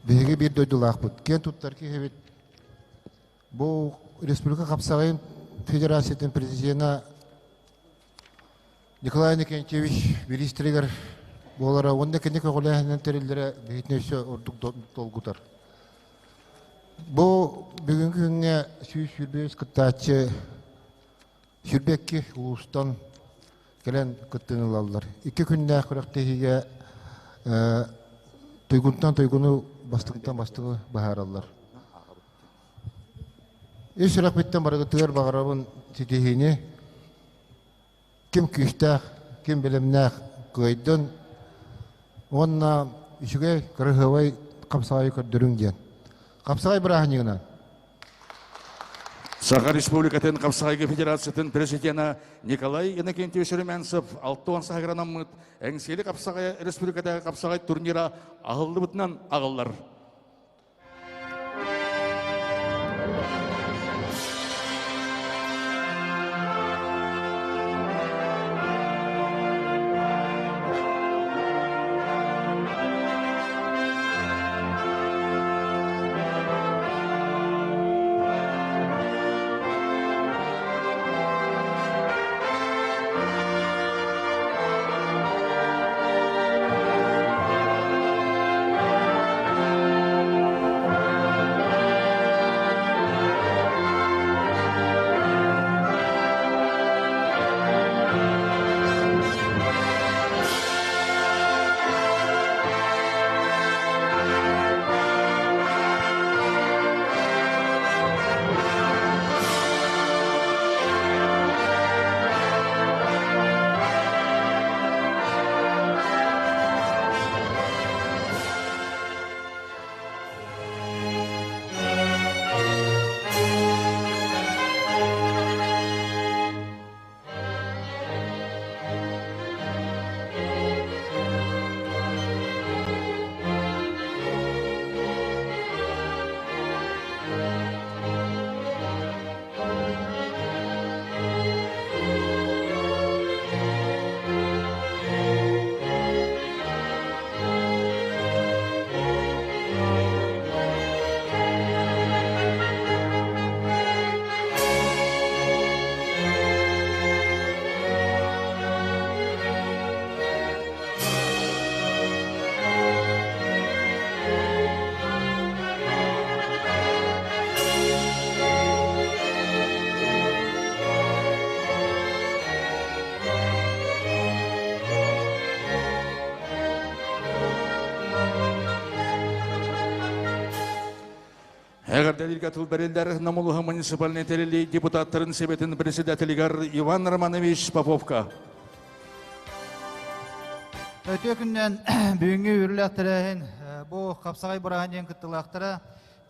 Биһиги биир дойдулаахпыт. Киэн туттар киһибит. Бу республика хапсаҕайын федерациятын президена Николай Никентьевич министригэр буолара уонна кини көҕүлээһинэн тэриллэрэ биһитини өссө ордук долгутар. Бу бүгүҥкү күҥҥэ 125 кыттааччы 22 улуустан кэлэн кыттыыны ылаллар. Икки күннээх күрэхтэһиигэ туйгунтан туйгуну бастыҥтан бастыҥы быһаараллар. Ис сүрэхпиттэн барыгытыгар баҕарабын ситиһиини. Ким күүстээх, ким бэлэмнээх кыайдын уонна үчүгэй, кыраһыабай хапсаҕайы көрдөрүҥ диэн. Хапсаҕай бырааһынньыгынан! Саха Республикатын Хапсаҕайга Федерациятын президена Николай Иннокентьевич Румянцев 60 саһыгыранаммыт Эҥсиэли хапсаҕай республикатааҕы хапсаҕай турнира аһыллыбытынан аҕаллар. Эҕэрдэлииргэ тыл бэриллэр Намулуһа муниципальнай тэриллии депутаттарын Сэбиэтин председателигэр Иван Романович Поповка. Өтө күннэн бүгүҥҥү үөрүүлээх тэрээһин бу хапсаҕай бырааһын диэн кыттыылаахтара,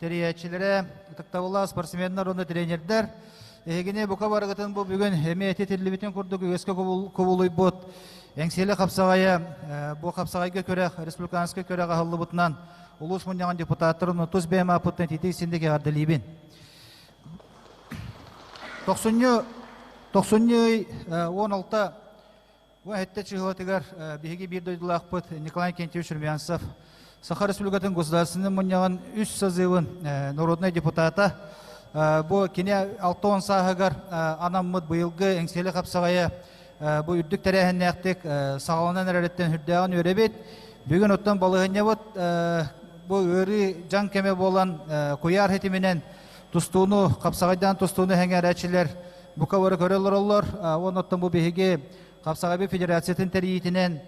тэрийээччилэрэ, ытыктабыллаах спортсменнар уонна тренердэр эһигини бука барыгытын бу бүгүн эмиэ этитиллибитин курдук үгэскэ кубулуйбут Эҥсиэли хапсаҕайа бу хапсаҕайга күрэх республиканскай күрэх аһыллыбытынан улуус мунньаҕын депутаттарын тус бэйэм ааппыттан ититик синдик эҕэрдэлиибин. Тохсунньу тохсунньу ый 16 Бу сэттэ чыһылатыгар биһиги биир дойдулаахпыт Николай Кентьевич Румянцев Саха Республикатын Государственнай мунньаҕын үс созывын народнай депутата. Бу кини 60 сааһыгар анаммыт быйылгы Эҥсиэли хапсаҕайа бу үрдүк тэрээһиннээхтик саҕаланан эрэриттэн үрдээҕин үөрэбит. Бүгүн оттон балаһыанньабыт бу ыарыы дьаҥ кэмэ буолан куйаар ситиминэн тустууну, хапсаҕайдаан тустууну сэҥээрээччилэр бука бары көрө олороллор. Уонна оттон бу биһиги Хапсаҕайбыт федерациятын тэрийиитинэн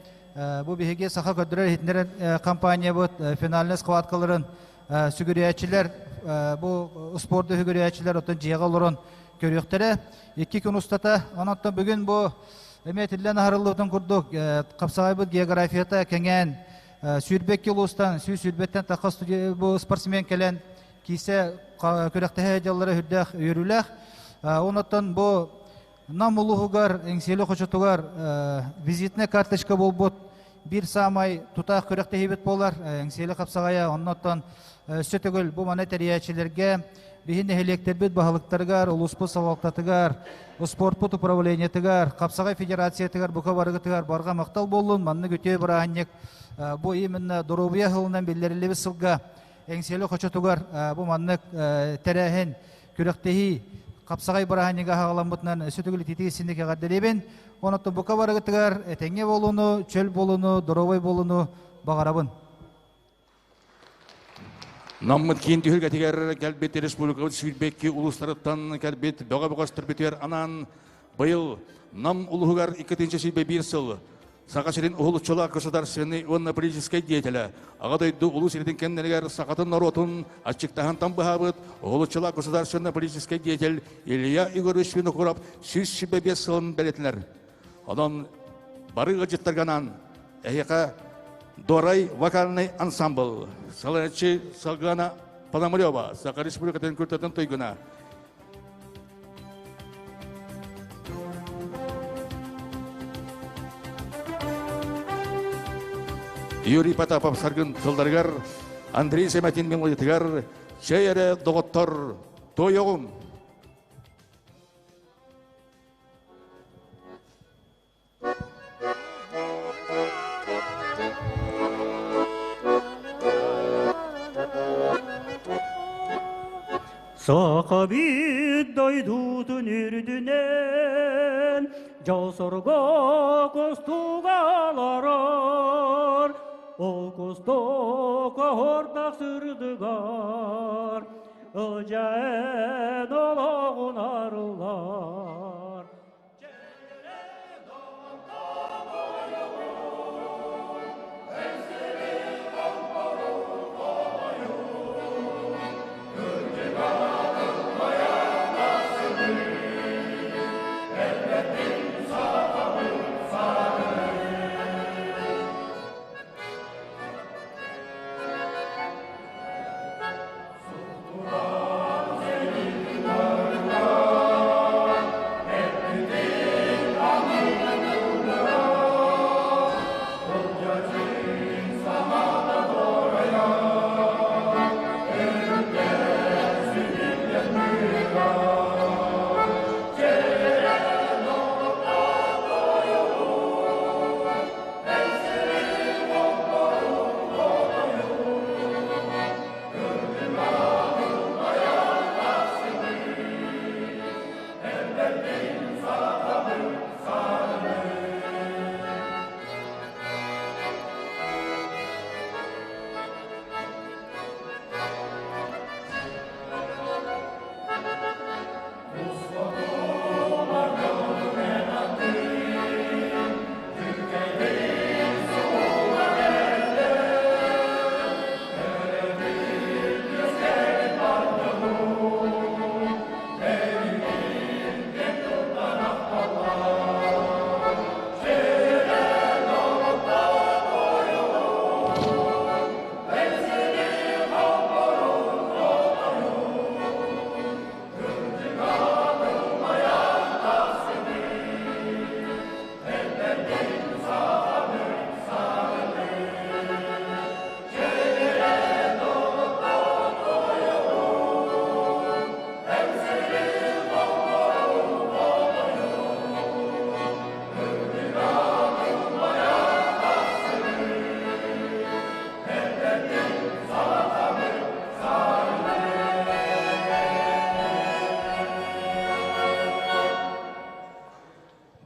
бу биһиги Саха көрдөрөр иһитиннэрэр компаниябыт финальнай схваткаларын сүгүрүйээччилэр бу спорду сүгүрүйээччилэр оттон дьиэҕэ олорон көрүөхтэрэ. Икки күн устата. Онон бүгүн бу эмиэ этиллэн аһарыллыбытын курдук хапсаҕайбыт географията кэҥээн 22 улуустан 120-тэн тахха бу спортсмен кэлэн киисэ күрэхтэһэ дьаллара үрдээх үөрүүлээх. Онон бу Нам улууһугар, Эҥсиэли хочотугар визитная карточка буолбут биир саамай тутаах күрэхтэһиибит буолар. Эҥсиэли хапсаҕайа оннуттан өссө төгүл бу маны тэрийээччилэргэ, биһи нэһилиэктэрбит баһылыктарыгар, улууспут салалтатыгар, спортпут управлениетыгар, хапсаҕай федерациятыгар бука барыгытыгар барҕа махтал буоллун. Маннык үтүө бырааһынньык бу именно доруобуйа сылынан биллэриллибит сылга. Эҥсиэли хочотугар бу маннык тэрээһин күрэхтэһии хапсаҕай бырааһынньыга аһаҕаламмытынан өссө төгүл ититии синник эҕэрдэлиибин. Онон бука барыгытыгар этэҥҥэ буолууну, чөл буолууну, доруобай буолууну баҕарабын. Наммыт киин түһүлгэтигэр кэлбит республикабыт сүүрбэкки улуустарыттан кэлбит бөҕө бөҕөстөрбүтүгэр анаан быйыл Нам улууһугар 2 сүүс сыл Саха сирин уһулуччулаах государственный уонна политическай деятеля, Аҕа дойду улуу сирин кэннигэр сахатын норуотун аччыктаһантан быһаабыт уһулуччулаах государственный политическай деятель Илья Егорович Винокуров 125 сылын бэлиэтинэр. Онон бары ыалдьыттарганан эһиэхэ Дорай вокальный ансамбл, салайааччы Саргана Пономарева, Саха Республикатын культуратын туйгуна, Юрий Потапов саргын тылларыгар, Андрей Семятин мелодиятыгар «Чэй эрэ доҕоттор, тойоҕум!» Сахабит дойдутун үрдүнэн дьол-сорго кустуга олорор, ол кустук оһордох сырдыгар, ылдьаэн олоҕун арыллар.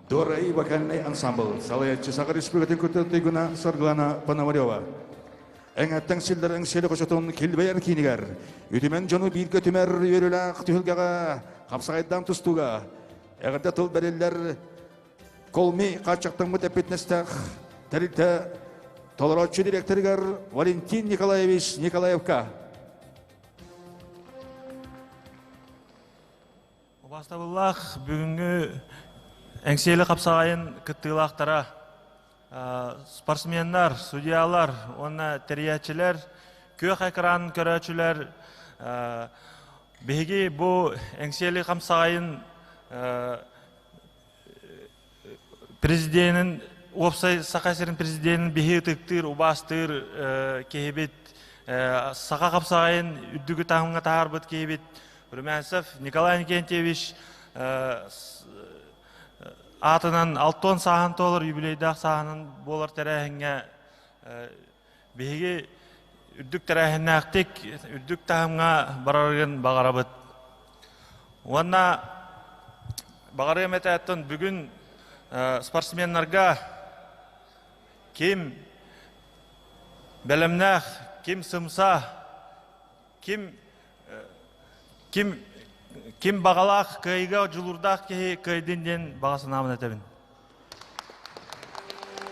Дорай вокальный ансамбл салайааччы Саха Республикатын культуратын туйгуна Саргылана Пономарева. Эҥэттэн силлэр эҥсиэли хочотун килбэйэр киинигэр үтүмэн дьону бииргэ түмэр үөрүүлээх түһүлгэҕэ хапсаҕайдаан тустууга эҕэрдэ тыл бэриллэр Колми хааччахтаммыт эппитинэстээх тэрилтэ толорооччу директорыгар Валентин Николаевич Николаевка. Убаастабыллаах бүгүҥҥү Эҥсиэли хапсаҕайын кыттыылаахтара, спортсменнар, судьялар уонна тэрийээччилэр, күөх экран көрөөччүлэр, биһиги бу Эҥсиэли хамсаҕайын президенин уопсай Саха сирин президенин биһи ытыктыыр, убаастыыр киһибит, саха хапсаҕайын үрдүкү таһымҥа таһаарбыт киһибит Румянцев Николай Иннокентьевич аатынан алтон сааһын туолар юбилейдаах сааһынан буолар тэрээһиҥҥэ биһиги Үрдүк тэрээһиннээхтик, үрдүк таһымҥа барарыгын баҕарабыт. Уонна баҕарыам этээттэн бүгүн спортсменнарга ким бэлэмнээх, ким сымса, ким ким ким баҕалаах кыайыыга дьулуурдаах киһи кыайдын диэн баҕа санаабын этэбин.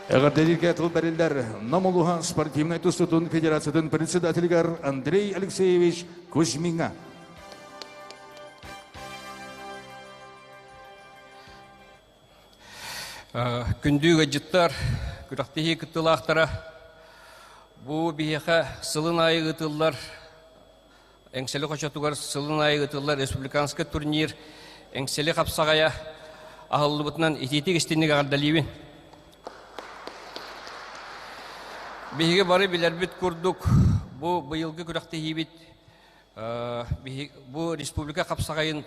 Эҕэрдэлииргэ тыл бэриллэр Нам улууһа спортивнай тустуутун федерациятын председателигэр Андрей Алексеевич Кузьмиҥҥа. Күндү ыалдьыттар, күрэхтэһии кыттыылаахтара, бу биһиэхэ сылын аайы ыытыллар Эҥсэли хочотугар сылын аайы ыытыллар республиканскай турнир Эҥсэли хапсаҕайа аһыллыбытынан итиитик истинник эҕэрдэлиибин. Биһиги бары билэрбит курдук, бу быйылгы күрэхтэһиибит бу республика хапсаҕайын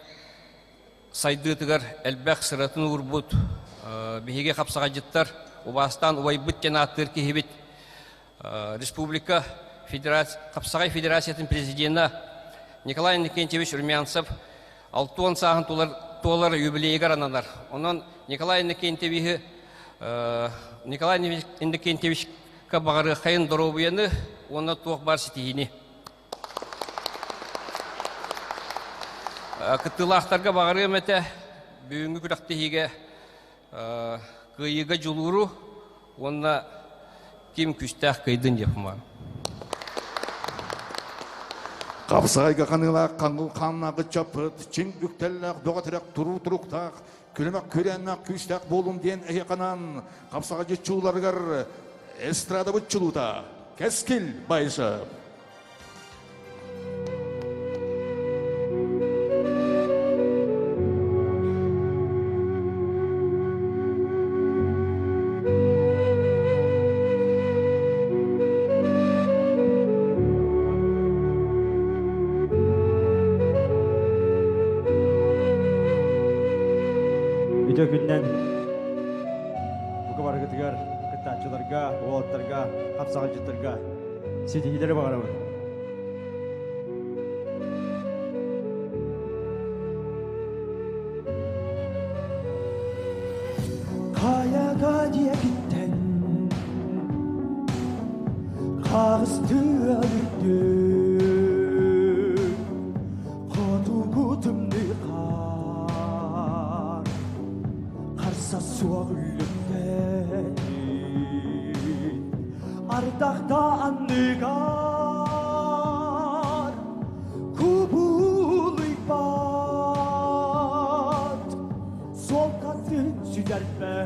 сайдыытыгар элбэх сыратын уурбут биһиги хапсаҕайдьыттар убаастаан убайбыт диэн ааттыыр киһибит республика Хапсаҕай Федерациятын президенэ Николай Иннокентьевич Румянцев 60 сааһын туолар юбилейыгар ананар. Онон Николай Иннокентьевиһы Николай Иннокентьевичка баҕарыаххайын доруобуйаны уонна туох баар ситиһиини. Кыттыылаахтарга баҕарыам этэ бүгүҥҥү күрэхтэһиигэ кыайыыга дьулууру уонна ким күүстээх кыайдын диэх маар. Хапсаҕайга ханыылаах хаҥыл хааннаах ыччаппыт, чиҥ үктэллээх бөҕө тирэх туруу туруктаах, күлүмэх күрээннээх күүстээх буолун диэн эһиэханан хапсаҕай чууларыгар эстрадабыт чулуута Кэскил Байышев. Үтө күннэн бука барыгытыгар кыттааччыларга, уолаттарга, хапсаҕайдьыттарга ситиһиилэри баҕарабын. Хайага диэкиттэн хаҕыстыа үрдүк хотугу тымныы хаар харса суох үллүктэнин ардахта анныгар кубулуйбат суолтатын сүтэрбэт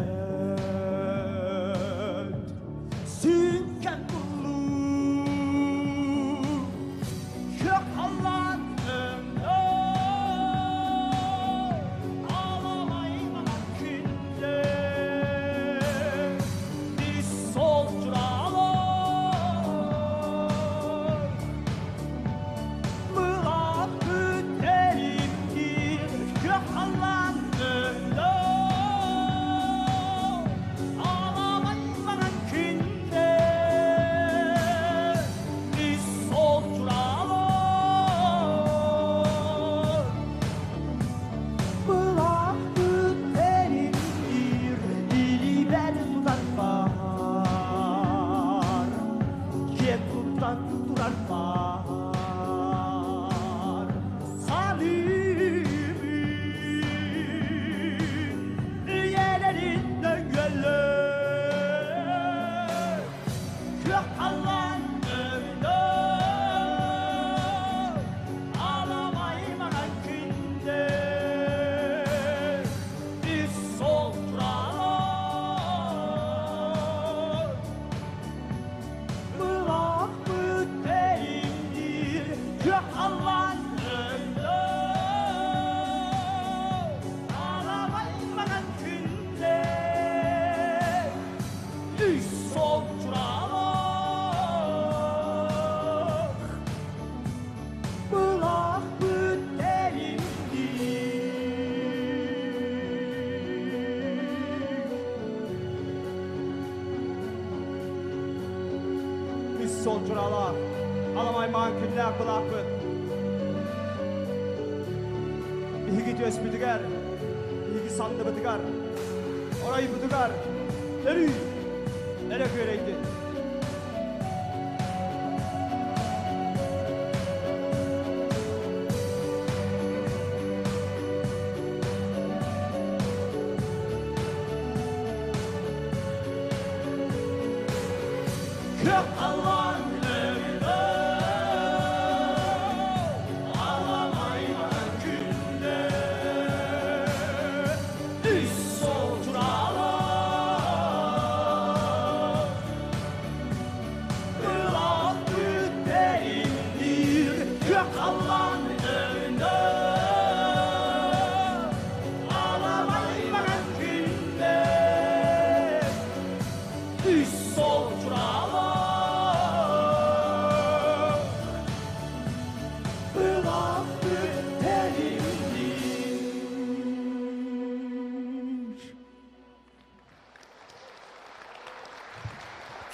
сүҥкэн буллуу күөх халлаан өҥнө аламай маҥан күндэ сол дьуралар мылаат бүтэриккин күөх халлаан өҥнө аламай маҥан күндэ сол дьуралар Былаахпыт эриттиир илиибэр тутарбар, киэн туттан турарбар. Саныыбын үйэлэрин нөҥүөллөр, күөх халлаан өҥнөр, аламай маҥан күндэ үс сол туралар. Мылаахпыт тэйимниир күөх халлаан өҥнөр, аламай маҥан күндэ үс сол туралар. Былаахпыт тэримниир. Үс сол дьуралаах. Аламай маан күннээх былаахпыт. Биһиги түөспүтүгэр, биһиги санныбытыгар, оройбутугар өрүү эрэ күөрэйдин. Kök Allah'ın önünde Alamayman günde Üst oturalım Irak bütteyimdir Kök Allah'ın önünde Alamayman günde Үс сол туралы Ылах бүттэримдир.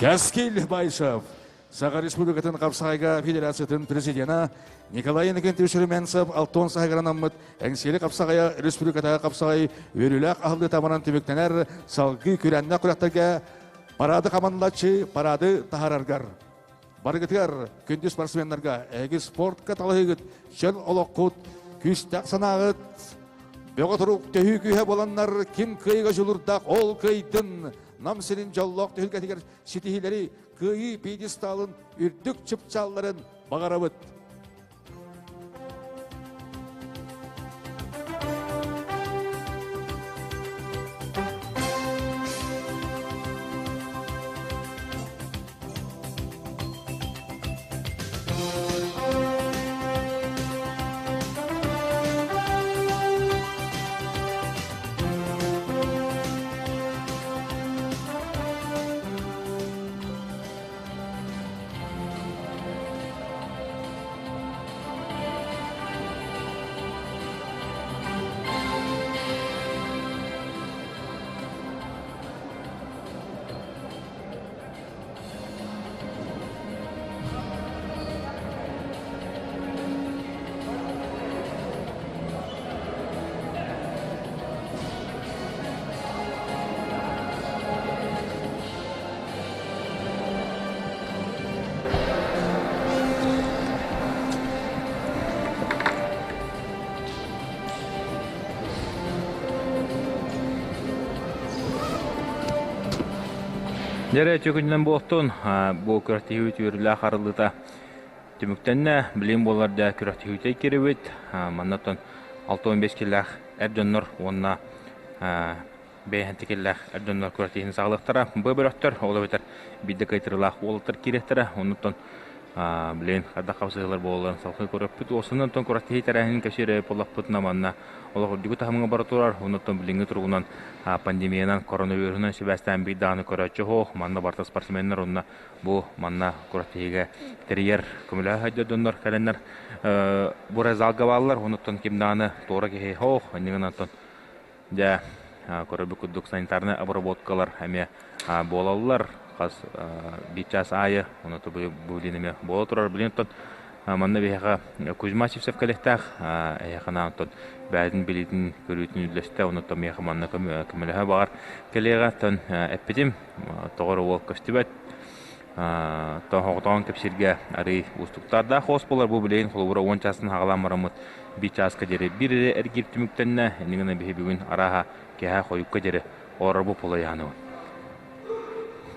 Кэскил Байшев, Саха Республикатын Қапсағайға Федерациятын президенті Николай Иннокентьевич Румянцев Алтон саһыгаранаммыт Эҥсиэли Қапсағайа Республикатағы Қапсағай үөрүүлээх аһыллыы таманан түмүктэнэр салгыы күрэннэ күрэхтэргэ парады хаманлачы парады таһараргар. Барыгытыгар күндү спортсменнарга эһиги спортка талаһыгыт, чөл олоххут, күүстээх санааҕыт, бөҕө турук төһүү күүһэ буоланнар ким кыайыга дьулурдаах ол кыайдын Нам сирин дьоллоох түһүлгэтигэр ситиһиилэри кыайыы пьедесталын үрдүк чыпчаалларын баҕарабыт. Дьэрэ чөкүнүнэн буолтун бу күрэхтэһии үөрүүлээх арыллыыта түмүктэннэ. Билигин буолар да күрэхтэһиитэ кирибит. Манна 65 киллээх эр дьоннор уонна бэйэһэнтикиллээх эр дьоннор күрэхтэһиини саҕалыахтара. Бу бөлөхтөр, ол эбэтэр биирдэ кыайтарыылаах уолаттар киириэхтэрэ. Оннуттан билигин хайдах хапсыһыылар буолалларын салгыы көрөппүт. Уосунан күрэхтэһии тэрээһинин кэпсиир буоллахпытына манна олох үрдүкү таһымҥа бара турар. Оннуттан билиҥҥи туругунан пандемиянан, коронавируһунан сибээстээн биир даҕаны көрөөччү суох. Манна барыта спортсменнар уонна бу манна күрэхтэһиигэ тэрийэр көмөлөһө сылдьар дьоннор кэлэннэр бу эрэ залга бааллар. Оннуттан ким даҕаны туора киһи суох. Иннигин онтон дьэ көрөрбүт курдук санитарнай обработкалар эмиэ буолаллар. Хас биир чаас аайы ону бу билин эмиэ буола турар. Билин оттон манна биһиэхэ Кузьма Сивцев кэлиэхтээх. Эһиэхэ анаан оттон бэйэтин билиитин көрүүтүн үллэстэ, онуттан миэхэ манна көмөлөһө баҕар кэлиэҕэ. Оттон эппитим, тоҕо эрэ уол көстүбэт. Тоһоҕотоон кэпсииргэ арыый уустуктардаах хос буолар. Бу билигин холобура 10 чаастан хаҕалаан бараммыт биир чааска диэри биир эрэ эргиир түмүктэннэ. Иннигинэ биһи бүгүн арааһа киэһэ хойукка диэри олорорбут буолайааныбын.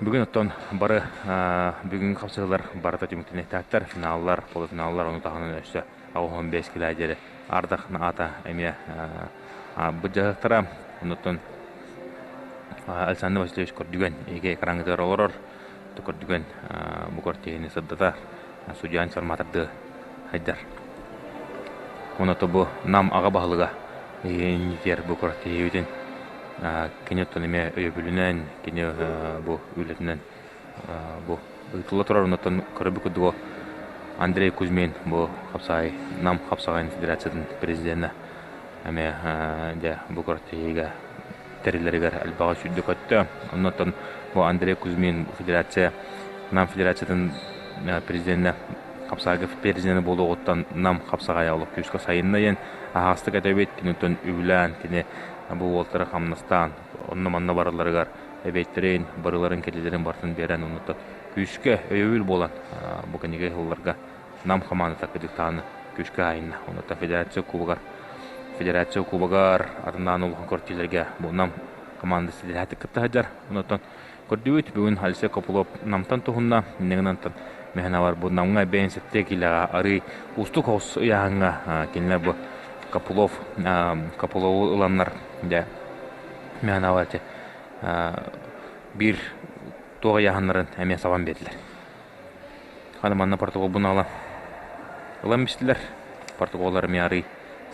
Бүгүн оттон бары бүгүҥҥү хапсыһыылар барыта түмүктэниэхтээхтэр. Финаллар, полуфиналлар ону таһынан өссө 85 килэ диэри ардах аата эмиэ быдьаһыктара. Онуттан Александр Васильевич Көрдүгэн эһиги экраҥҥытыгар олорор. Көрдүгэн бу картиһини сырдатар судья информатордыы хайдар. Оното бу Нам аҕа баһылыга иннитигэр бу картиһибитин кини оттон эмиэ өйөбүлүнэн, кини бу үлэтинэн бу ыытылла турар. Онтон көрөбүт курдук Андрей Кузьмин бу хапсаҕай Нам хапсаҕайын федерациятын президенэ эмиэ дьэ бу күрэхтэһиигэ тэриллэригэр элбэҕи сүүрдэ-көттө. Оннуттан бу Андрей Кузьмин федерация Нам федерациятын президенэ. хапсаҕайга президенэ буолуоҕуттан Нам хапсаҕайа олох күүскэ сайынна диэн аһаҕастык этэбит. Киниттэн үбүлээн, кини бу уолтары хамнастаан, онно-манна баралларыгар эбиэттэрин, барыларын кэлиилэрин барытын биэрэн, оннуттан күүскэ өйөбүл буолан бу кинигэ ыһылларга Нам хамаандата кыдьыктааны күүскэ аайынна. Оннуттан Федерация Кубогар Федерация Кубогар атыннаан улахан көртүүлэргэ бу Нам команда ситиһээтик кытта сылдьар. Оннуттан көрдүбүт бүгүн Алексей Копылов Намтан туһунна. Иннигинантан мэһэнавар бу Намҥа бэйэн сэттэ киилэҕэ арыы уустук оҕус ыйааһыҥҥа кинилэр бу Копылов Копылову ыланнар дьэ мэһэнавар биир туох ыйааһыннарын эмиэ сабан биэрдилэр. Ханы манна протоколбун ала ылан бистилэр. Протоколлар эмиэ арый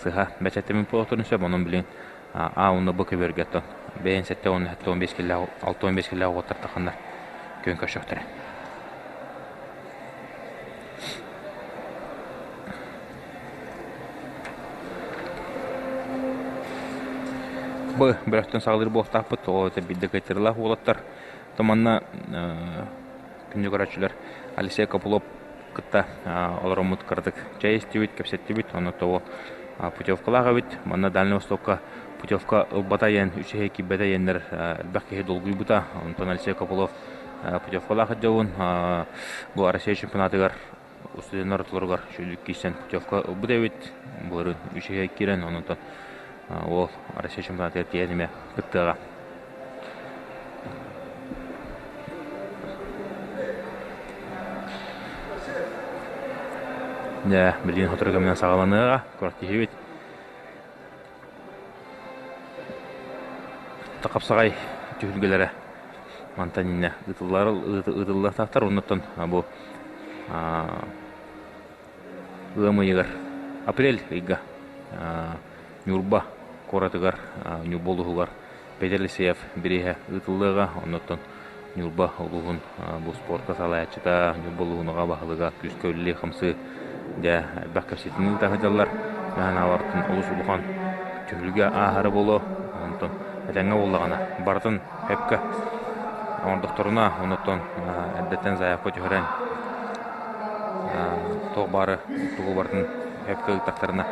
сыһа бэчэттэммит буолуохтарын сөп. Онон билин А уонна Б көбүөргэ оттон бэйэн 70 75 киллээх 65 киллээх уоттар таханнар күөн көрсөхтөрө. Б бөлөхтөн саҕалыыр буолтаахпыт. Ол это биирдэ кыайтарыылаах уолаттар. То манна күндү көрөөччүлэр Алексей Копылов кытта олороммут кыратык чэй истибит, кэпсэттибит. Онно того путевкалаах эбит. Манна Дальний Востокка путевка ылбата иэн, үчүгэй киирбэтэ иэннэр элбэх киһи долгуйбута. Онтон Алексей Копылов путевкалаах дьоҕун бу Россия чемпионатыгар студеннар ортолоругар үчүгэй киирсэн путевка ылбыт эбит. Былырыын үчүгэй киирэн, онтон ол Россия чемпионатыгар тиийэн эмиэ кыттыаҕа. Дьэ, билигин сотору кэминэн саҕаланыаҕа, күрэхтэһиибит. Хапсаҕай түһүлгэлэрэ мантан иннэ ыытыллар ыытыллыахтаахтар. Оннуттан бу ыам ыйыгар, апрель ыйга Ньурба куоратыгар, Ньурба улууһугар Петр Алексеев бирииһэ ыытыллыаҕа. Оннуттан Ньурба улууһун бу спортка салайааччыта, Ньурба улууһун аҕа баһылыга күүскэ үлэлии-хамсыы дьэ элбэх кэпсэтиини ыыта сылдьаллар. Наһаалартан олус улахан түһүлгэ ааһара буолуо. Онтон этэҥҥэ буоллаҕына барытын сөпкө оҥордохторуна, оннуттан эрдэттэн заявка түһэрэн туох баары тугу барытын сөпкө ыыттахтарына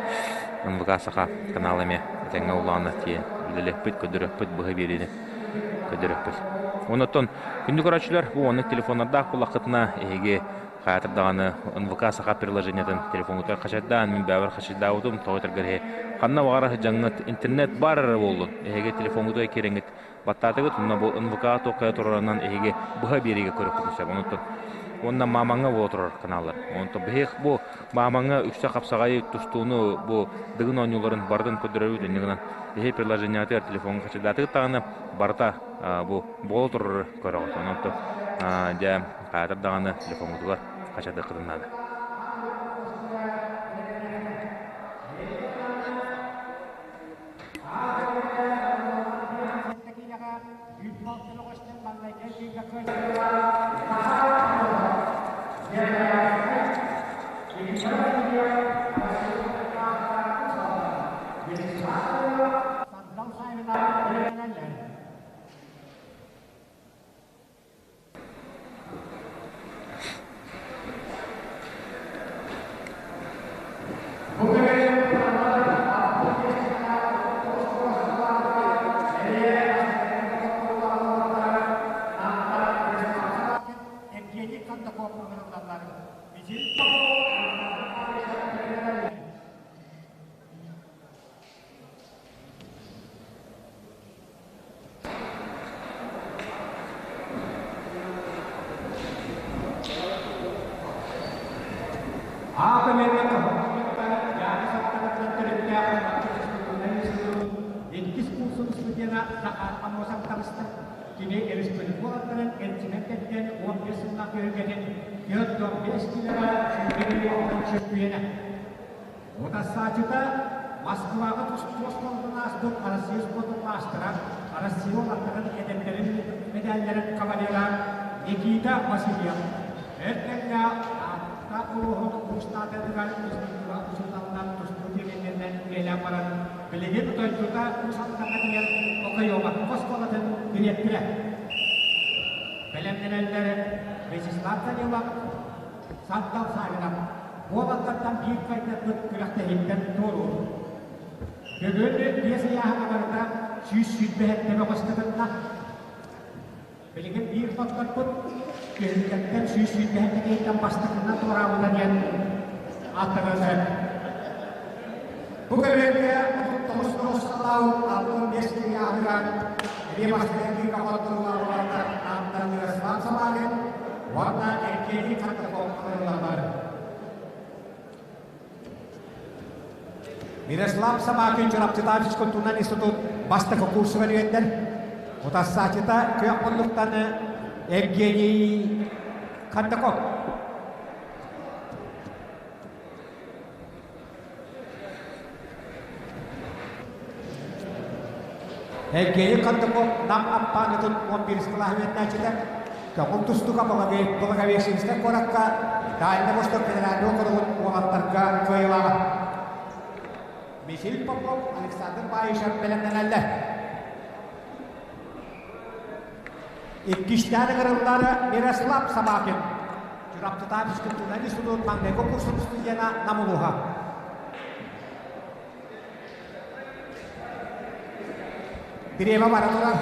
НВК Саха канал эмиэ этэҥҥэ улаана тиийэн үлэлэппит, көрдөрүөхпүт, быһа биэриини көрдөрүөхпүт. Оннуттан күндү көрөөччүлэр, бу оннук телефоннардаах буоллаххытына, эһиги хаатыр даҕаны НВК Саха приложениетын телефоҥҥутугар хачайдаан, мин бэйэбэр хачайдаабытым, тоҕо этэргэр эһи ханна баҕарар дьаҥҥыт интернет баар эрэ буоллун, эһиги телефоҥҥутугар киирэҥҥит баттаатыгыт, онно бу НВК туохха турарынан эһиги быһа биэриигэ көрүөххүтүн сөп. Онуттан уонна Маамаҥҥа буола турар каналлар. Онтон биһиэх бу Маамаҥҥа үксэ хапсаҕайы тустууну бу Дыгын оонньууларын барытын көрдөрөбүт инньэ гынан эһи приложениятыгар телефоҥҥа хачайдаатыгыт даҕаны барыта бу буола турары көрөҕүт. Онон дьэ хаатыр даҕаны телефоҥҥутугар хачайдыаххытын наада. Иккис курсун студена Захар Аммосов таҕыста. Кини республикалартан эрчимэн кэргэн 15 сыллаах түһүлгэтин 45 килоҕа сүүрбэ чөмпүйэнэ. Утарсааччыта Москваҕа тус туос ааспыт Россия спордун маастара, Россия уолаттарын эдэрдэрин мэдээллэрин кавалера Никита Васильев. Өр кэмҥэ Таатта улууһун уустаатыгар физкультура учууталынан тустуу тренеринэн үлэлээн баран, билигин дойдута Уус Алдаҥҥа тиийэн Окоемовка оскуолатын дириэктэрэ. Бэлэмнэнэллэр Вячеслав Данилов, Сандал Савинов. Уолаттартан биир кыайтарбыт күрэхтэһииттэн туоруур. Бүгүн биэс ыйааһына барыта 127 бөҕөс кытынна. Билигин биир хотторбут түһүлгэттэн 127 киһиттэн бастакынан туораабыта диэн ааттаныан сөп. Бу көрүҥҥэ 39 тоҕус 65 киһи аһыгар эмиэ бастакы кииргэ хотторуулаах уолаттар ааттан Ярослав Самарин уонна Евгений Хаттаков ылыллаллар. Мирослав Самакин Чурапчытаев физкультурнай институт бастакы курсугар үөрдэр. Утассаачыта күөх муннуктан Евгений Хандаков. Евгений Хандаков Нам Аппаанытын 11 кылааһы үөрэнээччитэ. Көҥүл тустууга Благовещенскай куоракка Дальний Восток федеральнай округун уолаттарга кыайыылааҕа. Михаил Попов, Александр Баишев бэлэмнэнэллэр. Иккистээн ыҥырыллар Мирослав Самакин. Чурапчытаев физкультурнай институт маҥнайгы курсун студена Нам улууһа. Бириэмэ бара турар.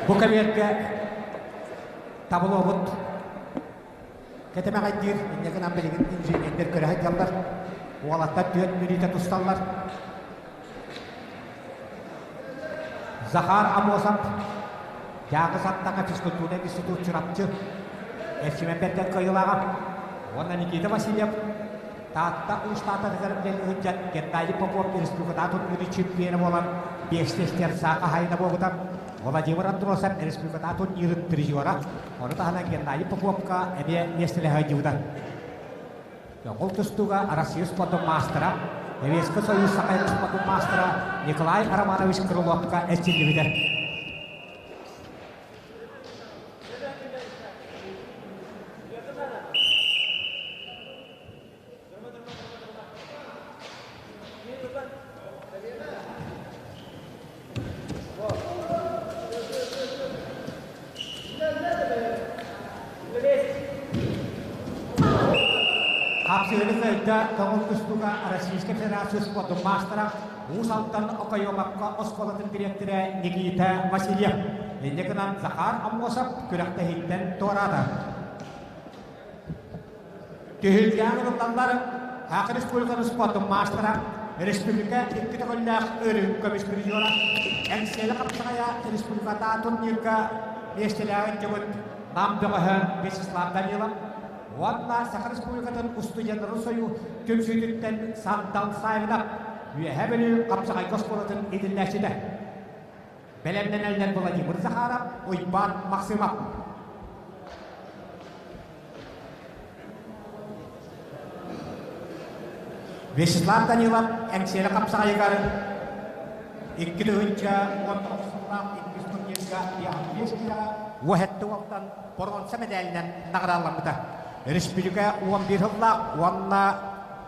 Бу кэмиэргэ таблобут кэтэмэҕэйдиир, инньэ гынан билигин инженердэр көрө сылдьаллар. Уолаттар түөрт мүнүүтэ тусталлар. Захар Амосов, Дьааҥы Саттаҥа физкультурнай институт Чурапчы, Эрчимэн Бэргэн кыайыылааҕа уонна Никита Васильев Таатта улуустаатарыгар үлэлии сылдьан Геннадий Попов республикатааҕы турнирын чемпиона буолан биэстэстэр саа хаһаайына буолбута. Владимир Андросов республикатааҕы турнирын призера, ону таһынан Геннадий Поповка эмиэ миэстэлэһэ сылдьыбыта. Ол тустууга Россия спордун маастара, Советский Союз Саха спордун маастара Николай Романович Крыловка эрчиллибитэ. Хапсыһыны кыайда көҥүл тустууга Российскай Федерация спордун маастара Уус Алдан Окоемовка оскуолатын дириэктэрэ Никита Васильев. Инньэ гынан Захар Аммосов күрэхтэһииттэн туораата. Түһүлгэҕэ ылыллаллар Саха Республикатын спордун маастара, республика икки төгүллээх өрүһүн көмүс призера, Эҥсиэли хапсаҕайа республикатааҕы турнирга миэстэлээҕин дьыбыт Нам бөҕөһө Вячеслав Данилов уонна Саха Республикатын устудьуоннарын сойуу түмсүүтүттэн Сандал Савинов Үөһээ Бүлүү хапсаҕайга оскуолатын иитиллээччитэ. Бэлэмнэнэллэр Владимир Захаров, Уйбаан Максимов. Вячеслав Данилов Эҥсиэли хапсаҕайыгар 2019 сыллаах иккис турнирга 55 киилэҕэ уоһэтти уолтан боруонса мэдээлинэн наҕарааламмыта. Республика 11 сыллаах уонна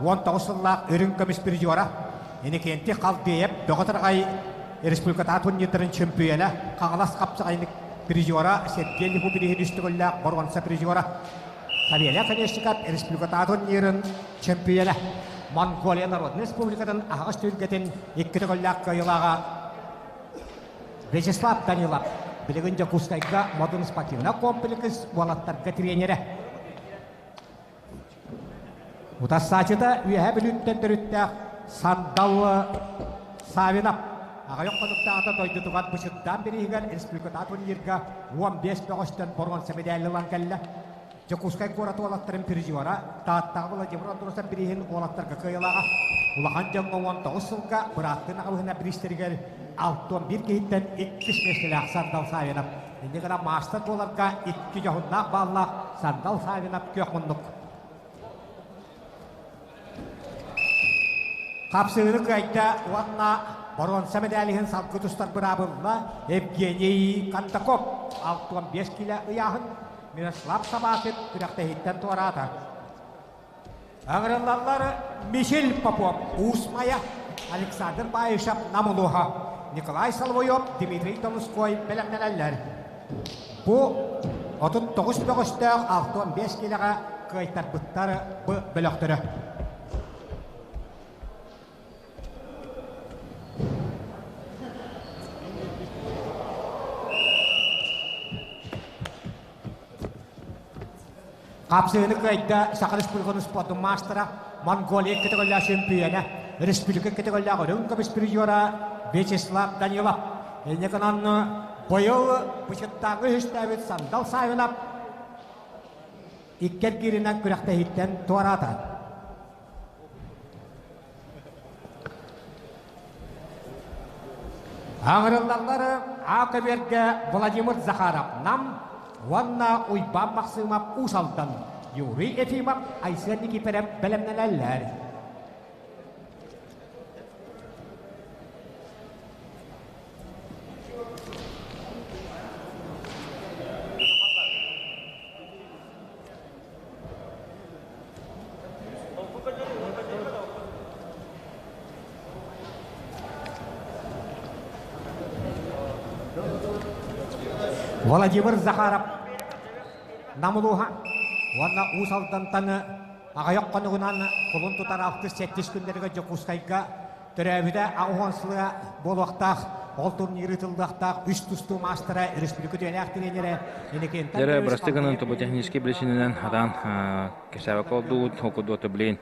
19 сыллаах үрүҥ көмүс призера Иннокентий Халдеев бөҕө тараҕай республикатааҕы турнирдарын чөмпүйүөнэ, Хаҥалас хапсаҕайын призера Сергей Лихубириһин үс төгүллээх боруонса призера, Савелий Оконешников республикатааҕы турнирын чөмпүйүөнэ, Монголия Народнай Республикатын аһаҕас түһүлгэтин икки төгүллээх кыайыылааҕа Вячеслав Данилов билигин Дьокуускайга Модун спортивнай комплекс уолаттарга тренерэ. Утарсааччыта Үөһээ Бүлүүттэн төрүттээх Сандал Савинов аҕыйах хонуктааҕыта дойдутугар Бычырдаан бирииһигэр республикатааҕы турнирга 15 бөҕөстөн боруонса мэдээлли ылан кэллэ. Дьокуускай куорат уолаттарын призера Тааттаҕа Владимир Андросов бирииһин уолаттарга кыайыылааҕа. Улахан дьоҥҥо 19 сылга бырааттыы аҕабыһына бириистэригэр 61 киһиттэн иккис миэстэлээх Сандал Савинов. Инньэ гынан маастар буоларга икки дьоһуннаах бааллаах Сандал Савинов күөх муннук. Хапсыһыыны кыайда уонна боруонса мэдээлиһин салгыы тустар быраабылла Евгений Кондаков 65 килэ ыйааһын Мирослав Сабатин күрэхтэһииттэн туораата. Ыҥырыллаллар Михил Попов, Уус Майа. Александр Баишев Нам улууһа, Николай Соловьев, Дмитрий Томской бэлэмнэнэллэр. Бу 39 бөҕөстөөх 65 киилэҕэ кыайтарбыттар б бөлөхтөрө. Хапсыһыны кыайда Саха Республикатын спордун маастара, Монголия кытыгыллаах чөмпүйүөнэ, республика кытыгыллаах үрүҥ көмүс призера Вячеслав Данилов. Инньэ гынан быйыл бычыттааҥҥы үһүстээбит Сандал Савинов икки эргииринэн күрэхтэһииттэн туораата. Аҥырыллаллар А көбүөргэ Владимир Захаров Нам уонна Уйбаан Махсыымап Уус Алдан, Юрий Ефимов, Айсен Никифоров бэлэмнэнэллэр. Владимир Захаров Нам улууһа уонна Уус Алдантан аҕыйах хонугунан кулун тутар алтыс-сэттис күннэригэр Дьокуускайга Төрөөбүтэ 80 сыла буолуохтаах, ол турнир ыытыллыахтаах үс тустуу маастара, республика үтүөлээх тренерэ Иннокентий Дьэ, Андреевич бырастыы гынан тупотехнический причининэн хатаан кэпсээбэккэ олордубут, ол курдук блин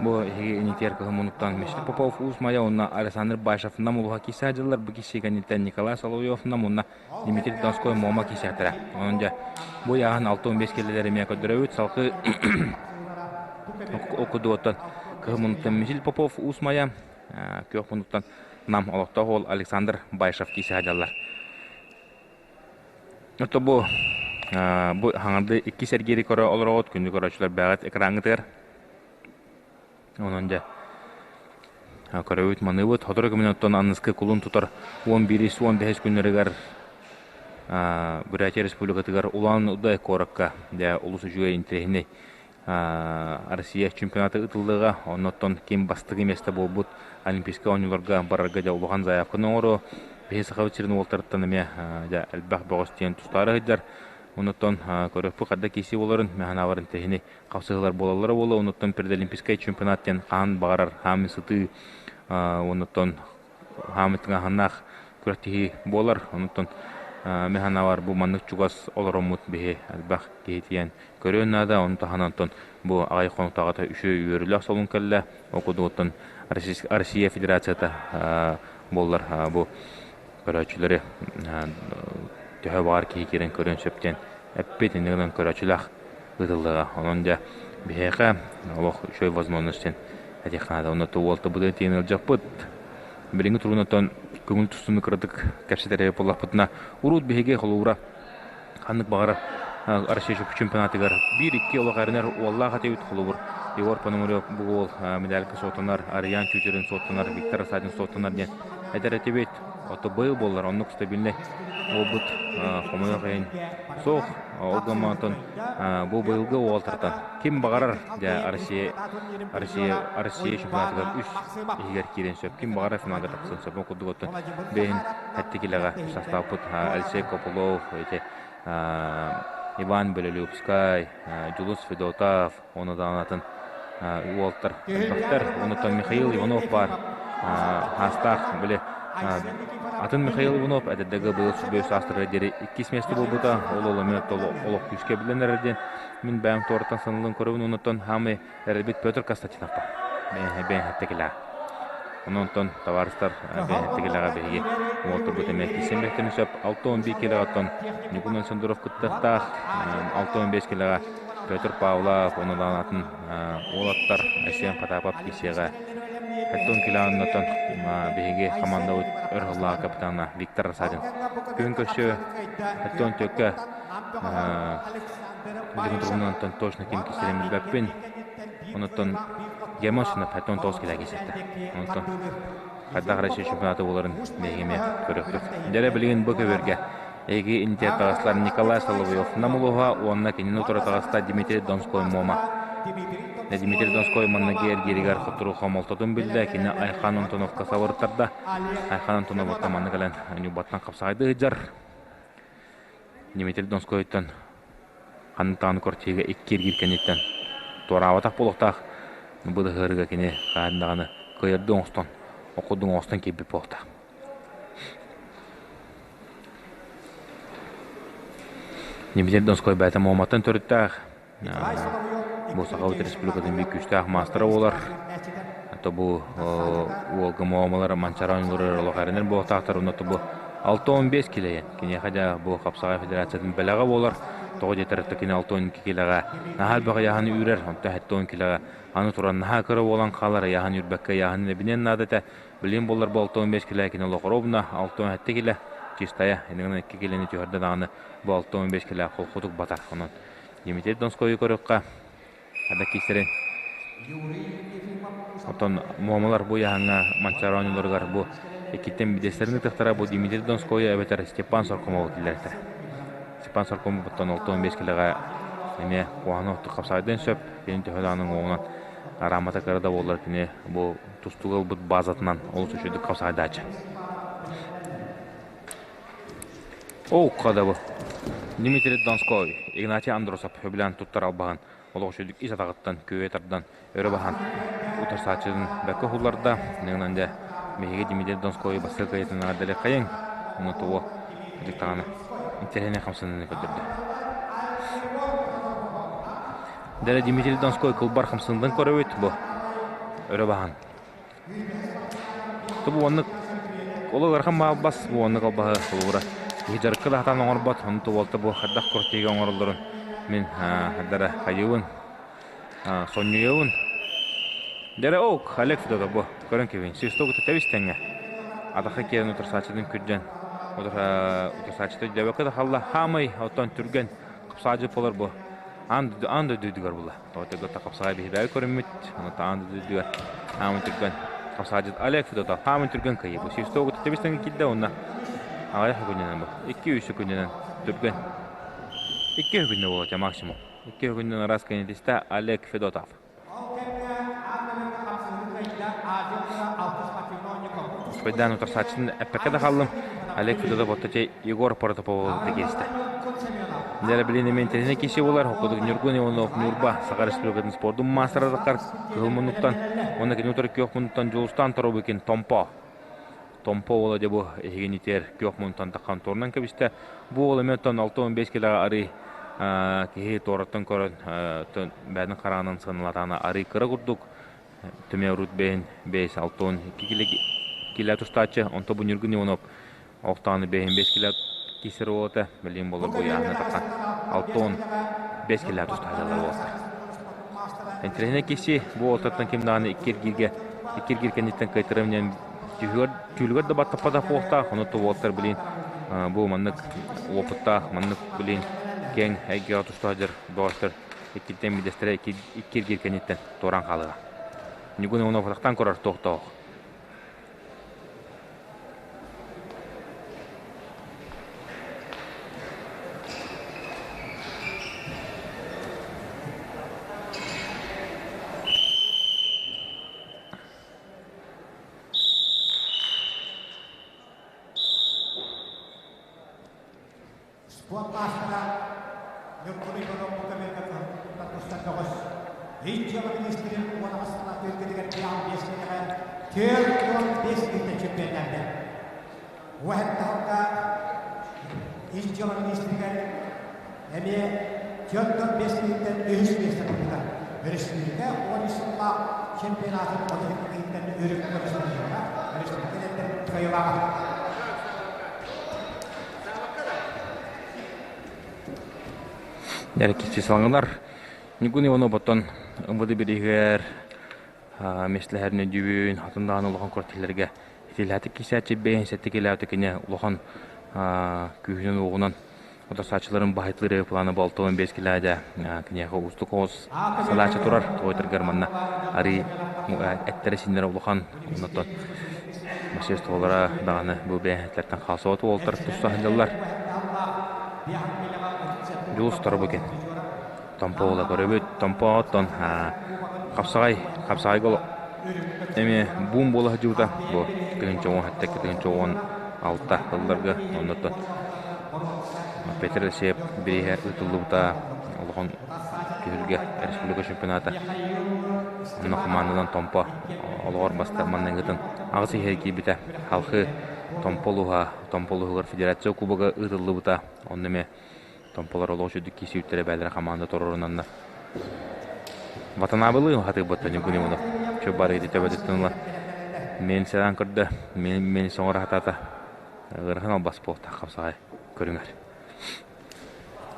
бу эһиги инитиэр кыһын мунуктан Мишель Попов Уус Майа уонна Александр Башев Нам улууһа киирсэ дьыллар бу киирсии кэнниттэн Николай Соловьев Нам уонна Дмитрий Донской Муома киирсиэхтэрэ. Онон дьэ бу ыйааһын 65 киилэлэр эмиэ көрдөрөбүт. Салгыы Окудуоттан кыһыл муннуктан Михаил Попов Уус Майа, күөх муннуктан Нам олохтоох уол Александр Байшев киирсэ сылдьаллар. Ото бу бу хаҥарды иккис эргиири көрө олороҕут, күндү көрөөччүлэр бэҕэт экраҥҥытыгар. Онон дьэ көрөбүт маныыбыт. Сотору кэминэн оттон аныскы кулун тутар 11-ис 15 күннэригэр Бурятия Республикатыгар Улан-Удэ куоракка дьэ олус үчүгэй интэриэһинэй Россия чемпионата ыытыллыаҕа. Оннуттан ким бастакы миэстэ буолбут Олимпийскай оонньууларга барарга дьэ улахан заявканы оҥоруо. Биһи Сахабыт сирин уолтарыттан эмиэ дьэ элбэх бөҕөс диэн тустаары сылдьар. Оннуттан көрүөхпүт ханна киирсии буоларын, мэханабарын тэһини хапсыһыылар буолаллара буолуо. Оннуттан предолимпийскай чемпионат диэн хаһан баҕарар хаамыы сытыы оннуттан хаамыы тыҥааһыннаах күрэхтэһии буолар. Оннуттан мин санаабар бу маннык чугас олороммут биһи элбэх киһи тиийэн көрүөн наада. Ону таһынан оттон бу аҕай хонуктааҕыта үчүгэй үөрүүлээх солун кэллэ. Ол курдук Россия Федерацията буоллар бу көрөөччүлэри төһө баҕар киһи киирэн көрүөн сөп диэн эппит. Инньэ гынан көрөөччүлээх ыытыллыаҕа. Онон дьэ биһиэхэ олох үчүгэй возможность диэн этиэххэ наада. Онно уолтабытын тиийэн ыалдьаппыт. Билиҥҥи туругунан көҥүл тустууну кыратык кэпсэтэр эбит буоллахпытына, урут биһиги холобура ханнык баҕарар Россия чемпионатыгар биир-икки олох эрэнэр уоллаах этибит. Холобур, Егор Пономарев бу уол медалька суоттанар, Арыйаан Чучерин суоттанар, Виктор Асадин суоттанар диэн этэр этибит. Ото быйыл буоллар оннук стабильнай уолбут хомойуох иһин суох. Ол гынан бу быйылгы уолтартан ким баҕарар дьэ Россия Россия Россия чемпионатыгар үс иһигэр киирэн сөп. Ким баҕарар финалга тахсан сөп. Ол курдук оттон бэйин хэттикилэҕэ састааппыт Алексей Копылов, эти Иван Белолюбскай, Дьулус Федотов, оны даҕанатын уолтар элбэхтэр. Онуттан Михаил Иванов баар. Хаастаах били атын Михаил Иванов эдэрдэгэ быйыл сүбүө саастарыгар диэри иккис миэстэ буолбута. Ол ол эмиэ олох күүскэ билэн эрэр диэн мин бэйэм туораттан саналын көрөбүн. Онуттан хаамай эрэлбит Петр Константинов баар. Бэйэһэттикилэҕэ. Онон табаарыстар бэйэһэттикилэҕэ биһиги уолтарбыт эмиэ киирсэн сөп. 61 килоҕа оттон Ньукунан Сандуров кыттыахтаах. 65 килоҕа Петр Павлов, онон атын уолаттар Айсен Потапов киирсиэҕэ. Оттон килоҕа биһиги хамаандабыт өр сыллаах капитана Виктор Рассадин. Күн көрсө оттон төккө Билигин туһунан точно ким кистэлэҥ билбэппин. Онуттан Гемосинов оттон тоҕус килэ киирситтэ. Онтон хайдах Россия чемпионата буоларын биһиги эмиэ көрүөхпүт. Дьэ билигин бу көбүөргэ эһиги интиэр таҕыстылар Николай Соловьев Нам улууһа уонна кинини утары таҕыста Дмитрий Донской Муома. Дмитрий Донской манныгы эргииригэр хотторуу хомолтотун биллэ, кини Айхан Антоновка сабырыттарда. Айхан Антонов манна кэлэн Ньурбаттан хапсаҕайдыы сылдьар. Дмитрий Донскойтон ханнык даҕаны квартираҕа икки эргиир кэнниттэн туораабатах буолуохтаах. Бу да ыарыыга кини хаһан даҕаны кыайардыы оҥостон, окурдук оҥостон киирбит буолуохтаах. Дмитрий Донской бэйэтэ Муоматтан төрүттээх. Бу Сахабыт Республикатын биир күүстээх маастара буолар. То бу уолга Муомалар Манчаары оонньууларыгар олох эрэнэр буолуохтаахтар. Онно бу 65 килэйэн. Киниэхэ дьэ бу хапсаҕай федерациятын бэлэҕэ буолар. Тоҕо диэтэр кини 62 килэҕэ наһаа элбэх ыйааһыны үүрэр. Онтон 70 килэҕэ аны туран наһаа кыра буолан хаалар. Ыйааһын үүрбэккэ ыйааһынын эбиниэн наада этэ. Билигин буоллар бу 65 килэ кини олох ровно 67 килэ чистая. Иннигинэн 2 килэни түһэрдэ даҕаны бу 65 килэ холкутук батар. Онон Дмитрий Донскойу көрүөххэ ада киисэрин. Оттон Муомалар бу ыйааһыҥҥа Манчаары оонньууларыгар бу иккиттэн бидэстэрин ытыахтара бу Дмитрий Донскойу эбэтэр Степан Соркомову киллэртэ. Степан Соркомов оттон 65 килэҕэ эмиэ куһаҕаны оттук хапсаайдыан сөп. Кини төһө даҕаны уҥуоҕунан араамата кыра да буоллар кини бу тустууга ылбыт базатынан олус үчүгэйдик хапсаайдааччы. Оукка да бу. Дмитрий Донской, Игнатий Андросов сөбүлээн туттар албаһын олох үчүгүйдүк ис атаҕыттан күөйэ тардан өрө баһан утарсааччытын бэркэ уһулларда. Нынан дьэ биһиги Дмитрий Донскойу бастакы кыайыытын эҕэрдэлиэххэйиҥ. Уонна тугу даҕаны интэриэһинэй хамсаныыны көрдөрдө. Дьэ Дмитрий Донской кылбар хамсаныытын көрөбүт бу өрө баһан. Бу оннук олох ыарахан баалбас, бу оннук албаһы холобура киһи дьарыкка да сатаан оҥорбот, ону туолта бу хайдах квартираҕа оҥороллорун мин хайдара хайыыбын, сонньуйабын. Дьэрэ ок, Олег Федотов бу көрөн кэбиһин, свисток тэбис тэҥҥэ. Атахха киирэн утарсааччытын күрдьэн, утарсааччыта өйдөөбөккө да хаалла. Хаамай, оттон түргэн хапсаадьыт буолар бу. Аан аан дойду үрдүгэр була. Тоҕо хапсаҕай биһибээги көрүммүт, ону аан дойду үрдүгэр хаамын түргэн хапсаадьыт Олег Федотов хаамын түргэн кыайыы. Бу свистогу тэбис тэҥҥэ киирдэ уонна аҕыйах күнүнэн бу. 2-3 күнүнэн түргэн. 2 күннэ буолуо максимум. 2 күнүнэн араас кэннитистэ Олег Федотов. Успайдаан утарсааччытын эппэккэ да хааллым. Олег Федотов отточе Егор Протопопова киэстэ. Дьэ билин эмиэ интэриэһинэй киһи буолар. Холкутук Ньургун Иванов Ньурба Саха Республикатын спордун маастара кыһыл муннуктан уонна кини утары күөх муннуктан Дьулустаан Торобыкин Томпо. Томпо уола дьэ бу эһигини итиэр күөх муннуктан таххан туорунан кэбистэ. Бу уол эмиэ оттон 65 килоҕа арый киһи туораттан көрөн бэйэтин хараҕынан сыаналатаҕына арый кыра курдук Түмэ урут бэйин бэйэс 62 килэ тустааччы, онто бу Ньургун Иванов охтоonu бэйин 5 килэ кисер уолата, билин болор бу яһына тахан 65 килэ тустааччылар уолаттар. Интэриэһинэй киси бу уолаттартан ким даҕаны икки эргииргэ икки эргиир кэнниттэн кыайтарым диэн түһүгэр түүлүгэр да баттаппатах буолуохтаах, ону то уолаттар билин бу маннык уопуттаах, маннык билин киэҥ эйгэҕэ тустааччылар бөҕөстөр иккиттэн бидэстэрэ икки эргиир кэнниттэн туораан хаалыаҕа. Ньугун Иванов атахтаан көрөр туохтоох. Спорт маастара Ньургун Иванов бу кэмҥэ кыһыл тустар бөҕөс. Ил дьыала министрин уон аҕыс сыллаах түһүлгэтигэр 55 киилэҕэ 45 киилэ чемпионнаабыта. Уһэт таһымҥа Ил дьыала министригэр эмиэ 45 киилэттэн үһүс миэстэ турбута. Өрөспүүбүлүкэ 13 сыллаах чемпионатын 32 киилэттэн өрүк көрүстүлэр. Өрөспүүбүлүкэ кыайыылааҕа. Эркиччи салгынар Ньургун Иванов оттон МВД бирииһигэр миэстэлэһэр нөдүүбүн атын даҕаны улахан квартираларга итилээтик кисээччи бэйэн сэттэ килээтик кини улахан күүһүнэн-уоҕунан утарсааччыларын баһыйтылыыр планы болтуон 5 килээдэ киниэхэ уустук оҕус салаача турар тоҕойторгар манна арыы эттэрэ-сииннэрэ улахан оннуттан Мастерстволара даҕаны бу бэйэһиттэртэн хаалсыбат уолаттар туста сылдьаллар. Дьулус Торобыкин. Томпо уола көрөбүт. Томпо оттон хапсаҕай, хапсаҕайга эмиэ буум буола сылдьыбыта. Бу 2017, 2016 сылларга оннуттан Петр Алексеев бирииһэ ыытыллыбыта улахан түһүлгэ республика чемпионата. Онно хамаанданан Томпо олоҕор баста манныгытын аҕыс иһэ киирбитэ. Халхы Томпо улууһа Томпо улууһугар федерация кубога ыытыллыбыта. Онно эмиэ Томполор олох үчүгдүк киирсибиттэрэ бээлэрэ хамаанда туруорунаннар. Ватанабылыы хатыыбыттан Ньургун Иванов чө барыйды төбөтүттэн ыла мен сэран көрдө, мен мен соҥор хатаата. Ыарахан албас буолта хапсаҕай көрүҥэр.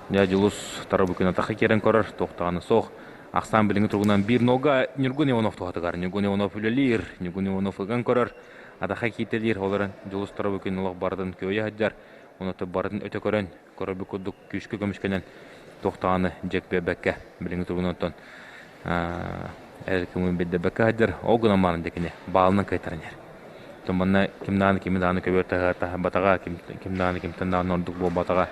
Дьэ Дьулус Тарабукин атахха киирэн көрөр, туохтаҕаны суох. Ахсаан билиҥҥи туругунан биир нолга Ньургун Иванов туһатыгар. Ньургун Иванов үлэлиир, Ньургун Иванов ыган көрөр, атахха кииртэлиир, ол эрэн Дьулус Тарабукин олох барытын күөйэ сылдьар. Онон барытын өтө көрөн, көрөрбүт курдук күүскэ көмүскэнэн туох даҕаны дьиэк биэрбэккэ билиҥҥи туругунан оттон эркимин билдэрбэккэ сылдьар ол гынан баран дьэ кини баалынан кыайтаран иһэр. Оттон манна ким даҕаны кими даҕаны көбүөр таһырбатаҕа, ким, ким даҕаны кимтэн даҕаны ордук буолбатаҕа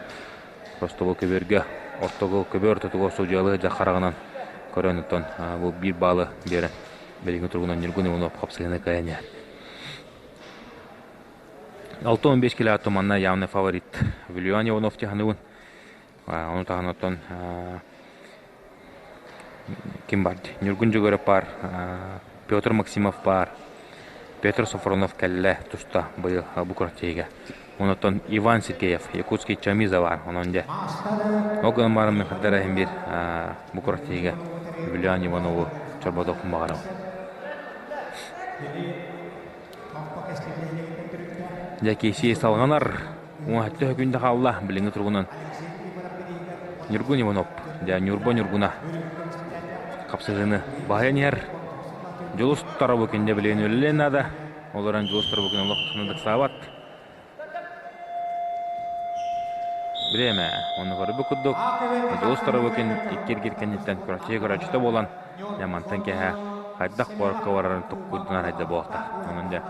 просто бу көбүөргэ ортогу көбүөр ортотугар судьуйалыы сылдьар хараҕынан көрөн оттон бу биир баалы биэрэн билиҥҥи туругунан Ньургун Иванов хапсыһыыны кыайан иһэр. 65 кило туманна явный фаворит Вильон Иванов тиһаныбын. Ону таһынан оттон ким бар Ньургун Дьөгүөрөп баар, Петр Максимов баар, Петр Софронов кэллэ туста быйыл бу күрэхтэһиигэ. Онтон Иван Сергеев, Якутский Чамиза баар. Онон дьэ ол гынан баран мин хардара иһин биир бу күрэхтэһиигэ Юлиан Иванову чорботуохпун баҕарабын. Дьэ киэсии салҕанар. Уҥа күндэ хаалла билиҥҥи туругунан Ньургун Иванов, дьэ Ньурба Ньургуна хапсыһыыны баһыйан иһэр. Дьулус Тарабукин дьэ билигин үлэлиэн наада. Ол эрэн Дьулус Тарабукин олох ыксаабат. Бириэмэ онно көрбүт курдук Дьулус Тарабукин икки эргиир кэнниттэн көрөөччүгэ көрөөччүтэ буолан дьэ мантан киэһэ хайдах куоракка барарын туккуйдунар хайда буолта. Онон дьэ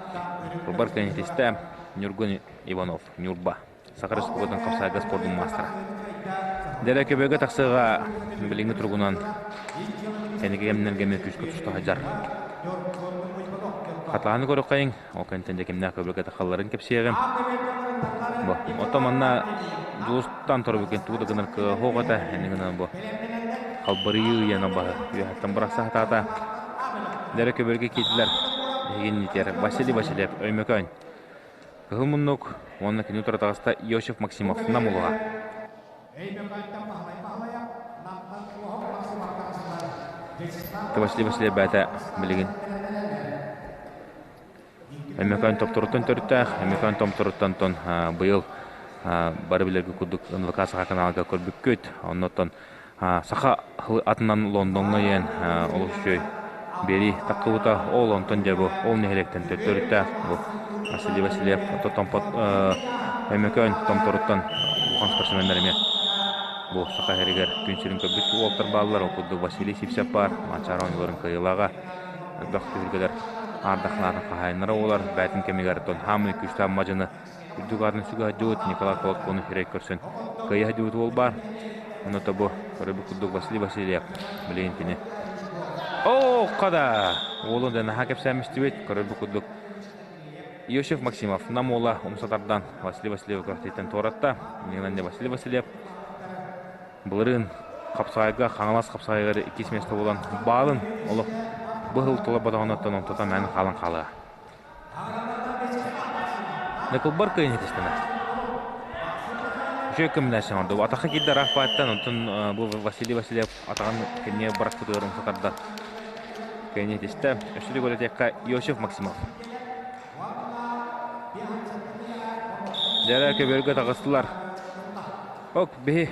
Рубар кэннитистэ Ньургун Иванов, Ньурба, Саха Республикатын хапсаайга спордун маастара. Дэлэ көбөгө тахсыыга билиҥҥи туругунан кэнники кэмнэргэ эмиэ күүскэ туста сылдьар. Хатылааны көрүөххэйиҥ, ол кэнниттэн дьэ кимнээх көбөкө тахалларын кэпсиэҕим. Бу, оттон манна Дьулустан Торбукин тугу да гынар кыаҕа суох этэ, инньэ гынан бу халбарыйыы ыйан абаһы үөһэттэн бырахса сатаата. Дэрэ көбөргө киирдилэр. Эһигин итиэр Василий Васильев Өймөкөөн. Кыһыл муннук уонна кини утары таҕыста Иосиф Максимов Нам улуһа. Василий Васильев бэйэтэ билигин Өймөкөөн томторуттан төрүттээх, Өймөкөөн томторуттан тон быйыл бары билэргэ курдук НВК Саха каналга көрбүккүт. Оннуттан саха атынан Лондоҥҥо иэн олус үчүгэй биэрии таххыбыта. Ол онтон дьэ бу ол нэһилиэктэн төрүттээх бу Василий Васильев томпот Өймөкөөн томторуттан улахан спортсменнар эмиэ бу саха сиригэр күн сирин көрбүт уолтар бааллар. Ол курдук Василий Сивцев баар, Манчаары оонньууларын кыайыылааҕа. Элбэх түһүлгэлэр аардахлаатын хаһаайыннара буолар. Бээтин кэмигэр Дон Хамый күүстээх мадьыны үрдүк аатын сүгэ сылдьыбыт Николай Колоткону сирэй көрсөн кыайа сылдьыбыт уол баар. Онно тобу көрөбүт курдук Василий Васильев билигин кини Оо, хада! Уолун да наһаа кэпсээмистибит. Көрөрбүт курдук Иосиф Максимов Нам уола умса тардан Василий Васильевы көртөйтөн туоратта. Иннинэн Василий Васильев Былырыын хапсаҕайга Хаҥалас хапсаҕайыгар иккис миэстэ буолан баалын олох быһыл толорботоҕуттан онтото мээнэ хаалан хаалыа. Ныкылбар кыайын хитистэнэ. Үчүгэй комбинация оҥорду. Атахха киирдэ ыраах бааттан, онтон бу Василий Васильев атаҕын кэннигэ бырахпытыгар умса тардан кыайын хитистэ. Өссө да көрөтүөххэ Иосиф Максимов. Дьэ, көбүөргэ таҕыстылар. Ок, биһи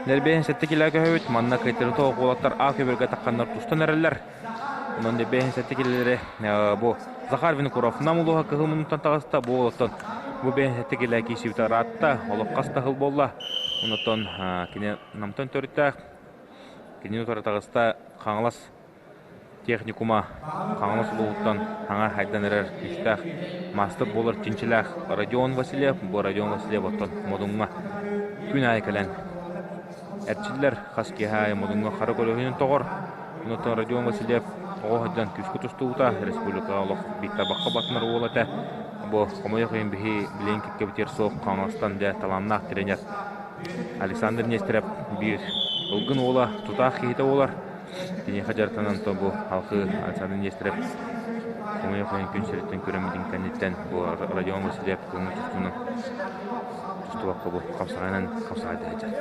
Нэрбиэһин сэттэ килэ көһөбүт, манна кыайтарыта уолаттар А көбүөргэ тахханнар тустан эрэллэр. Онон нэрбиэһин сэттэ килэлэри бу Захар Винокуров Нам улууһа кыһыл муннуктан таҕыста, бу уолаттан бу бэйэн сэттэ килэ киирсибитэ ыраатта, олох хас да сыл буолла. Онтон кини Намтан төрүттээх, кини утары таҕыста Хаҥалас техникума Хаҥалас улууһуттан саҥа хайдан эрэр күүстээх маастар буолар чинчилээх Родион Васильев. Бу Родион Васильев оттон Модуҥҥа күн аайы кэлэн эрчиллэр хас киэһэ аайы Модуҥҥа хара көлөһүнүн тоҕор. Онтон Родион Васильев оҕо сылдьан күүскэ тустубута, республикаҕа олох биир табахха батынар уол этэ. Бу хомойуох иһин биһи билигин кэккэбитигэр суох Хаҥаластан дьэ талааннаах тренер Александр Нестеров биир ылгын уола, тутаах киһитэ буолар. Киниэхэ дьарыктанан то бу халқы Александр Нестеров хомойуох иһин күн сириттэн күрэммитин кэнниттэн бу Родион Васильев көҥүл тустуунан тустубакка бу хапсаҕайынан хапсаҕайда сылдьар.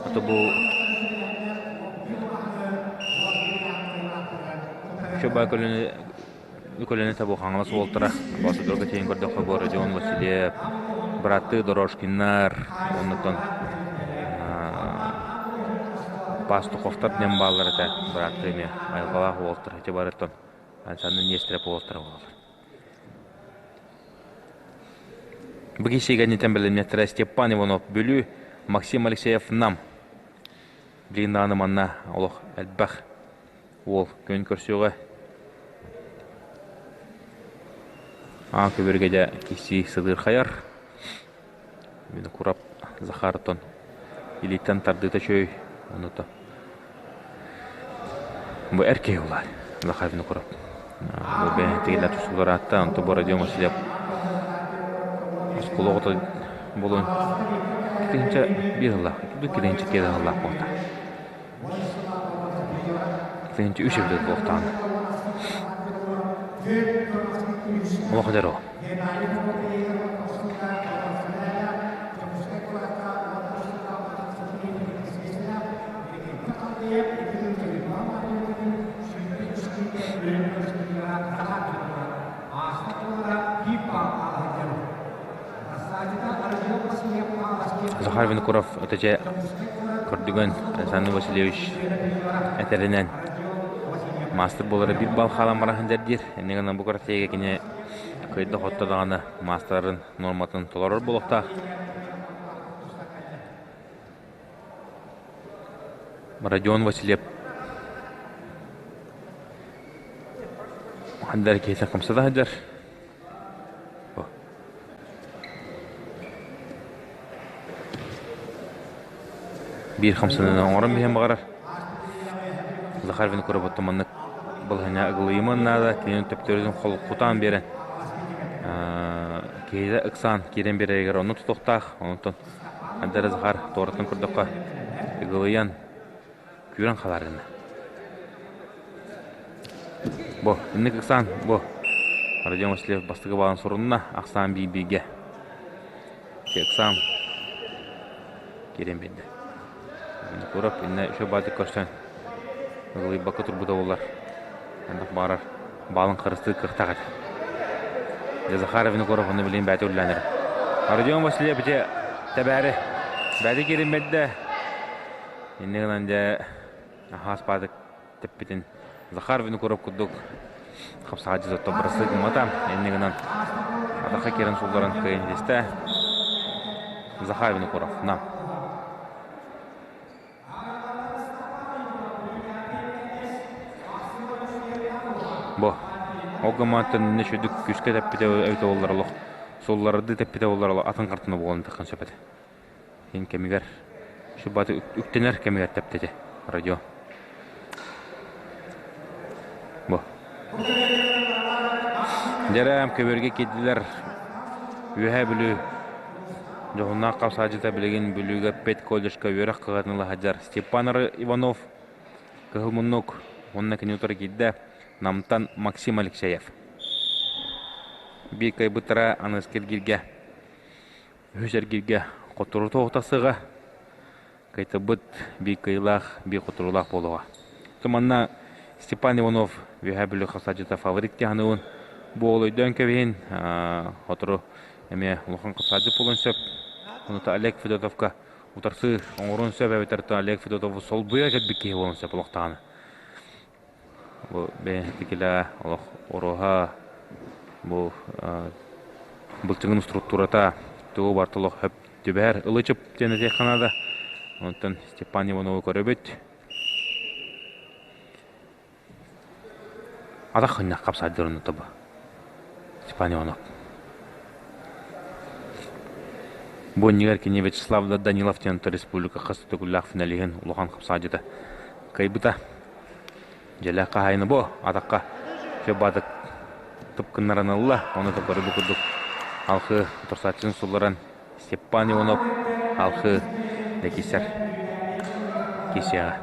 Ото бу Чобай көлөнү көлөнү табу Хаҥалас уолтара Басыдорга тиийэн көрдөххө бу Родион Васильев, бырааттыы Дорожкиннар, оннуттан Пастуховтар диэн бааллар этэ, бырааттыы эмиэ айылҕалаах уолтар ити барыттан Александр Нестеров уолтара буолаллар. Бу киһи бэлэмнэттэрэ Степан Иванов Бүлүү, Максим Алексеев Нам. Билигин даҕаны манна олох элбэх уол күөн көрсүөҕэ. Аан көбүргэ дьэ киһи сыдыырхайар. Винокуров Захартон илииттэн тардыыта үчүгэй онута бу эр киһи улаат Захар Винокуров бу бэйэтигэр тустуулар аатта онто бу Родион Васильев оскуола оҕото буолан китинчэ биир сыллаах китинчэ киэдэ сыллаах буолта китинчэ үс эбит буолтаҕына олох эдэр оҕо Захар Винокуров өтөчө көрдүгэн Александр Васильевич этэринэн маастар буолара биир балл хаалан баран диир. Инньэ гынан бу кырасыйга кини кыайда-хотто даҕаны маастарын нуорматын толорор буолуохтаах. Родион Васильев хандар киһитэ хамсата сылдьар. Биир хамсаныыны оҥорон биһэн баҕарар. Захар Винокуров оттон маннык балаһыанньа ыгылыйыман наада, кинини төптөрүтүн холкутаан биэрэн киһитэ ыксаан киирэн биэрэригэр онно тутуохтаах. Онтон Андре Захар туораттан көрдөххө ыгылыйан күүрэн халаар гына. Бу, инник ыксаан, бу. Родион Васильев бастакы баалын сурунна, ахсаан биир-бииргэ. Ыксаан киирэн биэрдэ. Курап иннэ үчүгэй баатык көрсөн ыгылыйбакка турбута буоллар, ханнык баҕарар баалын харыстыыр кыахтаах этэ. Дьэ Захар Винокуров онно билигин бэйэтэ үлэлээн эрэр. Родион Васильев ити тэбээри бэйэтэ киирэн биэрдэ. Инньэ гынан дьэ аһаас баатык тэппитин Захар Винокуров курдук хапсаҕайдьыт отто бырастыы гыммата. Инньэ гынан атахха киирэн суулларан кыайан илистэ. Захар Винокуров на. Бу ол гыммааттан иннэ үчүгдүк күүскэ тэппитэ эбитэ буоллар олох суулларардыы тэппитэ буоллар олох атын хартына буолан таххан сөп этэ. Иһин кэмигэр шубаты үктэнэр кэмигэр тэптэтэ радио. Бу. Дьэрээм көбүөргэ киирдилэр Үөһээ Бүлүү дьоһуннаах хапсааччыта билигин Бүлүүгэ педколледжка үөрэх кыһатын ыла сылдьар Степан Иванов Кыһыл муннук уонна кини утары киирдэ Намтан Максим Алексеев. Биир кыайбыттара аныгыскы эргииргэ Үһүс эргииргэ хотторуу тахсыаҕа, кыайтарбыт биир кыайыылаах, биир хотторуулаах буолуоҕа. Манна Степан Иванов Үөһээ Бүлүү хапсааччыта фаворит дии Бу уол өйдөөн кэбиһин, сотору эмиэ улахан хапсааччы буолуон сөп. Онута Олег Федотовка утарсыы оҥоруон сөп эбэтэр Олег Федотову солбуйа кэлбит киһи буолуон сөп олохтооҕуна. Бу бэйэтикилэ олох оруоһа бу былчыҥын структурата тугу барыта олох сөп түбэһэр ылы-чып диэн этиэххэ наада. Онтон Степан Иванову көрөбүт. Атах хынньах хапсаайдыр онно тобу. Степан Иванов. Бу иннигэр кини Вячеслав Данилов диэн республика хас төгүллээх финалиһын улахан хапсаадьыта кыайбыта. Дьэлээх хаһаайына бу атахха Фебатык тыпкыннаран ылла. Ону топору бу курдук алхы торсааччыны сулларан Степан Иванов алхы декисер кисиэҕэ.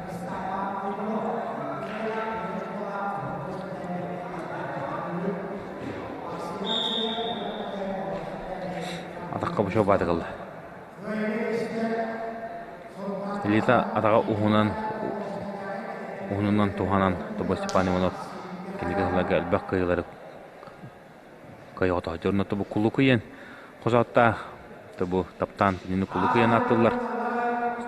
Атахха бу баатык ылла. Элита атаҕа уһунан уһунунан туһанан Тобо Степан Иванов кинигэ сылларга элбэх кыайыылары кыайа-хото сылдьар. Онно бу Кулукуйан хосоттаах бу таптаан кинини Кулукуйан ааттыыллар.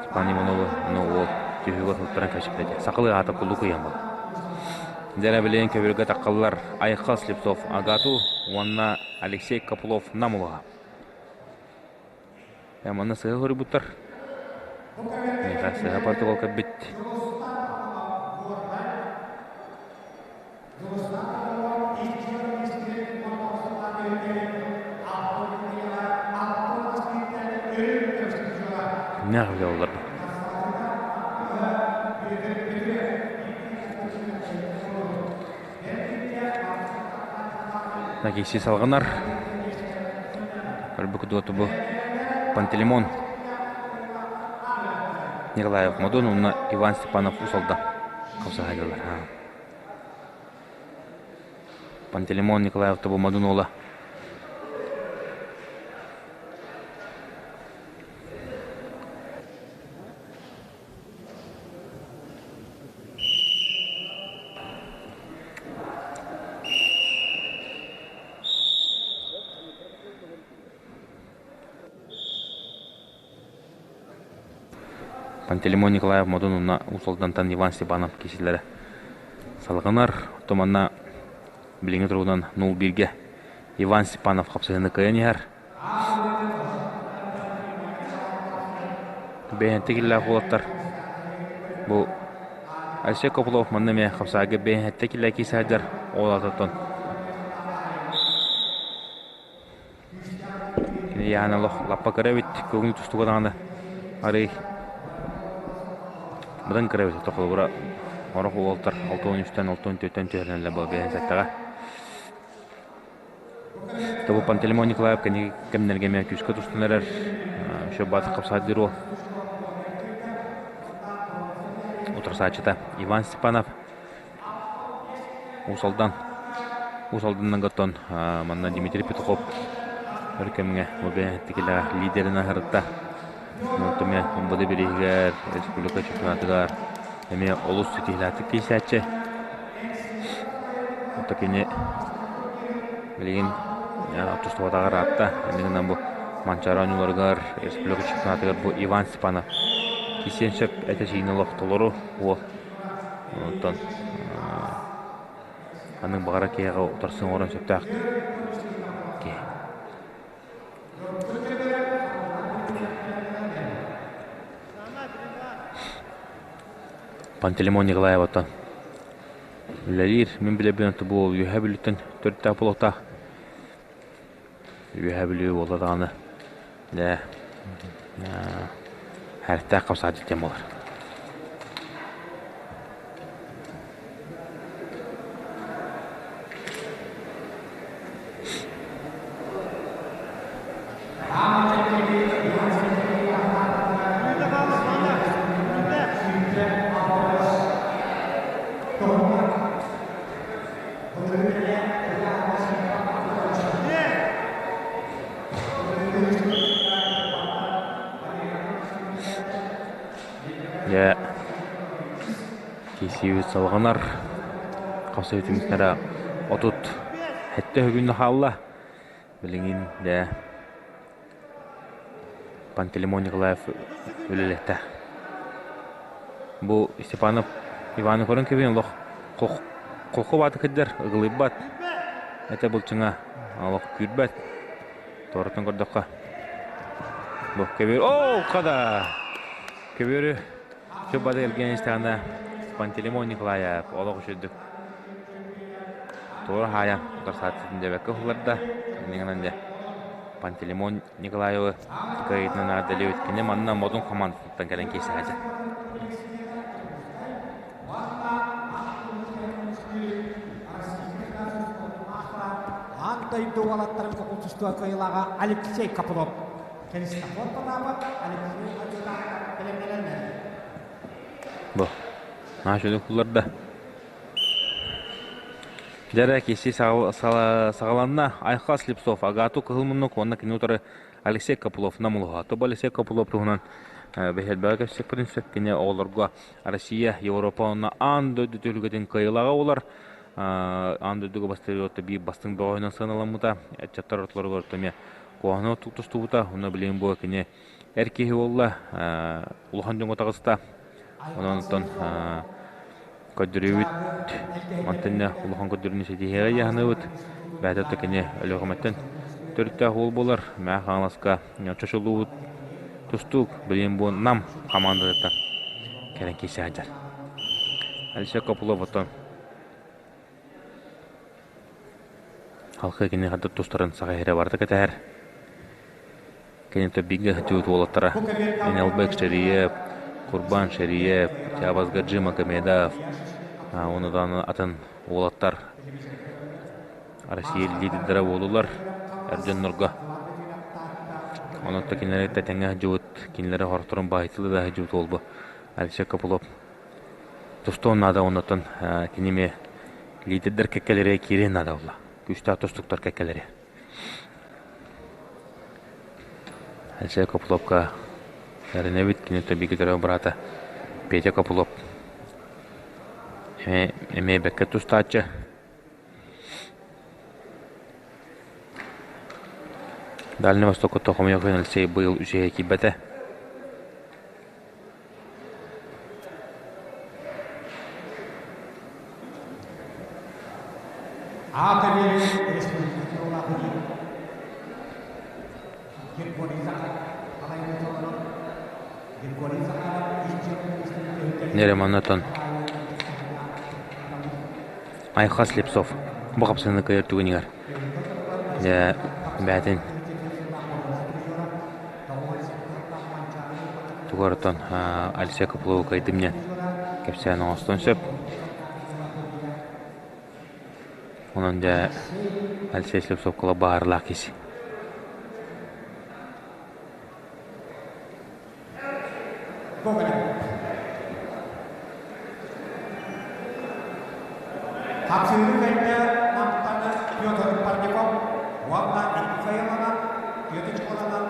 Степан Ивановы ону уол түһүүгэ сылтаран кэпсэппитэ. Сахалыы аата Кулукуйан буолар. Дьэ билигин көбүргэ таххаллар Айхал Слепцов АГАТУ уонна Алексей Копылов Нам улаха. Манна сыһа хоруйбуттар. Миэхэ сыһа протокол кэлбит. Кимнээх эбитэ буоллар бу? Накиси салҕанар. Көрбүкүт бу Пантелеймон Николаев Модун уонна Иван Степанов Усолда хапсаһайдылар. Пантелеймон Николаев тобу Модун уола Пантелеймон Николаев Модун уонна Уус Алдантан Иван Степанов киирсиилэрэ салҕанар. Оттон манна билиҥҥи туругунан 0-1-гэ Иван Степанов хапсыһыыны кыайан иһэр. Бэйэнтик иллээх уолаттар бу Алексей Копылов манна эмиэ хапсаайга бэйэнтик иллээх киирсэ сылдьар уолаттартан кини яһан олох лаппа кыра эбит көҥүл тустууга даҕаны арый быдан кыра эбит холобура орох уолаттар 63-тэн 64-тэн түһэринэллэр буолла бэйэн сэттэҕэ Тобу Пантелеймон Николаев кэнники кэмнэргэ эмиэ күүскэ тустан эрэр. Еще баатыр хапсаайдыыр уол. Утарсааччыта Иван Степанов. Уус Алдан. Уус Алданнан оттон манна Дмитрий Петухов өр кэмҥэ бу лидерин аһарытта. Онтон эмиэ МВД бирииһигэр, республика чемпионатыгар эмиэ олус ситиһиилээхтик киирсээччи. Ото кини билигин тустубатаҕар аатта. Иннигинэн бу Манчаары оонньууларыгар, республика чемпионатыгар бу Иван Степанов киирсиэн сөп этэ-сиинэ олох толору уол. Онтон ханнык баҕарар киһиэхэ утарсыы оҥорон сөптөөх киһи. Пантелеймон Николаев оттон үлэлиир. Мин билэрбинэн бу уол Үөһээ Бүлүүттэн төрүттээх буолуохтаах. Үөһээ Бүлүү буолла даҕаны дьэ Хэртээх хапсаадьыт диэн буолар. Дьэ, киирсиибит салҕанар. Хас түмүктэрэ 37 күн хаалла. Билигин дьэ Пантелеймон Николаев үлэлэтэ. Бу Степанов Иваны көрөн кэбиһин олох холку бааты кырдьар, ыгылыйбат. Этэ былчыҥа олох күүрбэт. Туораттан көрдөххө бу көбүөр оо хада көбүөрү Чуббады Евгений истэҕинэ Пантелеймон Николаев олох үчүгдүк туора хаайан утарсааччытын диэбэккэ уһулларда. Иннигинэн дьэ. Пантелеймон Николаевы кыайыытынан эҕэрдэлиибит. Кини манна Модун хамаандатыттан кэлэн киирсээччи. Аан дойду уолаттарын кокултустуга кыайыылааҕа Алексей Копылов. Христофор Потапов, Алексей Адьырҕа бэлэмнэнэллэр. Бу наһаа үчүгэй кулларда. Дьэ киси саҕаланна. Айхал Слепцов, Агату Кыһыл Муннук уонна кини утары Алексей Копылов намылыһа. Тобо Алексей Копылов туһунан бэһэлбэҕэ кэпсиэхпитин сөп. Кини оҕолорго Россия, Европа уонна аан дойду түһүлгэтин кыайыылааҕа буолар. Аан дойдуга бастыыр биир бастыҥ бөҕөһүнэн сыаналаммыта. Ыччаттар ортолоругар эмиэ куһаҕаны тустубута. Онно билигин бу кини эр киһи буолла, улахан дьоҥҥо таҕыста. Онон оттон көрдөрүүбүт мантан улахан көрдөрүүнү ситиһиэҕэ дьаһаныбыт. Бэйэтэ да кини Өлүөхүмэттэн төрүттээх уол буолар. Мэҥэ Хаҥаласка чочулуубут тустуук билигин бу Нам хамаандатыттан кэлэн киирсэ сылдьар. Алексей Копылов оттон Халкы кини ханнык тустарын саха иһэрэ барыта кэтэһэр. Кини бииргэ сылдьыбыт уолаттара Энелбек Шериев, Курбан Шериев, Чабазгаджи Магомедов уонна даҕаны атын уолаттар Россия лидердэрэ буоллулар эр дьоннорго. Онон кинилэри тэҥҥэ сылдьыбыт, кинилэри хорторун баһыйтылыы да сылдьыбыт уол бу Алексей Копылов. Тустуон наада оннуттан кини эмиэ лидердэр кэккэлэрэ киириэн наада буолла. Күүстээх тустуктар кэккэлэрэ. Алексей Копыловка эрэнэбит, кини бииргэ төрөөбүт быраата Петя Копылов эмиэ бэккэ тустааччы. Дальний Востокка хомойуох иһин Алексей быйыл үчүгэйгэ киирбэтэ. Нереманатан Айхал Слепцов бу хапсыһыыны кыайар түгэнигэр дьэ бэйэтин Тугартан Алексей Копылову кыайдым диэн кэпсээн оҥостуон сөп. Онон дьэ Алексей Слепцов баарылаах киһи. Хапсыһыы кэннэ Намтан Петр Парников уонна икки кыайыланан, Петр Чкаланан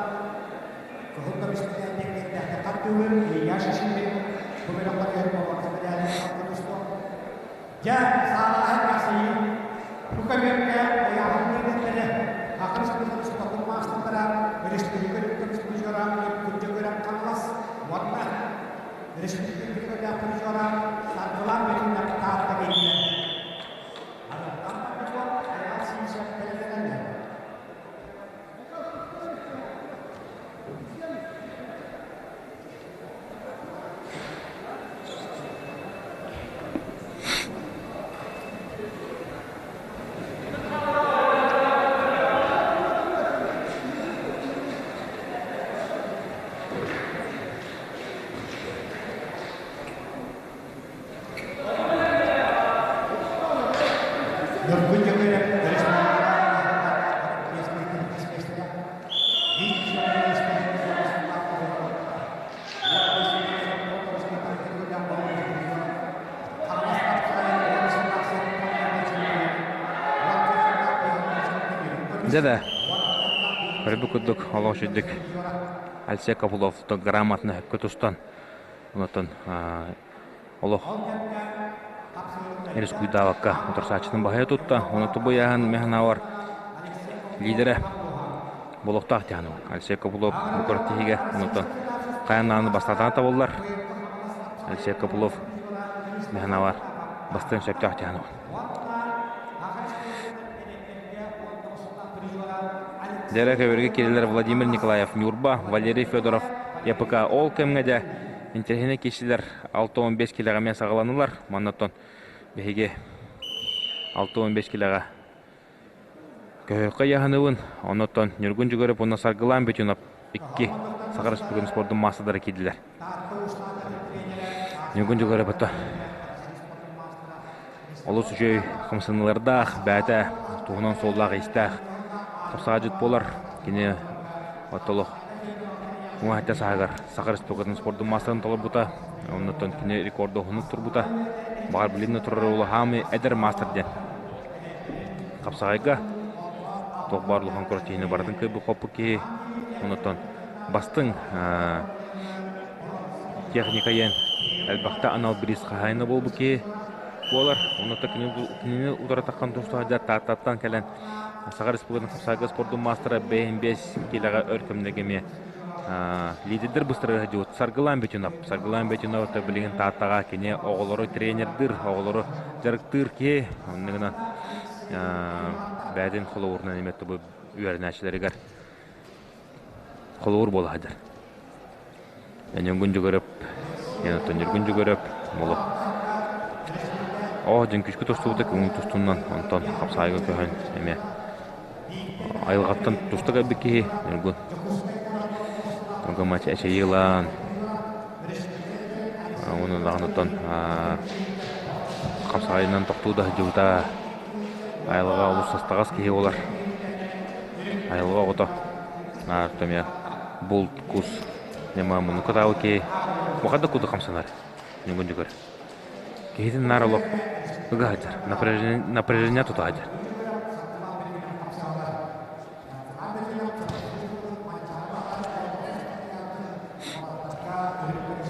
Кыһыл көмүскэлээх диэҥҥэ хардыылыыр Илья Шишимин бу бөлөхтөрүгэр буолбатах мэдээлин тустуо. Дьэ, саалаҕа кэхсийии. Бу көмүөккэ ыйааһын лиидэрдэрэ, Саха Республикатын спордун маастардара, республика үрдүк призера Күрдьэ Хаҥалас уонна республика үрдүк призера Саргылаан Бөтүннэр Таатта киирдилэр. Арыттан Парников, Айаал Сиисэп бэлэмнэнэллэр. Ньургун Дьөгүөрэп Дьэ да, көрбүт курдук олох үчүгдүк Алексей Копылов грамотно сөпкө тустан онтон олох рискуйдаабакка утарсааччытын баһыйа тутта. Ону тубуйааһын механавар лидерэ Болохтоох тиһаныбын. Алексей Копылов бу күрэхтэһиигэ онтон хайан даҕаны бастаатаҕа табыллар. Алексей Копылов механавар бастыан сөптөөх тиһаныбын. Дьэрэ көбөргө киирэлэр Владимир Николаев Ньурба, Валерий Федоров ЯПК ол кэмҥэ дьэ интэриэһинэй киирсилэр 65 килэҕэ эмиэ саҕаланылар. Манна оттон биһиги 65 килэҕэ Көһөххө яһаныбын, оннуттан Ньургун Дьүгөрөп уонна Саргылаан Бетюнов икки Саха Республикатын спордун маастардара киирдилэр. Ньургун Дьүгөрөп ото олус үчүгэй хамсаныылардаах, бэйэтэ туһунан суоллаах-иистээх хапсаҕайдьыт буолар. Кини оттолох уҥа саһыгар Саха Республикатын спордун маастарын толорбута. Оннуттан кини рекорду уһуннук турбута. Баҕар билин да турар улахан эдэр маастар диэн хапсаҕайга туох баар улахан куротиһины барытын кыайбыт хоппут киһи. Оннуттан бастыҥ техника диэн элбэхтэ анал бириис хаһаайына буолбут киһи буолар. Оннуттан кинини утары таххан тустаһыдьар Тааттаттан кэлэн Саха Республикатын хапсаҕайга спордун маастара 55 киилэҕэ өр кэмнэргэ эмиэ лидердэр быстарыга сылдьыбыт Саргылаан Бетюнов. Саргылаан Бетюнов билигин Тааттаҕа кини оҕолору тренердыыр, оҕолору дьарыктыыр киһи. Оннук гынан бэйэтин холобурунан эмиэ тобу үөрэнээччилэригэр холобур буола сылдьар. Ньургун Дьүгүрүп, оттон Ньургун Дьүгүрүп молох Оо, дьин күскү тустубута көҥүл тустунан, онтон хапсаайга көһөн эмиэ айылҕаттан туста кэлбит киһи Ньургун. Ньургун мача эчэйии ылан, уонна даҕаны оттон хапсаайынан тохтуу да сылдьыбыта. Айылҕа олус састаҕас киһи буолар. Айылҕа оҕото. Наар эмиэ булт, кус, ньыма муннукка таабы киһи баҕар да курдук хамсанар. Ньугун дьүгэр. Киһитин наар олох ыга сылдьар, напряжение тута сылдьар.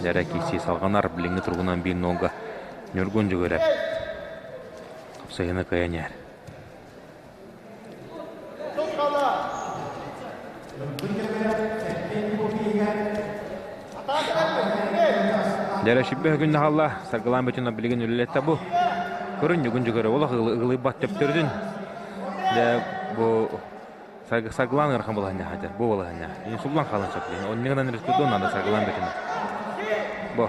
Дьэрэ киирсии салҕанар, билиҥҥи туругунан биир нолга Ньургун Дьүгүрэп хапсыһыыны кыайан иһэр. Дьэрэ сүбэ күн хаалла, Саргылаан Бөтүнэ билигин үлэлэттэ бу. Көрүн ньугун дьүгэрэ олох ыгылыйбат төптөрүтүн. Дьэ бу Саргылаан ыарахан балаһанньа хаадьар, бу балаһанньа. Суллан хаалан сөп. Онньугунан республикон надо Саргылаан Бөтүнэ. Бу.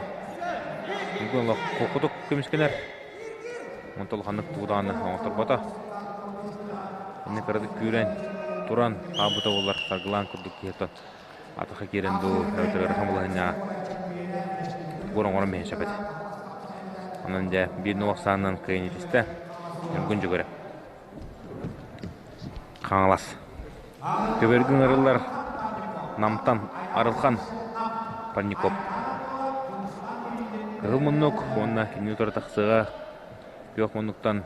Ньугун олох кутук көмүскэнэр. Онтон улаханнык тугу даҕаны оҥотторбото. Иннэ кыратык күүрэн, туран хаалбыта буоллар саргылаан курдук киһи атаха киирэн дуу, эбэтэр ыарахан балаһыанньаҕа тугу оҥорон биһиэн сөп этэ. Онон дьэ биир нуох саанан кыайан итистэ. Ньургун Дьөгүөрэ. Хаҥалас. Көбөргү ыҥырыллар Намтан Арылхан Парников. Кыһыл муннук уонна кинини утары тахсыаҕа күөх муннуктан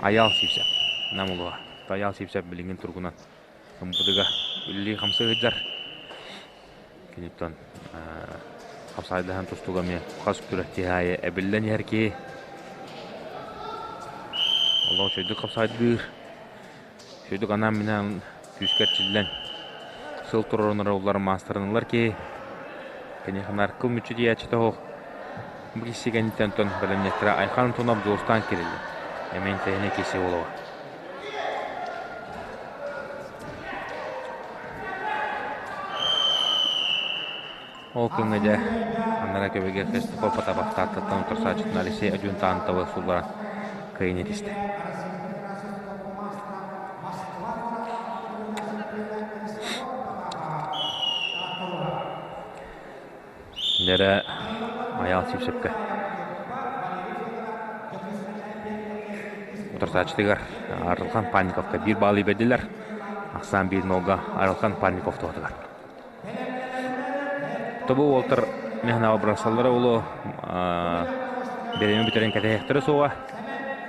Айаал Сивцев Нам улууһа. Айаал Сивцев билиҥҥин туругунан ымпытыга үлэлии-хамсыы сылдьар. Киниттэн хапсаайдаһан тустууга эмиэ хас күрэхтэһии аайы эбиллэн иһэр киһи. Олох үчүгэйдик хапсаайдыыр. Үчүгэйдик анаан-минээн күүскэ эрчиллэн сыл туруорунар улар маастарынылар киһи. Киниэхэ наркыл мүччү тиийээччитэ суох. Бу киһи кэнниттэн онтон бэлэмнэттэрэ Айхан Антонов Дьулустаан кириллэ. Эмиэ интэриэһинэй киһи буолуоҕа. Ол күҥҥэ дьэ анараа көбүгэ Христофор Потапов Тааттаттан утарсааччытын Алексей Одюнтантовы сулларан кыайан этистэ. Дьэрэ Айаал Сивцевкэ утарсааччытыгар Арылхан Панниковка биир баалы бэрдилэр. Ахсаан биир нолга Арылхан Панников туһатыгар. Тобу уолтар механаҕа бырахсаллара улу бириэмэ бүтэрин кэтэһиэхтэрэ суоҕа.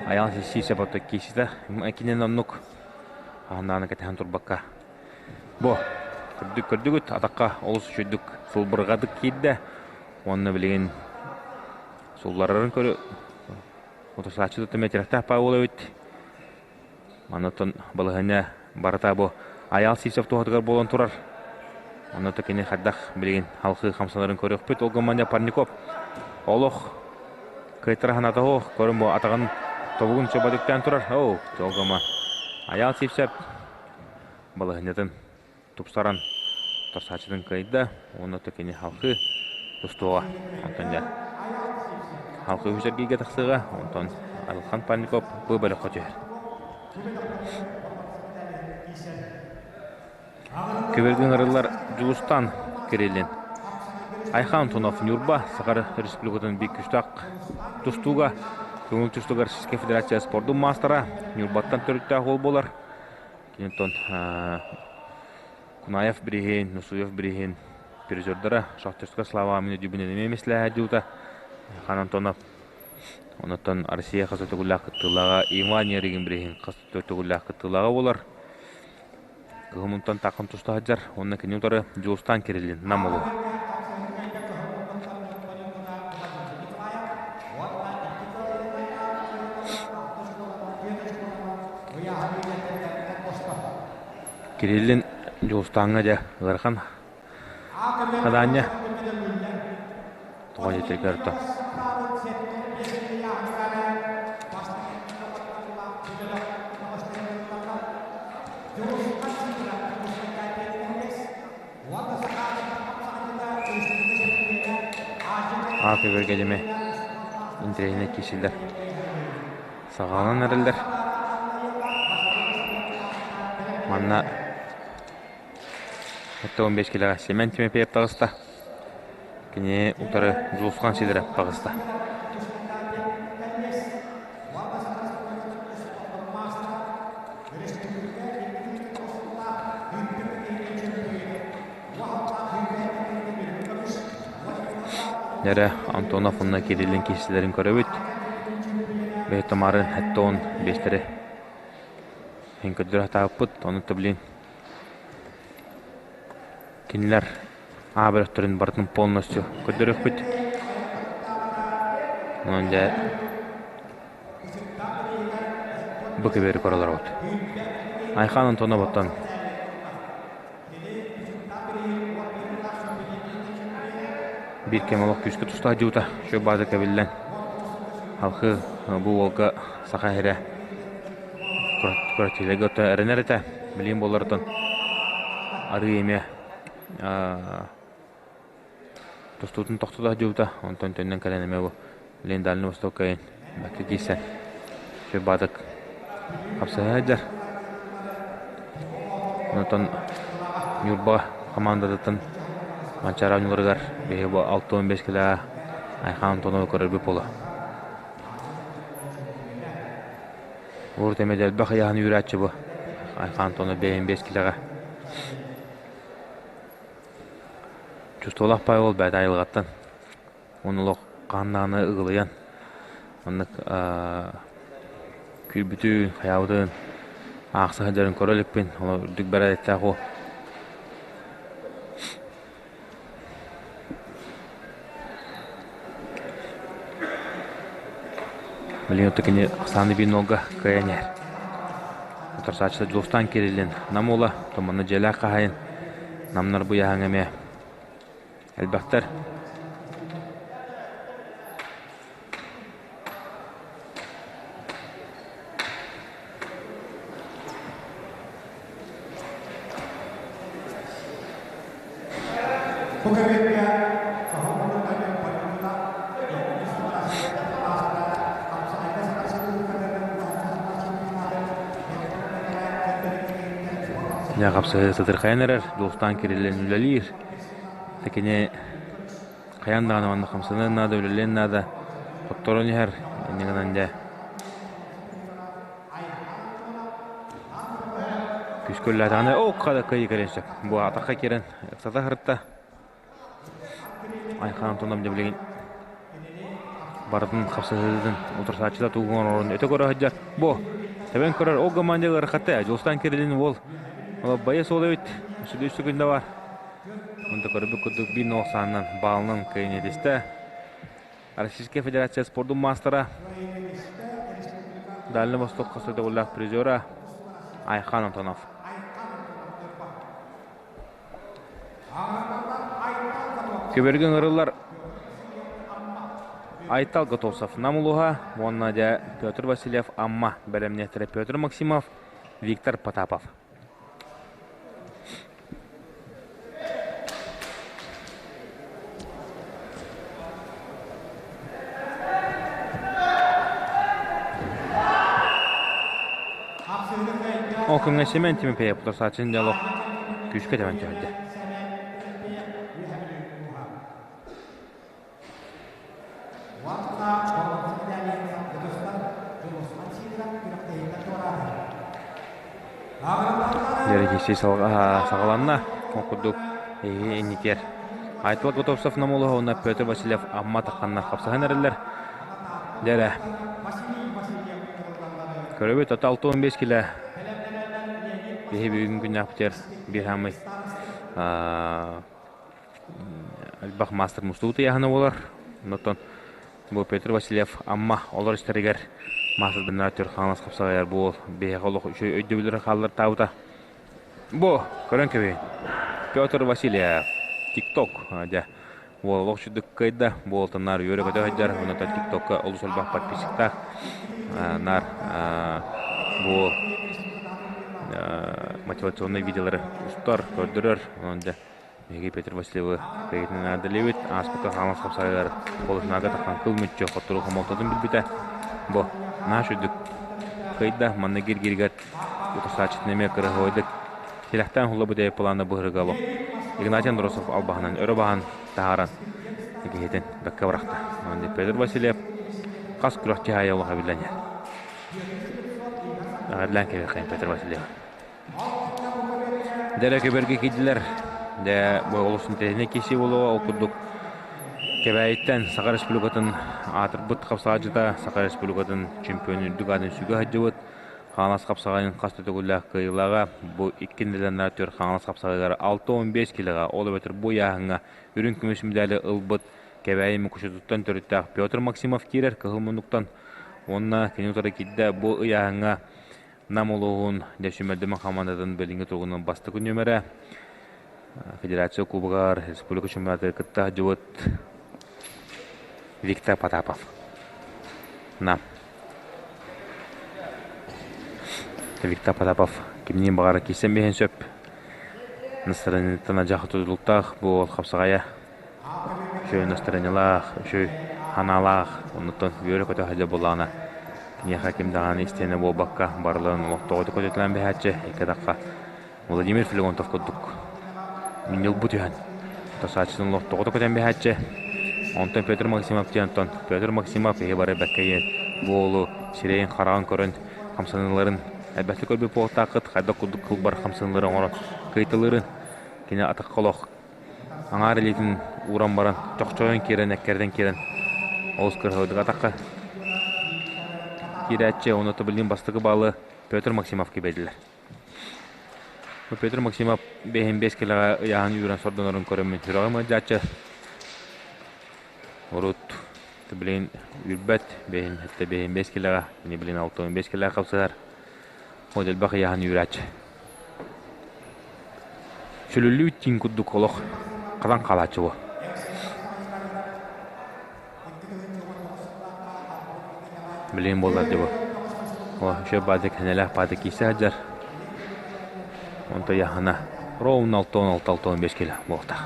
Айаал Сивцев отто кииситэ кинин оннук хаһан кэтэһэн турбакка Бу көрдүк көрдүгүт атахха олус үчүгдүк сылбырҕатык киирдэ уонна билигин сулларарын көрө утарсааччы да тирэхтээх Павел эбит. Манна балаһыанньа барыта бу Айаал Сивцев туһатыгар буолан турар. Онно кини хайдах билигин халхыы хамсанарын көрүөхпүт. Ол гынан Парников олох кыайтара санаата суох. Көрүн бу атаҕын тобугун сөбөтүктээн турар. Оо, ол гыма Айаал Сивцев балаһыанньатын тупсаран тахсааччытын кыайда уонна кини халхыы тустуоҕа. Онтон дьэ халхыы үһүс эргииргэ тахсыаҕа, онтон Арылхан Панников бу бөлөххө түһэр. Көбөргүн арыллар Дьулустан Кириллин. Айхан Антонов Ньурба Саха Республикатын биир күстээх тустууга көҥүл тустууга Российскай Федерация спордун маастара Ньурбаттан төрүттээх уол буолар. Киниттэн Кунаев бириһин, Нусуев бириһин призердара Шахтерска Слава Амина Дюбин эмиэ мислээһэ дьуута Айхан Антонов Онтон Россия хас төгүллээх кыттыылааҕа Иван Ярыгин бириһин хас төгүллээх кыттыылааҕа буолар. Кыһымынтан такын туста сылдьар уонна кини утары Дьулустаан Кириллин Нам улууһа. Кириллин Дьулустааҥҥа дьэ ыарахан хадаанньа тоҕо диэтэргэр то Аа көбөргө дьэме интэриэһинэй киирсиллэр саҕаланан эрэллэр. Манна 15 килэҕэ Семен Тимофеев таҕыста. Кини утары Дьулусхан Сидоров таҕыста. Эрэ Антонов уонна Кириллин киирсилэрин көрөбүт. Бэйэ Тамарын Хэттон биэстэри Эн көрдөрө сатаабыппыт, ону да блин кинилэр аа бөлөхтөрүн барытын полностью көрдөрүөхпүт. Онон дьэ бу кэбиэри көрө олоробут. Айхан Антонов оттон биир кэм олох күүскэ туста сылдьыбыта, үчүгэй бааза кэбиллэн халхыы бу уолга саха сирэ куратиларга эрэнэр этэ. Билигин буоллар арыы эмиэ тустуутун тохтото сылдьыбыта, онтон төннөн кэлэн эмиэ бу Билигин Дальний Востокка бакка киирсэн сүрбаатык хапсыһа сылдьар. Онтон Ньурба хамаандатыттан Манчаары оонньууларыгар биһиги бу 65 килоҕа Айхан Антоновы көрөрбүт буолуо. Урут эмиэ элбэх ыйааһын үүрээччи бу Айхан Антонов 55 килоҕа. Чувстволаах Павел бэйэтэ айылҕаттан Уонна олох хаһан даҕаны ыгылыйан маннык күүрбүтүн, хайаабытын аахса сылдьарын көрө иликпин. Ол үрдүк бэрээдэктээх уол. Билигин отто кини ахсааны биир нолга кыайан иһэр. Утарсааччыта Дьулустаан Кириллин Нам уола, туманна дьиэлээх хаһаайын Намнар бу ыйааһыҥҥа эмиэ Элбэхтэр. Бу кэмҥэ Дьэ хапсыһыы сытырхайан эрэр, Дьулустаан Кириллин үлэлиир. Кини хайаан даҕаны манна хамсаныан наада, үлэлиэн наада, хотторон иһэр, инньэ гынан дьэ күүскэ үлэлээтэҕинэ оо хада кыайыы кэлиэн сөп. Бу атахха киирэн ыксата сырытта. Айхан Антонов дьэ билигин барытын хапсыһыытын утарсааччыта тугу оҥорорун өтө көрө сылдьар. Бу тэбэн көрөр ол команда ыарахатта Дьулустаан Кириллин уол байа суол эбит. Сүдү үс күндэ бар. Онто көрбүт курдук биир нол саанынан баалынан кыайан этистэ. Российская Федерация спордун маастара Дальний Восток хас призера Айхан Антонов. Көбөргө ыҥырыллар Айтал Готовцев Нам улууһа уонна дьэ Петр Васильев Амма бэлэмниэхтэрэ Петр Максимов, Виктор Потапов. Ол кэмҥэ Семен Тимофеев утарсааччыны дьолох күүскэ тэбэн түһэрдэ. Дьэрикиси саҕаланна. Ол курдук эһиги инникигэр Айтал Готовцев Намолоһо уонна Петр Васильев Амма Тахханнар хапсаһан эрэллэр. Дьэрэ. Көрөбүт, ото 65 килэ биһи бүгүн күннээхпитигэр биир хаамый элбэх маастар мустубут ыйааһына буолар. Онтон бу Петр Васильев Амма олор истэригэр маастарданар түр хаҥалас хапсаҕайар буол биһиэхэ олох үчүгэй өйдөбүллэри хааллартаабыта. Бу көрөн кэбиһин. Петр Васильев ТикТок дьэ уол олох үчүгдүк кыайда. Бу уолтан наар үөрэ-көтө сылдьар. Онтон ТикТокка олус элбэх подписчиктаах. Наар бу мотивационнай видеолары устар, көрдөрөр. Онон дьэ Биһиги Петр Васильевы бэйэтинэн аадалыыбыт. Ааспыкка хаҥас хапсаҕайыгар Полосинага тахсан кыл мүччү хотторуу хомолтотун билбитэ. Бу нааш үрдүк кыайда. Манна гиргиригэр утарсааччытын эмиэ кыраһыайдык тилэхтээн хуллабыт плана быһырыга олох. Игнатий Андросов албаһынан өрө баһан таһааран киһитин бэккэ бырахта. Петр Васильев хас күрэх чаһайа олоха биллэн иһэр. Эҕэрдлээн кэбиэххэйин Петр Васильев. Дьэ көбөргө киирдилэр. Дьэ бу олус интэриэһинэй киирсии буолуоҕа. Ол курдук Кэбээйиттэн Саха Республикатын аатырбыт хапсаҕайдьыта, Саха Республикатын чемпионун үрдүк аатын сүгэ сылдьыбыт Хаҥалас хапсаҕайын хас да төгүллээх кыайыылааҕа бу икки нэдиэлэннээх түөрт Хаҥалас хапсаҕайыгар 65 килоҕа, ол эбэтэр бу ыйааһыҥҥа үрүҥ көмүс медали ылбыт Кэбээйи Мукучутуттан төрүттээх Петр Максимов киирэр кыһыл муннуктан уонна кини утары киирдэ бу ыйааһыҥҥа Нам улууһун дьэ сүүмэрдэммит хамаандатын билиҥҥи туругунан бастакы нүөмэрэ Федерация Кубогар республика чемпионатыгар кытта сылдьыбыт Виктор Потапов. Нам. Виктор Потапов кимниин баҕарар киирсэн биэһин сөп. Настроениеттан адьаха тутулуктаах бу уол хапсаҕайа Үчүгэй настарыанньалаах, үчүгэй санаалаах, оннуттан үөрэ-көтө сылдьар буоллаҕына, киниэхэ ким даҕаны истиэнэ буолбакка, барыларын олохтоҕутук көтүтэлээн биһээччи, икки атахха Владимир Флегонтов курдук ньылбы түһэн, тосааччытын олохтоҕутук көтөн биһээччи. Онтон Петр Максимов диэн онтон Петр Максимов киһи бары бэккэ ийэн бу уолу сирэйин-хараҕын көрөн хамсаныыларын элбэхтик көрбүт буолуохтааххыт, хайдах курдук кылбар хамсаныылары оҥорон кыайталыырын кини атахха олох Аҥаар илиитин ууран баран, чохчойон киирэн, эккирэтэн киирэн, олус кыраһыайдык атахха киирээччи уонна билигин бастакы баалы Петр Максимов кибэдилэр. Петр Максимов бэһин бэс килэҕэ ыйааһын үүрэн сордонорун көрөммүн сүрэҕим ыалдьааччы. Урут билигин үүрбэт, бэһин этэ бэһин бэс килэҕэ, кини билигин 65 килэҕэ хапсыһар. Ол элбэх ыйааһын үүрээччи. Сүлүллүү тииҥ курдук олох хатан хаалааччы буо. Билигин буоллар дьэ бу. О, үчүгэй баадык, энэлээх баадык киирсэ сылдьар. Онто яһана ровно 6-16-65 кило буолтах.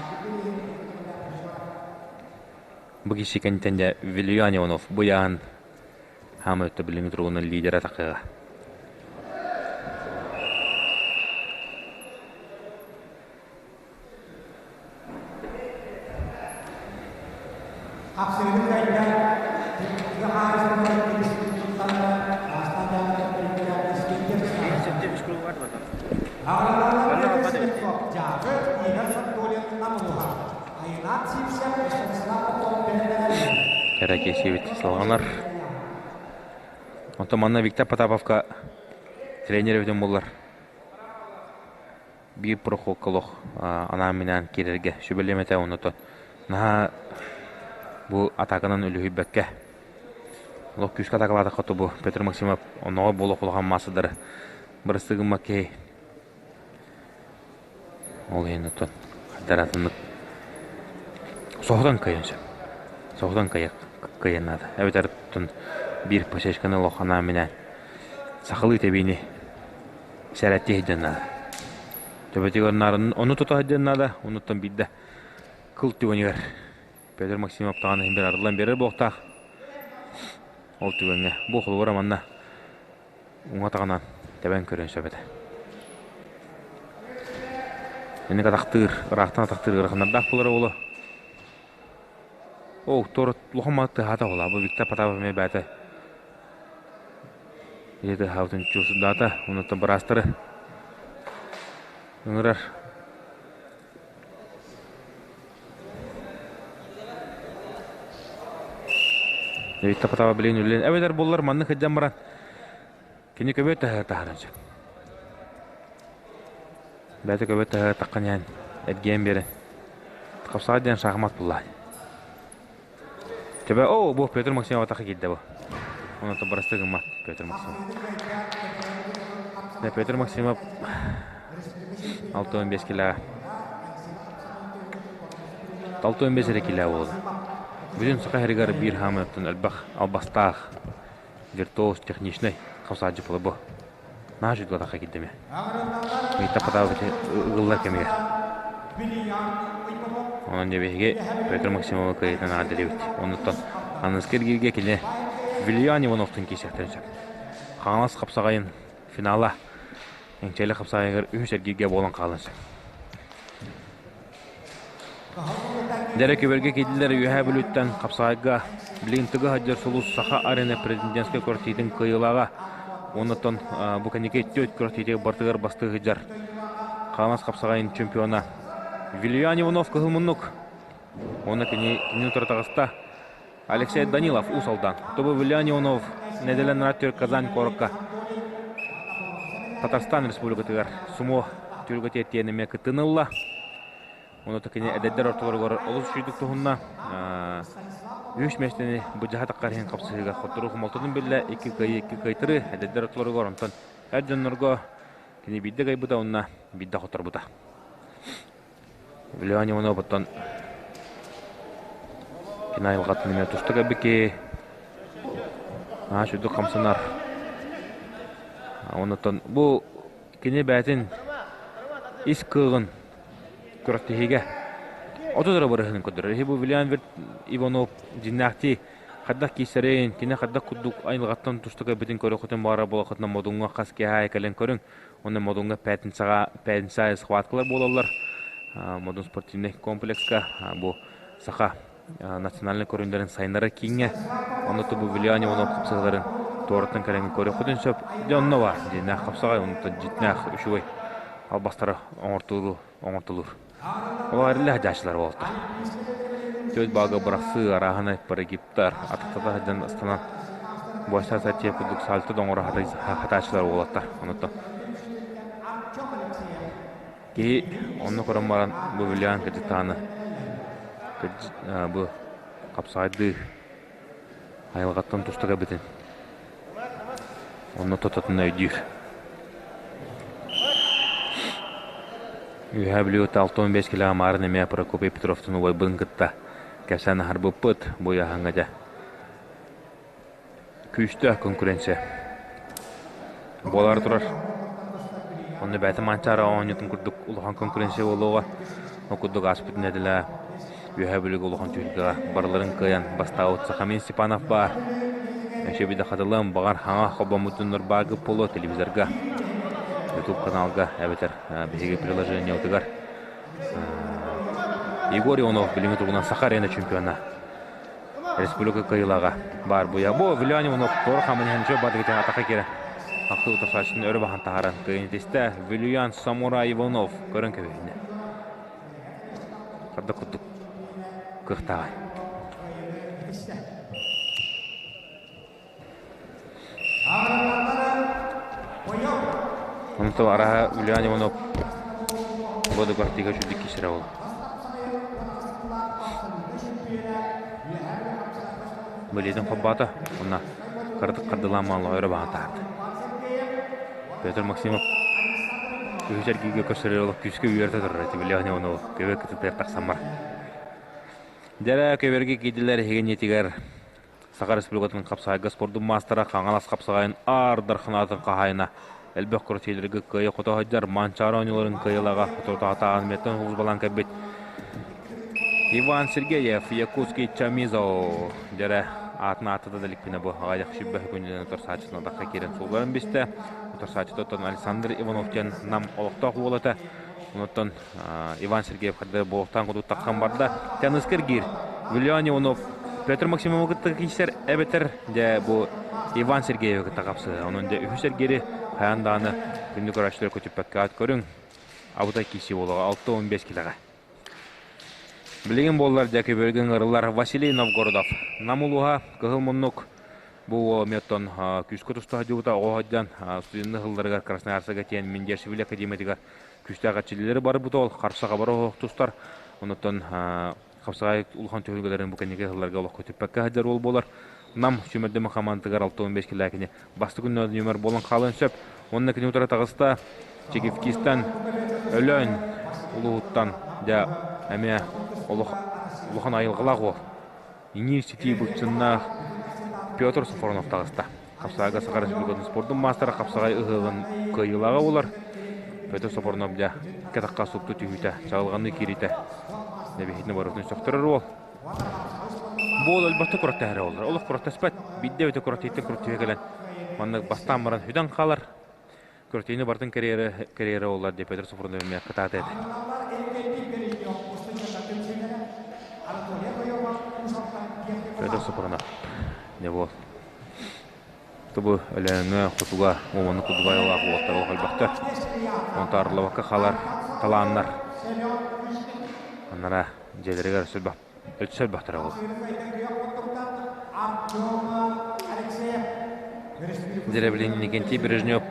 Бу киһи кэнниттэн дьэ Вильян Иванов бу яһан хаама өттө билиҥҥи туругунан лидера тахыаҕа. Кэрэ киэсиэбит салҕанар. Онтон манна Виктор Потаповка тренер эбитин буллар. Биир прохолка олох анаан-минээн киирэргэ сүбэлиэм этэ оннотон наһаа бу атааканан үлүһүйбэккэ олох күүскэ атаакалаатахха то бу Петр Максимов онноҕор буолуох улахан маассадары бырастыы гыммат киһи Ол иһин оттон хайдах атыннык соһутан кыайан сөп. Соһутан кыайа кыайан наада. Эбэтэр оттон биир посечканы олох анаан-минээн сахалыы тэбиини сэрэтии сылдьан наада. Төбөтүгэр наарын ону тута сылдьан наада, оннуттан биирдэ кыл түгэнигэр Петр Максимов даҕаны иһин арыллан биэрэр буолуохтаах. Ол түгэҥҥэ бу холобура манна уҥа атаҕынан тэбэн көрөн сөп этэ. Инник атахтыыр, ыраахтан атахтыыр ыараханнардаах буолара буолуо. Оо, туора улахан маны тыаһаата буолаа. Бу Виктор Потапов эмиэ бэйэтэ ийэ тыаһаабытын чуосурдаата. Онуттан быраастары ыҥырар. Виктор Потапов билигин үлэлээн эбэтэр буоллар маннык сылдьан баран кини көбүө таһыгар таһааран сөп. Бэйэтэ көбүө таһыгар таххан иһэн эргийэн биэрэн хапсаҕай диэн шахмат буллаа. Төбө оо бу Петр Максимов атаха киирдэ бу. Онон бырастыы гыммат Петр Максимов. Да, Петр Максимов 65 килоҕа. 65 эрэ кило буолла. Бүтүн Саха сиригэр биир хаамыттан элбэх албастаах виртуоз техничнэй хапсааччы буола бу. Наһаа үчүгэй атахха киирдэ эмиэ. Миитта Потапов ыгыллар кэмигэр. Онон дьэ биһиги Петр Максимовы кыайыытын аҕалларыбыт. Оннуттан аныгыскы эргииргэ кини Вильян Ивановтуун киирсиэхтэрин сөп. Хаҥалас хапсаҕайын финала Эҥчэлэ хапсаҕайыгар үһүс эргииргэ буолан хаалан сөп. Дэрэ күбэргэ киирдилэр Үөһээ Бүлүүттэн хапсаҕайга билигин тыга сылдьар сулус Саха Арена президентскэй күрэхтэһиитин кыайыылааҕа уонна бу кэнники түөрт күрэхтэһиитигэр барытыгар бастыы сылдьар Хаҥалас хапсаҕайын чемпиона Вильян Иванов кыһыл муннук уонна кини кинини утары таҕыста Алексей Данилов Уус Алдан. Тобу Вильян Иванов нэдэлэн түөр Казань куоракка Татарстан Республикатыгар сумо түлгэ тиэртиэн эмиэ кыттыыны ылла. Ону кини эдэрдэр ортолоругар олус үчүгдүк туһунна. Үс миэстэни быдьаһа таххар иһин хапсыһыыга хотторуу хомолтотун биллэ. Икки кыайыы, икки кыайтырыы эдэрдэр ортолоругар онтон эр дьоннорго кини биирдэ кыайбыта уонна биирдэ хотторбута. Вильян Иванов оттон кини айылҕатын эмиэ туста кэлбит наһаа үчүгдүк хамсанар. Оннуттан бу кини бэйэтин ис кыаҕын күрэхтэһиигэ 30 эрэ бырыһыанын көрдөрөр. Иһи бу Вильян Иванов дьиннээхтии хайдах киирсэрин, кини хайдах курдук айылҕаттан туста кэлбитин көрүөххүтүн баҕарар буолаххытына Модуҥҥа хас киэһэ кэлэн көрүҥ. Онно Модуҥҥа пятницаҕа пятница схваткалар буолаллар. Модун спортивнай комплекска бу саха национальнай көрүҥнэрин сайыннарар кииҥҥэ онно бу Вильян Иванов хапсыһыыларын туораттан кэлэн көрүөххүтүн сөп. Дьэ онно баар дьиҥнээх хапсаҕай, онтон дьиҥнээх үчүгэй албастары оҥортуулу оҥортулуур. Ол эрэллээх дьаачылар буолтар. Түөрт баага бырахсыы арааһынай прогибтар, атахтата сылдьан ыстанан буоста сатия курдук сальто да оҥоро хатааччылар уолаттар. Онуттан киһи онно көрөн баран бу Виллиан Кадетаны бу хапсаҕайдыы айылҕаттан туста кэлбитин Онно тототуна өйдүүр. Үөһээ Бүлүү 65 килоҕа маарын эмиэ Прокопий Петровтун убайбын кытта кэпсээн аһарбыппыт. Бу ыйааһыҥҥа дьэ күүстээх конкуренция буолаары турар. Онно бэйэтэ Манчаары оонньуутун курдук улахан конкуренция буолуоҕа. Ол курдук ааспыт нэдиэлэ Үөһээ Бүлүүгэ улахан түһүлгэҕэ барыларын кыайан бастаабыт Сахамин Степанов баар. Өссө биирдэ хатылыам, баҕар хаҥа холбоммут дьоннор бааргыт буолуо телевизорга, YouTube каналга эбэтэр биһиги приложениебытыгар. Егор Иванов билиҥҥи туругунан Саха арена чемпиона. Республика кыайыылааҕа баар буйа. Бу Вилиан Иванов туора хаман иһэн үчүгэй бардыгытын атака киирэ. Ахтыы утарсааччытын өрө баһан таһааран кыайан итистэ. Вилиан Самурай Иванов көрөн кэбиһиннэ. Харда курдук кыахтааҕай. Онтон араһа Ульян Иванов боду квартига үчүгдүк киирсэрэ буолла. Бэлиэтин холбоото уонна кыратык хардылаан мааллаҕа өрө баһан таһаарда. Петр Максимов үһүс эргииргэ көрсөрөр олох күүскэ үөрэтэ турар этэ Ульян Иванов көбө кытытыгар тахсан бар. Дьэрэ көбөргө киирдилэр эһиги иннитигэр Саха Республикатын хапсаҕайга спордун маастара Хаҥалас хапсаҕайын Аар Дарханаатын хаһаайына элбэх күрэхтэһиилэргэ кыайа-хото сылдьар Манчаары оонньууларын кыайыылааҕа соторутааҕыта армияттан сулууспалаан кэлбит Иван Сергеев, Якутский Чамизо дьэрэ аатын ааттата да иликпинэ бу аҕыйах сүүрбэ күнүнэн утарсааччытын атахха киирэн суулларан бистэ. Утарсааччыта оттон Александр Иванов диэн Нам олохтоох уолата. Онуттан Иван Сергеев хадда буолтаан кудук таххан барда. Тяныска эргиир. Виллион Иванов Петр Максимовы кытта киирсэр эбэтэр дьэ бу Иван Сергеевы кытта хапсыһа. Онон дьэ үһүс эргиири хайаан даҕаны күндү көрөөччүлэр көтүппэккэ аат көрүҥ. Абытай киирсии буолуоҕа 6-15 килэҕэ. Билигин буоллар дьэ көбүөргэ ыҥырыллар Василий Новгородов. Нам улууһа Кыһыл Муннук бу уол эмиэ күүскэ туста сылдьыбыта оҕо сылдьан студенныы сылларыгар Красноярскайга тиийэн Миндерсибиль академиятыгар күүстээх эрчиллиилэри барбыт ол харса хабара оһох тустар. Онуттан хапсаҕай улахан түһүлгэлэрин бу кэнники сылларга олох көтүппэккэ сылдьар уол буолар. Нам сүүмэрдэмэ хамаандатыгар 65 килээкини бастакы нүөмэр буолан хаалыан сөп. Уонна кини утары таҕыста Чигивкистан Өлөөн улууһуттан дьэ эмиэ олох улахан айылҕалаах уол. Иҥиир ситии быччыннаах Петр Софронов таҕыста. Хапсаҕайга Саха Республикатын спордун маастара хапсаҕай ыһыаҕын кыайыылааҕа буолар. Петр Софронов дьэ кэтахха супту түһүүтэ, чаҕылҕаныы киириитэ нэбиһитин барытын сөхтөрөр уол. Бу уол өлбөттө кураттэһэрэ буоллар. Олох кураттэспэт. Биирдэ эбэтэ куратыйтан куратыйа кэлэн маннык бастаан баран сүтэн хаалар. Куратыйны бартын карьера карьера буоллар диye Петр Софронов эмиэ кытаата этэ. Петр Софронов не буол. Тобу Өлөөҥҥө, Хотуга, Уоманы курдук айылаах уолаттар олох элбэхтэр. Онтон арыллыбакка хаалар талааннар. Аннара дьиэлэригэр өссө элбэхтэрэ ол. Деревлин Никентий Брежнев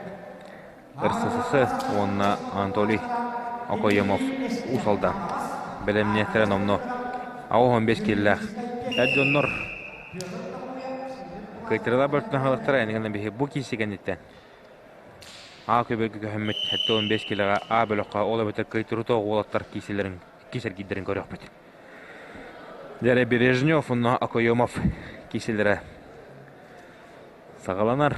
РССС уонна Анатолий Окоемов Уус Алдан бэлэмниэхтэрэ номнуо 85 киилэлээх эр дьоннор кыайтарыылаах бөртүнэн хаалыахтара энигэни биһи бу киирсии кэнниттэн А көбүөргэ көһөммүт 75 киилэҕэ А бөлөххө ол эбэтэр кыайтарыыта уолаттар киирсиилэрин иккис эргиирдэрин көрүөхпүт. Дьэ Бережнев уонна Окоемов киирсиилэрэ саҕаланар.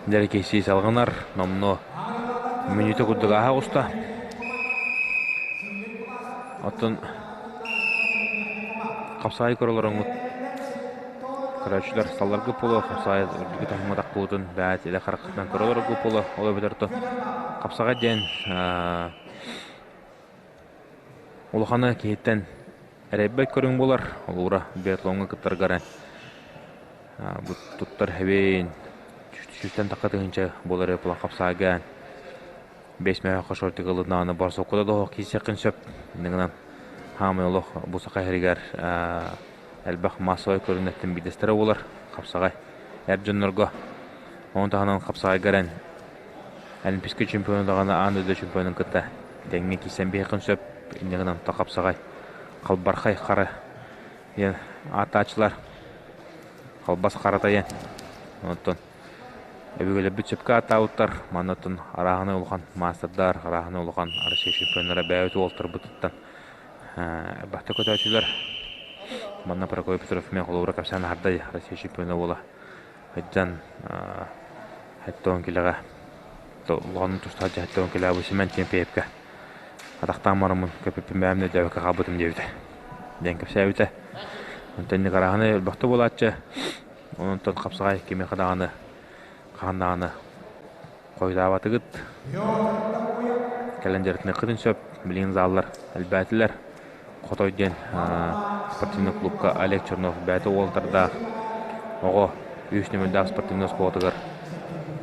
Дьэрэкэйсии салҕанар, номнуо мүнүүтэ курдук ааһа оҕуста. Оттон хапсаҕай көрө олороҥҥут көрөөччүлэр салларгы буолуо, хапсаҕай үрдүкү таһымҥа тахпытын бэйэт илэ хараххытынан көрө олороргут буолуо. Ол эбэтэр то хапсаҕай диэн улаханы киһиттэн эрэйбэт көрүҥ буолар. Олуура биатлоҥҥа кыттаргар бу туттар хэбиин сүүстэн тахха тыһыынча буолар буолан хапсаайга бэс мөһөөххө шортик ылыннаҕына барсокко да оһох киирсиэххин сөп. Иннигинэн хаамай олох бу саха иһэригэр элбэх массовай көрүҥнэртэн биирдэстэрэ буолар хапсаҕай эр дьоннорго. Ону таһынан хапсаҕайга эрэн Олимпийскай чемпиону даҕаны аан дойду чемпионун кытта тэҥҥэ киирсэн биһиэххин сөп. Инньэ гынан хапсаҕай халбархай хара диэн ааттааччылар халбас харата диэн. Онтон өбүгэлэрбит сөпкө ааттаабыттар. Манна оттон арааһынай улахан маастардар, арааһынай улахан Россия чемпионнара бэйэбит уолтарбытыттан элбэхтэ көтөөчүлэр. Манна Прокопий Петров эмиэ холобура кэпсээн аһардай Россия чемпиона буола сылдьан 70 килэҕэ улахан тустаах 70 килэҕэ бу Семен Тимофеевка атахтаан бараммын көппүппүн бэйэм да өйдөөбөккө хаалбытым диэбитэ диэн кэпсээбитэ. Онтон инник арааһынай элбэхтэ буолааччы. Онтон хапсаҕай кимиэхэ даҕаны хаһан даҕаны хойутаабатыгыт. Кэлэн дьарыктаныаххытын сөп. Билигин заллар элбээтилэр. Хотой диэн спортивнай клубка Олег Чернов бэйэтэ уолтардаах оҕо үс нүмердээх спортивнай оскуолатыгар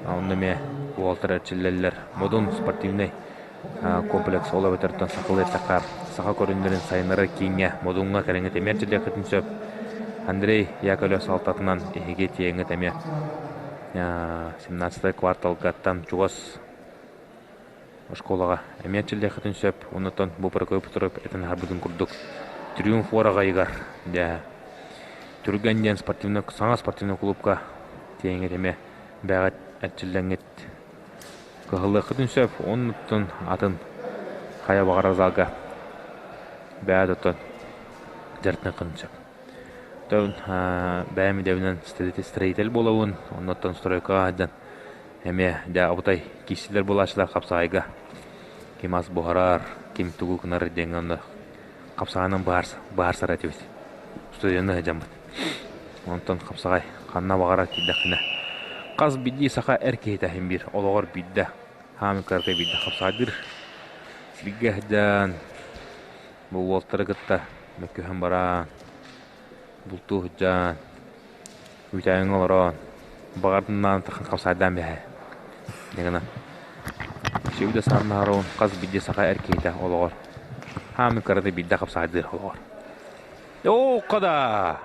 онно эмиэ уолтар эрчиллэллэр. Модун спортивнай комплекс ол эбэтэр сахалыы эттэххэ саха көрүҥнэрин сайыннарар кииҥҥэ Модуҥҥа кэлэҥҥит эмиэ эрчиллиэххитин сөп. Андрей Яковлев салалтатынан эһиги тиэҥҥит эмиэ 17 кварталгаттан чугас оскуолаҕа эмиэ эрчиллиэххитин сөп. Оннуттан бу Прокопий Петров этэн аһарбытын курдук Триумф уораҕайыгар дьэ Түргэн диэн спортивнай саҥа спортивнай клубка тиэҥҥит эмиэ бэйэҕит эрчиллэҥҥит кыһаллыаххытын сөп. Оннуттан атын хайа баҕарар залга бэйэҕит оттон дьарыктаныаххын сөп. Оттон бэйэм идэбинэн строитель буолабын, оннуттан стройкаҕа сылдьан эмиэ дьэ абытай киирсиилэр буолааччылар хапсаҕайга ким ас буһарар, ким тугу гынар диэҥҥэ онно хапсаҕайынан быһаарсар этибит. Студенныы сылдьаммыт. Онтон хапсаҕай ханна баҕарар киирдэххинэ хас биирдии саха эр киһитэ иһин биир олоҕор биирдэ хаамыы кырата биирдэ хапсаҕайдыыр. Бииргэ сылдьан бу уолтары кытта мөккүһэн баран бултуу сылдьан үүтээҥҥэ олорон баҕардыннаан хапсаайдаан биһэ гынан сүбү да сааннаһар хас биирдии саха эр киһитэ олоҕор хаамыы кырата биирдэ хапсаайдыыр олоҕор. Оокко да!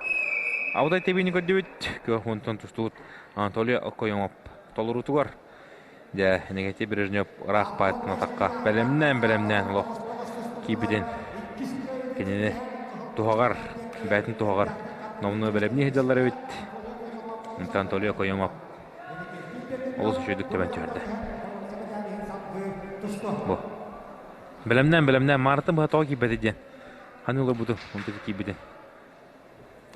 Абытай тэбиини көрдүбүт. Күөх мунтан тустубут Анатолий Окоемов толоруутугар дьэ Иннокентий Брежнев ыраах баайтын атахха бэлэмнээн-бэлэмнээн олох киирбитин кинини туһаҕар, бэйэтин туһаҕар номнуо бэлэмнии сылдьаллар эбит. Онтон Анатолий Окоемов олус үчүгэйдик тэбэн түһэрдэ. Бу. Бэлэмнээн-бэлэмнээн маартан быһа тоҕо киирбэтэ диэн Ханыы олорбуту, онтука киирбитин.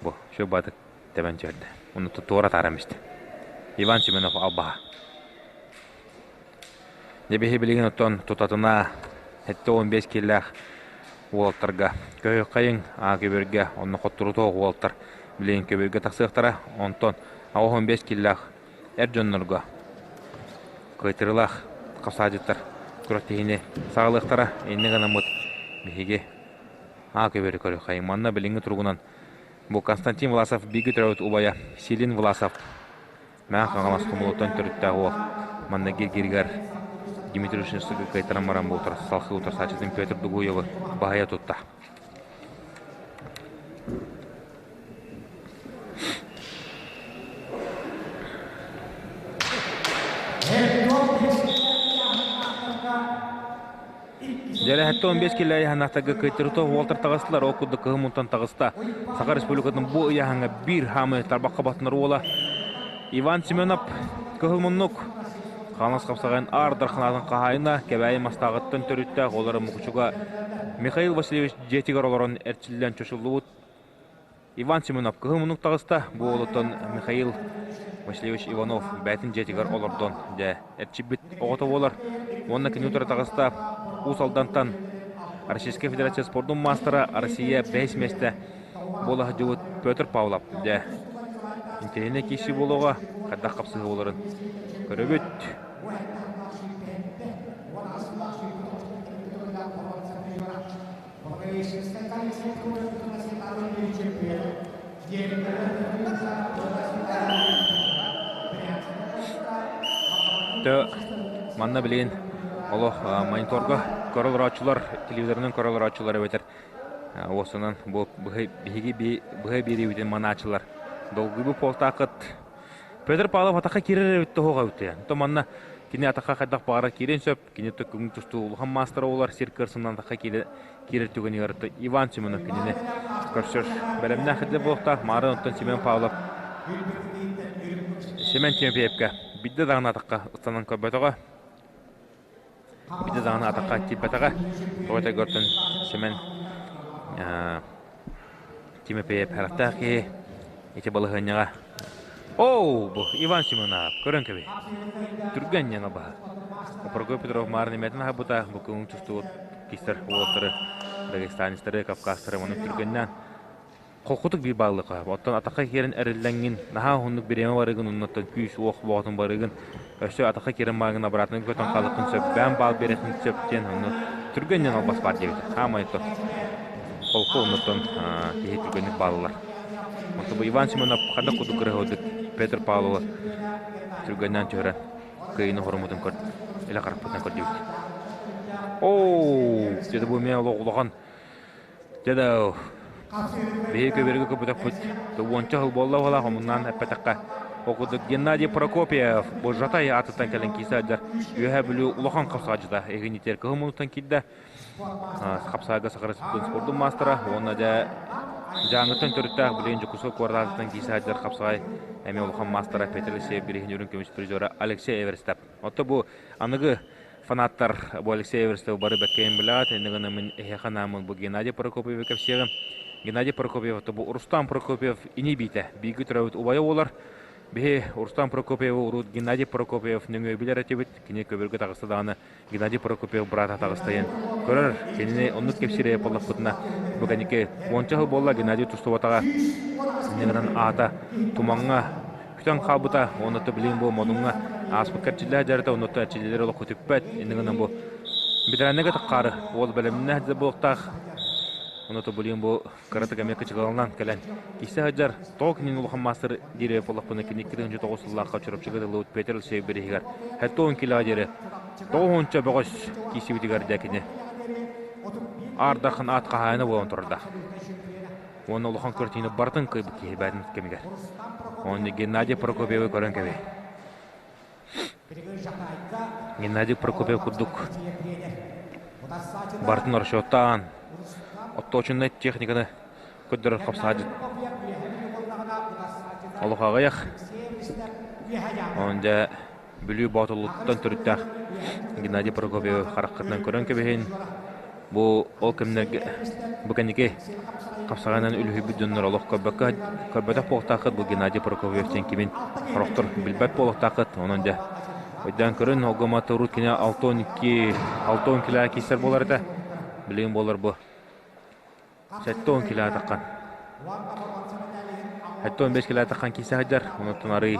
Бу, шо баатык тэбэн түһэрдэ. Ону туора тааран истэ. Иван Семенов албаһа. Дьэ биһи билигин оттон тутатына 75 киилээх уолаттарга көһүөххэйиҥ аа көбүөргэ онно хотторутуох уолаттар билигин көбүөргэ тахсыахтара. Онтон 85 киилээх эр дьоннорго кыайтарыылаах хапсаадьыттар күрэхтэһиини саҕалыахтара. Инньэ гынаммыт биһиги аа көбүөрү көрүөххэйиҥ. Манна билиҥҥи туругунан бу Константин Власов бииргэ төрөөбүт убайа Силин Власов Мэҥэ Хаҥалас Тумулуттан төрүттээх уол манна гиргиригэр Дмитрий Ушинскайга кыайтаран баран бу салхыы утарсааччытын Петр Дугуевы баһыйа тутта. Дьэрэһэттэ 15 килэ ыйаһыннаахтарга кыайтарыта уолтар таҕыстылар, ол курдук кыһын мунтан таҕыста. Саха Республикатын бу ыйааһыҥҥа биир хаамыы тарбахха баттанар уола Иван Семенов кыһыл муннук Хаҥалас хапсаҕайын Аар Дарханаатын хаһаайына Кэбээйи Мастааҕыттан төрүттээх уоллара Мукучуга Михаил Васильевич дьиэтигэр олорон эрчиллэн чочуллубут Иван Семенов кыһыл муннук таҕыста. Бу уолуттан Михаил Васильевич Иванов бэйэтин дьиэтигэр олордон дьэ эрчийбит оҕото буолар. Уонна кини утары таҕыста Уус Алдантан Российскай Федерация спордун маастара Россия бэһис миэстэ буола сылдьыбыт Петр Павлов дьэ интэриэһинэй киирсии буолуоҕа хайдах хапсыһыы буоларын көрөбүт. Тө манна билигин олох мониторга көрө олорооччулар, телевизорынан көрө олорооччулар эбэтэр уосунан бу биһиги быһа биэриибитин манааччылар долгуйбут буолтааххыт. Петр Павлов атахха киирэр эбит тоһоҕо эбит. То манна кини атахха хайдах баҕарар киириэн сөп. Кини көҥүл тустуу улахан маастара буолар сир кырсынан атахха киирэр түгэнигэр Иван Семенов кинини көрсөр бэлэмнээх идэ буолуохтаах. Маарын оттон Семен Павлов Семен Тимофеевка биирдэ даҕаны атахха ыстанан көрбөтөҕө. Биирдэ даҕаны атахха киирбэтэҕэ. Тоҕо этэргэ Семен Тимофеев харахтаах киһи ити балаһыанньаҕа Оу, бу Иван Семенов көрөн кэбиһ. Түргэн диэн албаһа. Прокопий Петров маарын имэтин аһабыта бу көҥүл тустубут кистэр уолаттары, дагестанецтары, кавказтары маннык түргэннээн холкутук биир бааллыха. Оттон атахха киирэн эриллэҥҥин, наһаа уһуннук бириэмэ барыгын, оннуттан күүс-уох боҕотун барыгын, өссө атахха киирэн бааргын обратно көтөн хаалыаххын сөп, бэйэм баал биэрэххин сөп диэн онно түргэн диэн албас баар диэбитэ. Хаамай то холку оннуттан киһи түргэнник бааллар. Онто бу Иван Семенов ханна курдук кырыһыбыт Петр Павлова түргэннээн түһэрэн кыайыыны хоруммутун көр илэ харахпытынан көрдүбүт. Оо, дьэ бу эмиэ олох улахан Дьэ да, биһиги көбүөргэ көппөтөхпүт уонча сыл буолла быһыылаах, омуннаан эппэтэххэ. Ол курдук Геннадий Прокопьев бу Жатай аатыттан кэлэн киирсэ сылдьар Үөһээ Бүлүү улахан хапсаҕайдьыта Игнитер кыһыл муннуктан киирдэ. Хапсаҕайга Саха Республикатын спордун маастара уонна дьэ Дьааҥыттан төрүттээх билигин Дьокуускай куорат аатыттан киирсэ сылдьар хапсаҕай эмиэ улахан маастара Петр Алексеев билигин үрүҥ көмүс призера Алексей Эверстов. Оттон бу аныгы Фанаттар бу Алексей Эверстов бары бэккэйин билэҕит, иннигин мин эһиэхэ анааммын бу Геннадий Прокопьевы кэпсиэҕим. Геннадий Прокопьев бу Рустам Прокопьев ини биитэ бииргэ төрөөбүт убайа буолар. Биһи Рустам Прокопьевы урут Геннадий Прокопьев нөҥүө билэр этибит. Кини көбүргэ таҕыста даҕаны Геннадий Прокопьев быраата таҕыстайан көрөр. Кинини оннук кэпсиирэ буоллахпытына бу кэнники уонча сыл буолла Геннадий тустубатаҕа. Иннинэн аата тумаҥҥа күтэн хаалбыта. Онно билигин бу модуҥҥа ааспыкка эрчиллэ дьарыта, онно эрчиллэлэр олох көтүппэт. Иннинэн бу ветераннарга таххаары уол бэлэмнээх буолуохтаах. Онно билигин бу кыратык эмиэ кычыгаланан кэлэн киирсэ сылдьар. Тоҕо кинини улахан маастар диир буоллахпына, кини 2009 сыллаахха Чурапчыга тыллыбыт Петр Алексеев бирииһигэр 70 килоҕа диэри 90 бөҕөс киирсибитигэр дьэ кини аардархан аат хаһаайына буолан турарда. Уонна улахан картина барытын кыайбыт киһи бээтин кэмигэр. Онно Геннадий Прокопьевы көрөн кэбиһ. Геннадий Прокопьев курдук барытын расчеттаан, отточеннай техниканы көрдөрөр хапсаадьыт олох аҕыйах. Онон дьэ Бүлүү Боотулуттан төрүттээх Геннадий Прокопьевы хараххытынан көрөн кэбиһин. Бу ол кэмнэргэ бу кэнники хапсаҕайынан үлүһүйбүт дьоннор олох көрбөккө көрбөтөх буолуохтааххыт бу Геннадий Прокопьев диэн кимин сорохтор билбэт буолуохтааххыт. Онон дьэ өйдөөн көрүн, олгома урут кини 62 60 кило киирсэр буолар этэ. Билигин буолар бу 70 кило таххан. 75 кило таххан киирсэ сылдьар. Онон арый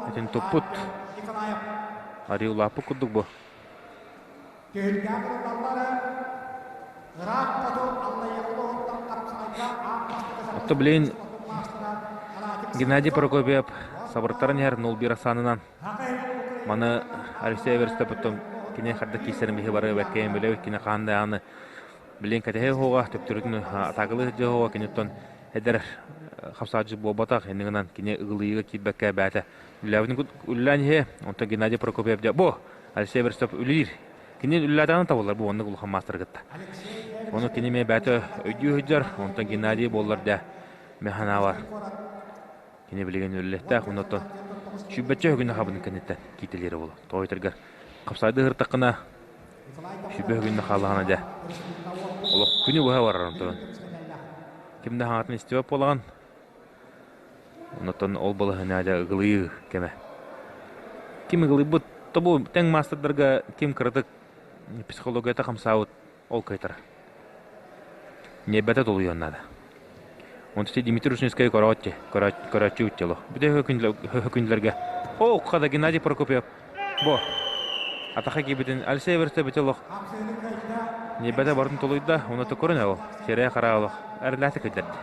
этин туппут. Арый улааппыт курдук бу. Отто билигин Геннадий Прокопьев сабыртаран иһэр 0-1 ахсаанынан маны Алексей Эверстов оттон кини харда киирсэрин биһи бары бэркэйэн билэбит кини хаан даҕаны билигин кэтэһэ уһуоҕа төптөрүтүн атаакалыы сылдьыа уһуоҕа киниттэн эдэр хапсааччы буолбатах иннигинэн кини ыгылыйыыга киирбэккэ бэйэтэ үлэлээбитин үлэлээн иһиэ онтон Геннадий Прокопьев дьэ бу Алексей Эверстов үлэлиир Кини үлэлээтэҕинэ табыллар бу оннук улахан маастар кытта. Ону кини эмиэ бэйэтэ өйдүү сылдьар, онтон Геннадий буоллар дьэ механаабар. Кини билигин үлэлиэхтээх, оннуттан сүүрбэччэ үһүгүнэ хабын кэнниттэн киитэлиирэ буолуо. Тоҕо этэргэр хапсаайды ыһыртаххына сүүрбэ үһүгүнэ хааллаҕына дьэ олох күнү быһа барар онтон. Ким да хаҥатын истибэт буолаҕын. Онтон ол балаһыанньа дьэ ыгылыйыы кэмэ. Ким ыгылыйбыт, тобу тэҥ маастардарга ким кыратык психологията хамсаабыт ол кыайтарар. Ньиэрбэтэ тулуйуон наада. Онтон Дмитрий Рушницкай көрөөччү, көрөөччү үччэло. Бүтэ күнлэргэ. О, хада Геннадий Прокопьев. Бу атаха киирбитин Алексей Эверстэ бүтэ олох ньиэрбэтэ барытын тулуйда, уонна көрүн ол сирэйэ хараҕа олох эрэлээхтик киллэрдэ.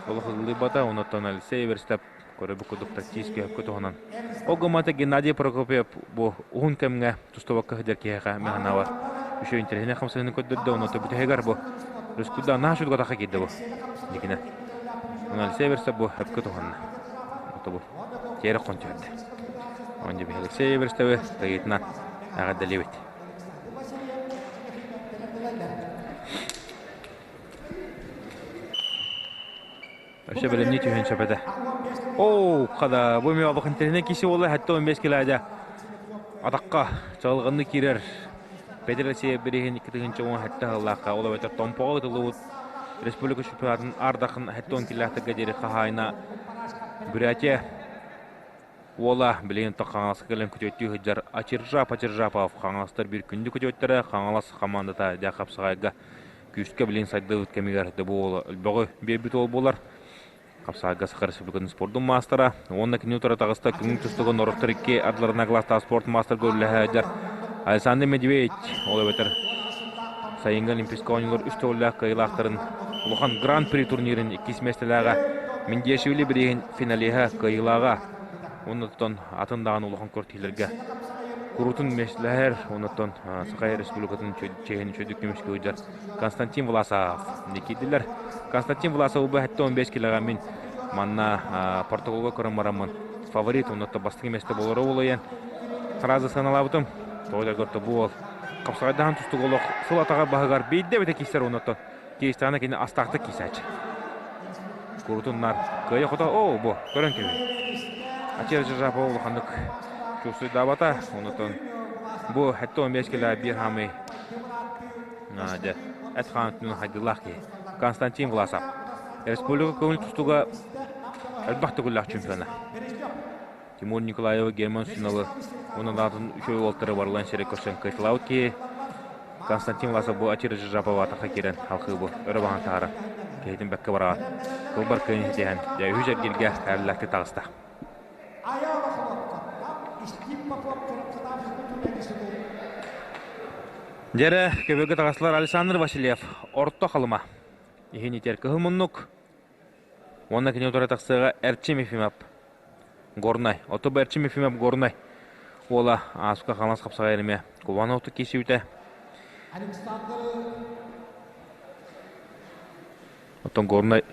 Олох ыллыйбата, оннуттан Алексей Эверстеп көрөбүт курдук тактический өккө туһунан. Ол гыммата Геннадий Прокопьев бу уһун кэмҥэ тустубакка сылдьар киһиэхэ механавар үчүгэй интэриэһинэй хамсаныыны көрдөрдө, онно бүтэһигэр бу Рүскүлда наһаа үчүгэй атаха киирдэ бу. Дикинэ. Онон Алексей Эверстеп бу өпкө туһанна. Ото бу тиэрэ хон түһэрдэ. Онон биһи Алексей Эверстеви кыайыытынан эҕэрдэлиибит. Өссө бэлэмнии түһэн сөп этэ. Оо, хада, бу эмиэ олох интэриэһинэй киси буолла, 75 килода атахха чаҕылҕанны киирэр Петр Алексеев бирииһин 2017 сыллаахха ол эбэтэр Томпоҕо ыытыллыбыт республика чемпионатын ардахын 70 километрга диэри хаһаайына Бурятия уола билигин Хаҥаласка кэлэн күтүөттүү сылдьар Ачиржап Ачиржапов Хаҥаластар биир күндү күтүөттэрэ Хаҥалас хамаандата дьэ хапсаҕайга күүскэ билигин сайдыбыт кэмигэр да бу уола өлбөҕү биэрбит уол буолар. Хапсаҕайга Саха Республикатын спордун маастара уонна кини утары таҕыста күҥүн тустууга норуоттар икки ардыларына кылаастаах спорт маастарга үлэлэһэ сылдьар Александр Медведь, ол эбэтэр сайыҥҥы Олимпийскай оонньуулар үс төгүллээх кыайыылаахтарын улахан Гран-при турнирын иккис миэстэлээҕэ Миндиашвили бирииһин финалиһа кыайыылааҕа уонна оттон атын даҕаны улахан күрэхтэһиилэргэ куруутун миэстэлэһэр уонна оттон Саха Республикатын чиэһин үчүгэйдик көмүскүү сылдьар Константин Власов киирдилэр. Константин Власов бу 75 килоҕа мин манна протоколга көрөн бараммын фаворит онно бастакы миэстэ буолара буолуйан сразу сыаналаабытым. Тоҕо дьаргырта бу уол хапсаҕайдаһан тустук олох сыл атаҕар баһыгар биирдэ эбэтэ киирсэр оннуттан киирстэҕинэ кини астаахтык киирсээччи. Курутуннар кыайа-хото оо бу көрөн кэбиһ. Ачыр Жажапова улаханнык чувствуйдаабата оннуттан бу 75 кило биир хаамый дьэ эт хаан өттүнэн хайдыылаах киһи. Константин Власов. Республика көҥүл тустууга элбэх төгүллээх чемпиона. Тимур Николаевы, Герман Суналы уонна даатын үчүгэй уолтары барылан сири көрсөн кыайталаабыт киһи Константин Власов бу Атира Жижапова атахха киирэн халхыы бу өрө баһан таһара киһитин бэккэ бараҕат кылбар кыайын ситиһэн дьэ үһүс эргииргэ эрэллээхтик таҕыста. Дьэрэ көбүөргэ таҕыстылар Александр Васильев Орто Халыма иһин итэр кыһыл муннук уонна кини утары тахсыаҕа Эрчим Ефимов Горнай. Оту Эрчим Ефимов Горнай уола ааспыка хаҥас хапсаҕай эмиэ Кубан оту киирсибитэ. Оттон Горнай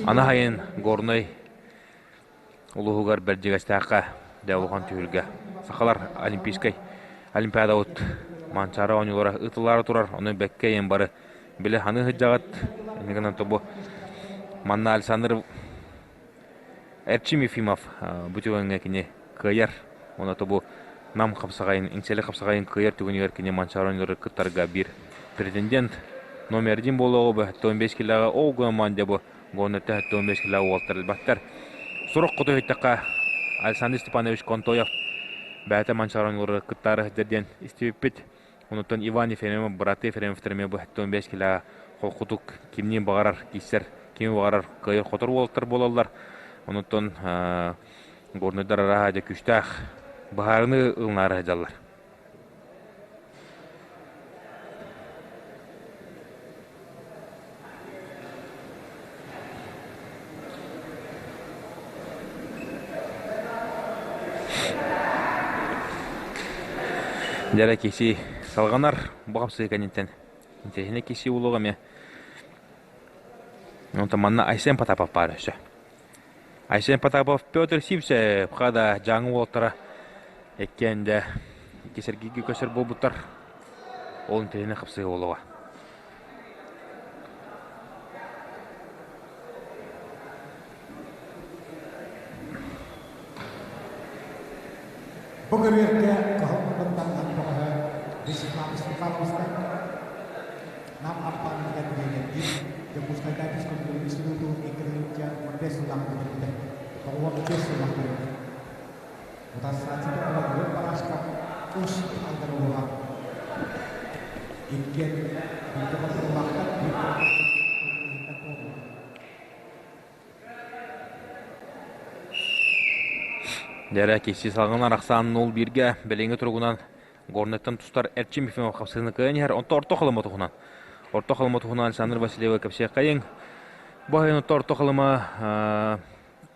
аны хайын Горнай улууһугар Бэрдьигэстээххэ дэ улахан түһүлгэ сахалар олимпийскай олимпиадабыт Манчаары оонньуулара ыытыллаары турар. Ону бэккэ ийэн бары билэ ханыы сылдьаҕыт. Инньэ гынан тобу манна Александр Эрчим Ефимов бу түгэҥҥэ кини кыайар. Уонна тобу Нам хапсаҕайын, Иҥсэли хапсаҕайын кыайар түгэнигэр кини Манчаары оонньуулары кыттарга биир претендент номер один буолуоҕа бу 75 килэҕэ ол гынан дьэ бу Гоннетте 75 килэҕэ уолаттар элбэхтэр. Сурах хоту иһиттэххэ Александр Степанович Контоев бэйэтэ Манчаары оонньуулары кыттаары сылдьар диэн истибиппит. Онуттан Иван Ефремов, бырааттыы Ефремовтар эмиэ бу 75 килэҕэ холкутук кимниин баҕарар киирсэр, кими баҕарар кыайар-хотор уолаттар буолаллар. Онуттан горнайдар арааһа дьэ күүстээх быһаарыныы ылынаары сылдьаллар. Дьэ киси салҕанар бу хапсыы кэнниттэн интэриэһинэй киси улуга эмиэ. Онтон манна Айсен Потапов баар өссө. Айсен Потапов, Петр Сивцев хада Дьааҥы уолаттара иккиэн дэ икки сэргииргэ көсөр буолбуттар. Ол интэриэһинэй хапсыы буолуоҕа. Бу көбүөргэ кыһыл муннуктан бөҕөһө Вячеслав Степановскай Нам аппаанатыгар тренердиир Дьокуускайдааҕы физкультура институтун 2015 сыллаах бүтэрбитэ. 95 сыллаах төрөөбүт. Утарсааччыта Владимир Барашков Усть Алдан улууһа. Иккиэн бииргэ хотторуулаахтар, биир Дьэрэ киси салгын арахсаан нул бииргэ билиҥҥи туругунан Горнайтан тустар Эрчим Ефимов хапсыһыыны кыайан иһэр. Онто орто халыма туһунан. Орто халыма туһунан Александр Васильева кэпсиэххэйиҥ. Бу айан орто халыма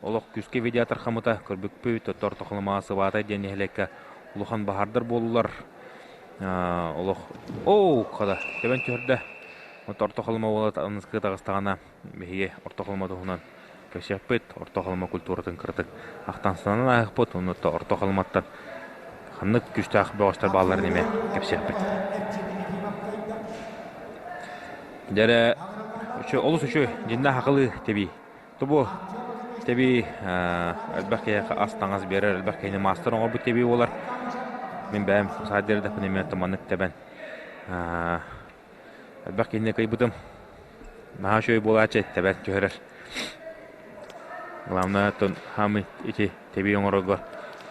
олох күүскэ видеотар хамыта көрбүппүт. Орто халыма Сыбаатай диэн нэһилиэккэ улахан баһаардар буоллулар. Олох оо хада тэбэн түһэрдэ. Орто халыма уола аныскы таҕыстаҕына биһиги орто халыма туһунан Кэпсиэхпит, Орто Халыма культуратын кыратык ахтан-сананан ааһыахпыт уонна Орто Халыматтан ханнык күүстээх бөҕөстөр баалларын эмиэ кэпсиэхпит. Дьэрэ олус үчүгэй дьиннээх акылыы тэбии. Тобу тэбии элбэх киһиэхэ ас-таҥас биэрэр, элбэх киһини маастар оҥорбут тэбии буолар. Мин бэйэм саа диэрэдэхпинэ эмиэ маннык тэбэн Элбэх киһини кыйбытым. Наһаа үчүгэй буолааччы, тэбэн түһэрэр. Главное, оттон хаамыы ити тэбии оҥорорго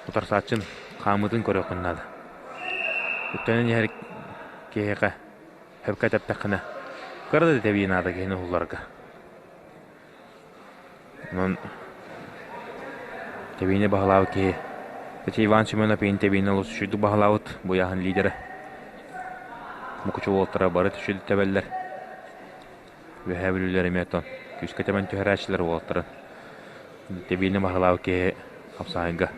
утарсааччын хаамыытын көрүөххүн наада. Үктэнэн иһэр киһиэхэ сөпкө тэптэххинэ, кыра да тэбии наада киһини уһулларга. Онон тэбиини баһылаабыт киһи ити Иван Семенов иһин тэбиини олус үчүгэйдик баһылаабыт бу ыйааһын лидерэ. Мукучу уолаттара бары үчүгэйдик тэбэллэр. Үөһээ Бүлүүлэр эмиэ оттон күүскэ тэбэн түһэрээччилэр уолаттарын. Тэбиини баһылаабыт киһи хапсаайга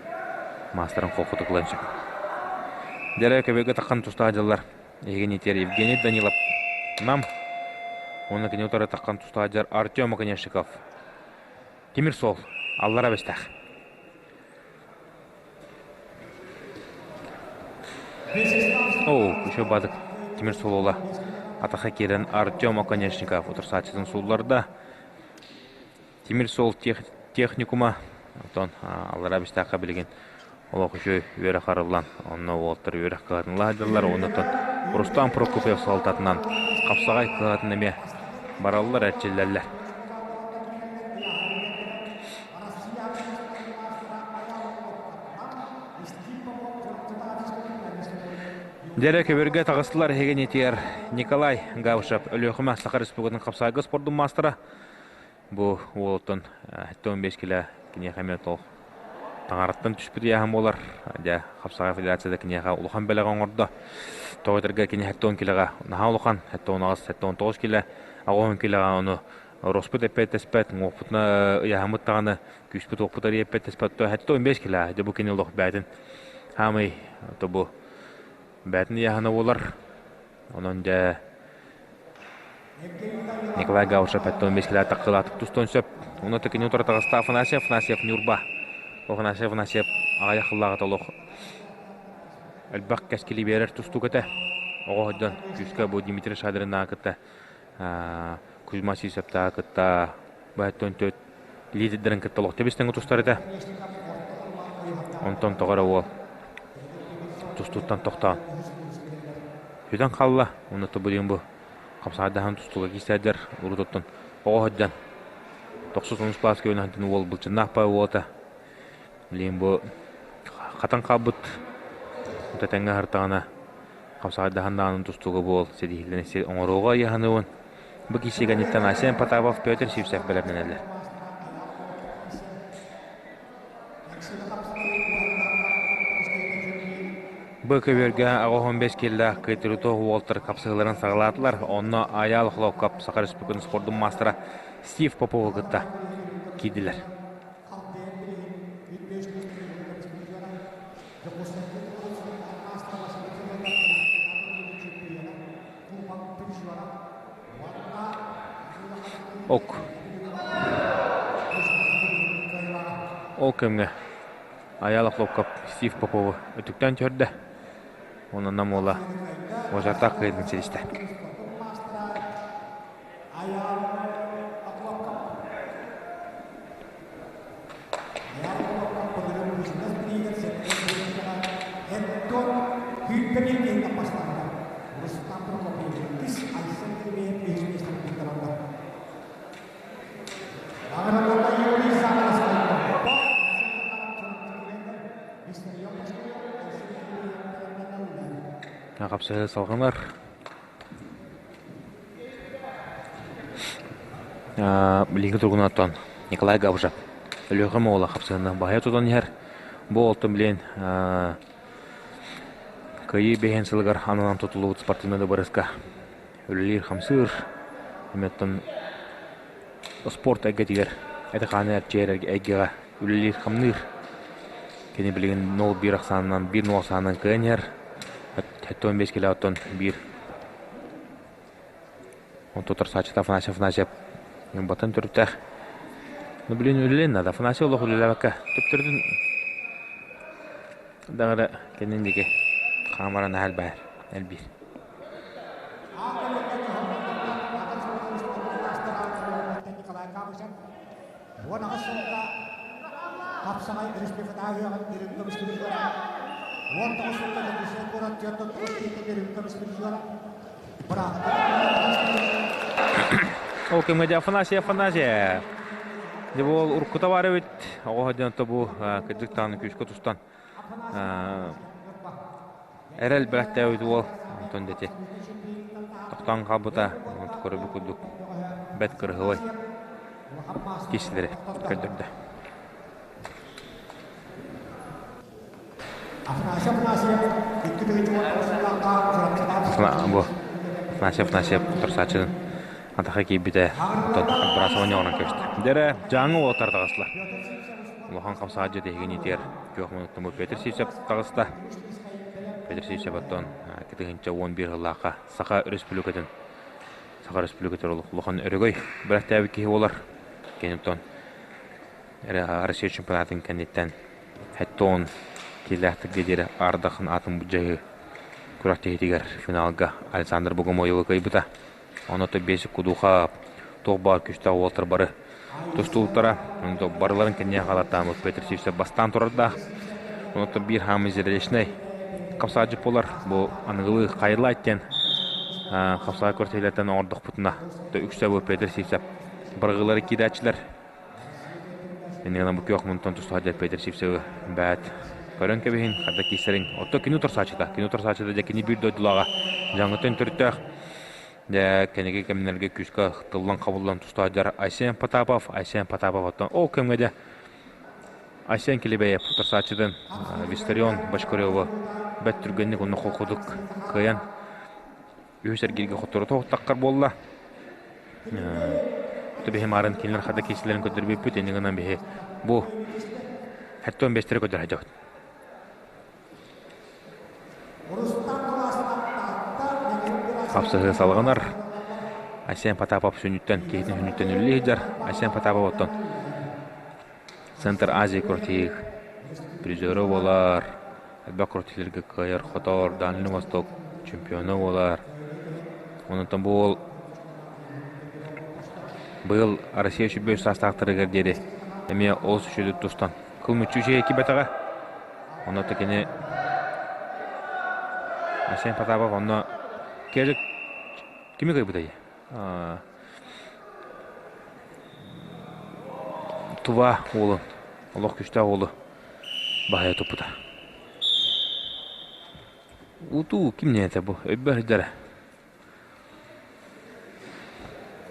маастарын холкутук ылан сөп. Дьэрэ көбүөргэ таххан тустаах дьыллар Евгений Тер Евгений Данилов Нам уонна кини утары таххан тустааччы Артем Оконешников Тимир суол аллара бэстээх. Оо, еще бадык тимир суол атаха киирэн Артем Оконешников утарсааччытын суулларда. Тимир суол техникума оттон аллара бэстээххэ билигин олох үчүгэй үөрэх арыллан, онно уолаттар үөрэх кыһатын ылаһдьаллар, оннуттан Рустам Прокопьев салалтатынан хапсаҕай кыһатын эмиэ. бараллар, эрчиллэллэр. Дьэрэ көбүргэ таҕыстылар эһигинитигэр Николай Гавшев Өлүөхүмэ Саха Республикатын хапсаайга спордун маастара. Бу уолуттан 75 килэ киниэхэ эмиэ тол таҥараттан түспүт ыйааһын буолар. Дьэ, хапсаҕай федерацията киниэхэ улахан бэлэҕи оҥордо. Тоҕо этэргэ кини 70 килэҕэ наһаа улахан, 78, 79 килэ, 80 килэҕэ ону Роспут эппиэттэспэт, уҥуохпутуна ыйааһыммыт даҕаны, күүспүт-уохпут арыйа эппиэттэспэт. 75 килэ, дьэ бу кини олох бээтин хаамый, то бу бээтин ыйааһына буолар. Онон дьэ Николай Гаушев 75 килэ таххылаатык тустуон сөп. Онно кини утары таҕыста Афанасьев, Афанасьев Ньурба. Афанасьев, Афанасьев аҕыйах сыллааҕыта олох элбэх кэскили биэрэр тустуук этэ. Оҕо сылдьан күүскэ бу Дмитрий Шадриннаҕы кытта Кузьма Сисептааҕы кытта баһыттан төрт лидердэрин кытта олох тэбис-тэҥҥэ тустар этэ. Онтон тоҕо эрэ уол тустууттан тохтоон сүтэн хаалла. Уонна тобулуйун бу хапсаҕайдаһан тустууга киирсээдэр урут оттон оҕо сылдьан тохсус онус кылааска үөрэнэн уол былчыннаах паа уота билигин бу хатан хаалбыт тэҥҥэ аһартаҕына хапсаҕайдаһан даҕаны тустууга буол ситиһиилэрин сир оҥоруоҕа ыйаһыныыбын. Бу киирсиигэ Айсен Потапов, Петр Сивцев бэлэмнэнэллэр. Бу көбүөргэ 85 киллээх кыайтарыытаах уолтар хапсыһыыларын саҕалаатылар. Онно Айаал Хлопков Саха Республикатын спордун маастара Стив Попову кытта киирдилэр. Ок. Ол кэмҥэ Айаал Охлопков Стив Попову өтүктэн түһэрдэ. Онон Нам уола уочараттаах кыайыытын ситистэ. Хапсыһыы салҕанар. Билиҥҥи туругунан оттон Николай Габышев Өлүөхүмэ уола хапсыһыны баһыйа тутан иһэр. Бу уолтан билигин Кыайыы бэһин сылыгар ананан тутуллубут спортивнай дыбарыска үлэлиир-хамсыыр. Эмиэ спорт эйгэтигэр эти-хааны эрчийэр эйгэҕэ үлэлиир-хамныыр. Кини билигин 0-1 ахсаанынан, 1-0 ахсаанынан кыайан иһэр. 75 кило оттон биир Онтон утарсааччыта Афанасий Афанасьев батан төрүттээх. Ну, блин, үлэлиэн наада. Афанасий олох үлэлээбэккэ төптөрүтүн даҕары кэннин диэки хаамара наһаа элбэһэр, элбиир. Хапсаҕай республикатааҕы үрүҥ көмүс призера, 19 сылга Дьокуускай куорат 49 киһиттэн үрүҥ көмүс призера, Ол кэмҥэ дьэ Афанасий Афанасьев. Дьэ бу ол уруккута баар эбит. Оҕо сылдьан бу кырдьык даҕаны күүскэ тустан эрэл бэлэхтээбит уол. Онтон дьэ тохтоон хаалбыта. Көрөбүт курдук бэрт кырыһылай киһилэри көрдөрдө. Бу Афанасий Афанасьев утарсааччытын атаха киирбитэ, оттон отбрасывание оҥорон кэбистэ. Дьэ дьааҥы уолаттар таҕыстылар. Улахан хамсааччы тиһигин иитигэр күөх мунуктан бу Петр Сивцев таҕыста. Петр Сивцев оттон 2011 сыллаахха Саха Республикатын Саха Республикатын улахан өрөгөй бэлэхтээбит киһи буолар. Кини оттон Россия чемпионатын кэнниттэн 70 киилээхтэргэ диэри Ардахын атын былдьаһыы күрэхтэһиитигэр финалга Александр Богомоевы кыайбыта. Онно биэс кудуха туох баар күүстээх уолаттар бары тустубуттара. Онно барыларын кэннигэ халаттааммыт Петр Сивцев бастаан турардаах. Онно биир хаамый зрелищнэй хапсаадьыт буолар. Бу аныгылыы хайлайт диэн Хапсаҕай күрэхтэһиилэртэн оҥордохпутуна, үксэ бу Петр Сивцев бырагыылары киирээччилэр. Иннигинэн бу күөх мунтан тустаах дьэ Петр Сивцевы бээт көрөн кэбиһин, хата киирсэриҥ. Оттон кини утарсааччыта, кини утарсааччыта дьэ кини биир дойдулааҕа дьаҥыттан төрүттээх дьэ кэнники кэмнэргэ күүскэ тыллан-хабыллан тустаах дьар Айсен Потапов, Айсен Потапов оттон ол кэмҥэ дьэ Айсен Килибеев утарсааччытын Виссарион Бочкареву бэрт түргэнник уонна холкутук кыайан үһүс эргииргэ хоттору тоһуттаххар буолла. Биһи маарын кинилэр хата киисилэрин көрдөрбүппүт, инньэ гынан биһи бу хэттон бэстэри көрдөр сылдьабыт. Хапсыһыы салҕанар. Айсен Потапов сүнньүттэн, киһитин сүнньүттэн үлэлии сылдьар. Айсен Потапов оттон Центр Азии крутих призера буолар, элбэх крутилергэ кыайар, хотор, Дальний Восток чемпиона буолар. Онтон бу уол быйыл Россия 35 саастаахтарыгар диэри эмиэ олус үчүгэйдик тустан кыл мүччү үчүгэй киирбэтэҕэ. Онно кини Айсен Потапов онно Кежик кими кыайбытай? Тува уолун, олох күүстээх уолу баһыйа туппута. Утуу ким диэн бу? Өйбөр сылдьара.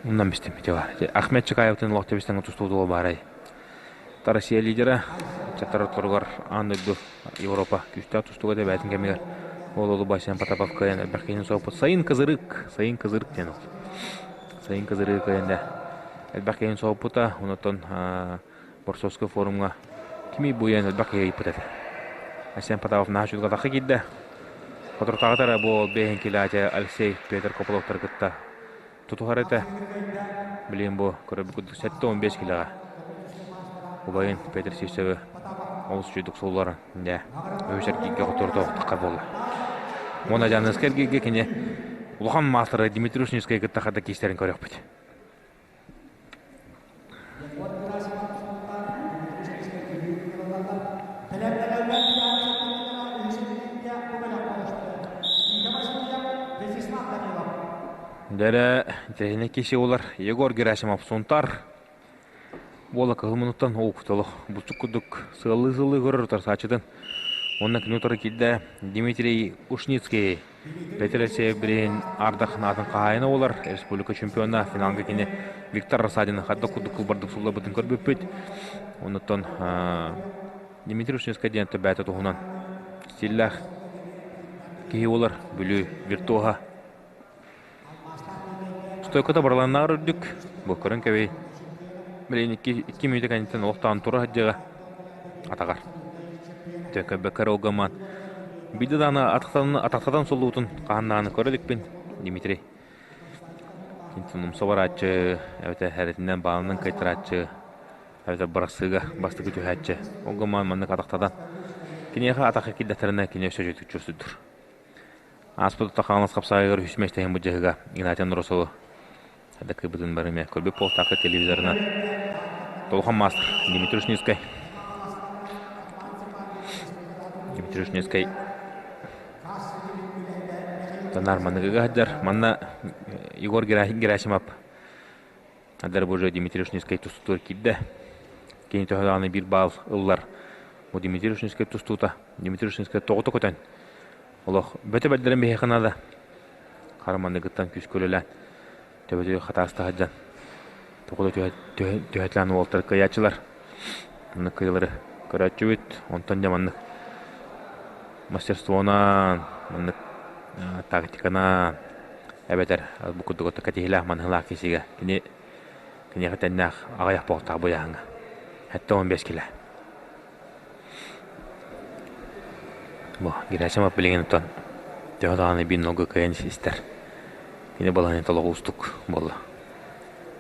Оннан бистим ити баар. Ахмед Чакаевтын олох тэбистэн тустуу баарай. Россия лидера чаттар отторугар аан дойду Европа күүстээх тустууга тэбээтин кэмигэр ол олу Басян Потапов кыайан элбэх киһини соһуппут. Сайын Кызырык, Сайын Кызырык диэн ол. Сайын Кызырык кыайан да элбэх киһини соһуппута. Онтон Борсовской форумҥа кими буйан элбэх киһи ыйыппыт этэ. Айсен Потапов наһаа үчүгэй атахха киирдэ. Соторутааҕыта бу бэйэһин килаача Алексей Петр Копыловтары кытта тутуһар этэ. Билигин бу көрөрбүт курдук 75 килэҕэ убайын Петр Сивцевы олус үчүгдүк суулларан дьэ үһүс эргииргэ хотууртоохтоххо буолла. Уонна Дьаныска эргииргэ кини улахан маастары Дмитрий Ушницкай кытта хата киистэрин көрүөхпүт. Дэрэ тэһини киси олар Егор Герасимов Сунтар буола кыһыл мунуттан оуктолох буччук курдук сыаллыы-сыаллыы көрөр утарсааччытын уонна кини утары киирдэ Дмитрий Ушницкий Петр Алексеев билигин ардах наатын хаһаайына буолар республика чемпиона финалга кини Виктор Рассадины хайдах курдук кылбардык сулларбытын көрбүппүт оннуттан Дмитрий Ушницкий диэн төбөөтө туһунан стиллээх киһи буолар Бүлүү виртуоһа Стойката барыланнааҕар үрдүк, бу көрөн кэбий. Билигин икки мүнүүтэ кэнниттэн олохтоон тура сылдьыаҕа атаҕар. Дьэ көрбөккө эрэ олгоммаан. Биирдэ даҕаны атахтатан суллубутун хаһан даҕаны көрө иликпин, Дмитрий. Кинтэн умса барааччы, эбэтэр эрэтинэн баалынан кыайтарааччы, эбэтэр бырахсыыга бастакы түһээччи. Ол гынан маннык атахтатан киниэхэ атахха киирдэхтэринэ кини өссө үчүгдүк чувствуйдуур. Ааспыт Хаҥалас хапсаайыгар үһүс миэстэһин былдьаһыга Игнатий Андросовы дакыйбытын бары эмиэ көрбүт буолтаахха телевизорынан Толхон маастар Дмитрий Ушницкай Дмитрий Ушницкай Танар маныгыга сылдьар. Манна Егор Герасимов Адар Божий Дмитрий Ушницкай тустуутугар киирдэ. Кини төһө даҕаны биир баал ыллар. Бу Дмитрий Ушницкай тустуута. Дмитрий Ушницкай тоҕута көтөн олох бөтө бэрдэрин биһиэхэ наада. Хара маныгыттан күүскэ үлэлээн төбөтүгэр хатааста сылдьан тоҕута түһэтэлээн уолтар кыайааччылар. Маннык кыайыылары көрөөччүбүт. Онтон дьэ маннык мастерствонан, маннык тактиканан эбэтэр бу курдук кэтиһилээх маныһылаах киһигэ кини киниэхэ тэннээх аҕыйах буолтаах быйааһыҥҥа 75 килэ. Бу Герасимов билигин оттон төһө даҕаны биир нолга кыайан истэр. Кини балаһыанньата олох уустук буолла.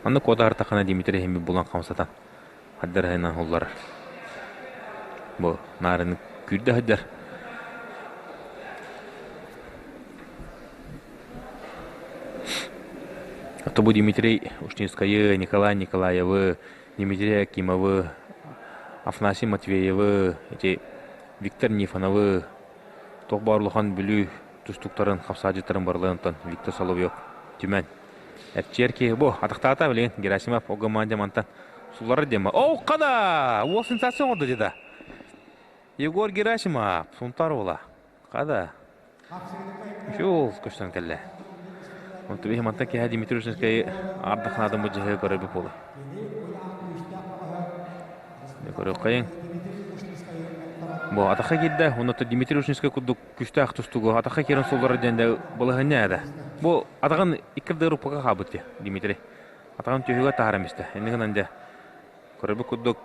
Маннык куотаһартаххына Дмитрий иһин булан хамсатан хаддарыһынан улларар. Бу наарыны күүрдэ сылдьар. Ото бу Дмитрий Ушницкайы, Николай Николаевы, Дмитрий Акимовы, Афанасий Матвеевы, эти Виктор Нифоновы, туох баар улахан Бүлүү тустуктарын, хапсаадьыттарын барыларынтан Виктор Соловьев түмэн эрчийэр киһи бу атахтаата билигин Герасимов Огомандя мантан сулларар диэма. О, қада! Уол сенсация оҥорду деді. Егор Герасимов, Сунтар уола. Қада? Үчүгэй көстөн кэллэ. Онтон биһи мантан киэһэ Дмитрий Ушинскай ардахнаатын бу дьиһэ көрөрбүт буола. Көрүөххэйиҥ. Бу атахха киирдэ, онно Дмитрий Ушинскай курдук күстээх тустугу атахха киирэн сулларар диэн дэ балаһыанньа этэ. Бу атаҕын икки руппака хаалбыт дии Дмитрий. Атаҕын түһүгэ таһааран истэ. Инньэ гынан дьэ көрөрбүт курдук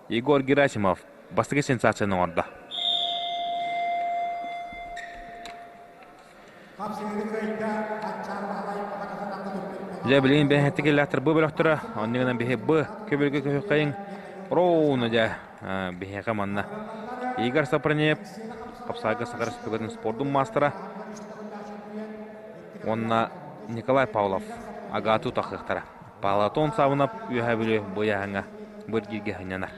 Егор Герасимов бастакы сенсацияны оҥордо. Дьэ билигин бэһэттик иллээхтэр бу бөлөхтөрө, оннугунан биһи б көбүлгэ көһүххэйиҥ роуна дьэ биһиэхэ манна Игорь Сапронеев Хапсаайга Саха Республикатын спордун маастара уонна Николай Павлов АГАТУ тахыахтара. Палатон Савынап Үөһээ Бүлүү быйаһыҥа быргииргэ сынньанар.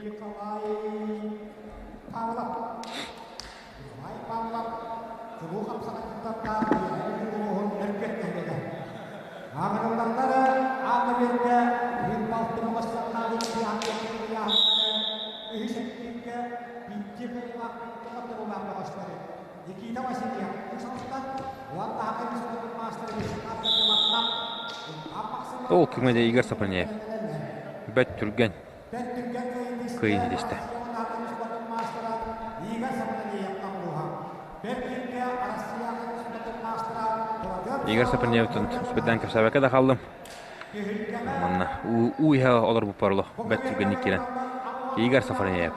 Ол күҥҥэ Игорь Сапронеев бэрт түргэн кыайыыны ситистэ. Игорь Сапронеевтан успетаан кэпсээбэккэ да хааллым. Манна уу иһэ олорбуппар олох бэрт түргэнник киирэн Игорь Сафронеев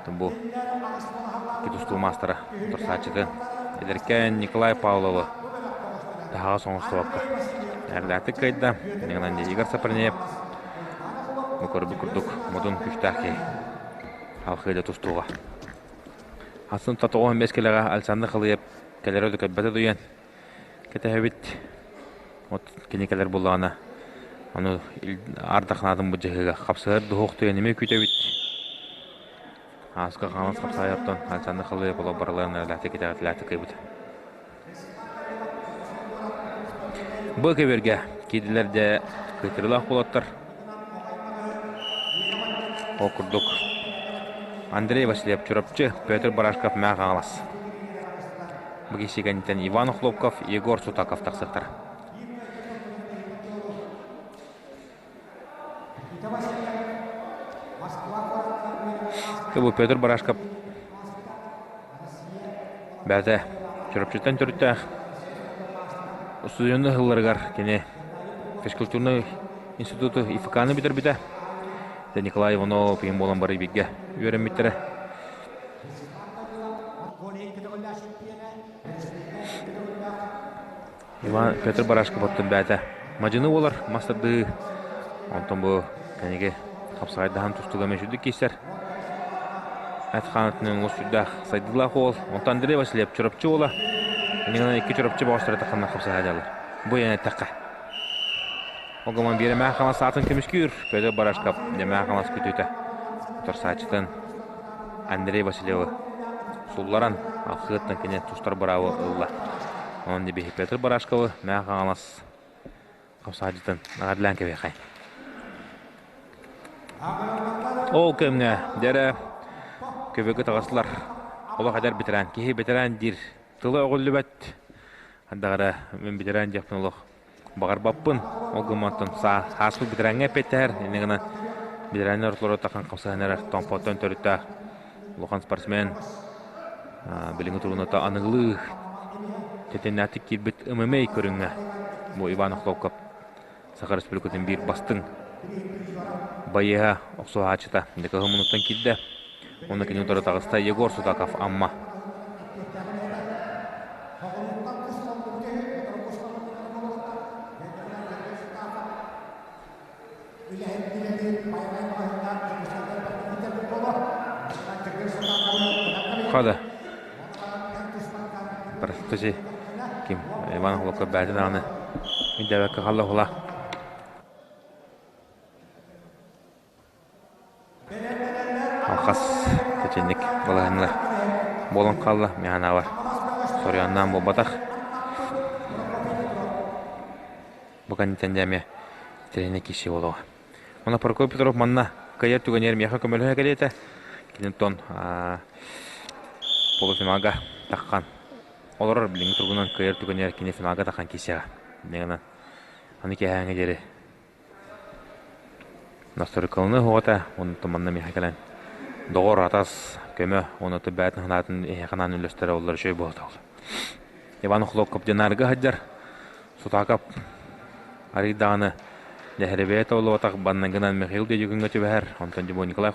бу тустуу маастара утарсааччытын эдэркээн Николай Павловы таһаҕас оҥостубакка эрдээхтик кыайда. Игорь Сапронеев бу көрбүт курдук модун күүстээх киһи алхыыда тустууга. Атын 95 килэҕэ Александр Халыев кэлэрэ да кэлбэтэ дуйан кэтэһэбит. От кини кэлэр буоллаҕына ону ардахнаатын бу дьаһыыга хапсыһар дуһуох туйан эмиэ күүтэбит. Ааска хаҥас хапсаайартан Александр Халыев олох барыларын эрэлээхтик итэҕэтилээхтик кыайбыта. Бу көбүөргэ киирдилэр дьэ кыайтарыылаах буолаттар. Ол курдук Андрей Васильев Чурапчы, Петр Барашков Мээх Хаҥалас. Бу киһи Иван Охлопков, Егор Сутаков тахсыахтара. Бу Петр Барашков бэйэтэ Чурапчыттан төрүттээх устудьуоннуу сылларыгар кини физкультурнай институту ИФК-ны бүтэрбитэ. Николай Иванов ийэм буолан бары бииргэ үөрэммиттэрэ. Иван Петр Барашков оттон бэйэтэ мадьыны буолар мастардыы. Онтон бу кэнники хапсаҕайдаһан тустууга эмиэ сүрдүк киирсэр. Эт хаанытынан олус сүрдээх сайдыылаах уол. Онтон Андрей Васильев Чурапчы уола. Иннинэ икки Чурапчы бөҕөстөрө тахханна хапсаһа дьаллар. Бу иһэн эттэххэ. Огомон биэрэ Мээх Хаҥалас аатын көмүскүүр. Петр Барашков дьэ Мээх Хаҥалас күтүтэ. Утарсааччытын Андрей Васильевы сулларан алхыаттан кини тустар быраабы ылла. Онон биһи Петр Барашковы Мээх Хаҥалас хамсаадьытын наҕардаан кэбиэхэй. Ол кэмҥэ дьэрэ көбөкө таҕыстылар. Олох эдэр ветеран. Киһи ветеран диир тыла өҕүллүбэт. Ардагара мин ветеран диэхпин олох баҕарбаппын. Ол гыммантан сааспыт ветераҥҥа эппиэттэһэр. Инньэ гынан ветераннар ортолоро тахан хамсаһан эрэр Томпоттон төрүттээх улахан спортсмен билиҥҥи туруната аныгылыы тэтимнээхтик киирбит ММА көрүҥҥэ бу Иван Охлопков Саха Республикатын биир бастыҥ байыаһа охсуһааччыта Дьэ мунуттан киирдэ. Уонна кини утары таҕыста Егор Судаков Амма. Хада. Простите, ким Иван Холоков бээтин ааны Миддэбэккэ халла хула. Алхас тэтинник балаһыннар буолан хаалла миһанаабар. Хорьоннаан буолбатах. Бу кэнниттэн дьэ эмиэ тренер киирсии буолуоҕа. Онно Прокопий Петров манна кыайар түгэнигэр миэхэ көмөлөһө кэлиэтэ. Киниттэн полуфиналга таххан олорор билиҥҥи туругунан кыайар түгэнигэр кини финалга таххан киирсиэҕэ. Инньэ аны киэһээҥҥи диэри Настройкаланыы оһоҕото онтон манна миэхэ кэлэн доҕор, атас, көмө уонна бэйэтин санаатын эһиэхэ анаан үллэстэрэ оллор үчүгэй буолуо ол. Иван Охлопков Динарга сылдьар, Сутаакап арый даҕаны Дэһэрибэйэ толлубатах баннагынан Михаил Дедюкиҥҥа түбэһэр, онтон дьэ бу Николай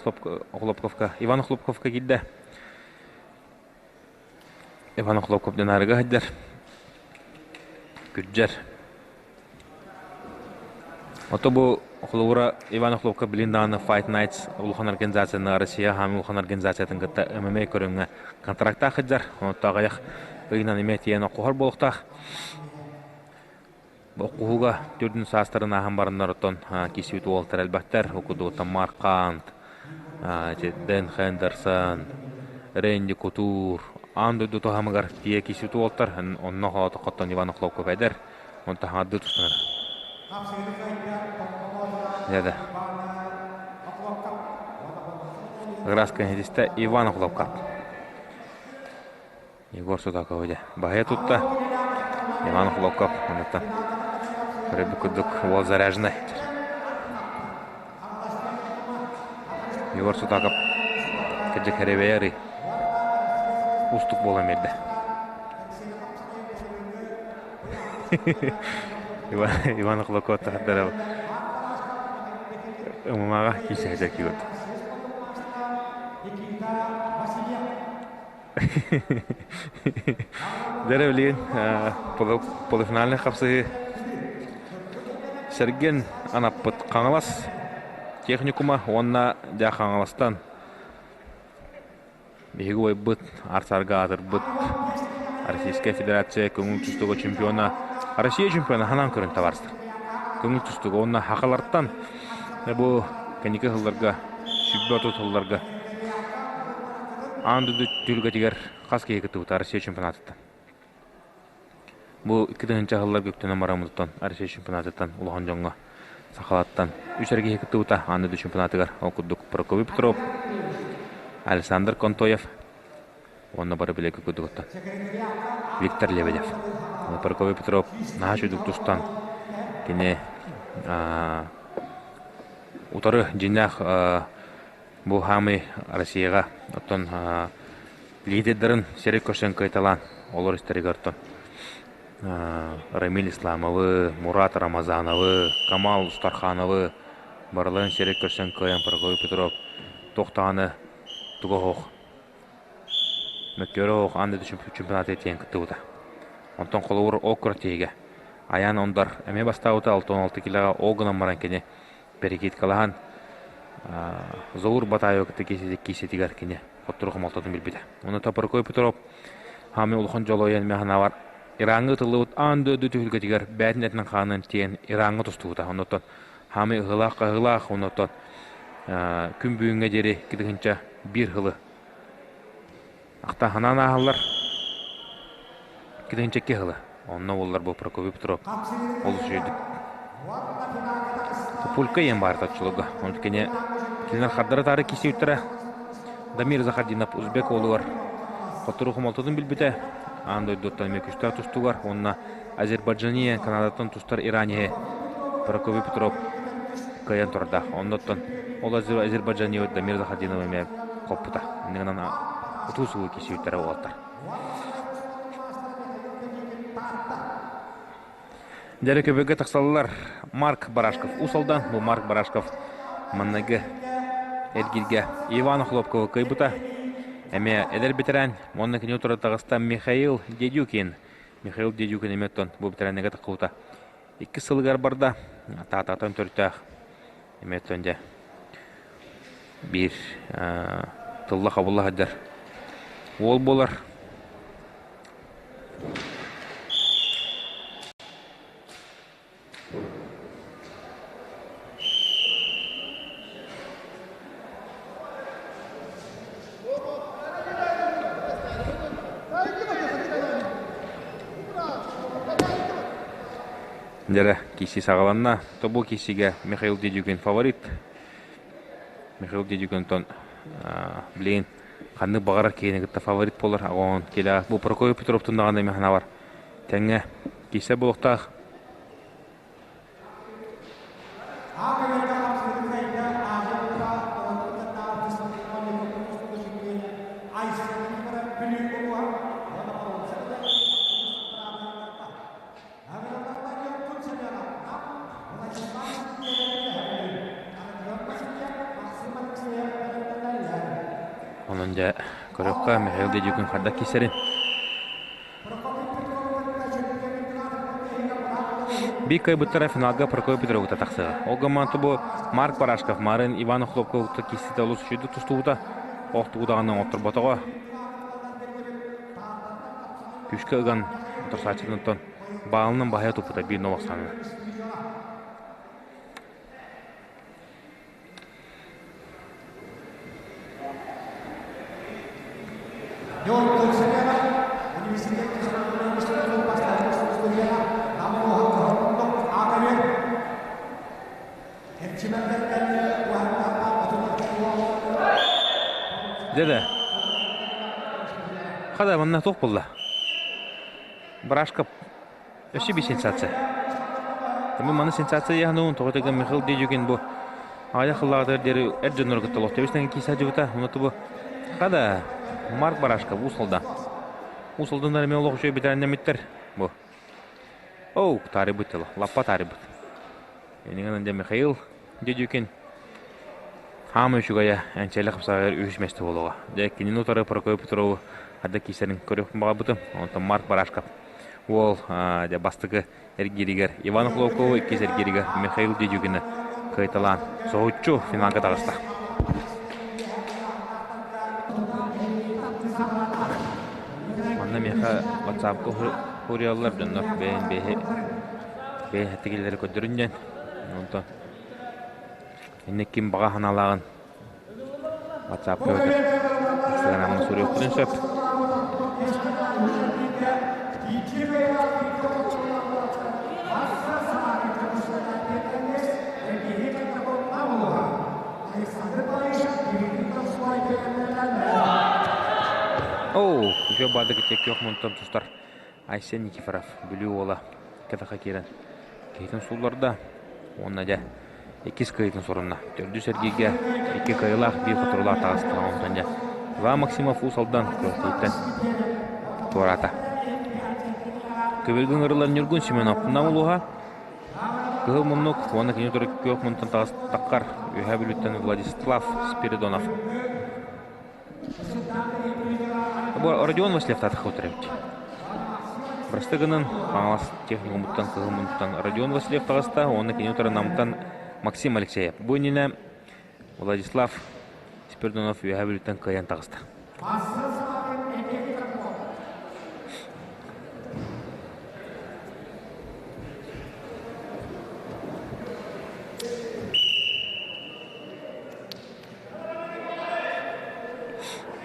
Охлопковка, Иван Охлопковка киирдэ. Иван Охлопков Динарга сылдьар, күрдьэр. Ото бу холобура Иван Охлопков билин даҕаны Fight Nights улахан организацияны Россия хаамыы улахан организациятын кытта ММА көрүҥҥэ контрактаах сылдьар. Онтон аҕыйах ыйынан эмиэ тиийэн оххуһар буолуохтаах. Оххуһууга төрдүн саастарын ааһан бараннар оттон киирсибит уолаттар элбэхтэр. Ол курдук Марк Хант, Дэн Хендерсон, Рэнди Кутур аан дойду таһымыгар тиийэ киирсибит уолаттар. Онно хоотоххоттон Иван Охлопков эдэр. Онтон хаҥардыы тустанар. Дьэ Ыраас кэнһитистэ Иван Охлопков. Егор Судаков дьэ баһыйа тутта. Иван Охлопков онуттан көрөбүт курдук уол заряженный. Егор Судаков кырдьык хэрэбэйэ арый устук буолан биэрдэ. Иван Охлопков тахтара ымымаҕа киисэһэ киирбит. Дьэ билигин полуфинальнай хапсыһыы Сэргэн анаппыт Хаҥалас техникума уонна дьэ Хаҥаластан биһиги убайбыт ар-сарга аатырбыт Российскай Федерация көҥүл тустууга чемпиона Россия чемпиона ханан көрөн табаарыстар. Көҥүл тустууга уонна хахалартан бу кэнники сылларга 130 сылларга Аан дойду түһүлгэтигэр хас киһи кыттыбыта Россия чемпионатыттан? Бу 2000 сылларга үктэнэн бараммытыттан Россия чемпионатыттан улахан дьоҥҥо сахалаттан үс эрэ киһи кыттыбыта аан дойду чемпионатыгар. Ол курдук Прокопий Петров, Александр Контоев уонна бары билэргэ курдугуттан Виктор Лебедев. Прокопий Петров наһаа үчүгдүк тустан кини утары дьиҥнээх Бу хаамыы Россияҕа оттон лидердарын сири көрсөн кыайталаан олор истэригэр оттон Рамиль Исламовы, Мурат Рамазановы, Камал Устархановы барыларын сири көрсөн кыайан Прокопий Петров туох даҕаны туга суох мөккүөрэ суох аан дойду чемпионата тиийэн кыттыбыта. Онтон холобур ол күрэхтэһиигэ Аян Ондар эмиэ бастаабыта 66 килоҕа ол гынан баран кини перекидкалаһан Заур Батаева кытта киирсиитигэр кини хоттору хомолтотун билбитэ. Ону Топоркой Петров хаамыы улахан дьолуойан механавар Ираҥҥа ытыллыбыт аан дойду түһүлгэтигэр бэйэтин этинэн хаанын тиийэн Ираҥҥа тустубута. Оннуттан хаамыы ыһыылаах-хаһыылаах, оннуттан күн бүгүҥҥэ диэри кытыһынча биир сылы ахта ханаан ааһаллар. Китинчэкки сылы. Онно буоллар бу Прокопий Петров олус үчүгэйдик Пулька ийэн баар оччолорго. Онон кини кинилэр хардары таары киирсибиттэрэ. Дамир Захардинов узбек уолугар хотторуу хомолтотун билбитэ. Аан дойдуттан эмиэ күстээх тустуугар уонна Азербайджания Канадаттан тустар иранеһи Прокопий Петров кыайан турардаах. Оннуттан ол Азербайджания Дамир Захардинов эмиэ хоппута. Иннинэн утуу-субуу киирсибиттэрэ уолаттар. Дьэрэ көбөккө тахсаллар Марк Барашков Уус-Алдан. Бу Марк Барашков манныгы эргииргэ Иван Хлопковы кыайбыта. Эмиэ эдэр бэтэрээн уонна кини утары таҕыста Михаил Дедюкин. Михаил Дедюкин эмиэ оттон бу бэтэрээннэргэ таххыбыта. Иккис сылыгар барда. Таатаатан төрүттээх эмиэ оттон дьэ биир тылла хабылла сылдьар уол буолар. Дьэрэ, киси саҕаланна. Тобу кисигэ Михаил Дедюкин фаворит. Михаил Дедюкинтон билигин ханнык баҕарар киһини кытта фаворит буолар. Оҕон килэ бу Прокопий Петров туннаҕына эмэ ханабар тэҥҥэ кисе буолуохтаах. Онон дьэ көрүөххэ Михаил Дедюкин хайдах киирсэрин. Биир кыайбыттара финалга Прокопий Петрову тахсыаҕа. Ол гынан бу Марк Барашков, Марын Иван Охлопкову киирсиитэ олус үчүгэйдик тустубута, ох тугу даҕаны оҥотторботоҕо. Күүскэ ыган утарсааччытын баалынан баһыйа туппута биир нолохсаҥҥа. Дьэ Хада манна туох буолла? Барашков Өссө биир сенсация. Мин маны сенсация яһануун тоҕо тыгын Михаил Дедюкин бу аҕыйах сыллааҕытыгар диэри эр дьоннору кытта олохтообут киирсэ сылдьыбыта. Ону бу хада Марк Барашков Уус Алдан. Уус Алданнар эмиэ олох үчүгэй бэтэрээннэммиттэр бу. Оу, таарыйбыт тыла, лаппа таарыйбыт. Инигин дьэ Михаил Дедюкин хаама үчүгэйэ энчэлэ хапсаҕайар үһүс миэстэ буолуоҕа. Дьэ кинини утары Прокопий Петрову хадда киирсэрин көрүөх баҕарбытым. Онтон Марк Барашков уол дьэ бастакы эргииригэр Иван Охлопкову иккис эргииригэр Михаил Дедюкины кыайталаан соһуччу финалга таҕыста. Манна миэхэ WhatsApp-ка суруйаллар дьоннор бэйэн бэйэ бэйэ тигилэри көрдөрүн диэн. Онтон инник ким баҕа санаалааҕын WhatsApp-ка эбэтэр Instagram-ҥа суруйуохпутун сөп. Оу, үчүгэй баардык итиэккэ мунтан тустар Айсен Никифоров Бүлүү уола кэтэхэ киирэн киһитин суулларда уонна дьэ иккис кыайыытын сорунна. Төрдүс эргииргэ икки кыайыылаах, биир хотуруулаах таҕыста. Онтон дьэ Иван Максимов Уус Алдан күрэхтэһииттэн туораата. Көбүлгүн ырылар Ньургун Семенов Нам улууһа Кыһыл муннук уонна кини утары күөх мунтан таҕыстаххар Үөһээ Бүлүүттэн Владислав Спиридонов. Бу Родион Васильев таатахха утарабыт. Бырасты гынан Хаҥалас техникумуттан Кыһыл муннуктан Родион Васильев таҕыста уонна кини утары Намтан Максим Алексеев. Бу иннинэ Владислав Спиридонов Үөһээ Бүлүүттэн кыайан таҕыста.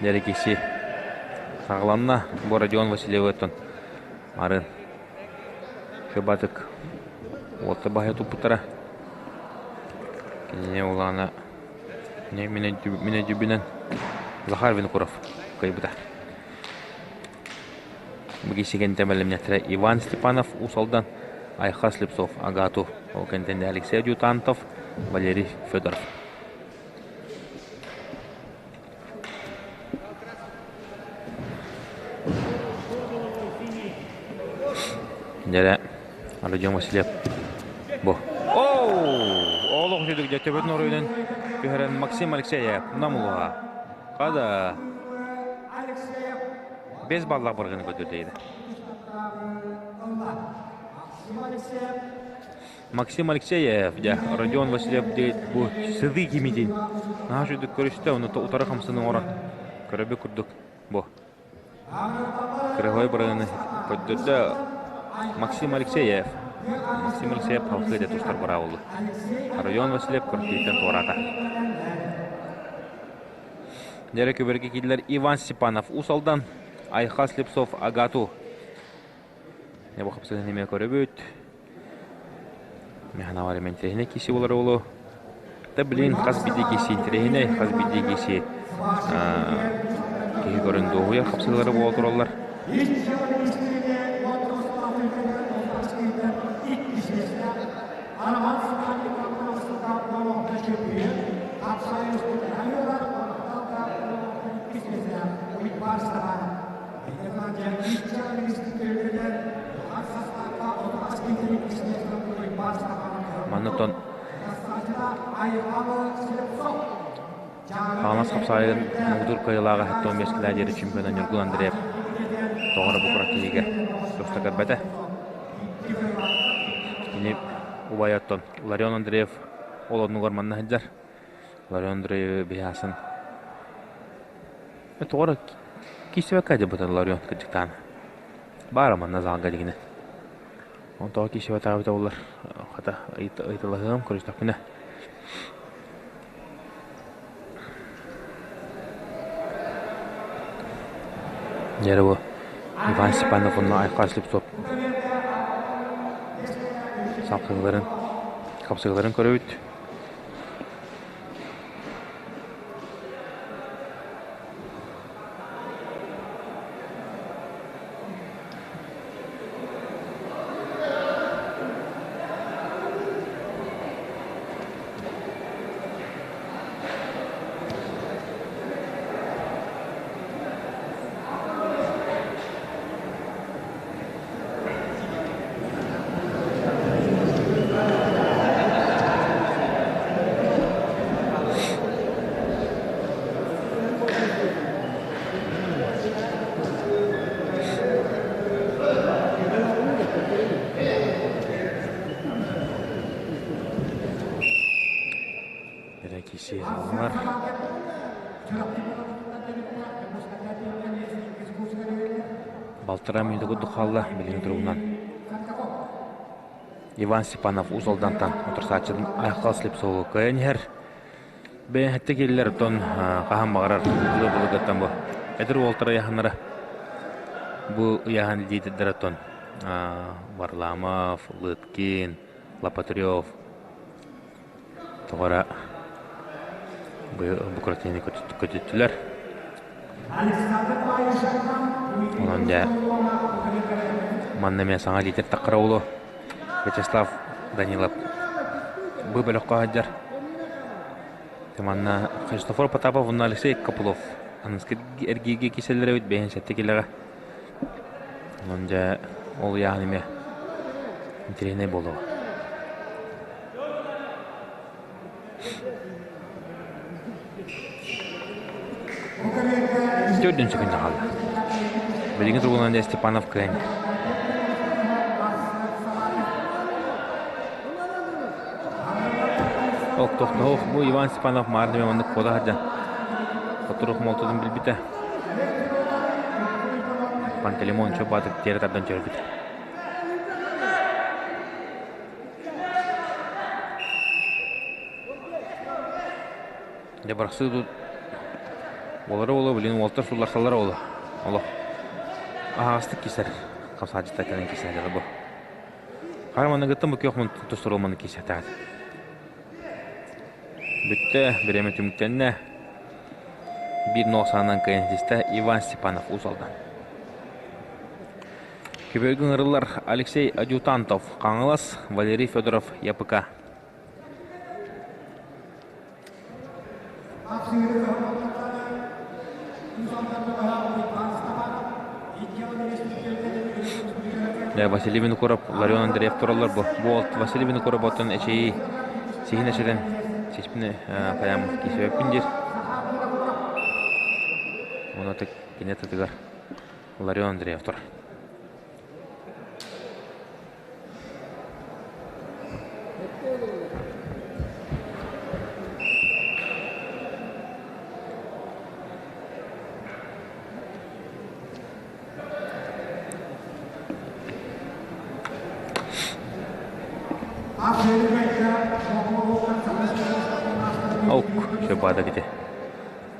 Дьэрикиси саҕаланна бу Родион Васильевыттан арын Шыбатык уотта баһа туппуттара. Кинини улаана минэ дьүбүнэн Захар Винокуров кыайбыта. Бигисигэнтэ бэлэмнэттэрэ Иван Степанов Уус Алдан, Айха Слепцов Агату, ол кэнтэн Алексей Адъютантов, Валерий Федоров. Дьэрэ, Родион Васильев бу. Оу! Олох үчүгэй дьэ төбөтүн оройунан түһэрэн Максим Алексеев Намулуха. Хада. Без баллах барганы көтүрдейді. Максим Алексеев, дьэ, Родион Васильев диэт бу сытыы кимитин наһаа үчүгдүк көрүстэ, ону утары хамсаны оҥорон көрөбүт курдук бу кырыһой барыны көрдөрдө Максим Алексеев. Максим Алексеев халкы дэ тустар быраабылы. Родион Васильев көртүүттэн туораата. Дьэрэ көбөргө киирдилэр Иван Степанов Уус Алдан, Айха Слепцов Агату. Бу хапсыһын эмиэ көрөбүт. Механавар интэриэһинэй киси буолар олу. Да билин хас биирдии киси интэриэһинэй, хас биирдии киси киһи көрөн дуоһуйар хапсыһыылара буола тураллар. Манна оттон Хаҥалас хапсаайын муҥутуур кыайыылааҕа 75 килэ диэри чемпиона Ньургун Андреев тоҕо эрэ бу курак киһигэ туста көрбөтө. Кини убайа оттон Ларион Андреев ол оннугар манна сылдьар. Ларион Андреевы биһаасын тоҕо эрэ киирсибэккэ дьабытын Ларион кырдьыктаан. Баара манна залга дигинэ. Онтон тоҕо киирсибэтэҕэ буоллар хата ыйыталаһыам көрүстэхпинэ. Дьэ бу Иван Степанов уонна Айхал Слепцов сапсыгыларын хапсыгыларын көрөбүт. Эрэ киси Балтараа мүнүүтэ курдук хаалла билиҥҥи туругунан. Иван Степанов Уус Алдантан утарсааччытын Айхал Слепцову кыайан иһэр. Бэйэһэттэ киирилэр оттон хаһан баҕарар былыр-былыргыттан бу эдэр уолтар ыйааһыннара бу ыйааһын лидердэрэ оттон Варламов, Лыткин, Лопатырев тоҕо эрэ бу картинаны көтүттүлэр. Онон дьэ манна эмиэ саҥа лидер таххара буолуо. Вячеслав Данилов бу бөлөххө сылдьар. Манна Христофор Потапов уонна Алексей Копылов аныгыскы эргииргэ киирсэллэр эбит бэйэн сэттэ килэҕэ. Онон дьэ ол ыйааһын эмиэ интэриэһинэй буолуоҕа. Төрдүн секунда хаалла. Билигин туругунан дьэ Степанов кыайан. Оттохтоох бу Иван Степанов маарда маннык куота сылдьан Хотурук молтотун билбитэ. Пантелеймон Чобатык тиэрэ тардан чөрбүтэ. Дьэ барахсыы тут буолара буолуо, билигин уолаттар сулларсаллара буолуо. Олох аһаҕастык кисэр хапсаадьыттар кэлэн кисээтэҕэ бу. Хара маныгыттан бу күөх тустар маны кисэтэҕит. Бүттэ, бириэмэ түмүктэннэ. Биир нол саанан кыайан ситистэ Иван Степанов Уус Алдан. Көбүөргэ ыҥырыллар Алексей Адъютантов, Хаҥалас, Валерий Федоров, ЯПК. Василий Винокуров, Ларион Андреев тураллар бу. Бу Василий Винокуров оттон эчэйии сиһин эчэтэн сиспин хайаам киисэбэппин диир. Уонна кини атытыгар Ларион Андреев турар. Ок, все баада кити.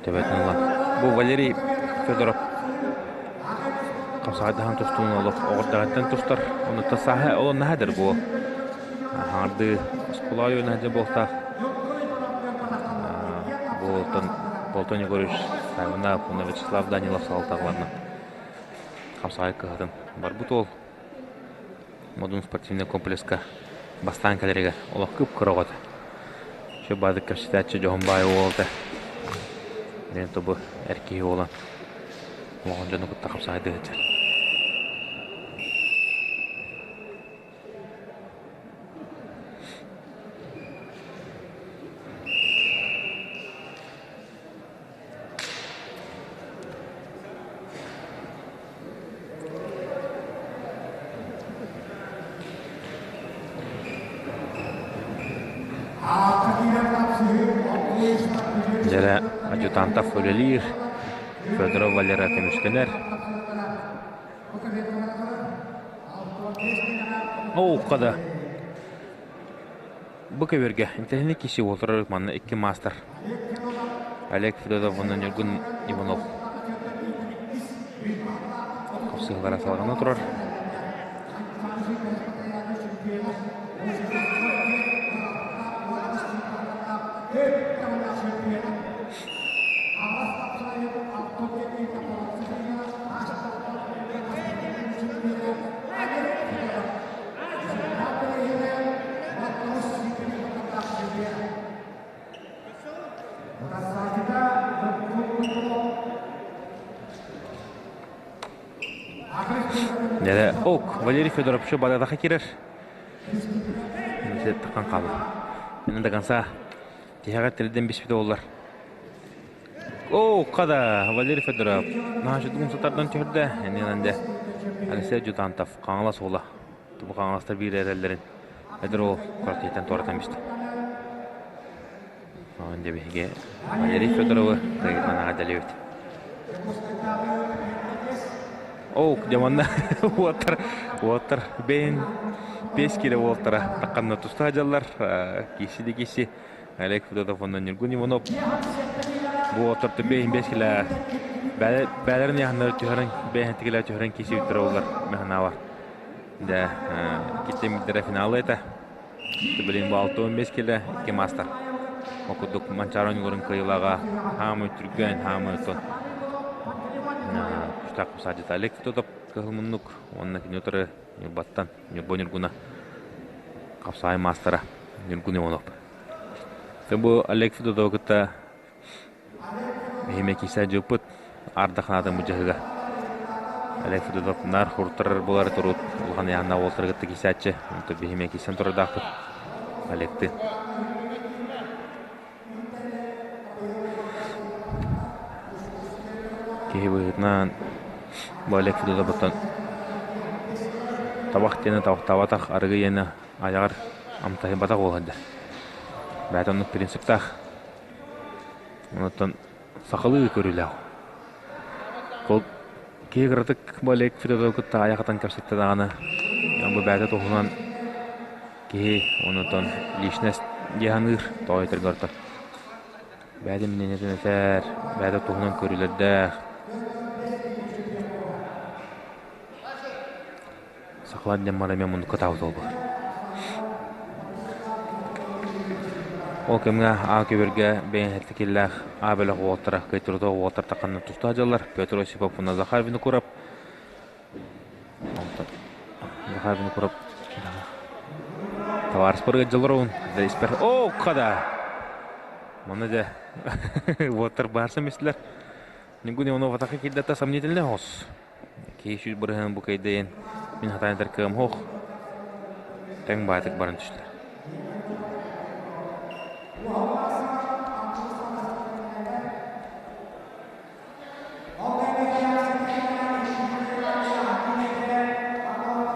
Төбөтүн ылан. Бу Валерий Федоров хапсаҕайдаһан тустууну олох оҕурдаҕыттан тустар. Онуттан сааһа ол наһаа эдэр буо. Хаҥардыы оскуола ойуун сылдьар буолуохтаах. Бу Болтон Егорович Саввинов уонна Вячеслав Данилов салалталарынан хапсаҕай кыһатын барбыт уол Модун спортивнай комплекска бастаан кэлэригэр олох кып-кыра оҕо этэ. Үчүгэй баҕайытык кэпсэтээччи дьоһун баайы уол этэ. Диэн тобу эр киһи буолан улахан дьону кытта хапсаҕайдыы сылдьар. Дьэрэ адъютантов үлэлиир, Федоров Валера көмүскэнэр. Оукка да Бу көбүөргэ интэриэһинэй киһи уолтарар манна икки маастар Олег Федотов уонна Ньургун Иванов хапсыһыылара салҕана турар. Дьэ, ок, Валерий Федоров еще барадаха кирер. Таххан хаалар. Мен до конца тиһэҕэр тирдэн биспит оллар. О, када Валерий Федоров. Наһаа сатардан түһэрдэ. Эннинэн де Алексей Жутантов Хаҥалас уола. Бу хаҥаластар биир эрэллэрин эдэр уол квартираттан туоратан биста. Онон дьэ биһиги Валерий Федоровы кыайыытынан эҕэрдэлиибит. Оо, дьэ манна уоттар, уоттар бэйэн бэс килэ уолтара тахханна туста дьаллар киси да киси Олег Федотов уонна Ньургун Иванов бу уолаттар бэйэн бэс килэ бээлэрин яһаннары түһэрэн бэйэн тигилэ түһэрэн киси бүттэр оллар механаабар. Да, киттемиттэрэ финалы это. Билин бу 65 килэ икки мастер. Ол курдук Манчаары оонньууларын кыайыылааҕа хаамый түргэн, хаамый оттон күүстээх саадьыта Олег Федотов кыһыл муннук уонна кини утары Ньурбаттан Ньурба Ньургуна хапсаҕай маастара Ньургун Иванов. Бу Олег Федотовы кытта Эһиме киирсэ дьылпыт ардаханаатын быдьаһыга. Олег Федотов наар хуруттарар буолар турут улахан ыйааһыннаах уолаттары кытта киирсээччи. Онтон биһиме киирсэн турардаахпыт. Олегты. Киһи быһыытынан бу Олег Федотовыттан табах диэни табахтаабатах арыгы иэнэ айаҕар амтаһыйбатах уол сылдьар. Бэйэтэ оннук принциптаах. Онтон сахалыы көрүүлээх. Ол киһи кыратык бу Олег Федотовы кытта айах атан кэпсэттэ даҕаны, бу бэйэтэ туһунан киһи онтон личность дии саныыр, тоҕо этэргэ ордор. Бэйэтэ минньитин этэр, бэйэтэ туһунан көрүүлэрдээх. Сахалар диэн бары эмиэ муннукка таабыт буолбулар. Ол кэмҥэ Аа көбүөргэ бэйэн киллээх Аа бөлөх уолаттара кыайтарыта уолаттар тахханна туста сылдьаллар. Петр Осипов уонна Захар Винокуров. Захар Винокуров табаарыспар ыалдьаллар уун. Испэр оо хада! Манна дьэ уолаттар баарсан бистилэр. Ньургун Иванов атака киирдэ сомнительный хос. Киһи 100% бу кыайдайын мин хатаан этэр кыам суох. Тэҥ баатык баран түстэ.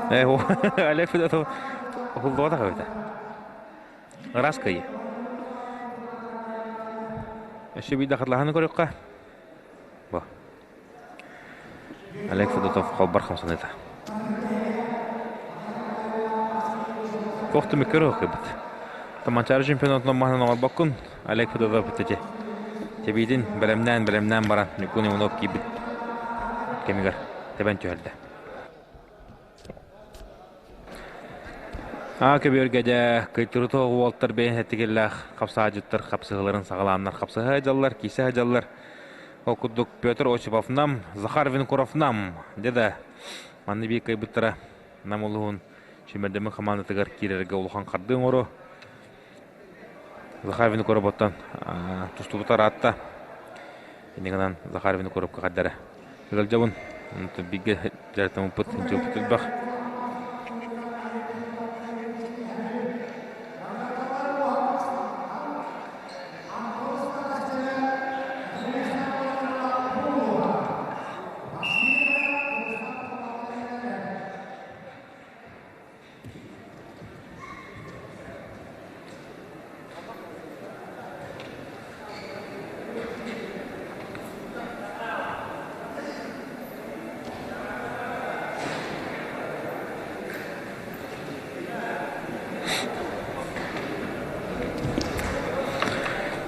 Э, Олег Федотов уһуллубатах эбитэ. Ыраас кыайыы. Өссө биирдэ хатылаһаны көрүөххэ. Бу. Олег Федотов холбор хамсаныыта. Туох түмүккэр ылкыйбыт. Манчаары чемпионатынан маһынан оҥорбоккун. Олег Федотов ити тэбиитин бэлэмнээн бэлэмнээн баран Ньуккун Иванов киирбит кэмигэр тэбэн түһэрдэ. Аа көбүөргэ дьэ кыйтырыта уолтар бэйэн этигиллээх хапсаадьыттар хапсыһыларын саҕалааннар хапсыһа сылдьаллар, киисэ сылдьаллар. Ол курдук Петр Осипов Нам, Захар Винокуров Нам дьэ да манна биир кыайбыттара Нам улууһун сүүмэрдэммит хамаандатыгар киирэргэ улахан хардыы оҥоруо. Захар Винокуров оттон тустубута ыраатта. Инньэ гынан Захар Винокуровка хардара ыалдьабын. Бииргэ дьарыктаммыппыт, дьылбыт элбэх.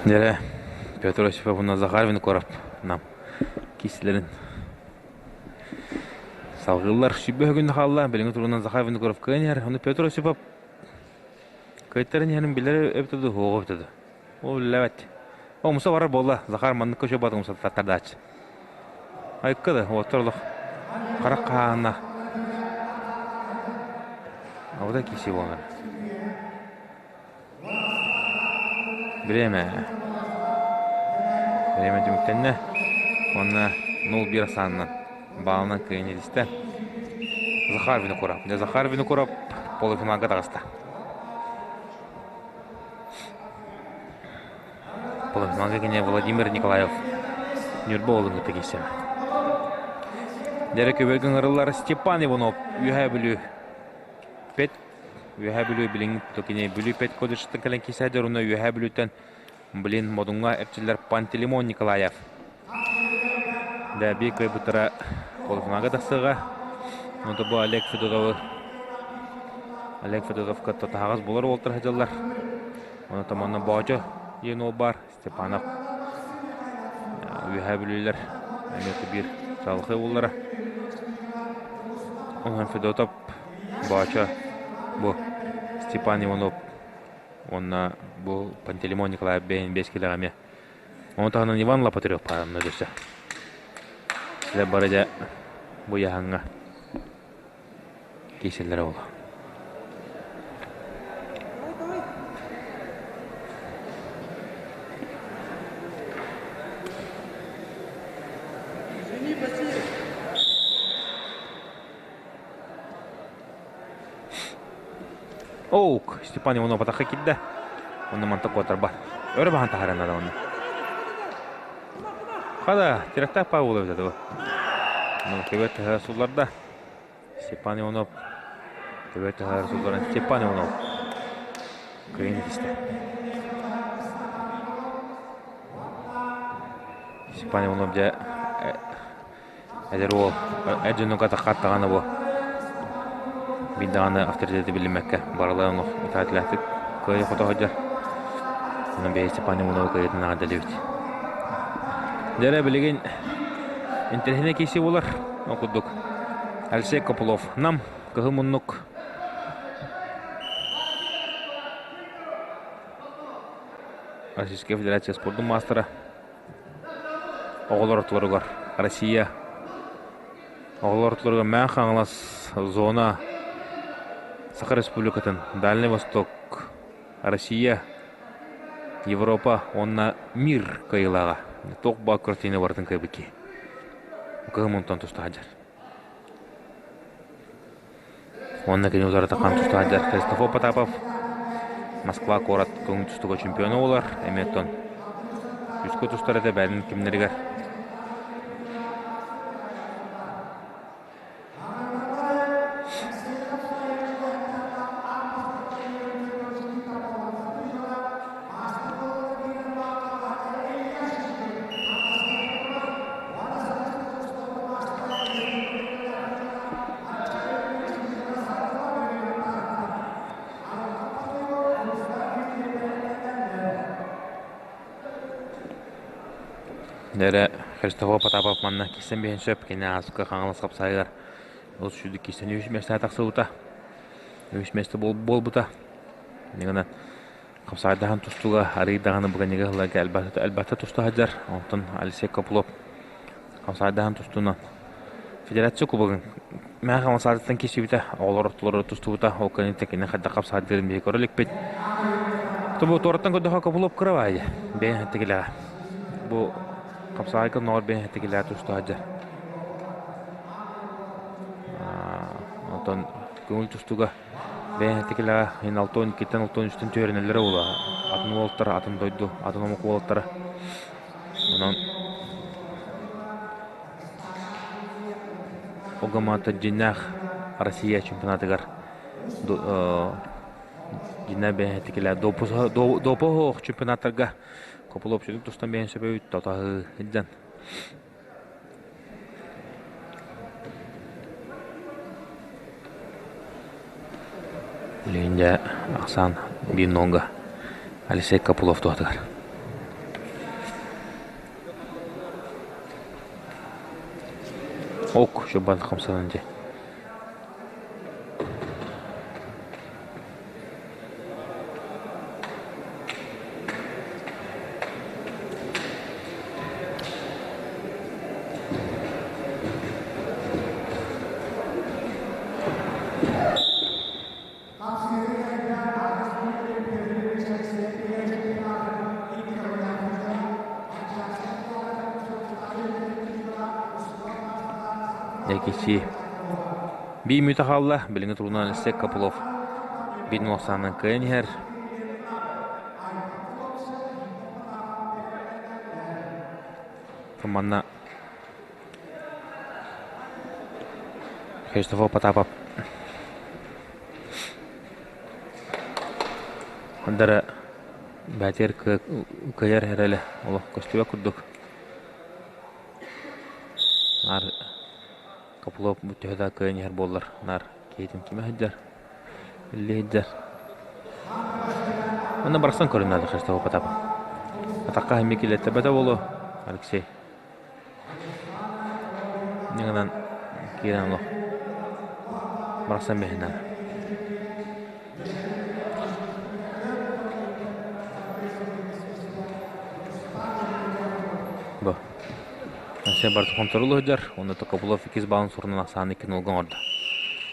Дьэрэ, Петр Осипов уонна Захар Винокуров нам киистэлэрин Салгыыллар сүүрбэ күн хаалла. Билиҥҥи туругунан Захар Винокуров кыайан иһэр. Ону Петр Осипов кыайтаран иһэрин билэр эбитэ дуу, суоҕа эбитэ дуу. Ол биллибэт. Умса барар буолла. Захар маннык көчө бат умса таттардааччы. Айыкка да, уоттар олох харах хаһаанна. Абыта киси буолар. Бириэмэ. Бириэмэ түмүктэннэ. Уонна 0-1 ахсаанынан баалынан кыайан илистэ. Захар Винокуров. Дьэ Захар Винокуров полуфиналга таҕыста. Полуфиналга кини Владимир Николаев Ньурба уолун кытта киирсэр. Дьэрэ көбөлгө ыҥырыллар Степан Иванов Үөһээ Бүлүү Пет Үөһээ Бүлүү билиҥҥи кини Бүлүү педколледжыттан кэлэн киирсээдэр уонна Үөһээ Бүлүүттэн блин Модуҥҥа эрчиллэр Пантелеймон Николаев. Дэ биир кыайбыттара полуфиналга тахсыаҕа. Онто бу Олег Федотовы Олег Федотовка таһаҕас булар уолтар сылдьаллар. Оны томонно Боочо диэн уол баар Степанов Үөһээ Бүлүүлэр эмиэ биир чаҕылхай уоллара. Онон Федотов Боочо бу Степан Иванов уонна бу Пантелеймон Николаев бэйэн биэс килэҕэ эмиэ. Ону таһынан Иван Лопатырев баарына өссө. Силэр бары дьэ бу ыйааһыҥҥа киирсэллэрэ буолуо. Оук, Степан Иванов атахха киирдэ. Онно манта куотарба. Өрө баһан таһааран наада онно. Хада, тирахтаах Павел эбит этэ Ну, төбө таһа сулларда. Степан Иванов төбө таһаар сулларан Степан Иванов кыайын итистэ. Степан Иванов дьэ эдэр уол эр дьонугар таххаттаҕына бу биир даҕаны авторитеты билиммэккэ барыларын олох итэҕэтилээхтик кыайа-хото сылдьар. Онон бэйэ Степан Ивановы кыайыытын эҕэрдэлиибит. Дьэ эрэ билигин интэриэһинэй киирсии буолар. Ол курдук Алексей Копылов Нам кыһыл муннук Российская Федерация спордун маастара Оҕолор ортолоругар Россия оҕолор ортолоругар Мэҥэ Хаҥалас зона Саха Республикатын Дальний Восток Россия Европа уонна мир кыайыылааҕа туох баар картина барытын кыайбыт киһи кыһым онтон туста сылдьар Уонна кини утарыта хаан туста сылдьар Христофор Потапов Москва куорат көҥүл тустууга чемпиона буолар. Эмиэ оттон үскэ тустар этэ бэйэтин кимнэригэр. Дэрэ Христофор Потапов манна киирсэн биһэн сөп кини ааска Хаҥалас хапсаайыгар ол сүүрдүк киирсэн үс миэстэҕэ тахсыбыта. Үс миэстэ буолбута. Иннигинэн хапсаайдаһан тустууга арыый даҕаны быганньыга ыһылларга элбэхтэ туста сылдьар. Онтон Алексей Копылов хапсаайдаһан тустуунан федерация кубогын мэхэ хамсаатыттан киирсибитэ, оҕолор ортолоро тустубута, ол кэнниттэн кини хайдах хапсаайдыырын биһиги көрө иликпит. Бу туораттан көрдөххө Копылов кыра баайы, бэйэн тигилэҕэ. Бу хапсаайга ноҕор бэйэн тигилэҕэ туста сылдьар. Онтон көҥүл тустууга бэйэн тигилэҕэ иһин алтон иккиттэн алтон үстэн түһэринэллэрэ буолуо. Атын уолаттар, атын дойду, атын омук уолаттара. Онон Огамата дьиҥнээх Россия чемпионатыгар дьиҥнээх бэйэтикилэ допоһоох чемпионаттарга Копылов сүрүн тустан бэйэн сөбөбүт тотаһы сылдьан Билигин дьэ ахсаан биир нолга Алексей Копылов туһатыгар. Ок, шубан хамсанан дьэ. Экичи Биир мүнүүтэ хаалла, билиҥҥи туругунан Алексей Копылов биир нуосаанан кыайан иһэр. Манна Христофор Потапов Дара бээтигэр кыайар эрэлэ олох көстүбэт курдук. Наар Копылов төһө да кыайан иһэр буоллар, наар киһитин кимэ сылдьар, үллэ сылдьар. Онно барсан көрүннэ Христофор Потапов. Атахха эмиэ киллэртэрбэтэ буолуо, Алексей. Инньэ киирэн олох барахсан бэһинэ. Бу. Алексей барыта хонторулу сылдьар, уонна Токопулов иккис баалын сурунан ахсааны икки нолга оҥордо.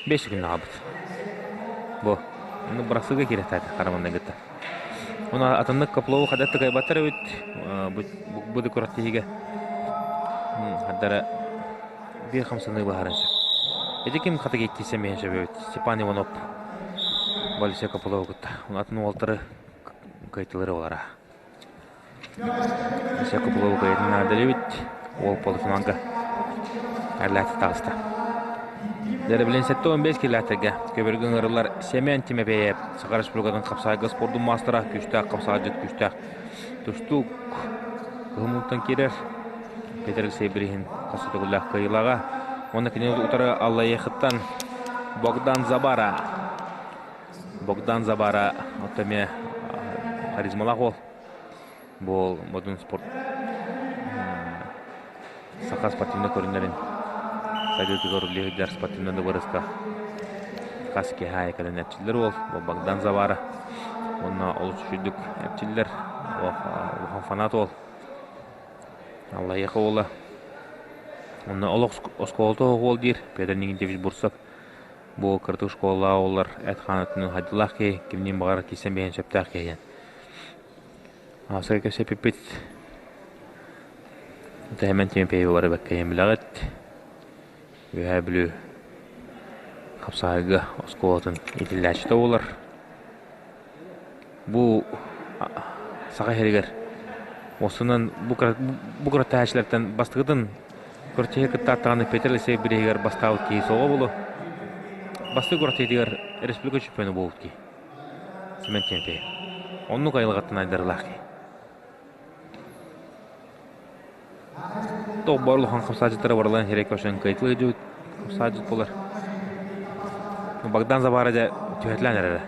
Бес күн аҕабыт. Бу. Ону бырахсыыга киирэхтээтэ хараманна кытта. Уна атыннык Копылову хадат тыкайбаттар эбит. Бу да күрэхтэһиигэ хардара биир хамсаныы баһарын сөп. Ити ким хата киирсэ миһин сөп эбит. Степан Иванов Валерия Копылову кытта. Атын уолтары кыайтылары олара. Валерия Копылову кыайтын наадалыы эбит. Уол полуфиналга Арлааты таҕыста. Дэрэ 75 километрга көбөргө ыҥырыллар Семен Тимофеев Саха Республикатын хапсаайга спордун маастара күүстээх хапсаайдьыт күүстээх тустуук кыһыммыттан киирэр Петр Алексей Брихин хас төгүллээх кыайыылааҕа уонна кини утары Аллайыахыттан Богдан Забара Богдан Забара оттон эмиэ харизмалаах уол Бу модун спорт саха спортивнай көрүҥнэрин сайдыытыгар үлэлии сылдьар спортивнай дыбарыска хас киэһэ аайы кэлэн эрчиллэр уол бу Богдан Завара уонна олус үчүгдүк эрчиллэр улахан фанат уол Аллайыаха уола уонна олох оскуолата уол диир Петр Никитич Бурцев бу кыратык школалаах оҕолор эт-хаан өттүнэн хайдылаах киһи кимниин баҕарар киирсэн биһиэн сөптөөх киһи Аасыга кэпсэппиппит Тэһэмэн Тимофеева барыбакка билэҕит. Үөһээ Бүлүү хапсаайга оскуолатын иитиллээччитэ буолар. Бу Саха сиригэр уопсайынан бу күрэхтэһээччилэртэн бастакытын күрэхтэһии кыттааттаҕына Петр Алексеев бирииһигэр бастаабыт киһи суоҕа буолуо. Бастакы күрэхтэһиитигэр республика чемпиона буолбут киһи. Семен Тимофеев. Оннук айылҕаттан айдарылаах киһи. Тоҕ бар улахан хамсааччыттара барыларын сирэй көрсөн кыайтылыы дьүт хамсааччыт буолар. Богдан Забара дьэ түһэтилээн эрэрэ.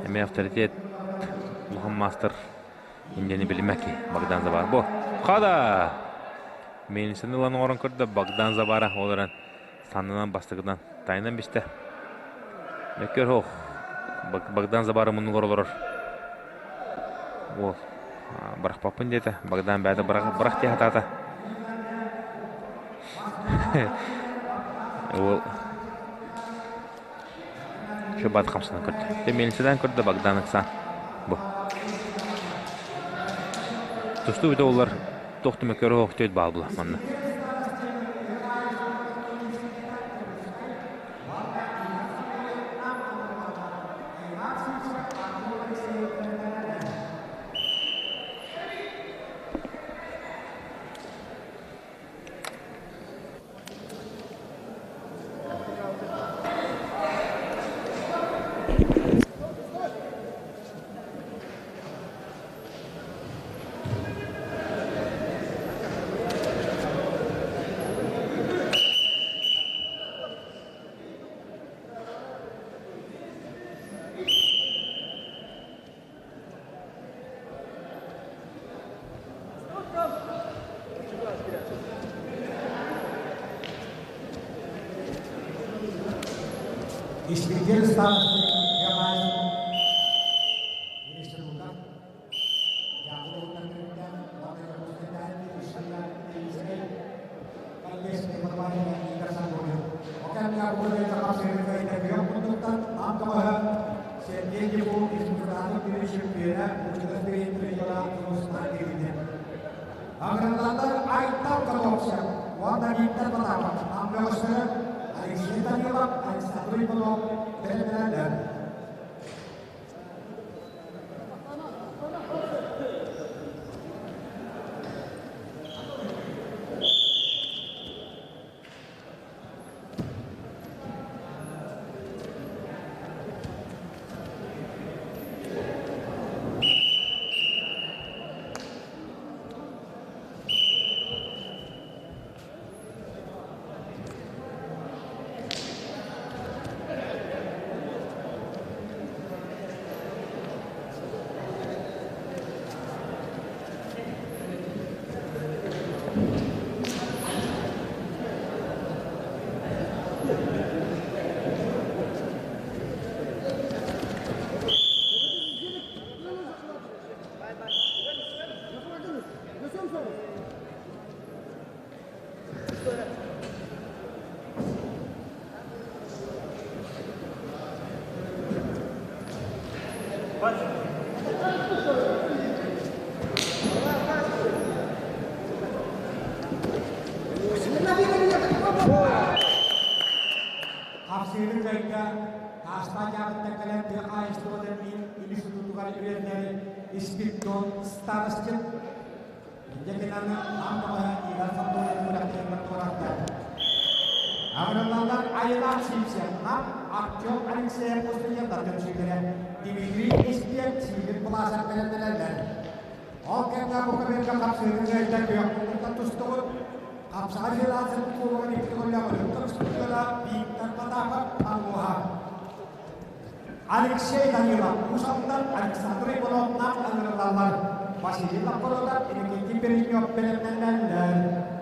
Эмиэ авторитет улахан маастар Индияны билиммэт киһи Богдан Забара. Бу хада! Мельницаны ылан оҥорон көрдө Богдан Забара ол эрэн саннынан бастакынан тайынан бистэ. Мөккөр ох. Богдан Забары муннугар олорор. Уол бырахпаппын диэтэ. Богдан бэйэтэ бырах, бырах дии сатаата. Уол Шыбат хамсанан көрдө. Дьэ миэлинсэлээн көрдө Богдан ыксаан. Бу. Тустуу бүтэ оллар туох да мөккөрө охтуйт баал була манна. Испирдиэн старостин Ямаев Аграрлардар Айтал Котовцев уонна Виктор Потапов нам бөҕөстөрө Алексей Данилов, Александр Иванов бэлэмнэнэллэр. Хапсыырын кыайда Таастаах дьаабыттан кэлэн тыа хаһаайыстыбатын институтугар үөрэнэр Испирдон Старостин Инньэ гынан аан баҕаһа Иван Сантоев күрэхтэһиитин туоратта. Аҕырыллаллар Айылаах Симсев, Нам Артем Алексеев студенттар түмсүүлэрэ Дмитрий Эспиэр Сиигин Плаза бэлэмнэнэллэр. Ол кэмҥэ бу көбүөргэ хапсыһыы ыайда күөх куттан тустубут Хапсаҕай федерациятын кубогын икки төгүллээх өрүттэр устудьуона Виктор Потапов Аммуоһа. Алексей Данилов Уус Алдан, Александр Иванов Нам ыҥырыллаллар. Василий Новгородов, Иннокентий Бережнев бэлэмнэнэллэр.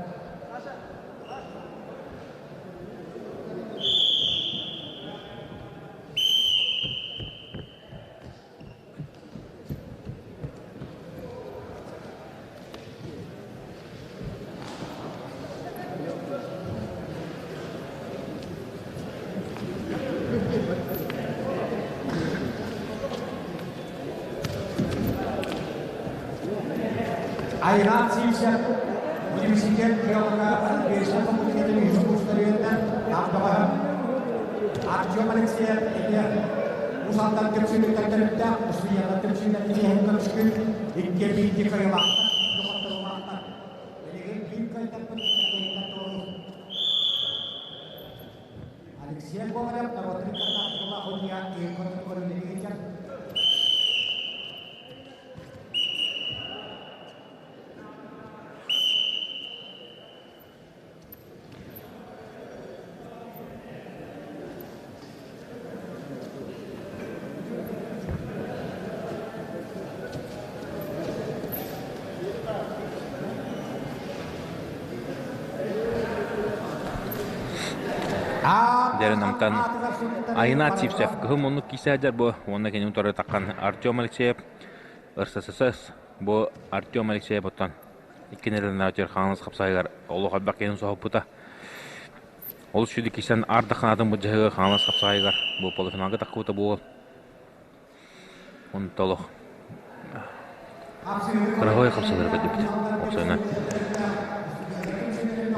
Айран Сивцев университет геолога Олимпийскай факультетын үһүс курстарыгар Ардоҕа Артем Алексеев эмиэ Уус Алдан түмсүүлүктэр төрүттээх Устудьуоннар түмсүүлэр чиэһин көмүскүүр икки биирдии кыайыылаахтар хотторуулаахтар. Билигин биир кыайтарбыт кыайыыттан туоруур. Алексей Гоголев норуотун кытта Хуния киин хотун көрүүлэри сылдьар. Дьэрин намтан. Айнаат Сивцев кыһыл муннук киисэ сылдьар бу уонна кини утары таххан Артем Алексеев РССС бу Артем Алексеев оттон иккинэлэннээх Хаҥалас хапсаайыгар олох элбэх киһини соһуппута. Ол сүдү кисэн аар даханаатын былдьаһыга Хаҥалас хапсаайыгар бу полуфиналга таххыбыта буол. Онто олох кыраһыай хапсалары көрдүбүт. Оксана.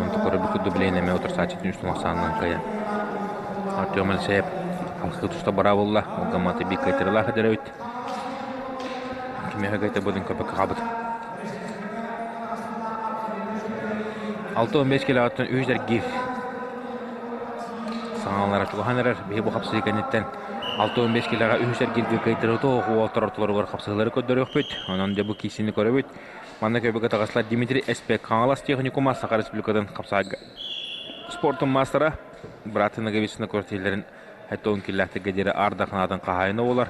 Онто көрөбүт курдук билигин эмиэ утарсааччытын үс тумахсаанынан кыайан. Артем Алексеев алхыы туста бара буолла. Ол би кыайтарылаах эдэр эбит. Кимиэхэ кыайтарбытын көрбөккө хаалбыт. 6-15 килоҕыттан үһүс эргиир саҥалара чугаһаан эрэр. Биһи бу хапсыы кэнниттэн 6-15 килоҕа үһүс эргииргэ кыайтарыы тоҕо уолтар ортолоругар хапсыһыылары көрдөрүөхпүт. Онон дьэ бу киисини көрөбүт. Манна көбүкэ таҕыслар Дмитрий Эспек Хаҥалас техникума Саха Республикатын хапсаайга спортун маастара быраатын Ноговицына күрэхтэһиилэрин 70 киллээхтэргэ диэри аар даханаатын хаһаайына буолар.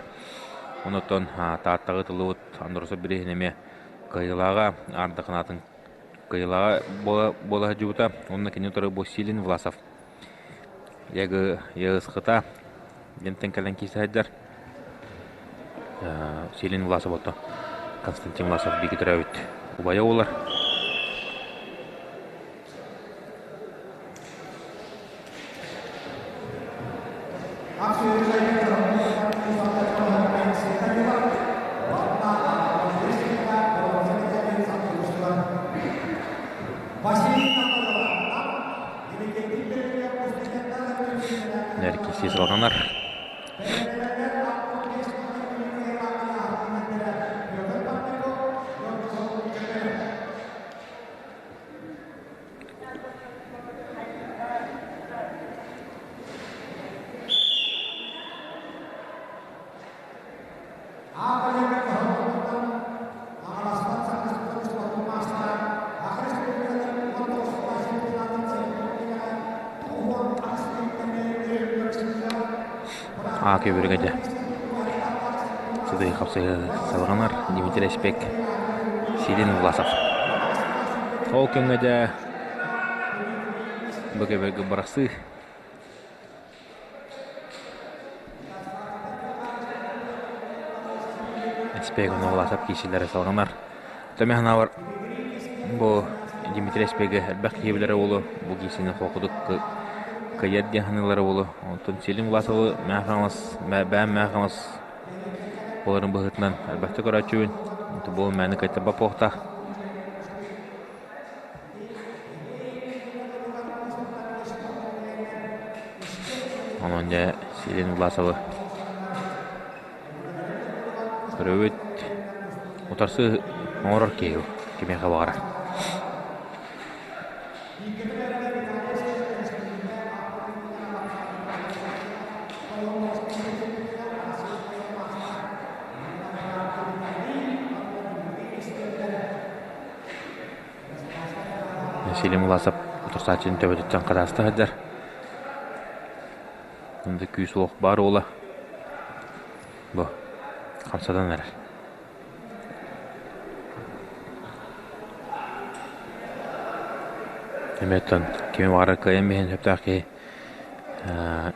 Онтон Тааттаҕа тыллыбыт Андросов бирииһин эмиэ кыайыылааҕа аар даханаатын кыайыылааҕа буола сылдьыбыта. Уонна кини утары бу Силин Власов Ягы Йыысхыта диэнтэн кэлэн киирсэ сылдьар. Силин Власов ото Константин Власов бииргэ төрөөбүт убайа буолар. Эркиси салҕанар. Аа көбүрүгэ дьэ сытыы хапсыһыы салҕанар Дмитрий Спек Силин Власов Ол кэмҥэ дьэ бу көбүргэ бырахсыы Эспиэг ону киисилэрэ салҕанар. Төмө санаабар бу Дмитрий Эспиэги элбэх киһи билэрэ буолуо, бу киисини холкутук кыайар диэн саныыллара буолуо. Онтон Селим Власовы Мэҥэ Хаҥалас, бэйэм Мэҥэ Хаҥалас буоларын быһыытынан элбэхтик көрөөччүбүн. Бу мээнэ кыайтарбат буолуохтаах. Онон дьэ Сирин Власовы көрөбүт. Утарсыы оҥорор киһи кимиэхэ баҕарар. Василий Муласов утарсааччытын төбөтүттэн харааста сылдьар. Онно күүс-уох баар уола бу хамсатан эрэр. Эмиэ оттон кими баҕарар кыайан биһиэн сөптөөх киһи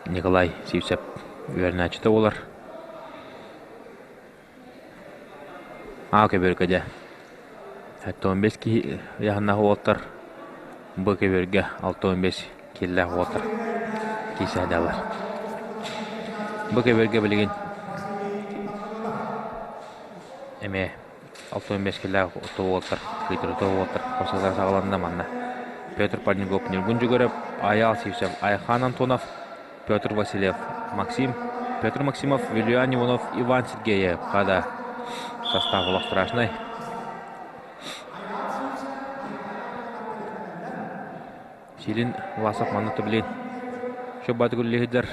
Николай Сивцев үөрэнээччитэ буолар. Аа көбүөргэ дьэ 75 киһи ыйааһыннаах уолаттар бу көбүөргэ 65 киилэлээх уолаттар киирсэ сылдьаллар. Бу көбүөргэ билигин эмиэ 65 киилэлээх уолаттар кыайтарыта уолаттар хапсыһыылара саҕаланна манна Петр Парников, Ньургун Дьөгүөрэп, Айаал Сивцев, Айхан Антонов, Петр Васильев, Максим, Петр Максимов, Вилюян Иванов, Иван Сергеев. Хада состав олох страшный. Силин Власов манна блин. Шөббаты күллиһидер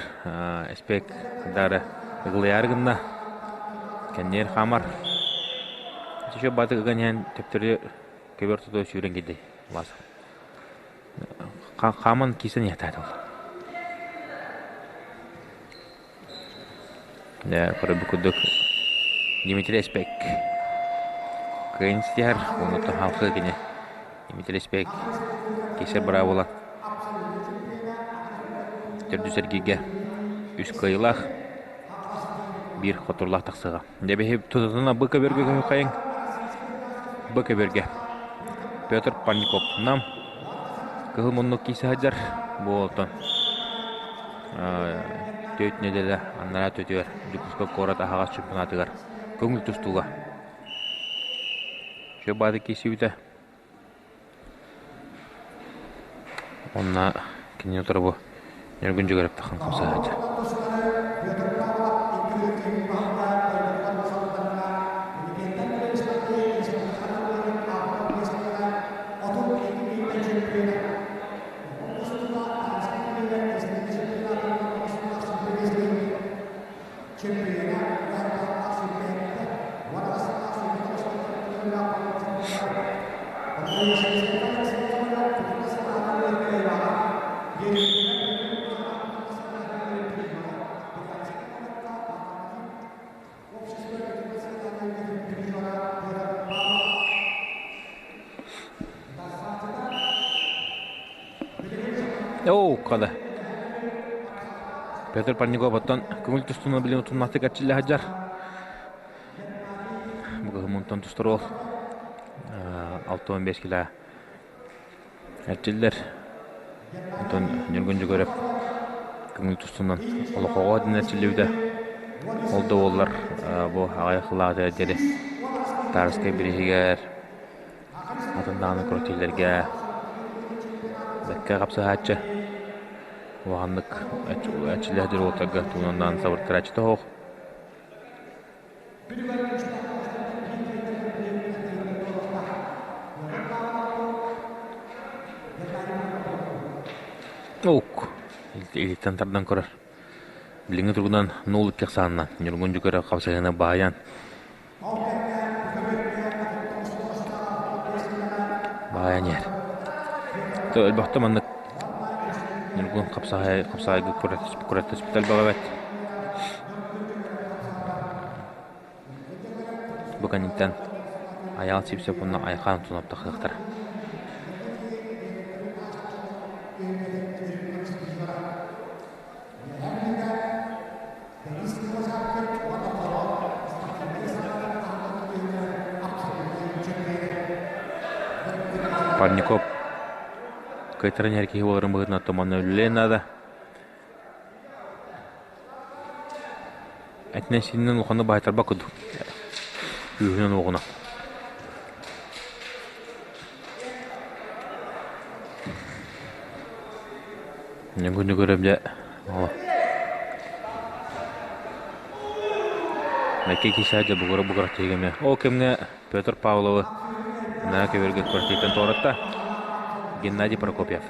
эспек дары ыгылыйар гынна. Кэннер хамар. Шөббаты ыган төптөрү көбөр туту сүүрэн киди Власов. Хааман киирсэн иһэхтээтэ ол. Дьэ, көрөрбүт курдук Дмитрий Эспек кыайан ситиһэр уонна халкы кини Дмитрий Эспек киирсэр быраабыла төрдүс эргииргэ. Үс кыайыылаах, биир хотурлаах тахсыаҕа. Дьэ биһи тутатына бу көбүөргэ көһүөххэйиҥ. Бу көбүөргэ Петр Парников Нам кыһыл муннук киирсэ сылдьар. Бу уолтан түөрт нэдиэлэ анараа өттүгэр Дьокуускай куорат аһаҕас чемпионатыгар көҥүл тустууга үчүгэй баҕайытык киирсибитэ. Онно кинини утары бу Ньургун Дьөгүөрэп тахсан хамсаһааччы. Оо, хада. Петр Парников оттон көҥүл тустууну билин утумнаахтык эрчиллэ сылдьар. Бу тустар уол 65 кило эрчиллэр. Онтон Ньургун Дьөгүөрэп көҥүл тустуунан олохоҕо диэн эрчиллибитэ. Ол да буоллар бу аҕыйах сыллааҕыта диэри Тарскай бирииһигэр Атын даҕаны крутилэргэ бэккэ хапсыһааччы улаханнык эрчиллэ сылдьар уолаттарга тугунан даҕаны сабыртарааччыта суох. Ок, илииттэн тардан көрөр. Билиҥҥи туругунан нуул икки ахсаанынан Ньургун Дьүкэрэ хапсыһыыны баайан Баайан иһэр. Өлбөхтө маннык Ньургун хапсаҕай хапсаҕайга күрэхтэспит элбэх эбит. Бу кэнниттэн Айаал Сивцев уонна Айхаан Тунов тахсыахтара. Парников кыайтаран иһэр киһи буоларын быһыытынан туманна үлэлиэн наада. Этинэн-сиининэн улаханнык баһыйтарбат курдук. Күүһүнэн-уоҕунан. Күнү көрөм дьэ Мэкки киһи бугура бугура тиһигэмэ. Ол кэмҥэ Петр Павловы Наа көбөргө квартираттан туоратта. Геннадий Прокопьев.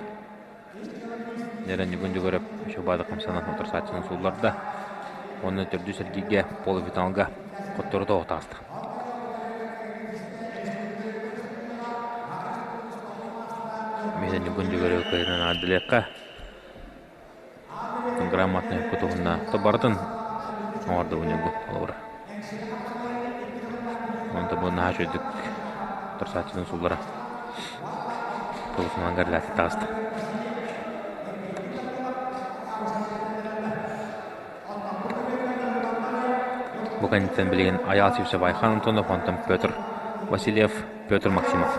Дьэрэн Ньугун Дьөгүөрэп Шубада хамсанан утарсааччыны суулларда. Уонна төрдүс эргииргэ полуфиналга хоттору тоҕо таҕыста. Миһэ Ньугун Дьөгүөрэп кыайынан аадылыахха. Грамотнай кутуһунна то барытын оҥордубун Ньургун холобура. Онто бу наһаа үчүгэйдик утарсааччытын сууллара полуфиналга реляция таҕыста. Бу кэнниттэн билигин Айаал Сивцев Айхан Антонов, онтон Петр Васильев, Петр Максимов.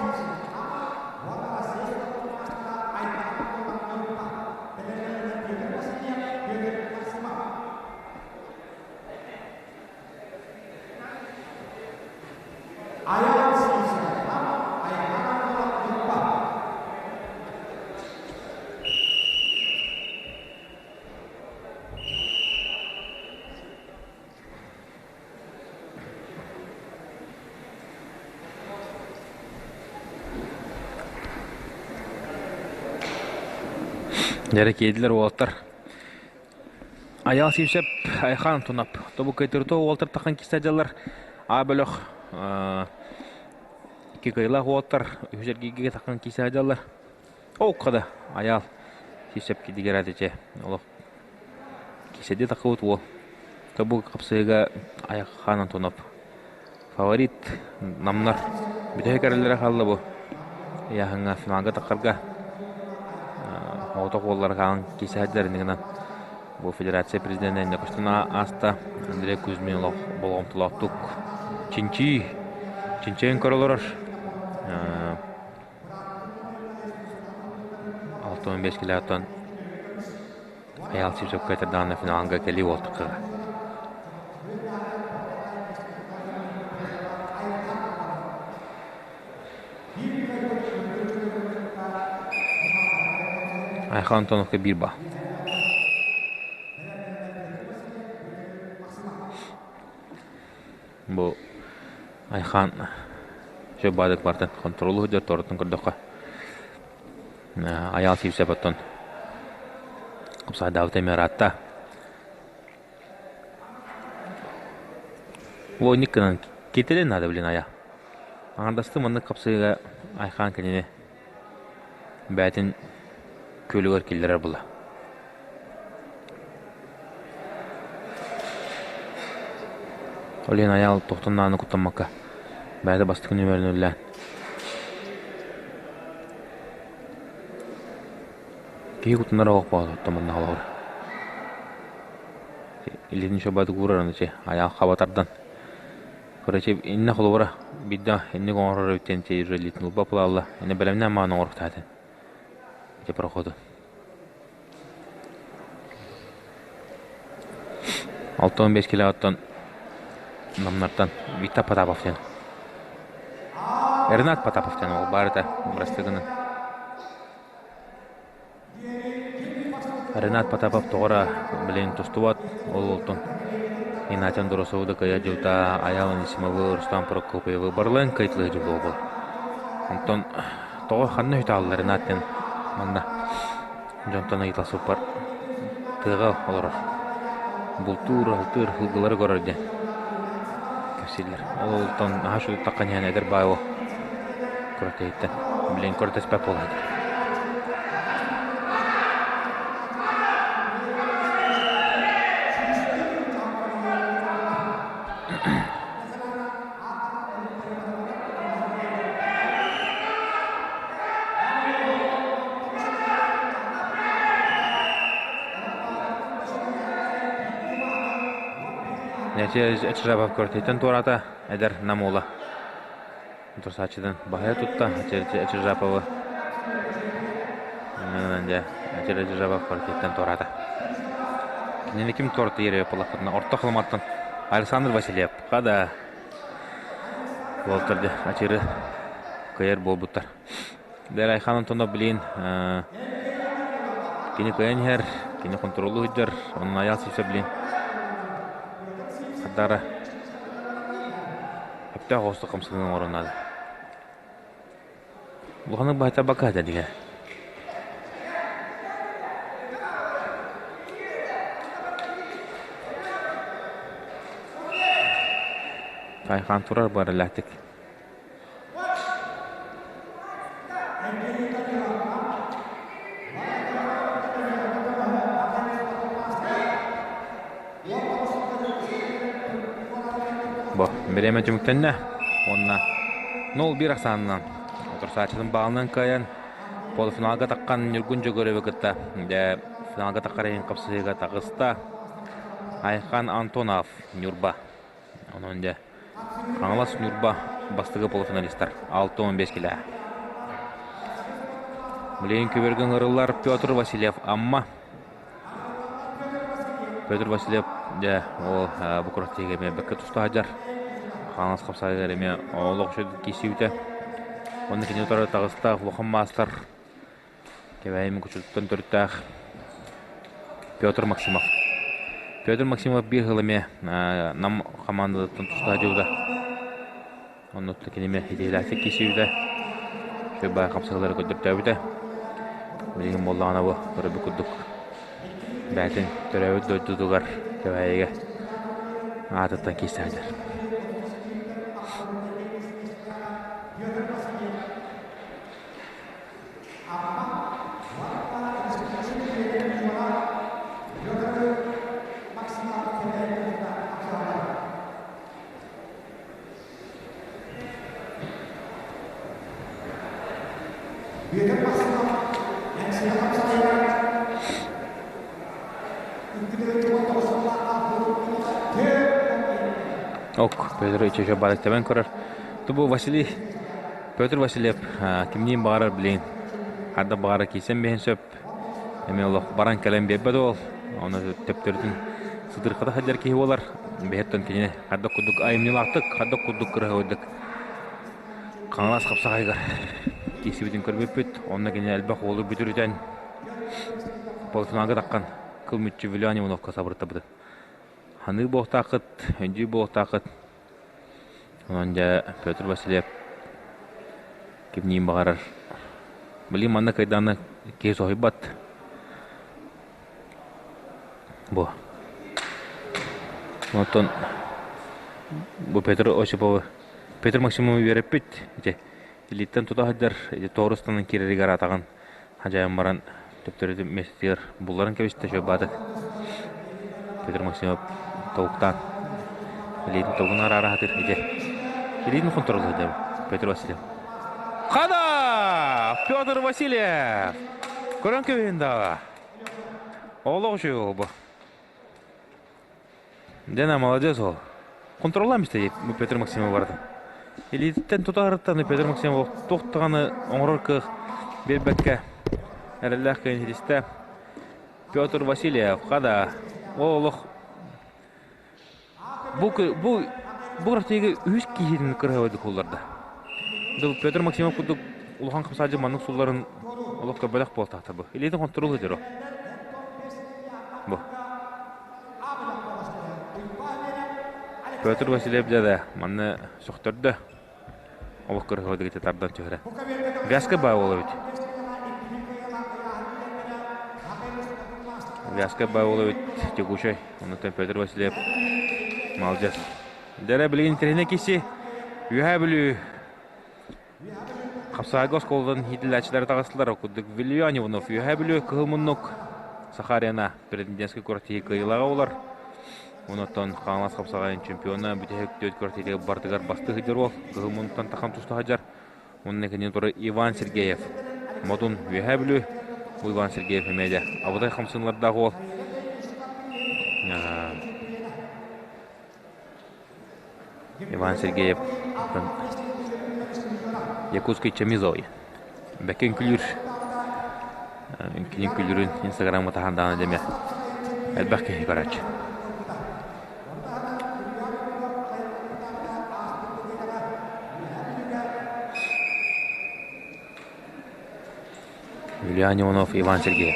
Дьэрэ киирдилэр уолаттар. Айаал Сивцев, Айхан Антонов. Тобу кыайтырытыы уолаттар тахан киирсэ дьаллар. А бөлөх икки кыайыылаах уолаттар үһүс эргииргэ тахан киирсэ дьаллар. Оокка да Айаал Сивцев кидигэр ити олох киирсэди тахыбыт уол. Тобу хапсыыга Айхан Антонов фаворит намнар бүтэһик эрэллэрэ хаалла бу ыйааһыҥҥа финалга тахарга оҕотох уоллара хаалан киирсэ сылдьар иннигинэн. Бу федерация президенэ иннэ ааста Андрей Кузьмин болҕомтолоохтук чинчии чинчийэн көрө олорор. 65 килоттон Айаал Сивцевка этэрдэҕинэ финалга кэлии буолтахха. Айхан Антоновка биир ба. Бу Айхан сөп баадык бартан контролу сылдьар торутун көрдөххө Айаал Сивцев оттон Сайдаабыт эмиэ ыраатта. Войник гынан кииртэлиэн наада блин айа. Аҥардастыы маннык хапсыыга Айхаан кинини бэйэтин күөлүгэр киллэрэр була. Ол иһин Айаал тохтон даҕаны куттаммакка бэйэтэ бастакы нүөмэрин үллээн Киһи кутунар оһох оттон манна холобур илиитин шабатык уурар аны айаҕа хаба тардан короче иннэ холобура биирдэ инник оҥорор эбит диэн уже илиитин ылбап ылаалла иннэ бэлэмнээн маҕан оҥоруохтаах этин ити проходу 65 килоттон намнартан Виктор Потапов диэн Ренат Потапов диэн ол баар этэ бырастыы гынан Ренат Потапов тоҕо эрэ билигин тустубат, ол уолтун Игнатий Андросовы да кыайа дьылта Айаал Анисимовы, Рустам Прокопьевы барыларын кыайталыы дьыл буолбут. Онтон тоҕо ханна үтааллар Ренат диэн манна дьонтон ыйыталаспыппар тыаҕа олорор. Бултуур, алтыыр, сылгылары көрөр диэн кэпсииллэр. Ол уолтан наһаа үчүгэй таххан иһэн эдэр баай уол күрэхтэһииттэн билигин көрдөспөт буолла Эчжабов көртөйтөн туораата эдэр Нам уола Турсааччытын баһыйа тутта Чижаповы дьэ Чижапов партияттан туораата. Кинини ким туорта иэрэ буоллахпытына орто халыматтан Александр Васильев да уолтар дьэ ачыры кыайар буолбуттар. Дэр Айхан Антонов билин кини кыайан иһэр, кини хонтуруолу сылдьар, онон Айаал Сивцев билин хардара Сөптөөх оҕустук хамсаныы оҥорон наада. Улаханнык баһыйтарбакка этэ дигэ. Айхаан турар барылаатык. Бу бириэмэ түмүктэннэ уонна 0-1 ахсаанынан утарсааччытын баалынан кыайан полуфиналга таххан Ньургун Дьөгүөрөбү кытта дьэ финалга таххар иһин хапсыһыыга таҕыста Айхан Антонов Ньурба. Онон дьэ Хаҥалас Ньурба бастакы полуфиналистар 6-15 килэ. Билигин көбөргө ыҥырыллар Петр Васильев Амма. Петр Васильев дьэ ол бу күрэхтэһиигэ эмиэ бэккэ туста сылдьар. Хаҥалас хапсаайыгар эмиэ олох үчүгэй киирсибитэ. Уонна кини утары таҕыста улахан маастар Кэбээйи Мукучуттан төрүттээх Петр Максимов. Петр Максимов биир сыл эмиэ Нам хамаандатыттан туста сылдьыбыта. Онно кини эмиэ итиилээхтик киирсибитэ. Үчүгэй баай хамсыгылары көрдөртөөбүтэ. Билигин буоллаҕына бу көрөрбүт курдук бэйэтин төрөөбүт дойдутугар Кэбээйигэ аатыттан киирсэ сылдьар. Ок, Петр Ильич бары тэбэн көрөр. Тубу Василий Петр Васильев кимниин баҕарар билин хадда баҕара киирсэн биһин сөп. Эми олох баран кэлэн биэрбэт ол. Оны төптөрүтүн сытырхата сылдьар киһи буолар. Бэһэттэн кинини хадда курдук айымньылаахтык, хадда курдук кыраһыайдык Хаҥалас хапсаҕайыгар киирсибитин көрбүппүт. Онно кини элбэх уолу бүтүрүтэн полуфиналга таххан кыл мүччү Вилиан Ивановка сабырыттабыт. Ханыы буолуохтааххыт, өйдүү буолуохтааххыт. Онон дьэ Петр Васильев кимниин баҕарар. Билигин манна кыайдааны киһи соһуйбат. Бу. Онтон бу Петр Осиповы Петр Максимовы үөрэппит. Ити илииттэн тута сылдьар, ити торустанан киирэригэр атаҕын хадьайан баран төптөрүтүн миэстэтигэр булларан кэбистэ Чойбаатык. Петр Максимов тобуктаан илиитин тобугун араара сатыыр ити. Илиитин хонтороллор сылдьар Петр Васильев. Хана! Петр Васильев! Көрөн кэбиһин даҕа. Олох үчүгэй бу. Дена молодец ол. Контроллаан истэ Петр Максимов барытын. Илиититтэн тутаһарыттан Петр Максимов туох даҕаны оҥорор кыах биэрбэккэ эрэллээх кыайан ситистэ. Петр Васильев хада ол олох бу бу бу кырахтыыга үһүс киһитин кырыһабайдык сулларда. Петр Максимов курдук улахан хамсаадьы маннык сулларын олох көрбөтөх буолтаахтар бу. Илиитин хонтуруол ыдыро. Бу. Петр Васильев дьэ манна сөхтөрдө. Олох кырыһыбыт тардан түһэрэ. Вязка баа буолар эбит. Вязка баа буолар эбит текучай. Оннуттан Петр Васильев молодец. Дэрэ билигин интэриэһинэй киси. Үөһээ Бүлүү Хапсаайга оскуолатын иитиллээччилэрэ таҕыстылар. Ол курдук Вильян Иванов Үөһээ Бүлүү Кыһыл Муннук Сахарина президентскэй күрэхтэһии кыайыылааҕа буолар. Онтон Хаҥалас хапсаҕайын чемпиона бүтэһик түөрт күрэхтэһиигэ барытыгар бастыы сылдьар уол Кыһыл Муннуктан тахан туста сылдьар. Уонна кинини турар Иван Сергеев. Модун Үөһээ Бүлүү. Бу Иван Сергеев эмиэ дьэ абытай хамсыылардаах уол. Иван Сергеев Якутский Чамизой бэккэ үҥкүүлүүр кини үҥкүүлүүрүн инстаграмҥа таһан даҕаны дэмэ элбэх киһи көрөөччү. Юлиан Иванов, Иван Сергеев.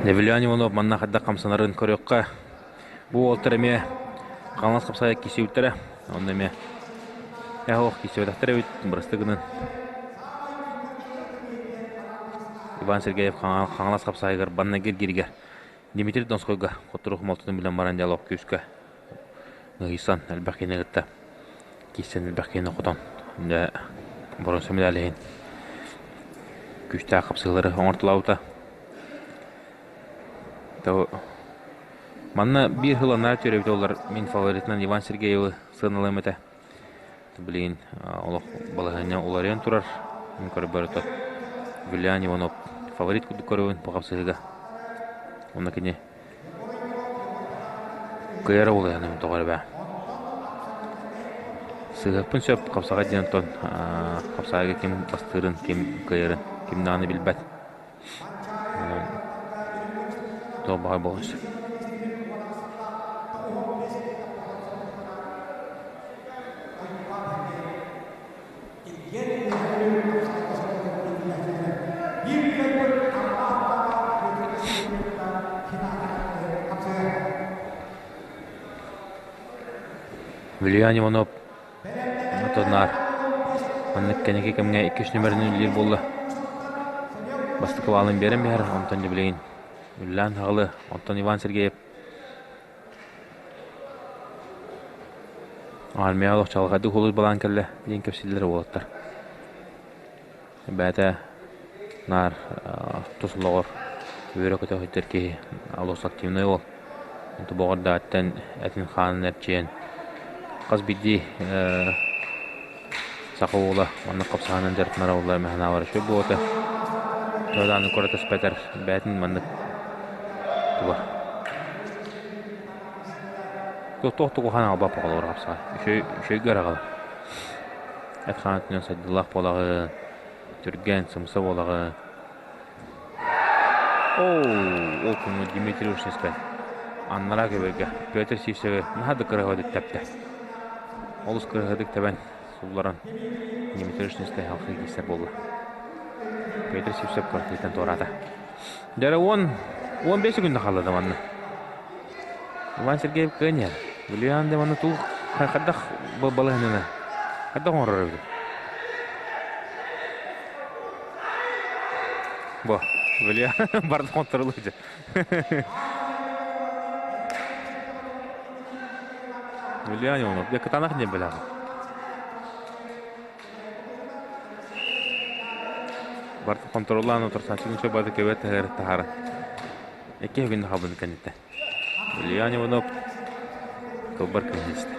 Невельян Иванов манна хайдах хамсанарын көрүөххэ. Бу уолтар эмиэ хаҥас хапсаайа кисиүттэрэ. Онно эмиэ эһох кисибэтэхтэр эбит бырастыы гынан. Иван Сергеев Хаҥалас хапсаайыгар банна гиргиригэр Дмитрий Донскойга хотурух малтытын билэн баран диалог күүскэ ыйсан элбэх киһини кытта киирсэн элбэх киһини хотон дьэ боруонса медаль иһин күүстээх хапсыһыылары оҥортолообута. Манна биир сыл анараа төрөөбүт уоллар мин фаворитынан Иван Сергеевы сыаналыам этэ. Билигин олох балаһыанньа уларыйан турар. Мин көрбөр ото Юлиан Иванов фаворит курдук көрөбүн бу хапсыһыыга. Онно кини кыайара уларыйан тоҕо эрэ бээ. Сыһыаппын сөп хапсаҕай диэн оттон хапсаҕайга ким бастыырын, ким кыайарын ким даҕаны билбэт. Туох баҕар буолуон сөп. Вильян Иванов Отоннаар маннык кэнники кэмҥэ иккис нүмерин үлэлиир буолла. Бастакы баалын биэрэн биһэр, онтон дьэ билигин үлэлээн хаҕылы. Онтон Иван Сергеев армия олох чаҕылхайдык уһулуй балаан кэллэ диэн кэпсииллэр уолаттар. Бэйэтэ Наар тус олоҕор үөрэ-көтө сылдьар киһи олус активнай уол. Онто боҕордааттан этин-хаанын эрчийэн хас биирдии саха уола маннык хапсаһынан дьарыктанара буоллар эмэ санаабар үчүгэй буолуо этэ. Төһө даҕаны куорат эспэтэр бэйэтин маннык туга туох тугу ханаабат оҕолор хапсаҕай үчүгэй үчүгэйгэ эрэ аҕалар. Эт-хаан өттүнэн сайдыылаах буолаҕын, түргэн, сымса буолаҕын. Оо, ол күҥҥэ Дмитрий Ушницкай аннараа көбөргө Петр Сивцевы наһаа да кыраһыадык тэптэ. Олус кыраһыадык тэбэн сулларан Дмитрий Ушницкай халхыы киирсэр буолла. Петр Сивцев квартираттан туораата. Дьэ 10 15 күннэ хаалла да манна. Иван Сергеев кыайан иһэр. Билиэн да манна туох хайдах балаһынына хайдах оҥорор эбит. Бо, били барды контролуйда. Били оны. Я кытанах не билэҕин. Барты контроллаан отырсааччыгын чө барды кебет таһыр таһара. Эки күн хабын кэннитэ. Илья Иванов кылбар кыһыйыста.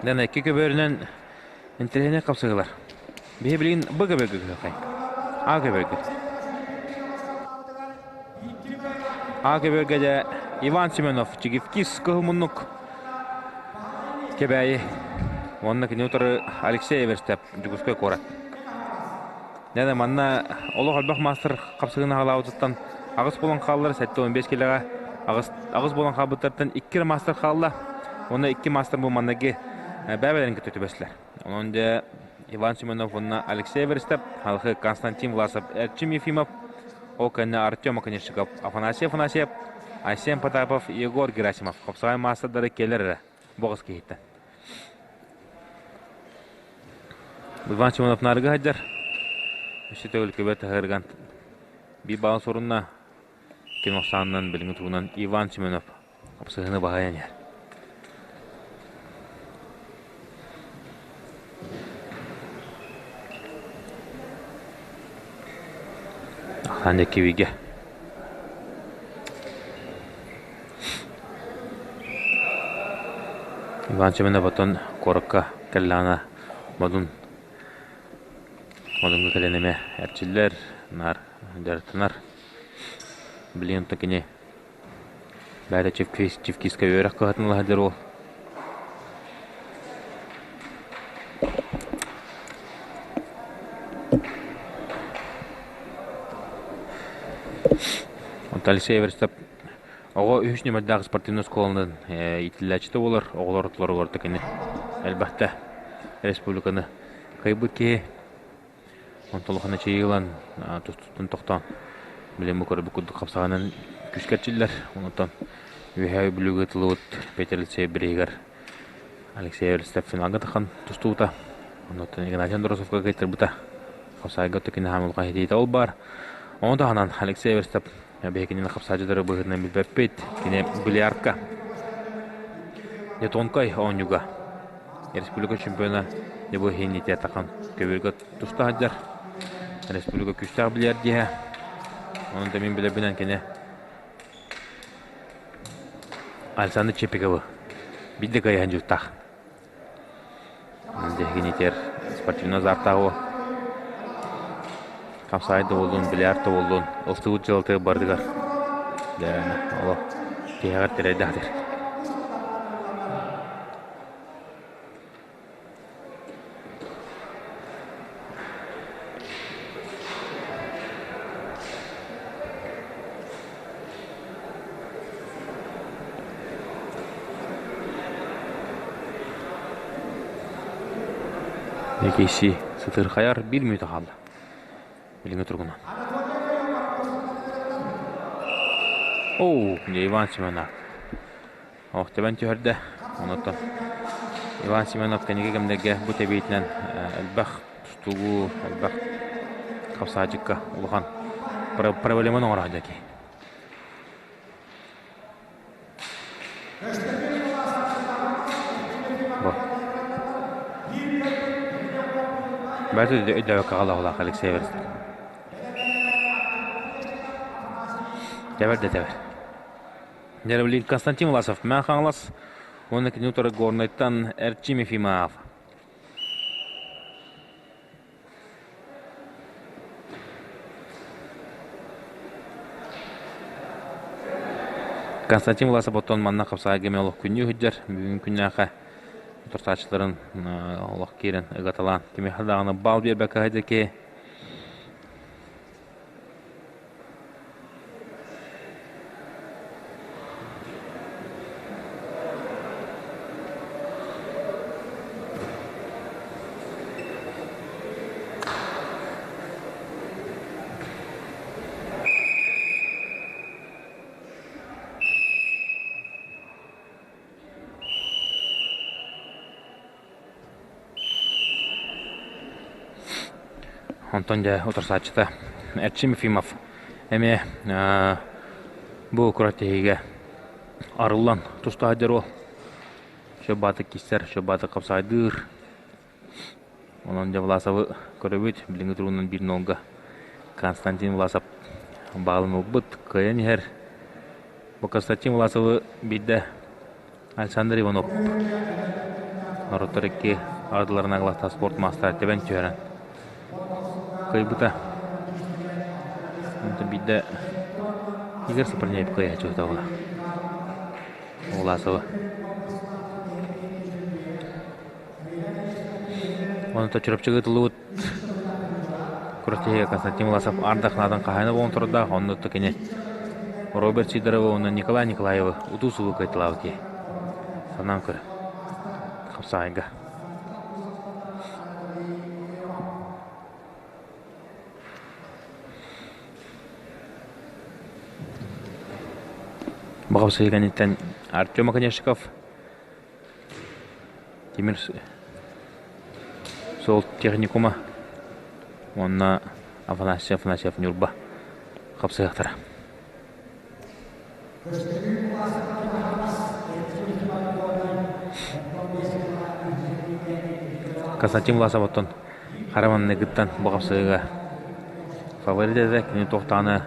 Дэн икки көбөрүнэн интэриэһинэй хапсыһыылар. Биһи билигин Б көбөргө күһүөххэй. А көбөргө. А көбөргө дьэ Иван Семенов Чигивкис кыһыл муннук Кэбээйи уонна кини утары Алексей Эверстеп Дьокуускай куорат. Дьэ манна олох элбэх маастар хапсыгын аҕалаабытыттан аҕыс буолан хааллар, 75 килэҕэ аҕыс буолан хаалбыттартан икки эрэ маастар хаалла. Уонна икки маастар бу манныгы бэйэ-бэйэлэрин кытта түбэстилэр. Онон дьэ Иван Семенов уонна Алексей Эверстов, халхы Константин Власов, Эрчим Ефимов, ол кэннэ Артем Оконешников, Афанасий Афанасьев, Айсен Потапов, Егор Герасимов хапсаҕай маастардары кэлэр эрэ боҕус киһиттэн. Иван Семенов нарыга сылдьар. Өссө төгүл көбө таһырган биир баҕа сорунна ким охсаанынан билиҥҥи туһунан Иван Семенов апсыһыны баһайан иһэр. Ахсаан кивигэ. Иван Семенов оттон куоракка кэллэҕинэ Модун Модуҥҥа кэлэн эмэ эрчиллэр, наар дьарыктанар. Билигин то кини бэйэтэ Чевкиска үөрэх кыһатын ыла сылдьар уол. Онтон Алексей Эверстов Оҕо үһүс нүмердээх спортивнай оскуоланан иитиллээччитэ буолар, оҕолор ортолоругар кини элбэхтэ республиканы кыайбыт киһи. Онтон улахан эчэйии ылан тустууттан тохтоон билигин бу көрбүт курдук хапсаҕайынан күүскэ эрчиллэр. Онтон Үөһээ Бүлүүгэ тылыбыт Петр Алексеев бирииһигэр Алексей Эверстов финалга тахсан тустубута. Онтон Игнатий Андросовка кыайтарбыта. Хапсаҕайга кини хаамыы улахан ситиһиитэ ол баар. Ону таһынан Алексей Эверстов Биһигини хапсааччылары быһыытынан билбэппит. Кини бильярдка Тонкай оонньууга республика чемпиона Небо Хинните тахан көбүргэ туста сылдьар. Республика күүстээх бильярдиһа. Онон да мин билэрбинэн кини Александр Чепиковы биирдэ кыайан дьуттаах. Дьэһигинитэр спортивнай азартаах Хапсаай да буоллун, бильярд да буоллун, ылсыбыт дьыалатыгар барытыгар дьэ олох тиһэҕэр тирэйдэхтэр. Киси сытырхайар биир мүнүүтэ хаалла. Билиҥҥи туругунан. Оу, Иван Семенов. Ох, тэбэн түһэрдэ. Онуттан Иван Семенов кэнники кэмнэргэ бу тэбиитинэн элбэх тустуугу, элбэх хапсаачыкка улахан проблеманы оҥорор дьэки. Бу. Бәті өйдөбөккө қалағылақ Алексей Верстер. Тебер де тебер. Нервлин Константин Власов, Мэн Хаңлас, оны кинутары Горнайттан Эрчим Ефимов. Константин Власов оттон манна хапсаҕай кэми олох күннүү сылдьар. Бүгүн күннээхэ тортааччыларын олох киирэн ыгаталаан кимиэхэ даҕаны баал биэрбэккэ сылдьар киһи. Онтон дьэ утарсааччыта Эрчим Ефимов эмиэ бу күрэхтэһиигэ арыллан туста сылдьар уол. Сөп киссэр, сөп хапсаайдыыр. Онон дьэ Власовы көрөбүт. Билиҥҥи туругунан биир нолга Константин Власов баалын ылбыт, кыайан иһэр. Бу Константин Власовы биирдэ Александр Иванов норуоттар икки ардыларынан аҕалахтаах спорт маастара тэбэн түһэрэн кыайбыта. Онтон биирдэ Игорь Сопрунеев кыайааччыта буолла. Власовы. Онтон Чурапчыга ыытыллыбыт күрэхтэһиигэ Константин Власов ардах наадын хаһаайына буолан турардаах, онно кини Роберт Сидоровы уонна Николай Николаевы утуу-субуу кыайталаабыт киһи. Санаан көр, хапсаҕайга. Бу хапсаҕай кэнниттэн Артем Оконешников Тимир суол техникума уонна Афанасий Афанасьев Ньурба хапсыһыахтара. Константин Власов оттон хара маҥнайгыттан бу хапсыһыыга фаворит этэ. Кини туохтааны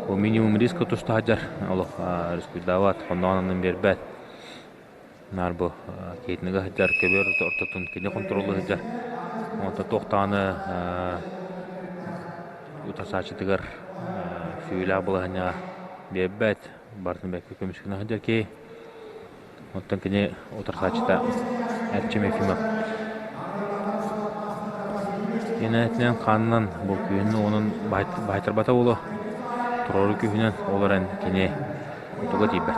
минимум риска туста сылдьар, олох рискуйдаабат, хонноҕун аннын биэрбэт. Наар бу киһитинигэ сылдьар, көбүөр ортотун кини хонтуруоллуу сылдьар. Онтон туох даҕаны утарсааччытыгар сүүйүүлээх балаһыанньаҕа биэрбэт, барытын бэккэ көмүскэнэ сылдьар киһи. Оттон кини утарсааччыта Эрчим Ефимов. Инэтинэн хаанынан бу күһүн уонун баһыйтарбата буолуо. Туруору күүһүнэн ол эрэн кини туга тиийбэт.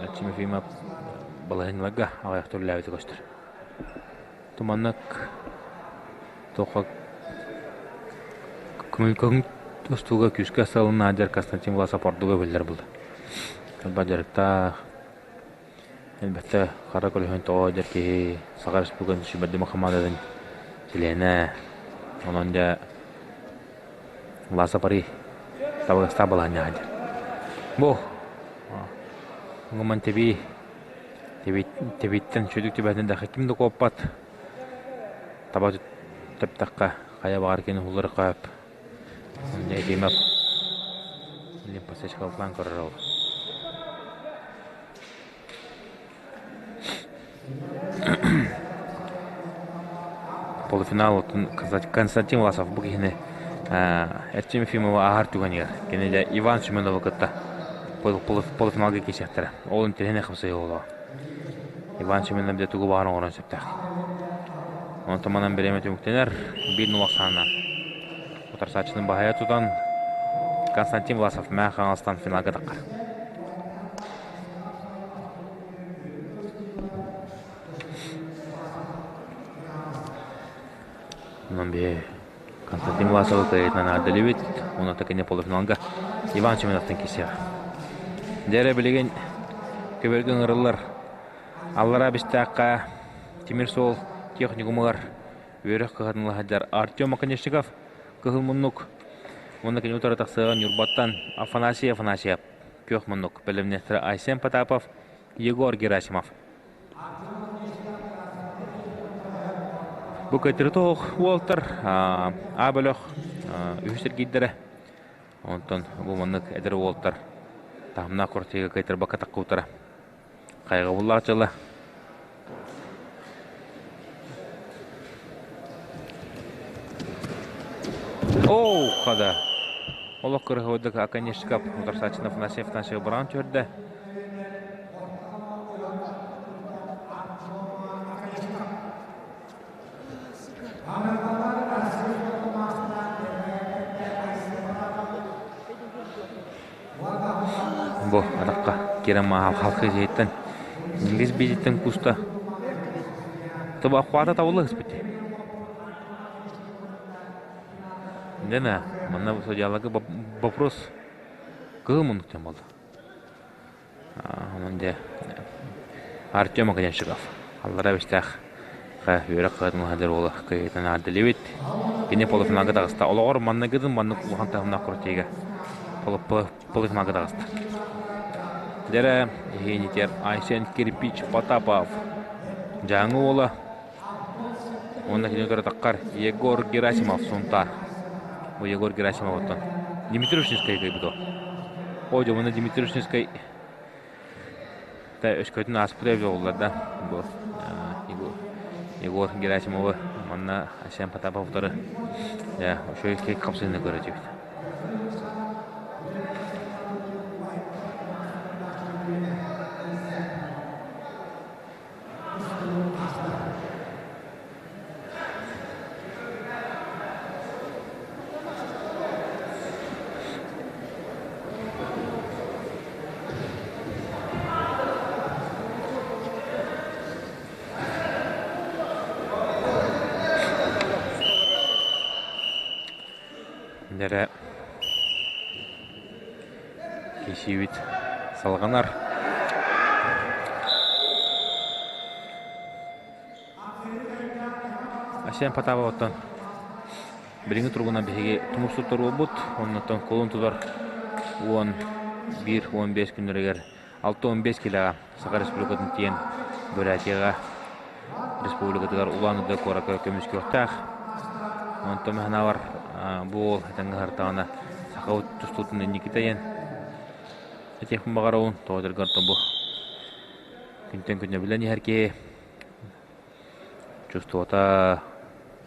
Эрчим Ефимов балаһыанньаларга аҕыйах түрлээбитэ көстөр. Туманнык туохха көҥүл тустууга күүскэ сыалыннаах дьар Константин Власов ордуга биллэр буолла. Элбэх дьарыктаах, элбэхтэ хара көлөһүн тоҕо дьар киһи Саха Республикатын сүүмэрдэммит хамаандатын чилиэнэ. Онон дьэ Власов арый табыгастаах балаһыанньаҕа дьэр. Бу Гуман тэбии тэбииттэн сүдүк түбэһинэ да ким да куоппат. Таба тэптэххэ хайа баҕар кини уһуллар хөп. Ефимов Лимпосечкалаан көрөр ол. Полуфинал оттон Константин Власов бу киһини Эрчим Ефимовы ааһар түгэнигэр кини дьэ Иван Семеновы кытта полуфиналга киирсиэхтэрэ. Ол интэриэһинэй хапсыһыы буолуоҕа. Иван Семенов дьэ тугу баҕар оҥорон сөптөөх. Онтон манан бириэмэ түмүктэнэр. Биир нула ахсаанынан утарсааччыны баһыйа тутан Константин Власов Мэҥэ Хаҥаластан финалга таххар. Онон биһи Константин Власовы кыайыытынан эҕэрдэлиибит уонна кини полуфиналга Иван Семеновтан киирсиэҕэ. Дьэ эрэ билигин көбүөргэ ыҥырыллар аллараа Бистээххэ тимир суол техникумугар үөрэх кыһатын ыла сылдьар Артем Оконешников кыһыл муннук уонна кини утары тахсыаҕа Ньурбаттан Афанасий Афанасьев күөх муннук бэлэмнээхтэрэ Айсен Потапов, Егор Герасимов. Бу кытырытоох уолтар А бөлөх үһүс эргийдэрэ. Онтон бу маннык эдэр уолтар таһымнаах квартирга кыайтарбакка таххыбыттара. Хайҕабыллаах дьыала. Оу, хада. Олох кырыһыбыдык Аконечников утарсааччыны Афанасий Афанасьев быраҕан түһэрдэ. Бу атахха киирэн мааһа халкы дьиэттэн Чингис биититтэн куста. Тобо охвата табылла ыспыт. Дена, манна судьяларга вопрос кыһыл муннуктан буолла. Онон дьэ Артем Оконешников аллара бэстээх үөрэх кыһатын уһадыр уола кыайыытын аардылыбыт. Кини полуфиналга таҕыста. Олоҕор манныгытын маннык улахан таһымнаах крутейга полуфиналга таҕыста. Дьэрэ иһиинитер Айсен Кирпич Потапов Дьааҥы уола уонна кини утары таххар Егор Герасимов Сунтаар. Бу Егор Герасимов оттон Дмитрий Ушницкай кыайбыт ол. О, дьэ, уонна Дмитрий Ушницкай өскөтүн ааспыта эбит оҕолор да бу Егор Герасимовы манна Асен Потапов утары дьэ үчүгэй хапсыһыыны көрө түбүт. Дэрэ Кисиибит салҕанар. Асен Потапов оттон билиҥҥи туругунан биһиги тумус туруорбут, оннуттан кулун тутар 11-15 күннэригэр 65 килэҕэ Саха Республикатын тиийэн Бурятияҕа республикатыгар Улан-Удэ куоракка көмүскүөхтээх. Онтон ханаабар бу уол этэҥҥэ сырыттаҕына сахабыт тустуутун инники тэйэн этиэхпин баҕарабын. Тоҕо диэн оттон бу күнтэн күнэ билэн иһэр киһи чувствота,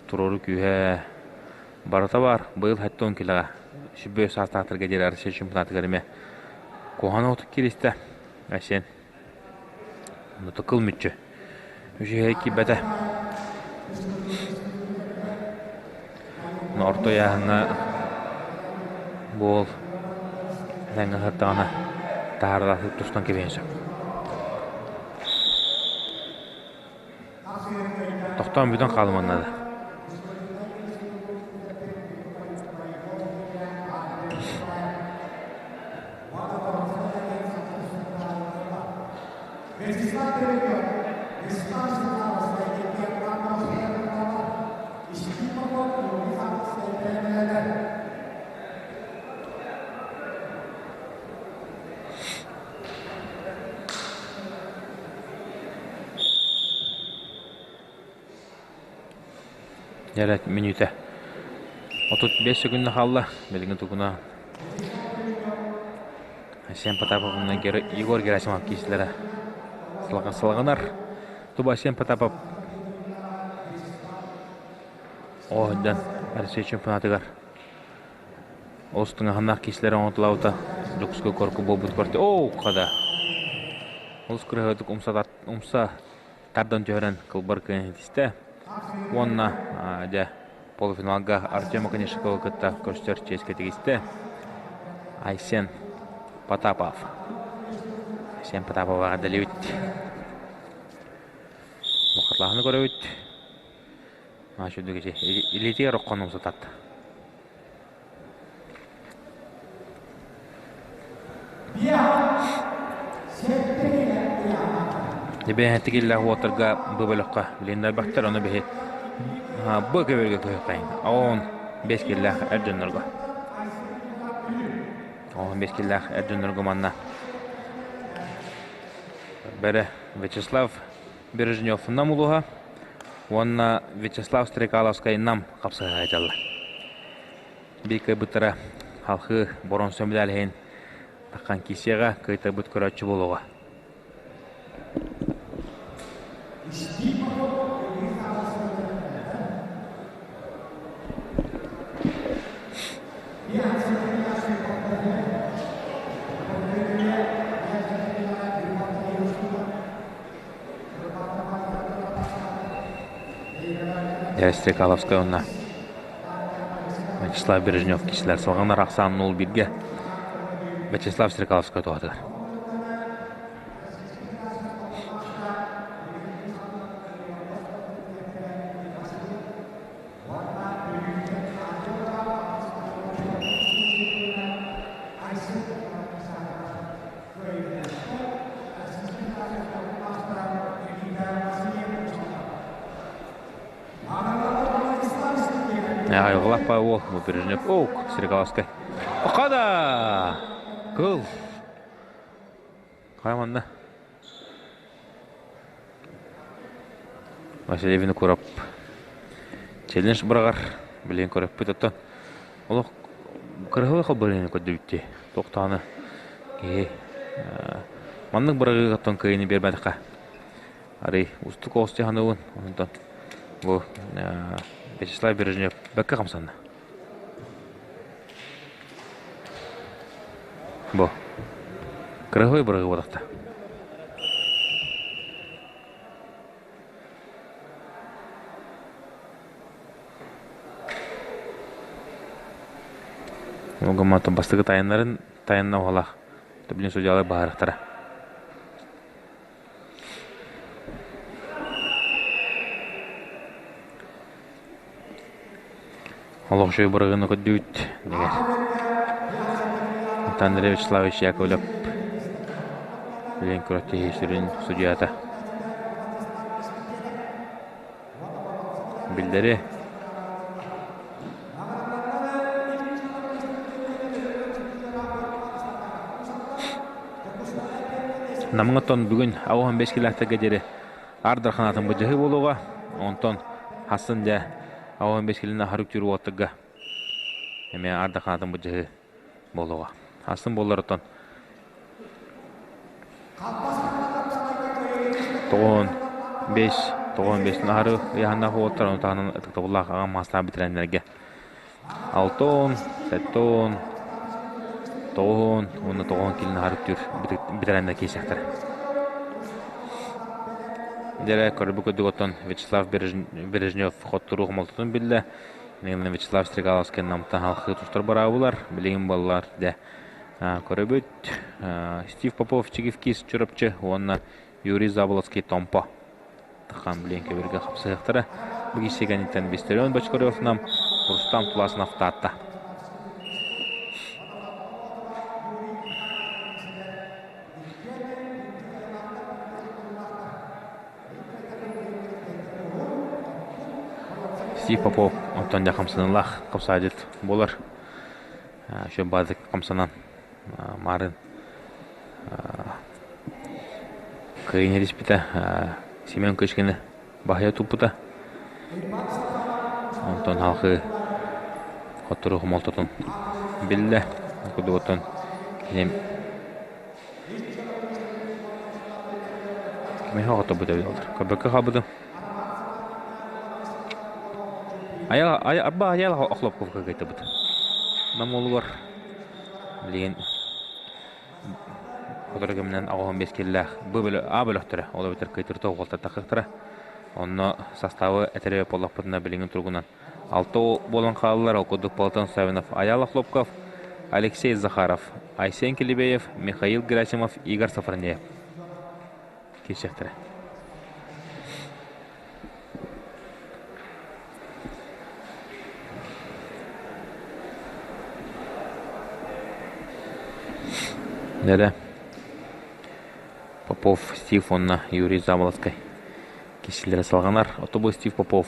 туруору күүһэ барыта баар. Быйыл 70 килэҕэ 105 саастаахтарга диэри Россия чемпионатыгар эмиэ куһаҕан оҕотук кииристэ. Айсен Тыкыл мүччү. Үчүгэй киирбэтэ. Орто ыйааһыҥҥа буол этэҥҥэ сырдаҕына таһаарылаахтык тустан кэбиһиэн сөп. Тохтоон бүтэн хаалыман наада. Дьэ мүнүүтэ 35 секунда хаалла. Билигин тугуна Асен Потапов уонна Егор Герасимов киирсилэрэ салҕанар. Туба Асен Потапов оһдан Россия чемпионатыгар олус тыҥаһыннаах киирсилэри оҥотулаабыта Дьокуускай куоракка буолбут көртө. Оо, хада! Олус кырыһыатык умса тардан түһэрэн кылбар кыайан ситистэ. Уонна дьэ полуфиналга Артем Оконешниковы кытта көрсөр чиэскэ тигистэ. Айсен Потапов. Айсен Потапов эҕэрдэлиибит. Мухатлааһыны көрөбүт. Маачудугичи илиитигэр окхон умсатат. Дебэһэтик иллээх уотарга бу бөлөххө билиннэр бахтар, ону биһи бу көбөргө көһөххайын. Оон бес киллээх эр дьоннорго. Оон бес киллээх эр дьоннорго манна Бэрэ Вячеслав Бережнев Нам улуһа. Уонна Вячеслав Стрекаловскай Нам хапсыһа дьалла. Биир кыайбыттара халхыы боронсо медаль таххан киисиэҕэ кыайтарбыт көрөөччү буолуоҕа. Стрекаловскай уонна Вячеслав Бережнев киһилэр салҕанар ахсаан 0-1-гэ Вячеслав Стрекаловскай туһатыгар. Айылҕалаах баа уол бу Бережнев оук Стрекаловскай. Охада! Кыл! Хайа манна? Василий Винокуров челлендж быраҕар билигин көрөппүт оттон олох кырыһылы холборыыны көрдүбүт туохтааны киһи маннык быраҕыыга оттон кыайыыны биэрбэтэххэ арый устук оҕус дьаһаныбын онтон бу Вячеслав Бережнев бэккэ хамсанна Бу кырыһый бырыгы буолахта. Ол бастакы тайаннарын тайанна уһалаах. Билин судьялар баһарахтара. Олох үчүгэй бырагыаны көрдүбүт дэгэр. Андрей Вячеславович Яковлев билигин күрэхтэһии сүрүн судьуйата. Биллэри Намҥа оттон бүгүн 85 килээхтэргэ диэри Аар Дархан быдьаһыы буолуоҕа. Онтон хассын дьэ 85 килини аһар үктүүр уолаттарга эмиэ Аар Дархан быдьаһыы буолуоҕа. Хассын буоллар оттон тоҕуон бес тоҕуон бесин аһары ыйаһыннаах уолаттар ону таһынан ытыктабыллаах аҕам маастаах бэтэрээннэргэ 6 7 9 уонна 9 килин аһары үктүүр бэтэрээннэр киирсиэхтэрэ. Дьэ көрбүт курдук оттон Вячеслав Бережнев хотторуу хомолтотун биллэ. Билигин Вячеслав Стрегаловскай намтан халхыы тустар быраабылар. Билигин баллар дэ көрөбүт. Стив Попов Чигивкис Чурапчы уонна Юрий Заболоцкий Томпо. Тахан билигин көбүргэ хапсыһыахтара. Бу киирсигэниттэн Виссарион Бочкарев нам Рустам Туласынов таатта. Стив Попов оттон дьэ хамсаныылаах хапсаадьыт буолар. Еще баазык хамсанан марын кыайын ириспитэ Семен Кычкины баһыйа туппута. Онтон халхыы хоттору хомолтотун биллэ. Кудугуттан кини Кимиэхэ оҕотобут эбит олор. Көрбөккө хаалбытым. Айа айа арба айа охлопковка кыайтабыт. Нам уолугар билигин Сотору кэминэн 85 киллээх Б А бөлөхтөрө, ол эбэтэр кыайтырта уҕалтатахтара. Онно составы этэрэ буоллахпытына билиҥҥи туругунан алта буолан хааллар. Ол курдук Платон Савинов, Аял Охлопков, Алексей Захаров, Айсен Килибеев, Михаил Герасимов, Игорь Сафронеев киирсиэхтэрэ. Дэрэ Попов Стив уонна Юрий Заболоцкай киирсиилэрэ салҕанар. Отобу Стив Попов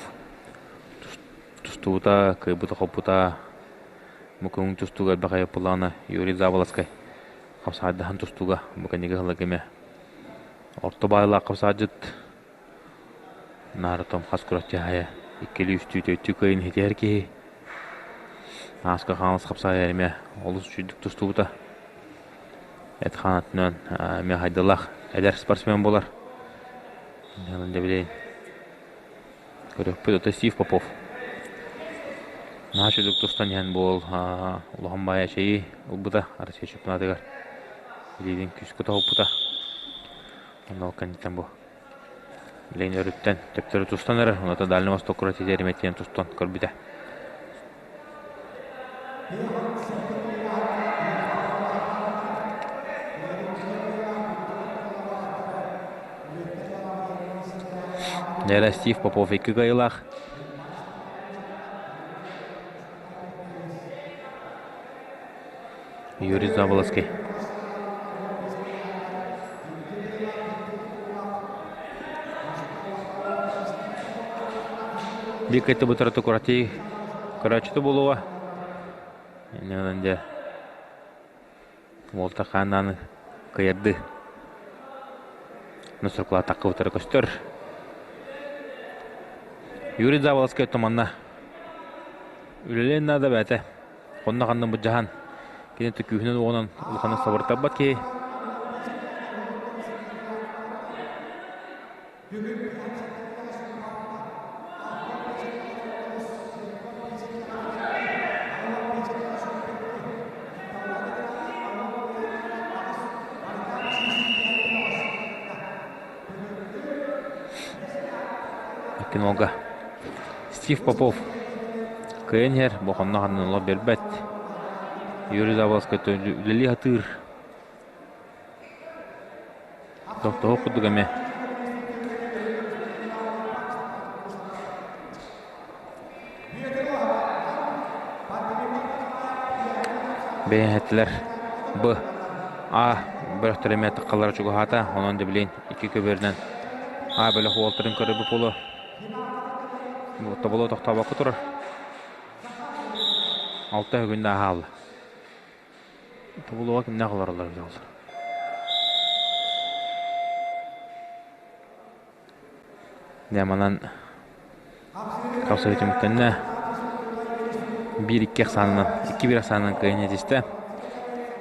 тустубута, кыайбыта-хоппута бу көҥүл тустууга элбэх айыппылаана Юрий Заболоцкай хапсаайдаһан тустууга бу кэнники сылларга эмиэ орто баайылаах хапсаайдьыт. Наар том хас күрэхтэһэ иккилии-үстүү төттүү кыайын иһитиһэр киһи. Ааска хаҥас хапсаҕай эмиэ олус үчүгдүк тустубута. Эт хаанатынан эмиэ хайдылаах эдэр спортсмен буолар. Дьэ Көрүөхпүт ото Стив Попов. Наһаа үчүгдүк тустан иһэн буол улахан баайа эчэйии ылбыта Россия чемпионатыгар. Илиитин күүскэ тоһуппута. Онно ол кэнниттэн бу Билигин өрүттэн төптөрү тустан эрэр, онуота Дальний Востокка тиийэр тустан көрбүтэ. Дьэ Стив Попов икки кыайыылаах. Юрий Заболоцкий. Биир кытта бутараты курати көрөөччүтэ буолуоҕа. Иннинэн дьэ Уолта хааннааны кыйарды Нусуркулаатахха утары көстөр. Юрий Заболоцкай туманна үлэлиэн наада бэйэтэ. Хонно ханна быдьаһан кини күүһүнэн уонан улаханнык сабыртарбат киһи. Кинога Стив Попов кыайан иһэр, бу хонно ханна олох биэрбэт. Юрий Заболоцкай үлэлии сатыыр. Тохтоһуох курдук эмиэ. Бэйэһэттилэр Б А бөлөхтөрө эмиэ таххаллара чугаһаата. Онон да билин икки көбүөрүнэн А бөлөх уолтарын көрө буолуо. Тоболо тохтообокко турар. Алта күн да хаалла. Тобулуга кимнээх олороллор эбитэ ол? Дьэ манан хапсыһыы түмүктэннэ. Биир-икки ахсаанынан, икки-биир ахсаанынан кыайан этистэ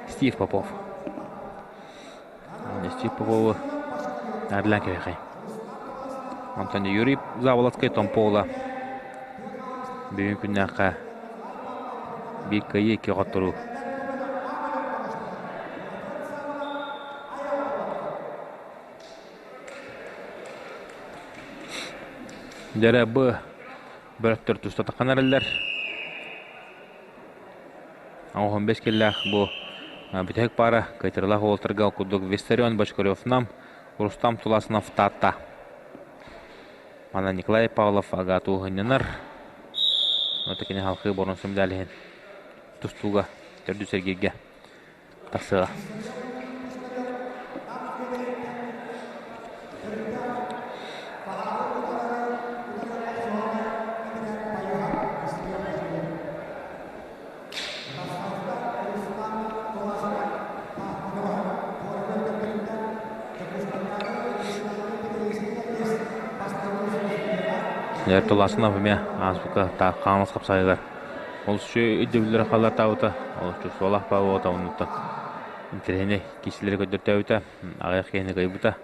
Стив Попов. Стив Попову наардылаан кэбиһэхэй. Онтон Юрий Заболоцкай Томпо уола бүгүн күннээххэ биир кыайыы икки хотторуу. Дьэрэ б бөлөхтөр туста таххан эрэллэр. Оҕон бэс киллээх бу бүтэһик паара кыайтарылаах уолтарга курдук Виссарион Бочкарев Нам, Рустам Туласынов Таатта. Манна Николай Павлов АГАТУ ынньанар. Ота кини халқы боронсу медалиһин тустууга төрдүс эргииргэ тахсыаҕа. Туласынов эмиэ ааспыкка хаамас хапсаайыгар олус үчүгэй өйдөбүллэри халлартаабыта, олус чувстволаах баабыта оннуттан интэриэһинэй киисилэри көрдөртөөбүтэ, аҕыйах киһини кыайбыта.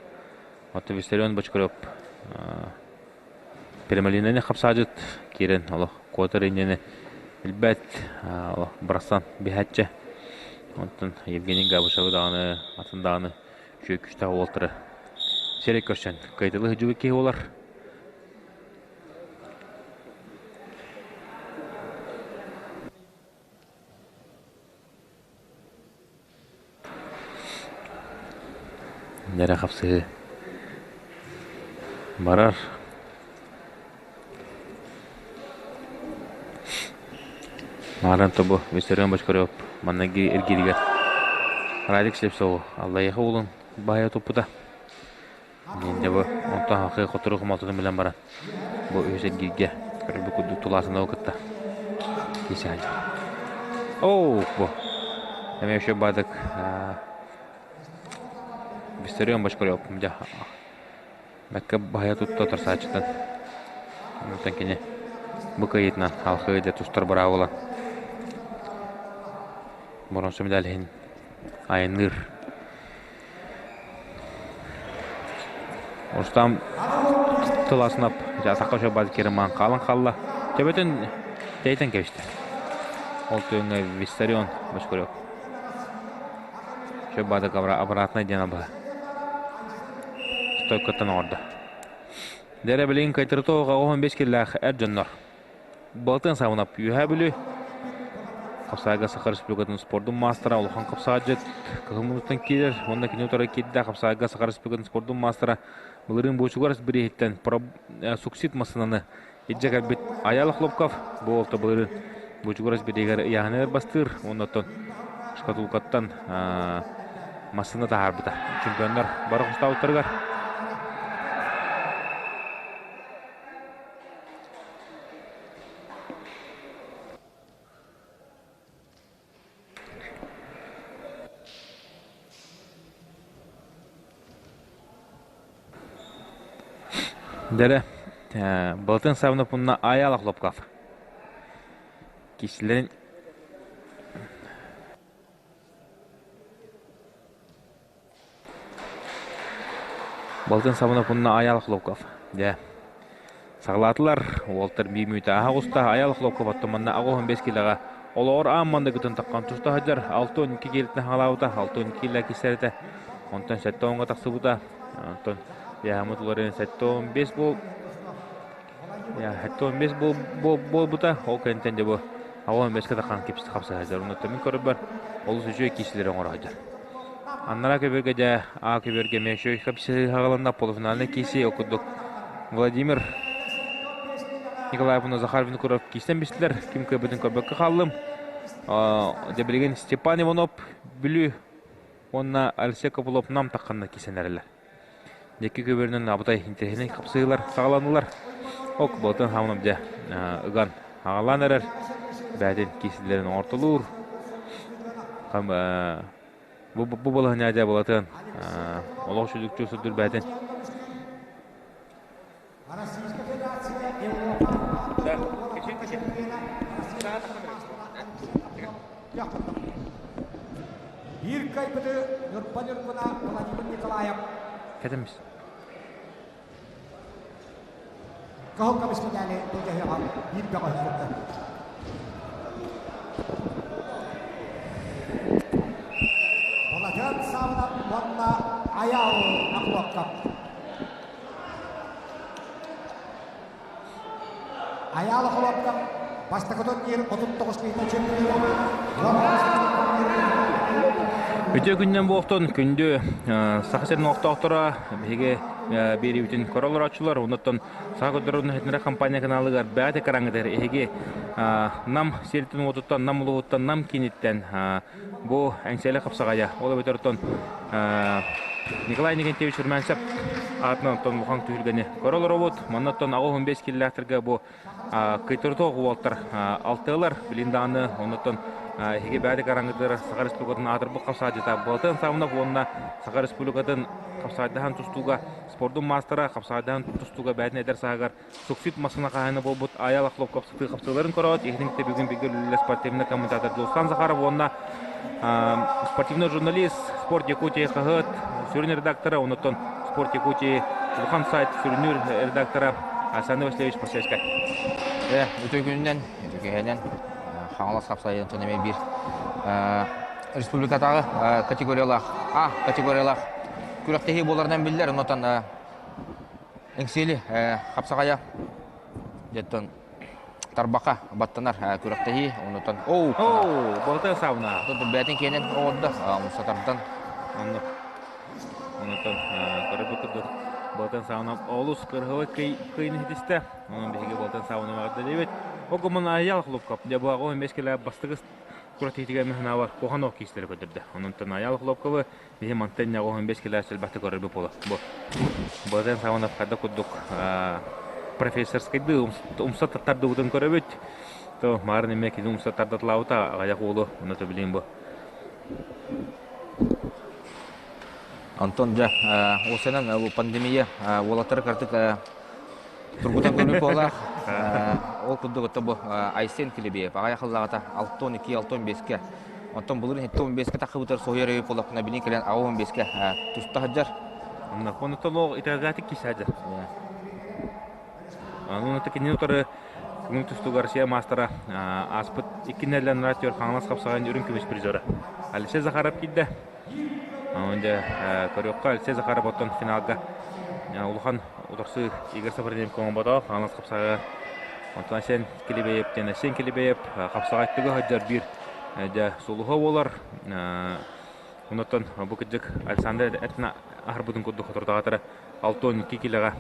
Оттон Виссарион Бочкарев Перемалинаны хапсаадьыт киирэн олох куотар иннини билбэт, олох бырахсан биһээччи. Онтон Евгений Габышевы даҕаны, атын даҕаны үчүгэй күүстээх уолтары сирэй көрсөн кыайтылыы сылдьыбыт киһи буолар. Дьэрэ хапсыһыы барар. Мааран тобу Виссарион Бочкарев манныгы эргииригэр Радик Слепцову Аллайыаха уолун баһыйа туппута. Дьэ бу онтон хахыы хотуру хомолтотун билэн баран бу үһүс эргииргэ көрбүт курдук тулаасынабы кытта киирсэ сылдьар. Оо бу эмиэ еще баадык Виссарион Бочкарев дьэ бэккэ баһыйа тутта тарсааччытын. Онтон кини бу кыайыытынан алхыы дьэ тустар быраабыла боронсу медаль иһин айанныыр. Рустам тыласынап атахха сөп кереман хаалан хаалла. Төбөтүн тэйтэн кэбистэ. Ол түгэҥҥэ Виссарион Бочкарев сөп баадык обратно диэн абыһа. Стойкаттан оҥордо. Дэрэ билигин Кайтырытоҕа 15 киллээх эр дьоннор. Балтын Савынап Үөһээ Бүлүү Хапсаайга Саха Республикатын спордун маастара улахан хапсаайдьыт кыһыл муннуктан киирэр уонна кини утары киирдэ Хапсаайга Саха Республикатын спордун маастара былырыын Буочугар бирииһиттэн суксид массыынаны илдьэ кэлбит Айаал Хлопков бу уолта былырыын Буочугурас бирииһигэр ыйааһыныгар бастыыр уонна оттон шкатулкаттан массыына таһаарбыта. Чемпионнар бары хостаабыттарыгар Дэрэ, Балтын Савнов уонна Айаал Хлопков киһилэрин Балтын Савнов уонна Айаал Хлопков дьэ саҕалаатылар. Уолтар биир мүнүүтэ аһа оҕуста. Айаал Хлопков оттон манна 85 киилэҕэ олоҕор аан манныгытын таххан туста сылдьар. 62 киилэтин хаҥалаабыта, 62 киилэ кисэрэтэ. Онтон 70-ҥа тахсыбыта. Онтон яһаммыт уларыйан 75 буол 75 буолбута. Ол кэнниттэн дьэ бу 85-кэ таххан кипс хапса сылдьар. Оннуттан мин көрөрбөр олус үчүгэй киисилэри оҥоро сылдьар. Аннараа көбүөргэ дьэ А көбүөргэ эмиэ үчүгэй хапсыһыы полуфинальнай киисии ол курдук Владимир Николаев уонна Захар Винокуров киистэн бистилэр. Ким кыайбытын көрбөккө хааллым. Дьэ билигин Степан Иванов Бүлүү уонна Алексей Копылов Нам тахханна кисэн эрэллэр. Дьэкки көбүөрүнэн абытай интэриэһинэй хапсыһыылар саҕаланнылар. Ок, болтон хаамынап дьэ ыган аҕалаан эрэр. Бээтин киисилэрин оҥортолуур. Бу бу балаһынньа дьэ болатын олох сүдүктүү сүрдүр бээтин. Биир кайбыты Ньурба Ньургуна Владимир Николаев. Кэтэмис. Кыһыл көмүс медали былдьаһыаҕа биир бөҕө кытта. Балатыан Савна уонна Айаал Охлопков. Айаал Охлопков бастакы турнир 39 киһитэ чемпион. Үтүө күннэн буолтун күндү Саха сирин олохтоохторо биһиги биэриибитин көрө олорооччулар оннуттан Саха көрдөрөр иһитиннэрэр компания каналыгар бэйэт экраҥҥытыгар эһиги Нам сиртин уотуттан Нам улууһуттан Нам кииниттэн бу Эҥсиэли хапсаҕайа ол эбэтэр оттон Николай Иннокентьевич Румянцев аатынан оттон улахан түһүлгэни көрө олоробут. Манна оттон 85 киллээхтэргэ бу кыйтырытоох уолтар алтыалар билин даҕаны оннуттан эһиги бэйэдик араҥытыгар Саха Республикатын аатырбыт хапсаадьыта Былатын Савнов уонна Саха Республикатын хапсаайдаһан тустууга спордун маастара хапсаайдаһан тустууга бэйэтин эдэр сааһыгар Суксит массына хаһаайына буолбут Аял Охлопков сытыы хапсыыларын көрөөт, иһитин кытта бүгүн бииргэ үлэлэс спортивный комментатор Дулсан Захаров уонна спортивный журналист Спорт Якутии хаһыат сүрүн редактора, оннуттан Спорт Якутии улахан сайт сүрүннүүр редактора Александр Васильевич Посельскай. Үтүө күнүнэн, үтүө киэһэнэн Хаҥалас хапсайыытын эмиэ биир республикатааҕы категориялаах А категориялаах күрэхтэһии буоларынан биллэр. Оннуттан Эҥсиэли хапсаҕайа дьэттэн тарбаха баттанар күрэхтэһии оннуттан оу Болта савна бээтин киэнин оҕордо умса тардан оннук оннуттан көрөбүт курдук Болтан савна олус кырһылы кыйын хитистэ онон биһиги Болтан савна маарда Огомон аял хлопкап дьабаҕа 15 килэ бастыгыс куратитигэ мехнавар кухан ок киистери көдөрдө ононтон аял хлопкабы Биһи мантан 15 килээс элбэхтик көрөрбүт буола. Бу Базен Саванов хайда курдук профессорскайды умса тардыбытын көрөбүт. То марын эмиэ кини умса тардатылаабыта аҕыйах уолу онно билин бу. Антон дьэ, ол сэнэн пандемия уолаттары картык Тургутан көрбүт буолаах. Ол курдук отто бу Айсен Килибиев аҕай ахыллаҕата 6-12, 6-15-ке. Оттон былырын 7-15-ке таххыбытар соһуйар өйү буоллахпына бини кэлэн 6-15-ке туста сылдьар. Онно онно итэҕэлээхтик киирсэ сылдьар. Аны кинини утары күҥүн тустуу Россия маастара ааспыт икки нэдиэлэн радио Хаҥалас хапсаҕайын үрүҥ көмүс призера Алексей Захаров киирдэ. Онон дьэ көрүөххэ Алексей Захаров оттон финалга улахан утарсыы Игорь Сафариненко оҥорботоҕо Хаҥалас хапсаҕайа. Онтон Асен Килибеев диэн Асен Килибеев хапсаҕай түгэ сылдьар биир дьэ сулуһа буолар. Онтон бу кырдьык Александр Этна аһарбытын курдук соторутааҕытара 62 килоҕа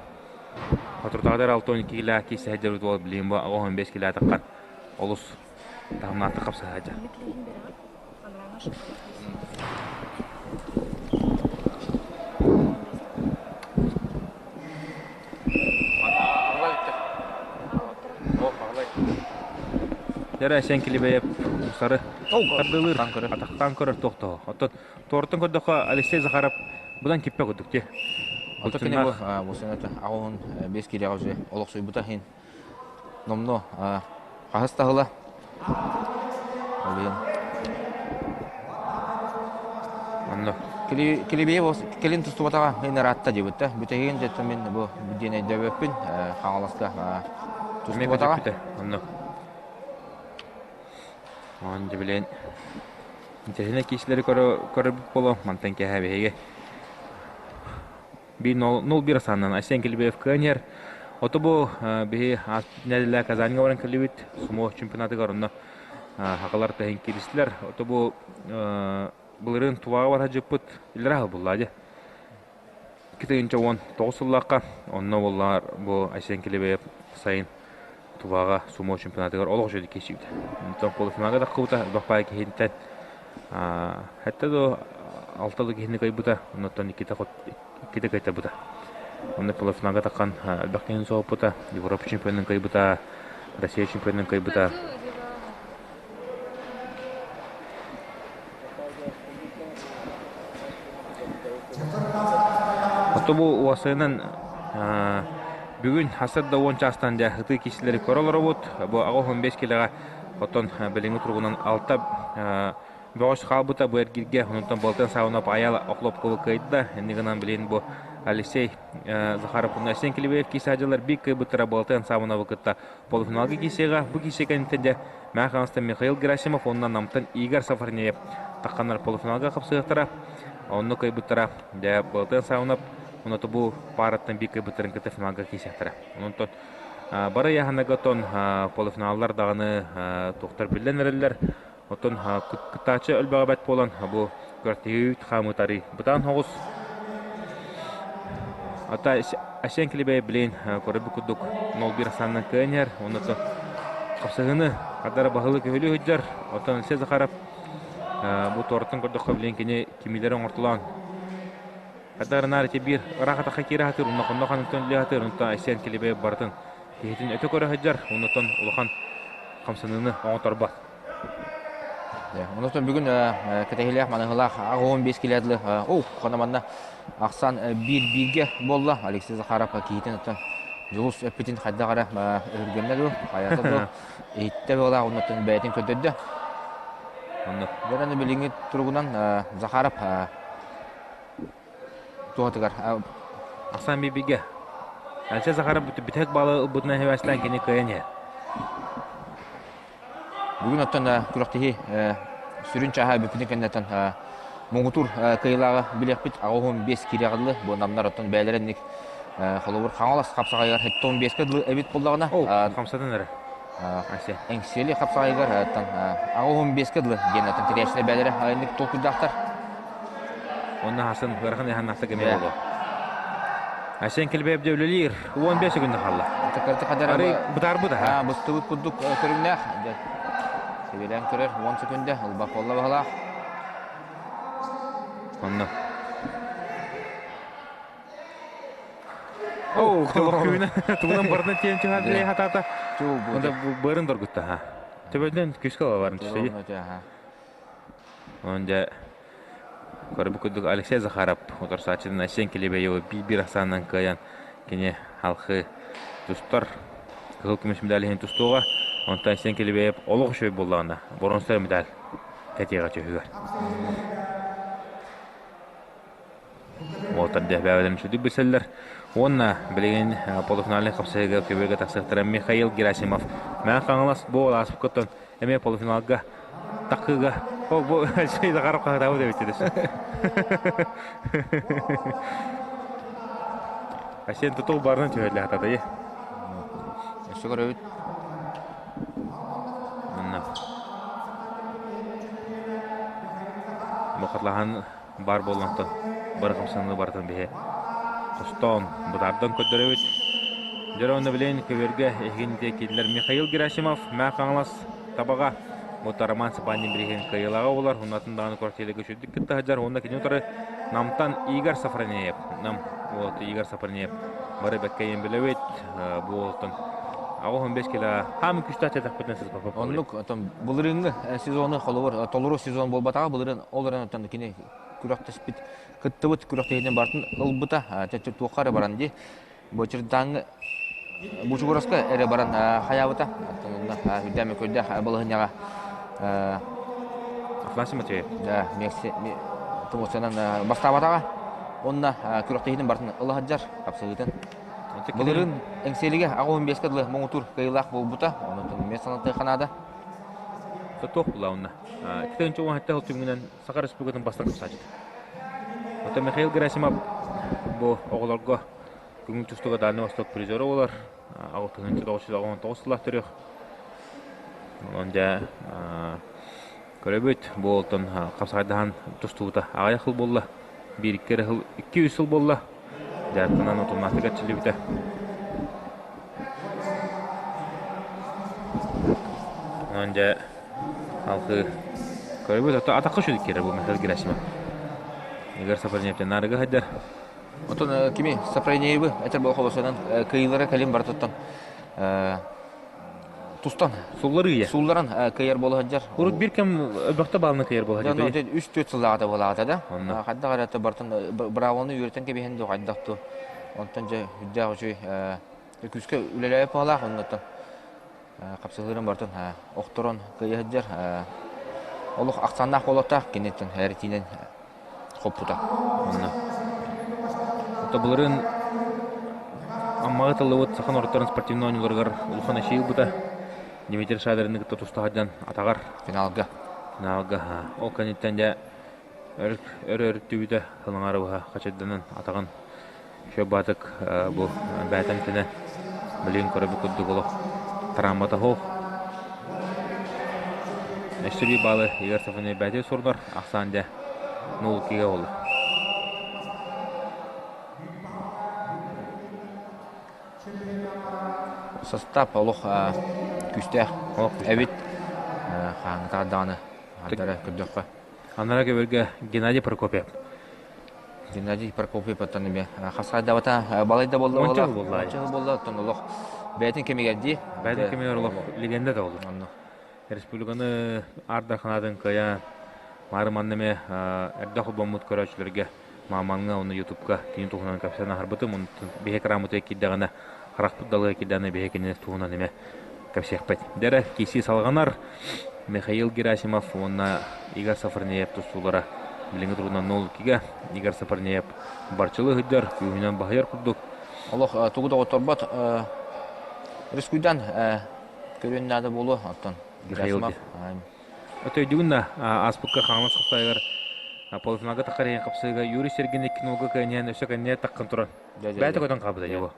соторутааҕытара 62 килоҕа киирсэ сылдьар буол билигин бу 15 килоҕа таххан олус таһымнаахтык хапса сылдьар. Дьэрэ Сен Килибэйэп сары тардылыыр, атахтаан көрөр туохтоһо. Оттон туораттан көрдөххө Алексей Захаров будан киппэ курдук дии. Ото кини бу бу сенаты аҕын бес кириэҕэ уже олохсуйбута иһин номно хаһыс таһыла Олуйан. Онно. Килибиев кэлин тустубатаҕа ин ыраатта диэбит да. Бүтэһигин дьэ мин бу диэн өйдөөбөппүн Хаҥаласка тустубатаҕа. Онно. Оон дьэ билэн интэриэһинэй киисилэри көрөрбүт буолуо мантан кэһэ биһиги. Биир нол биир асаанынан Айсен Килибеев кыаньар. Ото бу биһи нэдилэ Казаньга баран кэлибит сумо чемпионатыгар онно хакалар тэһин кииристилэр. Ото бу былырыын Туваҕа барар дьыппыт илэрэ буллаа дьэ. 2019 сыллаахха онно буоллаар бу Айсен Килибеев сайын Туваҕа сумо чемпионатыгар олох үчүгэй киирсибитэ. Онтон полуфиналга таххыбыта элбэх киһинтэн Хэтте до алталы киһини кыайбыта, оннуттан иккитэ иккитэ кыайтарбыта. Онно полуфиналга таххан элбэх киһини соһуппута, Европа чемпионун кыайбыта, Россия чемпионун кыайбыта. Ото бу уосайынан бүгүн хасыр да уон чаастан дьэ ытыы киисилэри көрө олоробут. Бу 85 килэҕэ оттон билиҥҥи туругунан алта бөҕөс хаалбыта бу эргииргэ. Онтон Балтан Саунов Аял Охлопковы кыайда. Инни гынан билин бу Алексей Захаров уонна Арсен Килибеев киисаадьылар биир кыайбыттара Балтан Сауновы кытта полуфиналга киисиэҕэ. Бу киисэ кэнниттэн дьэ Мэҥэ Хаҥаластан Михаил Герасимов уонна Намтан Игорь Сафарнеев тахханнар полуфиналга хапсыахтара. Онно кыайбыттара дьэ Балтан Саунов уонна бу паараттан биир кыайбыттарын кытта финалга киисиэхтэрэ. Онон бары ыйааһыннарга оттон полуфиналлар даҕаны туохтар биллэн эрэллэр. Оттон кыттааччы өлбөҕө бэт буолан бу күрэхтэһии хаамыытарый бытаан соҕус. Ата Асен Килибэй билин көрөбүт курдук 0-1 ахсаанынан кыайан иһэр. Онно хапсыһыыны хардара баһылык үһүлүү сылдьар. Оттон Алексей Захаров бу туораттан көрдөххө билин кини кимилэри оҥортолоон Хатарынаар ити биир ыраах атахха киирэ сатыыр, онно хонно ханныктан үлэ сатыыр, онтон Айсен Килибэй барытын киһитин өтө көрө сылдьар, оннуттан улахан хамсаныыны оҥоторбот. Онтон бүгүн кэтэһиилээх маныһылаах 15 килэдлы о хона манна ахсан биир бииргэ буолла Алексей Захаров киһитин оттон Дьулус эппитин хайдах эрэ өһүргэннэ дуу, хайата дуу, иһиттэ буолаах оннуттан бэйэтин көрдөрдө. Онно. Дьэ, билиҥҥи туругунан Захаров туһатыгар Ахсаан бииргэ. Алексей Захаров бүтэһик баалы ылбытынан сибээстээн кини кыайан иһэр. Бүгүн оттон күрэхтэһии сүрүн чааһа бүппүтүн кэнниттэн муҥутуур кыайыылааҕы билиэхпит 85 киирэҕэ дылы бу намнар оттон бэйэлэрэ инник холобур Хаҥалас хапсаҕайыгар 75-ке дылы эбит буоллаҕына хамсатан эрэ Эҥсиэли хапсаҕайыгар 85-ке дылы диэн оттон тэрийээччилэр бэйэлэрэ инник толкуйдаахтар. Онно хасын ыарахан ыһаннахта кэме боло. Асен Килбэев дьэ үлэлиир. 15 секунда хаалла. Арый бытаарбыт аха. Быстыбыт курдук көрүҥнээх. Сэбилээн көрөр 10 секунда ылбах буолла баһылаах. Онно. Оо, күүнэ тугунан барытын тиэн чыһар хатаата. Онда бырын доргутта ха. Төбөдөн күскэ барын түстэди. Онон дьэ көрбүт курдук Алексей Захаров утарсааччытын Айсен Килибеевы биир-биир ахсаанынан кыайан кини халхы тустар кыһыл көмүс медаль иһин тустуоҕа. Онтон Айсен Килибеев олох үчүгэй буоллаҕына боруонса медаль кэтиэҕэ түһүгэр. Уолаттар дэһбээбэлэрин сүдүк билсэллэр. Уонна билигин полуфинальнай хапсыһыыга көбүөргэ тахсыахтара Михаил Герасимов. Мэҥэ Хаҥалас бу ааспыккыттан эмиэ полуфиналга тахыыга ол бу Захаров хаһытаабыт эбит десе. Асен тутул барынан түһэллэ хататайы. Өссө көрөбүт. Онно. Бу баар буоллантан бары хамсаныы барытын биһи хостоон бытаардан көрдөрөбүт. Дьэ онно билигин көбүөргэ эһигин киирдилэр Михаил Герасимов, Мэҥэ Хаҥалас Табаҕа вот Роман Сапанин бириһин кыайыылааҕа буолар. Оннатын даҕаны квартирага үчүгдүк кытта сылдьар. Уонна кини утары Намтан Игорь Сафронеев. Нам вот Игорь Сафронеев бары бэккэйин билэбит. Бу уолтан 85 кило хаамын күстээх тэтахпытынан сыспаппыт. Оннук отон былырыыҥҥы сезону холобур толору сезон буолбатаҕа былырыын ол эрэн оттон кини күрэхтэспит кыттыбыт күрэхтэһиитин барытын ылбыта туохха эрэ баран дии бочурдааҥҥы Бучугураска эрэ баран хайаабыта оттон онно үрдээн мөкүрдээх балаһынньаҕа Афанасий Матвеев да тумусанан бастаабатаҕа онно күрэхтэһиитин барытын ыла сылдьар хапсыһыытын Былырыын Эҥсиэлигэ 85-кэ дылы муҥутуур кыайыылаах буолбута. Онон эмиэ санатыахха наада. Туох була онно? 2017 сыл түмүгүнэн Саха Республикатын бастакы тусааччыта. Оттон Михаил Герасимов бу оҕолорго көҥүл тустууга Дальний Восток призера буолар. 69 сыллаах төрүөх. Онон дьэ көрөбүт бу уолтан хапсаҕайдаһан тустубута аҕыйах сыл буолла. Биир-икки эрэ сыл, 2-3 сыл буолла. Дьааттанан утумнаахтык эрчиллибитэ. Онон дьэ алхыы көрөбүт ото атахха сүдүк киирэр бу Михаил Герасимов. Игорь Сафронеевтен наарыга сылдьар. Отон кими Сафронеевы этэр буолхолосунан кыйылара кэлин барытыттан тустан суллар сулларан кыайар буола сылдьар. Урут биир кэм өлбөхтө баалны кыайар буола сылдьар. Үс-төрт сыллааҕыта буолаҕата да. Хайдах эрэ бартын бравоны үөрэтэн кэбиһэн дуу хайдах дуу. Онтон дьэ үрдээх үчүгэй күүскэ үлэлээбит баҕалаах оннуттан хапсыһыырын бартын охторон кыайа сылдьар. Олох ахсааннаах буолуохтаах киниттэн эритиинэн хоппута. Онно. Ото былырыын Аммаҕа тыллыбыт саха норуоттарын спортивнай оонньууларыгар улахан эчийии ылбыта. Дмитрий Шадрины кытта туста сылдьан атаҕар. Финалга. Финалга. Ол кэнниттэн дьэ өр өр түбүтэ сылаҥары быһа хачайданан атаҕын Шөбатык бу бээтэн тэнэ билигин көрөбүт курдук олох травмата суох. Өссө биир баалы Игорь Сафонов бэйэтэ сурунар ахсаан дьэ 0-2-гэ буолла. Состав олох күүстээх эбит. Хаһааҥҥытааҕар даҕаны ардара көрдөххө. Анараа көбүргэ Геннадий Прокопьев Геннадий Прокопьев оттон эмиэ хас хайдабата балай да буолла Уонча буолла. Уонча буолла оттон олох бэйэтин кэмигэр дии. Бэйэтин кэмигэр олох легенда да буолла. Онно. Республиканы аар дарханаатын кыайан маары манна эмиэ эрдэ холбоммут көрөөччүлэргэ маамаҥҥа уонна ютубка кини туһунан кэпсээн аһарбытым. Биһи экраммытыгар киирдэҕинэ харахпыт далыга киирдэҕинэ биһи кинини туһунан эмиэ кэпсиэхпит. Дэрэ киирсии салҕанар. Михаил Герасимов уонна Игорь Сафарнеев тустуулара билиҥҥи туругунан 0-2-гэ. Игорь Сафарнеев барчылыы сылдьар, күүһүнэн баһыйар курдук. Олох тугу да оҕотторбот рискуйдан көрүөн наада буолуо оттон Герасимов. Өтөйдүгүн да ааспыкка Хаҥалас хапсайыгар полуфиналга таххар иһин хапсыыга Юрий Сергин икки нолга кыайан өссө кэннигэр таххан туран бэйэтэ көтөн хаалбыта его.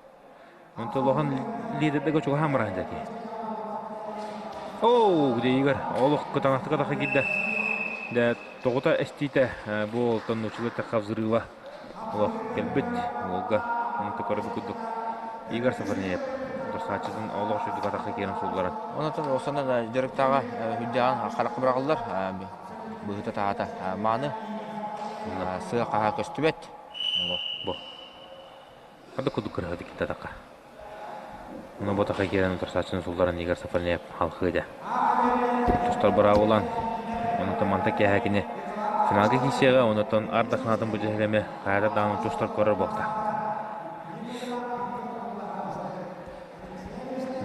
Онтон улахан лидердэргэ чугаһаан баран дьэ киһи. Оо, где Игорь? Олох кытаанахтык атахха киирдэ. Дэ тоҕута эстиитэ бу олтон нууччалыы эттэххэ взрыва олох кэлбит уолга онто көрөбүт курдук Игорь Сафарнеев дурсааччытын олох үчүгдүк атахха киирэн суулларан. Онтон осонон дьарыктааҕа үрдээҕин харахха быраҕыллар быһыыта таһаата мааны сыа хаһа көстүбэт. Бу. Ханнык курдук кырыһыты киттатахха. Ону ботаха киирэн утарсааччыны сулларан Игорь Сафарнеев халхыы дэ. Тустар быраабылан, онтон манта киэһэ кини финалга киирсиэҕэ, онтон ардахнаатын бу дьэһэлэми хайата даҕаны тустар көрөр буолта.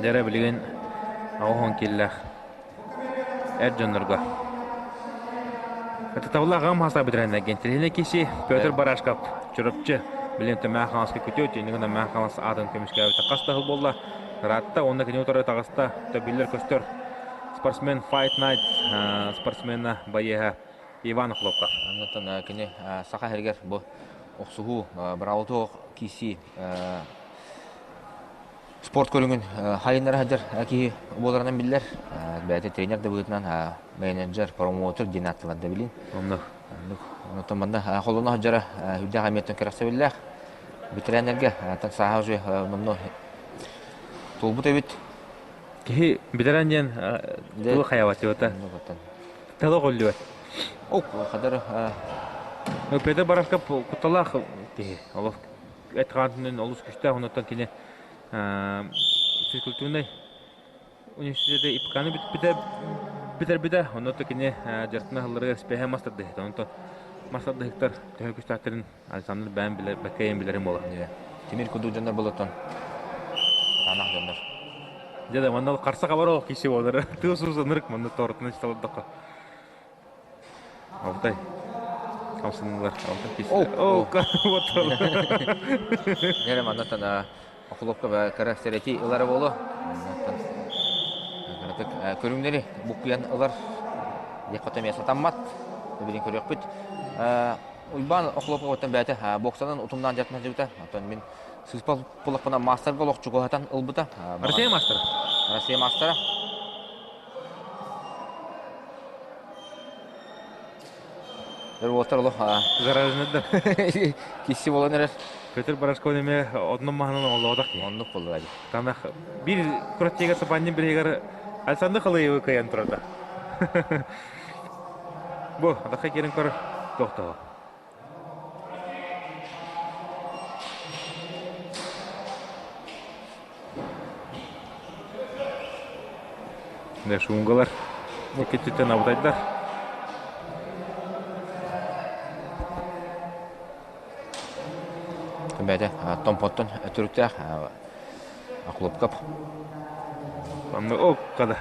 Дьэрэ билигин 80 киллээх эр дьоннорго. Ытытабыллаах аҕам хаста бүтэрэннэрген тириһинэ киси Петр Барашков Чурапчы билин Төмөөх Хаҥаска күтүөт иннигин Төмөөх Хаҥас аатын көмүскээбитэ хас да сыл буолла ыраатта уонна кини утары таҕыста биллэр көстөр спортсмен Fight Night спортсмена байыаһа Иван Охлопков. Оннуттан кини саха сиригэр бу охсуһуу быраабылата киирсии спорт көрүҥүн хайыннара сылдьар киһи буоларынан биллэр. Бэйэтэ тренер да быһыытынан менеджер, промоутер диэн ааттанар да билин. Оннук. Оннук. Онтон манна холоно сылдьара үрдээх эмиэттэн кэрэхсэбиллээх. Бэтэрээннэргэ так сааһа уже номно туолбут эбит. Киһи бэтэрээн диэн тылы хайабат диэбэтэ. Тылы голлүбэт. Ок, хадары Петр Барашков кутталаах киһи. Олох эт хаантынан олус күстээх, онуттан кини физкультурнай университеты ИПК-ны бүтэрбитэ, бүтэрбитэ. Онно кини дьарыктана сылларыгар спеһэ мастардыһыт. Онтон мастардыһыктар төһө күстээхтэрин Александр бэйэм билэр, бэккэйэн билэрим буолар. Тимир курдук дьоннор болоттон. Таанах дьоннор. Дьэ да, манна харса хабар ол киси болар. Тыы суус ынырык манна тортун исталдакка. Алтай. Хамсынылар. Алтай киси. О, вот. Нере манна тана охлопка кара сэрэтии ылара боло. Кыратык көрүҥнэри буккуйан ылар. Диэххэ эмиэ сатаммат. Билин көрүөхпүт. Уйбаан Охлопов оттон бэйэтэ боксанан утумнаан дьарыктана сылдьыбыта. Оттон мин сыыспал буллахпына маастарга олох чугаһатан ылбыта. Россия маастара? Россия маастара. Уолаттар олох Зараженныйдар. Кисси буолан эрэр. Петр Барашков эмиэ одном маһынан оҥоллоотох киһи. Оннук буолла дии. Танах биир куратчыга сапанньын бириһигэр Александр Халыевы кыайан турарда. Бу, атахха киирэн көр, тохтоо. Дэ шунгалар иккититтэн абытайдар. Бэйэтэ томпоттон төрүттээх Охлопков. Онно оккада.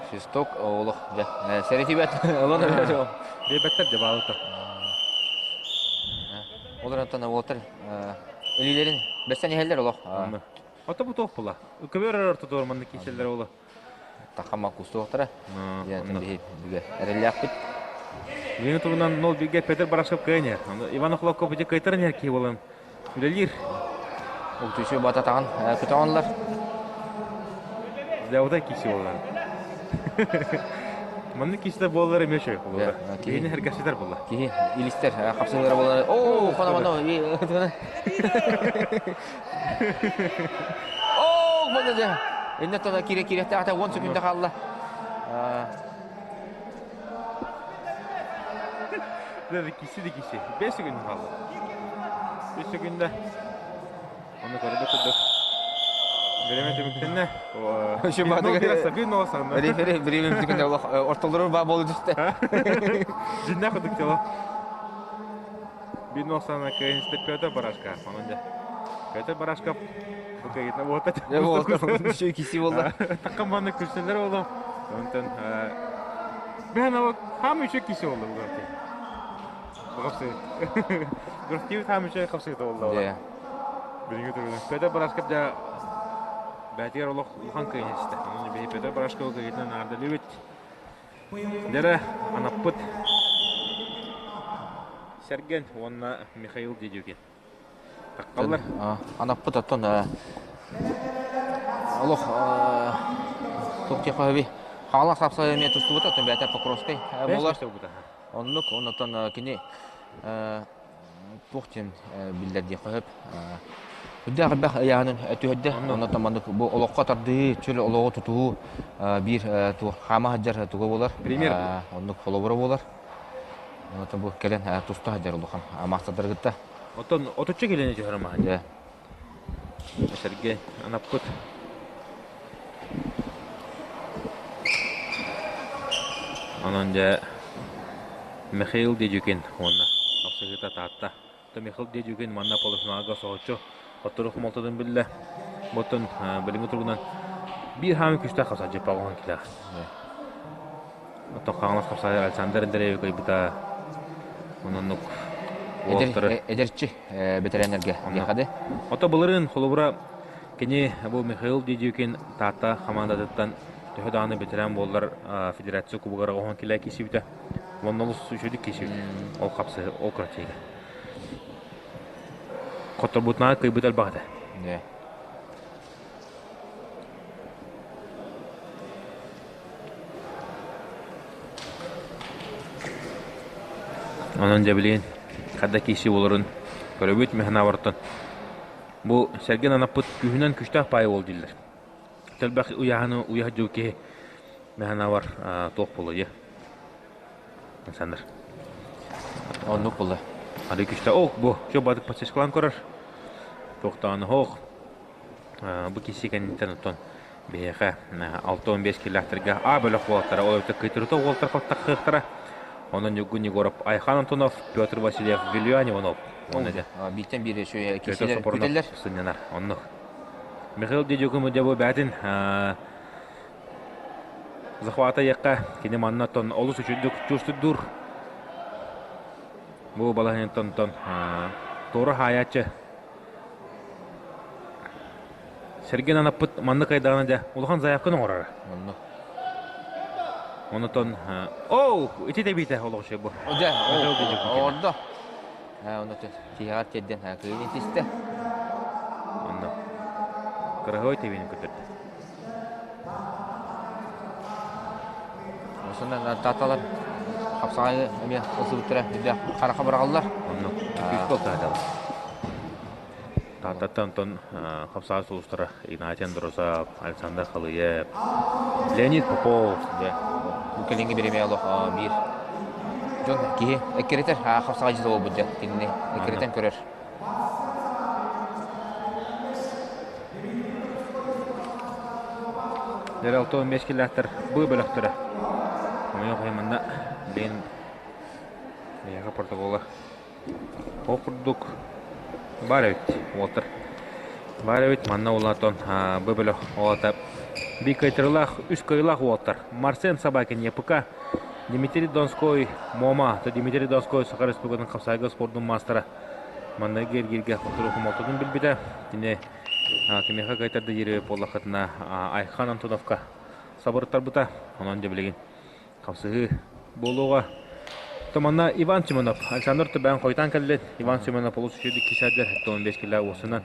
Свисток олох дьэ сэрэтибэт ылан Диэбэттэр дьэ баалыта. Олор онтон уолаттар илиилэрин бэстэн иһэллэр олох. Ото бу туох була? Көбөр ортотугар маннык киирсэллэр була. Тахама кустуохтара. Биһиги эрэллээхпит. Билиҥҥи туругунан 0-1-гэ Петр Барашков кыайан иһэр. Иван Охлопков ити кыайтаран иһэр киһи буолан үлэлиир. Ултуйсу бататаҕын көтөҕөнлөр. Дьабытай киси буолар. Маннык киһитэ буоллар эмиэ үчүгэй буолар. Киһини сэргэхситэр буолла. Киһи илистэр хапсыһыылара буолар. Оо, хона Оо, маны дьэ. Инне тона кире кириэхтээх 10 секунда хаалла. Дэ киси де киси. 5 секунда хаалла. 5 секунда. Оны көрбөт курдук. Время түмүктэннэ. Бир нол санна. Рефери время түмүктэннэ ортолору ба болу түстэ. Жиннә кудук тело. Бир нол санна кыайынсты Петр Барашков. Онон дьэ. Петр Барашков бу кыайытна буолта. Үшөө киси болла. Таккан манны күрсөлөр болду. Онтон Бэһэн ава хам үчө киси болду бу горти. Бу Графтив хам үчө хапсыгыта болду. Билиҥҥи туругунан Петр Барашков дьэ бэйэтигэр олох улахан кыайыы истэ. Онон биһи Петр Барашковы кыайыытынан наардалыыбыт. Дьэрэ анаппыт Сэргэн уонна Михаил Дедюкин. Таххаллар. Анаппыт оттон олох туох диэххэ сөбүй хаалах сапсай эмиэ тустубута оттон бэйэтэ Покровскай буолар. Оннук оннуттан кини туох диэн биллэр диэххэ сөп. Үрдээх элбэх ыйааһынын түһэрдэ. Оннуттан маннык бу олоххо тардыһыы, чөл олоҕу тутуһуу биир туох хаама сылдьар туга буолар. Пример. Оннук холобура буолар. Оннуттан бу кэлэн туста сылдьар улахан маастардар кытта. Оттон отучча килэни түһэр маһын. Дьэ. Сергей анаппыт. Онон дьэ Михаил Дедюкин уонна хапсыһыыта Таатта. Михаил Дедюкин манна полуфиналга соһуччу хоттору хомолтотун биллэ. Оттон билиҥҥи туругунан биир хаамыы күүстээх хапсааччы Павлован килээх. Оттон Хаҥалас хапсаайа Александр Андреевич кыайбыта. Ононнук Эдэрчи бэтэрээннэргэ диэхэ Ото былырыын холобура кини бу Михаил Дедюкин Таатта хамаандатыттан төһө даҕаны бэтэрээн буоллар федерация кубогар оһон килээ киирсибитэ. Уонна олус үчүгүйдүк киирсибитэ. Ол хапсыһы, ол кырачыыга. Хотторбутунаа кыйбыт элбэх этэ. Онон дьэ билигин хадда киирсии буоларын көрөбүт механавортон. Бу сэргэн анаппыт күүһүнэн күстээх паайа буол дииллэр. Тэлбэх уйаһаны уйаһа дьыл киһи механавар туох буолуо Александр. Оннук буолла. Ары күстэ ок бу чо бадык подсечкалаан көрөр. Туохтааны хоох. Бу киси кэнниттэн оттон биһиэхэ 65 киллээхтэргэ А бөлөх уолаттара, ол эбэтэр кыйтырыта уолаттар хаттахыахтара. Онон Ньургун Егоров, Айхан Антонов, Петр Васильев, Вильян Иванов. Онно дьэ. Бииртэн биир үчүгэй киһилэр күтэллэр. Сынньанар. Оннук. Михаил Дедюкин дьэ бу бээтин захвата якка кини манна тон олус үчүгдүк чувствуйдуур. Бу балаһынтон тон туора хаайааччы Сэргэн анаппыт маннык айдаҕына дьэ улахан заявканы оҥороро. Онно. Онотон оу ити тэбиитэ олох үчүгэй бу. Дьэ, оордо. Онно тиһэҕэр тиэрдэн кыайын тистэ. Онно. Кыраһыай тэбиини көтөрдө. Осоннон тааталар хапсаҕайы эмиэ ылсыбыттара үрдээх хараха быраҕаллар. Онно күүскэ алтаһаталар. Тааттаттан онтон хапсаҕай сулустара Игнатий Андросов, Александр Халыев, Леонид Попов. Дьэ, бу кэлиҥҥи бириэмэ олох биир дьон киһи эккирэтэр хапсаҕай дьыла буолбут дьэ кинини эккирэтэн көрөр. Дьэ, 65 киллээхтэр бу бөлөхтөрө. Хомойуох иһин манна билигин биһиэхэ протокола Ол курдук баар эбит уолаттар. Баар эбит манна улаатан бу бөлөх уолата биир кыайтарыылаах, үс кыайыылаах уолаттар. Марсен Собакин ЯПК, Дмитрий Донской Мома, Дмитрий Донской Саха Республикатын хапсаайга спордун маастара. Манна эргииргэ хотуру хомолтотун билбитэ. Кини кимиэхэ кыайтарда диэри буоллаххытына Айхан Антоновка сабырыттарбыта. Онон дьэ билигин Хапсыһыы буолуоҕа. Манна Иван Семенов, Александр Төбөөн хойутаан кэллин. Иван Семенов олус үчүгэй кисээдэр 15 килэ уосунан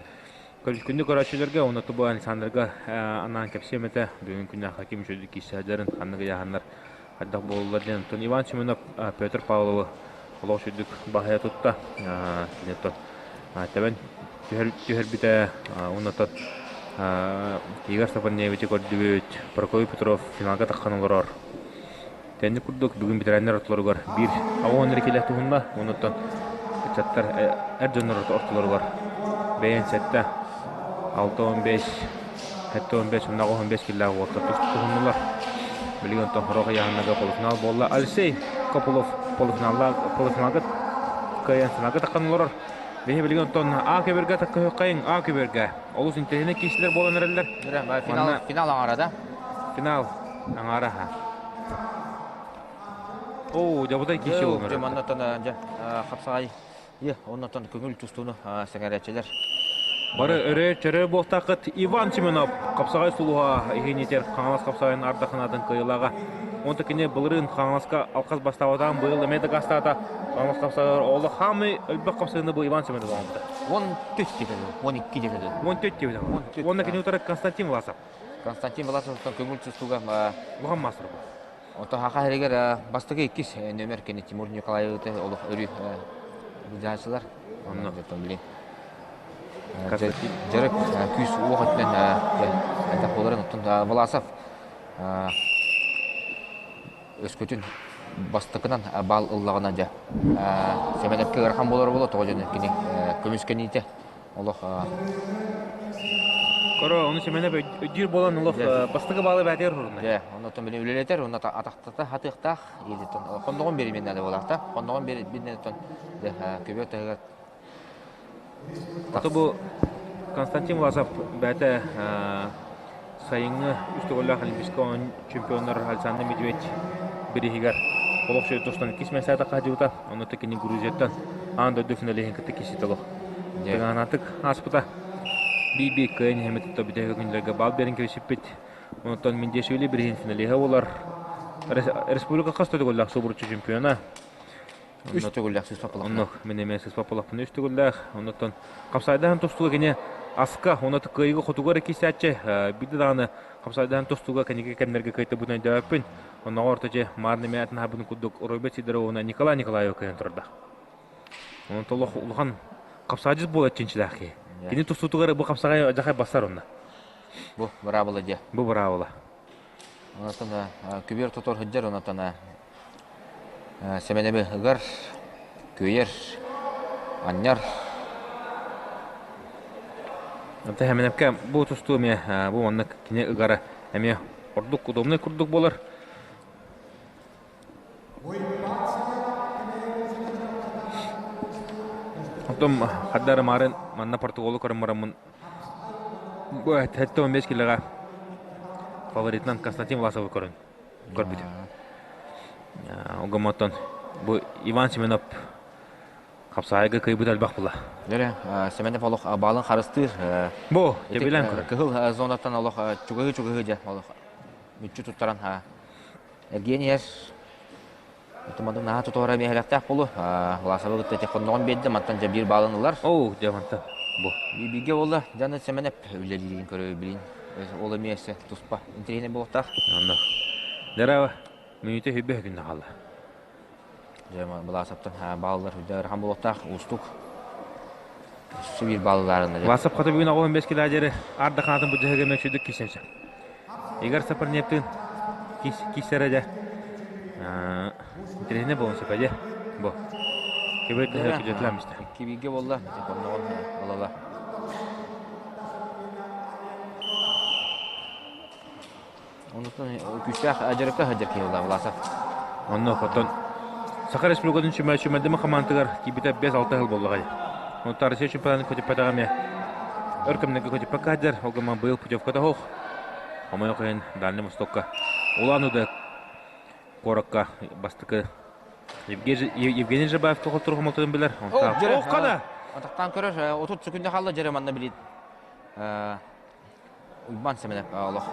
күндү көрөөччүлэргэ уонна тубу Александрга анаан кэпсиэм этэ. Бүгүн күннээх хаким үчүгэй кисээдэрин ханнык ыйааһыннар хайдах буолаллар диэн. Оттон Иван Семенов Петр Павловы олох үчүгдүк баһыйа тутта. Кини тэбэн түһэрбитэ. Уонна Игорь Сапарневичи көрдүбүт. Прокопий Петров финалга таххан олорор. Тэнник курдук бүгүн ветераннар ортолоругар биир аҕыс эрэ килэ туһунна. Онуттан ыччаттар эр дьоннор ортолоругар бэйэн сэттэ 6-15 7-15 уонна 15 киллээх уолаттар туһуннулар. Билигин онтон хорох ыйааһыннарга полуфинал буолла. Алексей Копылов полуфиналга полуфиналга кыайан финалга таххан олорор. Биһи билигин онтон А көбөргө таккыһыккайын А көбөргө олус интэриэһинэй киирсилэр буолан эрэллэр. Финал, финал аҥара да? Финал аҥара ха. Оо, дьабытай киирси буолан эрэллэр. Маннаттан дьэ хапсаҕай оннотон көҥүл тустууну сэҥээрээччилэр. Бары өрө-чөрө буолтааххыт Иван Семенов хапсаҕай сулуһа иһинитер Хаҥалас хапсаҕайын ардахынатын кыайыылааҕа. Онто кини былырыын Хаҥаласка алхас бастаабатаҕын быйыл эмиэ дакаастаата. Хаҥалас хапсаҕайыгар олох хаамыы өлбөх хапсыһыыны бу Иван Семенов оҥорбута. 14 диэбит 12 диэбит. 14 диэбит. Уонна кини утары Константин Власов. Константин Власовтан көҥүл тустууга Улахан маастар бу. Онтон Хаха сиригэр бастакы иккис нөмер кини Тимур Николаевиты олох өрүү былдьааччылар. Онно. Билин. Дьарык күүс уох өттүнэн хайдах буоларын оттон Власов өскөтүн бастакынан баал ыллаҕына дьэ Сэмэнэпкэ ыарахан буолар буолуо тоҕо дьоно кини көмүскэниитэ олох Коро, оны Семенов өйдүүр болан олох бастакы баалы бәтигер хурунна. Дьэ, оннотон били үлэлэтэр, онно атахтата хатыахтаах, хонноҕун биэримин наада буолаахта. Хонноҕун биэрбиннэн көбүөр таһыгар Ото бу Константин Власов бэйэтэ сайыҥҥы үс төгүллээх Олимпийскай оонньуу чемпионнар Александр Медведь бирииһигэр олох сүрүн тустан иккис миэстэҕэ хаһдьыбыта. Онно кини Грузияттан аан дойду финалиһын кытта киирситэ олох. Тыгаанатык ааспыта. Би-би кыайан иһэммит тутта бүтэһик күннэргэ баал биэрэн кэбисиппит. Онтон Миндиашвили бирииһин финалиһа буолар. Республика хас төгүллээх субуруччу чемпиона. Үс төгүллээх сыспаппалахпын. Оннук, мин эмиэ сыспаппалахпын үс төгүллээх. Оннуттан хапсайдаһан тустууга кини аска, уонна кыайыыга хотугар киирсээччи. Биирдэ даҕаны хапсайдаһан тустууга кэнники кэмнэргэ кыайтарбытын өйдөөбөппүн. Оннооҕор орточу Маар Немятин аһабытын курдук Роберт Сидоров уонна Николай Николаев кыайан турда. Онон олох улахан хапсаадьыт буолар чинчилээх киһи. Кини тустуутугар бу хапсаҕай дьахай бассар онно. Бу быраабыла дьэ. Бу быраабыла. Онтон күбүөр тотор сылдьар, онтон Сэмэнэби ыгар, күөйэр, анньар. Онтон Сэмэнэпкэ бу тустуу эмиэ бу маннык кини ыгара эмиэ ордук удобнай курдук буолар. Оттон хардары маарын манна Португалы көрөн бараммын бу 75 килоҕа фаворитынан Константин Власовы көрөн көрбүтүм. Огомоттон бу Иван Семенов хапсаайга кыйбыт элбэх була. Дөрө, Семенов олох баалын харыстыыр. Бу, тебилен көрөр. Кыһыл зонаттан олох чугаһы-чугаһы дьэ олох мүччү туттаран Эргиэн иһэр. Тумадым наһаа тутуһара миэһэлэхтээх буолу. Власовы кытта техонноҕун биэрдэ, мантан дьэ биир баалын ылар. Оо, дьэ мантан бу. Бииргэ буолла, Дьаны Сэмэнэп үлэлиирин көрө билин. Ол эмиэ өссө туспа интэриэһинэй буолуохтаах. Онно. Дара мүнүүтэ хүббэ күннэ хаалла. Дьэ, Власовтан бааллар үрдэ ыарахан буолуохтаах, уустук. Өссө биир баалларына. Власов хата бүгүн оҕолон бэс килаадьары арда хаатын бу дьаһыга мөчүдүк кисенсе. Игорь Сапарнептыын киссэрэ дьэ интэриэһинэй буолуон сөп дьэ бу кибер күдьэтилээн истэ. Кибигэ буолла онноҕун ылала. Оннуттан күүстээх дьарыкка сылдьар киһи буолла Власов. Онно хотон Саха Республикатын чүмэдими хамаандатыгар киирбитэ 5-6 сыл буоллаҕай. Онтон Россия чемпионатын көтүппэтэҕэ эмиэ өр кэмнэргэ көтүппэккэ сылдьар. Ол гынан быйыл путевката суох. Хомойуох иһин Дальний Востокка Улан-Удэ куоракка бастакы Евгений Жабаев тоҕолтур хомолтотун билэр. Онтон Атахтаан көрөр, 30 секунда хаалла дьэрэ манна билит. Уйбаан Сэмэнэп олох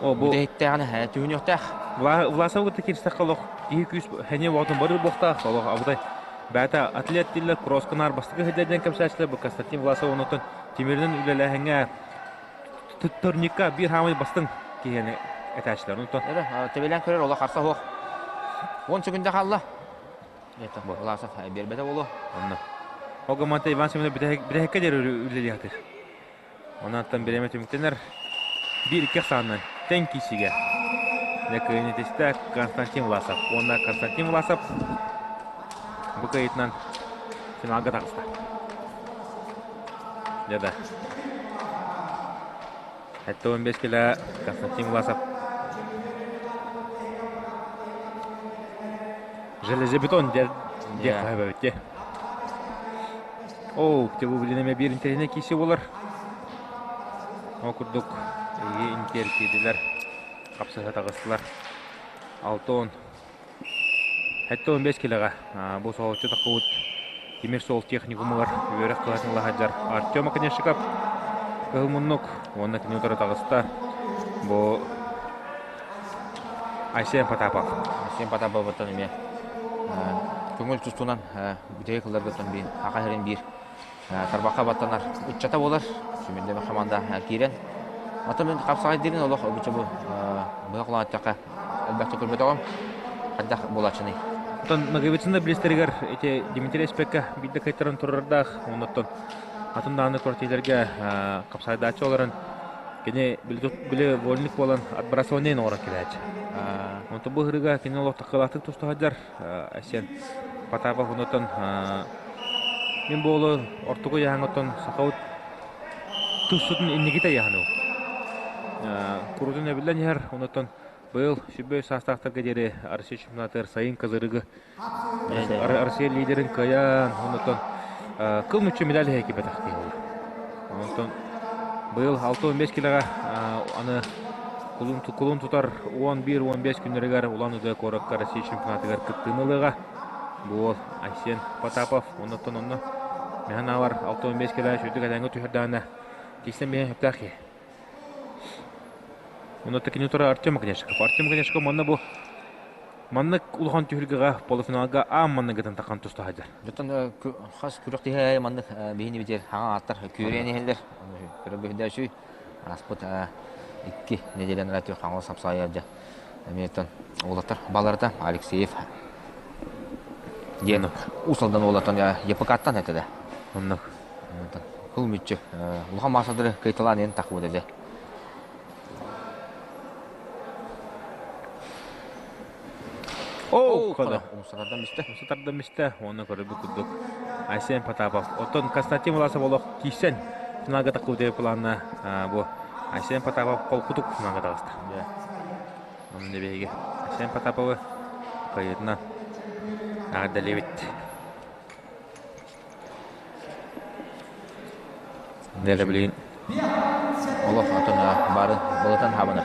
О, бу бүтэһиктээҕинэ түһүнүөхтээх. Власов кытта киирсэххэ олох киһи күүс хэниэ боотун барыр буохтаах олох абытай бэйэтэ атлет дииллэр кросска наар бастакы сылдьар диэн кэпсээччилэр бу Константин Власов оннуттан тимиринэн үлэлээһиҥҥэ турникка биир хаамай бастыҥ киһини этээччилэр онтон Тэбэлээн көрөр олох харса суох. 10 секунда хаалла. Власов биэрбэтэ буолуо. Онно. Ол гымманта Иван Семенов бүтэһиккэ диэри үлэлиэхтир. Онон бириэмэ түмүктэнэр. Биир-икки ахсаанынан тэҥ киирсиигэ Нэкыйынитистэ Константин Власов уонна Константин Власов бу кыайыытынан финалга таҕыста. Дьэ да. 75 килэ Константин Власов железобетон диэн диэх Оо, те бу билин эмэ биир интэриэһинэй киирсии буолар. Ол курдук эһиги интиэркиидилэр хапсыһа таҕыстылар. 6 75 килоҕа бу соһуччу таххыбыт тимир суол техникумугар үөрэх кыһатын ыла сылдьар Артем Оконешников кыһыл муннук уонна кини утары таҕыста бу Айсен Потапов. Айсен Потаповыттан эмиэ көҥүл тустуунан бүтэһик ылларгыттан биир Саха сирин биир тарбахха баттанар ыччата буолар. Сүмүрдэмэ хамаанда киирэн. Атын мин хапсаҕайдыырын олох обуча бу быһа холоон эттэххэ элбэхтик көрбөтөҕүм. Хайдах буолааччыный? Оттон Ноговицын билистеригэр ити Дмитрий Эспекка биирдэ кыайтаран турардаах. Оннуттан атын даҕаны квартираларга хапсайдааччы олорон Кини били вольник буолан отбрасывание оҥорон кэлээччи. Онтон бу ыһырыга кини олох таккалаахтык туста сылдьар. Айсен Потапов онуттан мин буолу ортоку яһаҥыттан сахабыт Туссутун инники тайаһыну. Курутун эбиллэн иһэр, онотон быйыл сүбө саастаахтарга диэри Россия чемпионатыгар сайын Козырыгы Россия лидерин кыайан, онотон кыл мүччү медаль иһэ кибэтэх киһи буолар. Онтон быйыл 6-15 килоҕа аны кулун тутар 11-15 күннэригэр Улан-Удэ куоракка Россия чемпионатыгар кыттыыны ылыаҕа. Бу уол Айсен Потапов, оннуттан онно Мэһэн аалар 65 кило сүрдүк элэҥҥэ түһэрдэҕинэ киистэн биһэн сөптөөх киһи. Онно кини турар Артем Оконешников. Артем Оконешников манна бу маннык улахан түһүлгэҕэ полуфиналга аан манныгытын тахан туста сылдьар. Дьоттон хас күрэх тиһэ маннык биһини битер хаҥа ааттар күөрүйэн иһэллэр. Көрө Аспыт икки неделяны ратыыр хаҥыл сапсаайар дьэ. Эмиэтэн уолаттар баларыта Алексеев диэн Уус-Алдан уолаттан ЕПК-ттан этэ да. Оннук. Кыл мүччү. Улахан маасадыры кыйталаан иһин тахыбыт этэ. Оо, кода. Умсатардан бистэ. Умсатардан бистэ. Уонна көрөрбүт курдук Айсен Потапов. Оттон Константин Власов олох киирсэн финалга тахсыбыт планна бу Айсен Потапов холкутук финалга таҕыста. Онон биһиги Айсен Потаповы кыайыытынан эҕэрдэлиибит. Дэлэ билигин Олох атын бары былытан хабынар.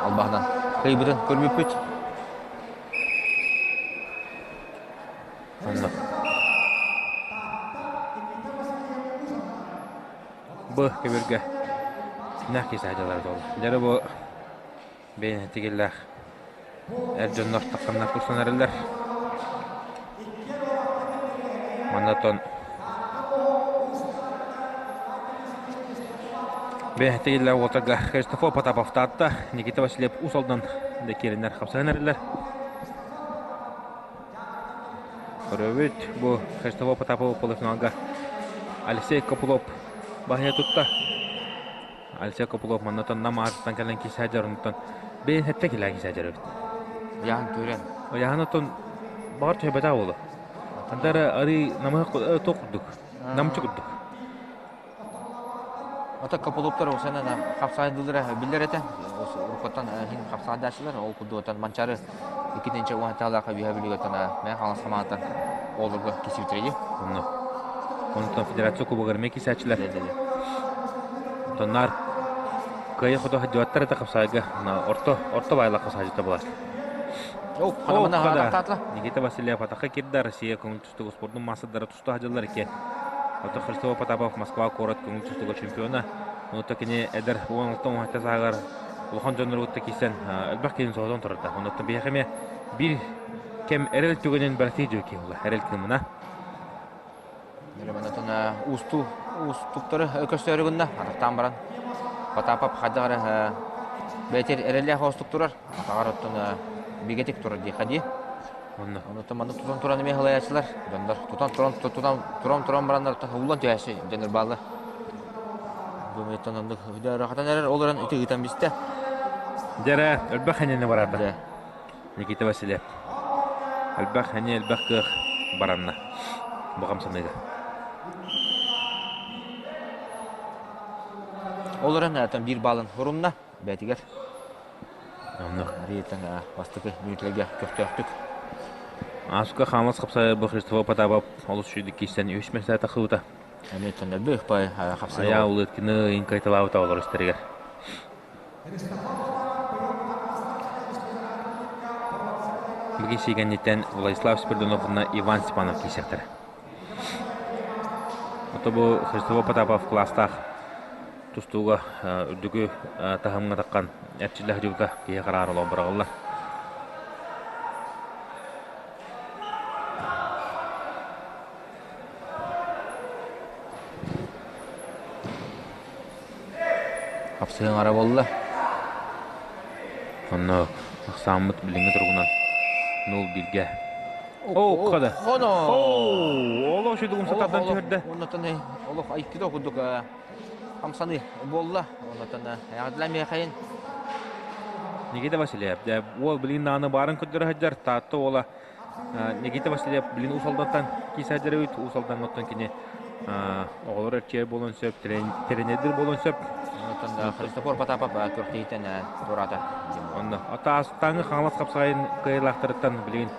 Албаһынан кыйбытын көрбүппүт. Онно. Бу көбүргэ нах кисаадьалар туолла. Дьэ бу бэйэн тигиллээх эр дьоннор тахханнар тустан эрэллэр. Манна бэйэн тигиллээх уолтарга Христофор Потапов таатта, Никита Васильев Уус Алдан да киирэннэр хапсыһан эрэллэр. Көрөбүт, бу Христофор Потапов полуфиналга Алексей Копылов баһыйа тутта. Алексей Копылов маннатан Нам аатыттан кэлэн киисээ дьоруттан бэйэн хэттэ килээ киисээ дьоробит. Яһан түрен. Яһан оттон баҕар түһэбэтэх буолу. Андара арыы намыһах туох курдук. Намчы курдук. Ата Копыловтар осанан хапсаайдылара биллэр этэ. Уруккаттан хин хапсаайдааччылар ол курдуктан Манчары иккитинчи уонталаах үһэ бүлүгөттөн мэ хаҥас хамаатан олорго кисибитири. Онно. Онтон федерация кубогар ме кисээччилэр. Онтоннар кыайа хото хадьыбаттар это хапсаайга орто орто байлах хапсаайдыта булар. Никита Васильев атаха кирда Россия көҥүл тустууга спордун маастардара туста сылдьаллар икки. Ото Христофор Потапов Москва куорат көҥүл тустууга чемпиона. Онута кини эдэр 16-17 сааһыгар улахан дьоннору кытта киирсэн элбэх киһини соһутан турарда. Онуттан биһиэхэ эмиэ биир кэм эрэл түгэнин бэлэхтии дьүө киһи буолла. Эрэл кыымына. Онтон уусту уустуктары көстөөрү гынна атахтаан баран Потапов хайдах эрэ бэйэтигэр эрэллээх оостук турар атаҕар оттон бигэтик турар диэххэ дии. Онно. Онуттан маннык тутан туран эмиэ халайааччылар дьоннор тутан туран тутан туран туран бараннар ууллан түһээччи дьоннор бааллар. Думаюттан оннук ыарахатан эрэр ол эрэн ити ыытан бистэ. Дьэрэ элбэх хэнини барарда. Никита Васильев. Элбэх хани элбэх кыах баранна. Бу хамсаныыга. Ол эрэн биир баалын хорумна бээтигэр. Оннук. Ариетан бастакы мүнүүтэлэргэ көхтөөхтүк. Ааска хаамас хапсайа бу Христофор Потапов олус үчүгдүк киирсэн үс миэстэ тахсыбыта. Эмиэттэн өлбү пай хапсайа. Айаа Улыткины ыйын кайталаабыта олор истэригэр. Бүгүн сиигэнниттэн Владислав Спиридонов уонна Иван Степанов киирсиэхтэрэ. Ото бу Христофор Потапов кылаастаах тустууга үрдүкү таһымҥа таххан эрчиллэ сылдьыбыта киһи хараҕар олох быраҕыллар. Хапсыһыҥ ара буолла. Онно ахсааммыт билиҥҥи туругунан нул бииргэ. Оо, хада. Оо, олох үчүгэй умсатардан түһэрдэ. Оннотон олох айкидо курдук хамсаныы буолла. Оннотон эҕэрдэлээн миэхэйин. Никита Васильев, дьэ, уол билигин даҕаны баарын көрдөрө сылдьар Таатта уола Никита Васильев билин Уус Алдантан киирсэ сылдьар эбит. Уус Алдаҥҥа оттон кини Оҕолор эрчийэр буолуон сөп, тренердир буолуон сөп. Онтон Христофор Потапов күрэхтэһииттэн туораата. Онно Атаастааҥы Хаҥалас хапсаҕайын кыайыылаахтарыттан билигин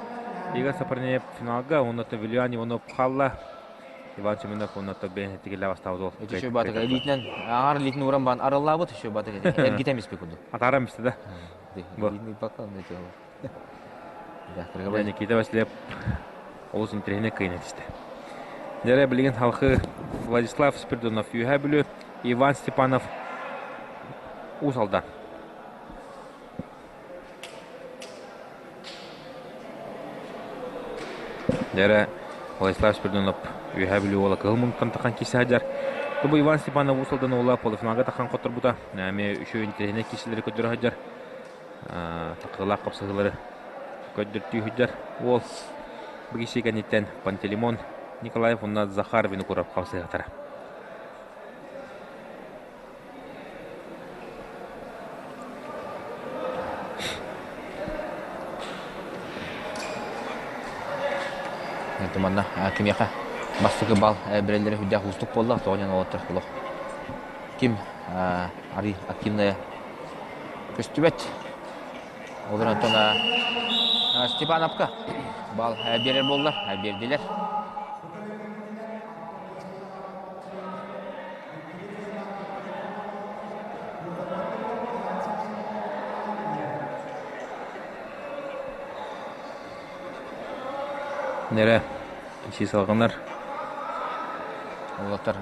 Игорь Сапарнеев финалга, уонна Вилиан Иванов хаалла. Иван Семенов уонна бэйэн тигиллэ бастаабыт ол. Ити еще батыга илиитинэн аҥар илиитин ууран баан арыллаабыт еще батыга эргитэн испит курдук. Атааран истэ да. Никита Васильев олус интэриэһинэй кыайан этистэ. Дьэрэ билигин халқы Владислав Спиридонов Үөһээ Бүлүү, Иван Степанов Уус Алдан. Дьэрэ Владислав Спиридонов Үөһээ Бүлүү уола кыһыл муннуктан тахан киирсэ сылдьар. Бу Иван Степанов Уус Алдан уола полуфиналга тахан хотторбута. Эмиэ үчүгэй интэриэһинэй киирсиилэри көрдөрө сылдьар. Такыылаах хапсыһыылары көрдөртүү сылдьар уол бу киһи кэнниттэн Пантелеймон Николаев уонна Захар Винокуров хапсыһыахтара. Манна кимиэхэ бастакы бал бэрэллэрэ сүрдээх уустук буолла, тоҕо диэн уолаттар олох ким арый активная көстүбэт. Ол онтон Степановка бал биэрэр буолла, биэрдилэр. Нэрэ, ичи салҕанар. Уолаттар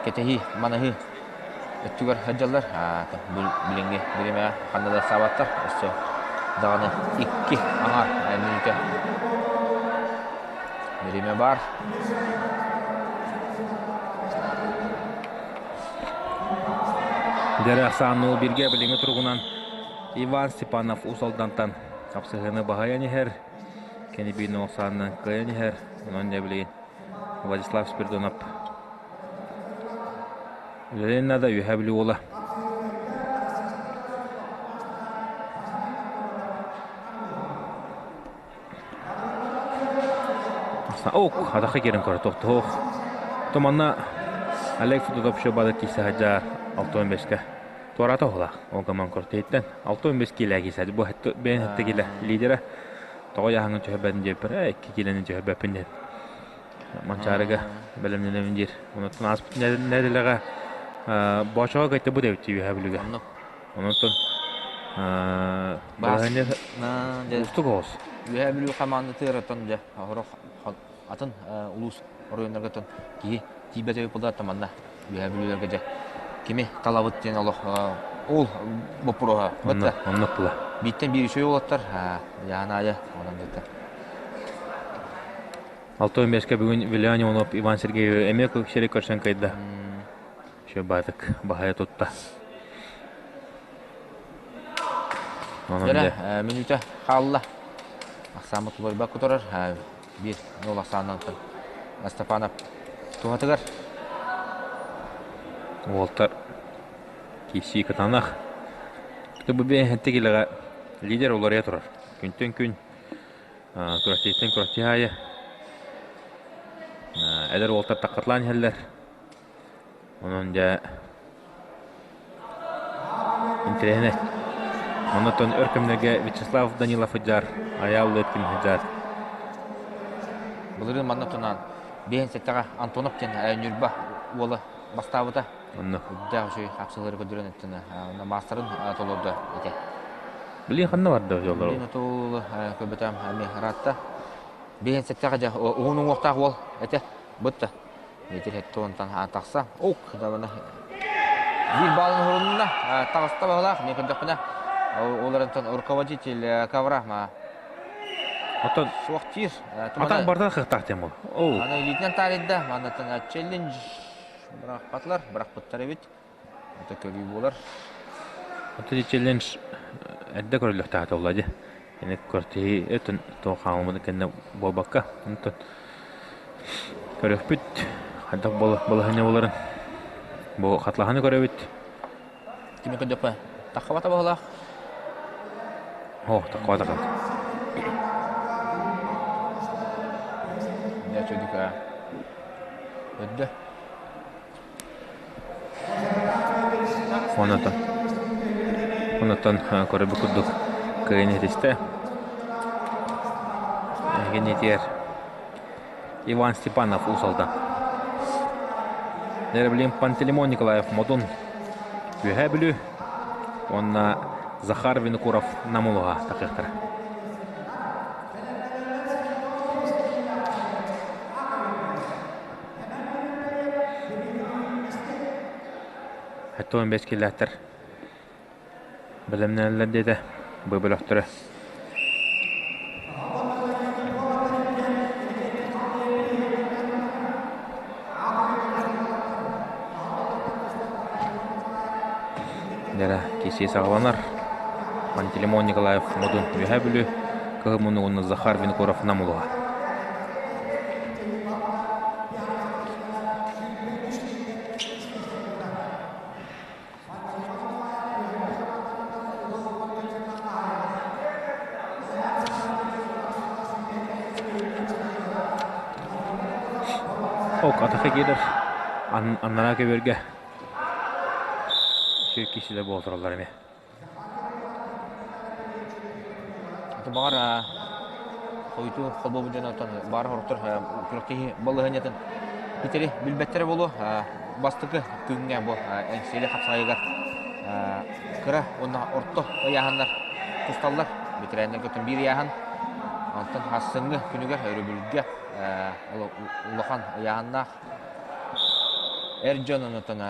кэтэһии, манаһыы өттүгэр сылдьаллар. Билиҥҥи бириэмэҕэ ханна да саабаттар. Өссө даҕаны икки аҥаар мүнүүтэ бириэмэ баар. Дьэрэ ахсаанныы бииргэ билиҥҥи туругунан Иван Степанов Уус Алдантан хапсыһыыны баһыйан иһэр. Кини биир ахсаанынан кыайан иһэр. Онон дьэ билигин Владислав Спиридонов үлэлиэн наада Үөһээ Бүлүү уола. Ок, атахха киирэн көрө тохтоох. То манна Олег Федотов бада киирсэ сылдьар 65-кэ. Туората оһолаах. Ол гаман көртөйттэн 65 киилэ киирсэ. Бу бэйэн хэтте киилэ лидера. Тоҕо яһаҥын түһэрбэтин диэппэр, ээ икки киилэни түһэрбэппин диэн. Манчаарыга бэлэмнэнэбин диир. Онуттан ааспыт нэдиэлэҕэ Боочоҕо кыайтарбыт эбит Үөһээ Бүлүүгэ. Онуттан балаһыанньа уустук оҕус. Үөһээ Бүлүү хамаандатыгар оттон дьэ орох атын улуус оройуоннарга оттон киһи тиийбэт эбит буолла манна Үөһээ Бүлүүлэргэ дьэ кими талабыт диэн олох ол боппуруоһа. Оннук була. Бииртэн биир үчүгэй уолаттар яһан аайы онон дьэ 65-кэ бүгүн Вилиан Иванов Иван Сергеевич эмиэ сири көрсөн кыайда. Еще баатык баһайа тутта. Дьэрэ, мүнүүтэ хаалла. Ахсааммыт тулуйбакка турар. Биир нол ахсаанынан Степанов туһатыгар. Уолтар киирсии кытаанах. Бу бэйэһэнтик илэҕэ лидер уларыйа турар. Күнтэн күн күрэхтииттэн күрэхтии аайы эдэр уолтар таккатлаан иһэллэр. Онон дьэ интэриэһинэй. Оннуттан өр кэмнэргэ Вячеслав Данилов ыдьаар, Айаал Лыткин ыдьаар. Былырыын манна тунаан биэһин сэттэҕэ Антонов диэн Ньурба уола бастаабыта. Онно. Үрдээх үчүгэй хапсыһыылары көрдөрөн эттин. Маастарын толордо ити. Билигин ханна барда дьоллор? Билигин отул көбөтөм эми ыраатта. Биэһин сэттэҕэ дьэ уһун уҥуохтаах уол этэ. Бытта. Метр хеттуонтан тахса. Ок, дабана. Биир балын уһурунна. Таҕыста баһылаах. Мен көрдөхпүнэ, олорунтан руководитель ковра ма. Оттон суох диир. Атак бардан кыахтаах диэн бол. Аны илиитинэн таарыйда. Маннаттан челлендж бырахпатылар, бырахпыттар эбит. Это көрүү буолар. Оттон челлендж эрдэ көрүллүөхтээх буолла дии. Ини көртиһии өтөн туох хааммыт кэннэ буолбакка. Онтон көрүөхпүт хайдах балаһыанньа буоларын. Бу хатлаһаны көрөбүт. Кими көрдөххө таххабата баһылаах. О, таххабата кал. Дьэ, чөдүк. Өддө. Онотон онотон көрөбүт курдук кыайан иһитистэ. Эһигинитигэр Иван Степанов Уус-Алдан. Нерблин Пантелеймон Николаев Модун Үөһээ Бүлүү уонна Захар Винокуров Нам улууһа тахыахтара. Хэттон бэс киллээттэр бэлэмнэнэллэр диэтэ бу бөлөхтөрө. Дьэрэ киси саҕаланар. Пантелеймон Николаев Модун Үөһээ Бүлүү Кыһыл муннугунна Захар Винокуров Нам улууһа. Ок атаха киирэр аннараа көбүөргэ үчүгэй киһилэр буола тураллар эмиэ. Баҕар хойутуу холбообут дьон оттон баар сорохтор күрэхтэһии балаһыанньатын итери билбэттэрэ буолуо. Бастакы күҥҥэ бу Эҥсиэли хапсаҕайыгар кыра уонна орто ыйааһыннар тусталлар. Бэтэрээннэргэ оттон биир ыйааһын. Онтон сарсыҥҥы күнүгэр өрөбүлгэ улахан ыйааһыннаах эр дьон онтон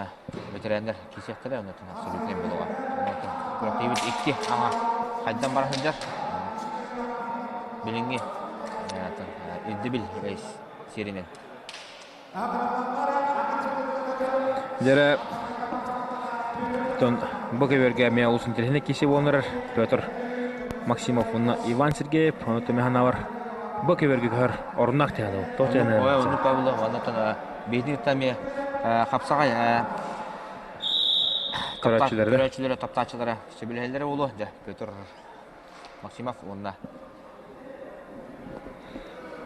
бэтэрээннэр киирсиэхтэрэ онтон абсолютнай буолуоҕа. Онтон күрэхтэһиибит икки аҥа хайдан бара сылдьар. Билиҥҥи ирдэбил сиэринэн. Дьэрэ бу көбүөргэ эмиэ олус интэриэһинэй киһи буолан эрэр Петр Максимов уонна Иван Сергеев ону түмэ санаабар бу көбүөргэ көһөр оруннаах диэн туох диэн Оннук Павлов оннуттан биһиги эмиэ хапсаҕай көрөөччүлэрэ көрөөччүлэрэ таптааччылара сөбүлэһэллэрэ буолуо дьэ Петр Максимов уонна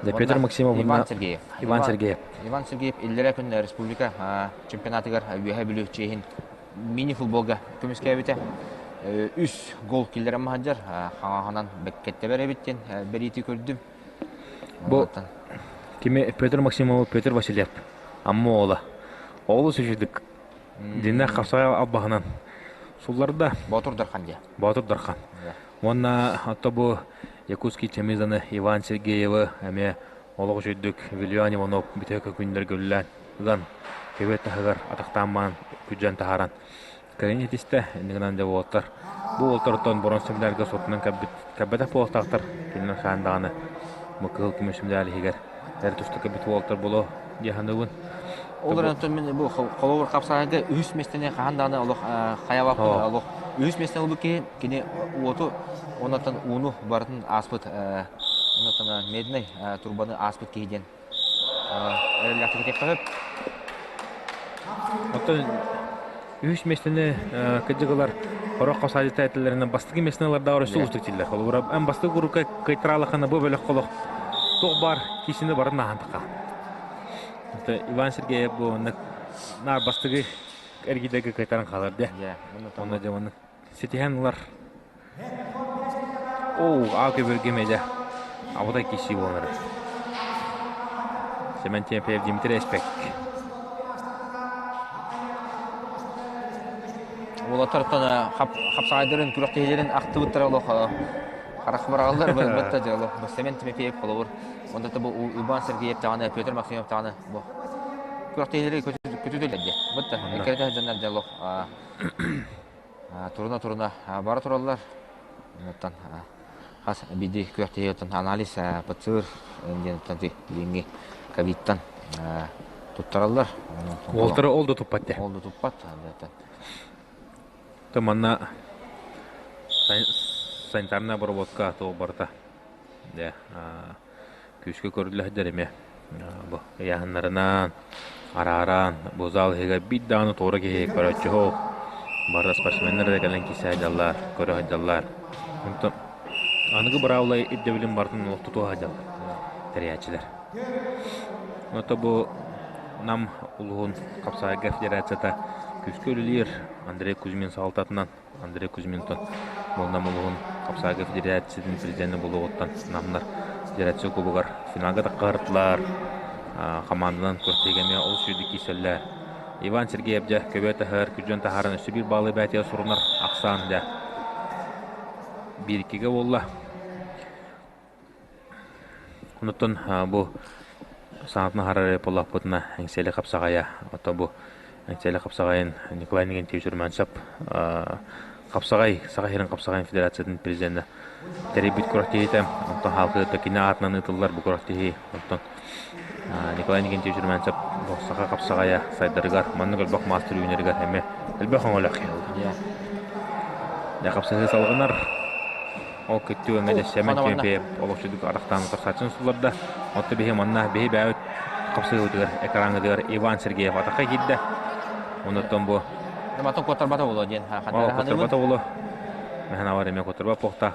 Дьэ Петр Максимов Иван Сергеев. Иван Сергеев. Иван Сергеев иллэрэ күн республика чемпионатыгар Үөһээ Бүлүү чиэһин мини-футболга көмүскээбитэ. Үс гол киллэрэн маһадьар хаҥаһынан бэккэттэ эбит диэн бэлиэтии көрдүм. Бу кими Петр Максимов, Петр Васильев Амма уола. Олус үчүгдүк Диннэх хапсаҕай албаһынан сулларда. Боотур Дархан диye. Боотур Дархан. Уонна ото бу Якутский Чемизаны Иван Сергеевы эмиэ олох үчүйдүк Вильян Иванов бүтэһик күннэргэ үлэлээн ылан көбүөт таһыгар атахтаан күдьэн таһааран кэлин итистэ иннигинэн дьэ уолаттар бу уолтартан бронз медальга суотунан кэлбэтэх буолуохтаахтар кинилэр хаан даҕаны бу кыһыл көмүс медаль иһигэр эр туста кэлбит уолаттар буолуо дии саныыбын. Ол эрэн оттон мин бу холобур хапсаҕайга үһүс миэстэни хаһан даҕаны олох хайабаппын олох үһүс миэстэни ылбыт киһи кини уоту оннуттан ууну барытын ааспыт оннуттан медный турбаны ааспыт киһи диэн эрэллээхтик этиэххэ сөп. Оттон үһүс миэстэни кыдьыгылар хорох хосаадьыта этэллэринэн бастакы миэстэни ылардаҕар өссө уустук дииллэр. Холобура, эн бастакы курукка кыйтараалаххына бу бөлөх холох туох баар киисини барын ааһан таха. Иван Сергеев бу онно наар бастакы эргийдэргэ кыайтаран хаалар дэ. Онно дьэ онно ситиһэн ылар. Оо, аа көбөргө медэ. Абытай киси буолар. Семен Тимофеев Дмитрий Эспек. Уолаттартан хапсаҕайдарын күрэхтэһиилэрин ахтыбыттара олох харах быраҕаллар бытта дьэ олох Семен Тимофеев холобур Онто бу Иван Сергеев даҕаны, Петр Максимов даҕаны бу күрэхтэһиилэри көтүтүллэр диye. Бытта эккирэтэ сылдьаннар дьэ олох туруна-туруна бара тураллар. Оттон хас биирдии күрэхтэһии анализ ПЦР диэн билиҥҥи ковидтан туттараллар. Уолтары ол да туппат Ол да туппат. Манна санитарная обработка то барыта Дьэ, күүскэ көрүллэ эмиэ бу ыйааһыннарынан арааран бу зал иһигэр биир даҕаны туора киһи көрөөччү суох бары спортсменнар эрэ кэлэн киирсэ сылдьаллар, көрө сылдьаллар. Онтон аныгы быраабыла ирдэбилин барытын олох тутуһа сылдьаллар тэрийээччилэр. Ото бу Нам улуһун хапсаайга федерацията күүскэ үлэлиир Андрей Кузьмин салалтатынан Андрей Кузьминтон бу Нам улуһун хапсаайга федерациятын президенэ буолуоҕуттан намнар федерация кубогар финалга таххарытылар хамаанданан күрэхтэһиигэ эмиэ олус үчүгэйдик киирсэллэр. Иван Сергеев дьэ көбө таһар, күрдьэн таһааран өссө биир баалы бээтигэр сурунар ахсаан дьэ биир-иккигэ буолла. Онуттан бу саҥатын аһарар буоллахпытына Эҥсиэли хапсаҕайа, оттон бу Эҥсиэли хапсаҕайын Николай Иннокентьевич Румянцев хапсаҕай, Саха сирин хапсаҕайын федерациятын президенэ тэрийбит күрэхтэһиитэ. Онтон хаалгыта кини аатынан ыытыллар бу күрэхтэһии. Онтон Николай Иннокентьевич Румянцев бу саха хапсаҕайа сайдарыгар, маннык элбэх маастар үүнэригэр эмиэ элбэх өҥөлөөх киһи буолла. Дьэ хапсыһыы салҕанар. Ол кыттыы өҥө Сэмэн Тимофеев олохсуйдук арахтаан утарсааччыны сулларда. Оттон биһи манна биһи бэйэбит хапсыһыыбытыгар экраҥҥытыгар Иван Сергеев атахха киирдэ. Онуттан бу Матон куоттарбата буолуо диэн куоттарбата буолуо. Мэһэн авар эмиэ куоттарбат буохтаах.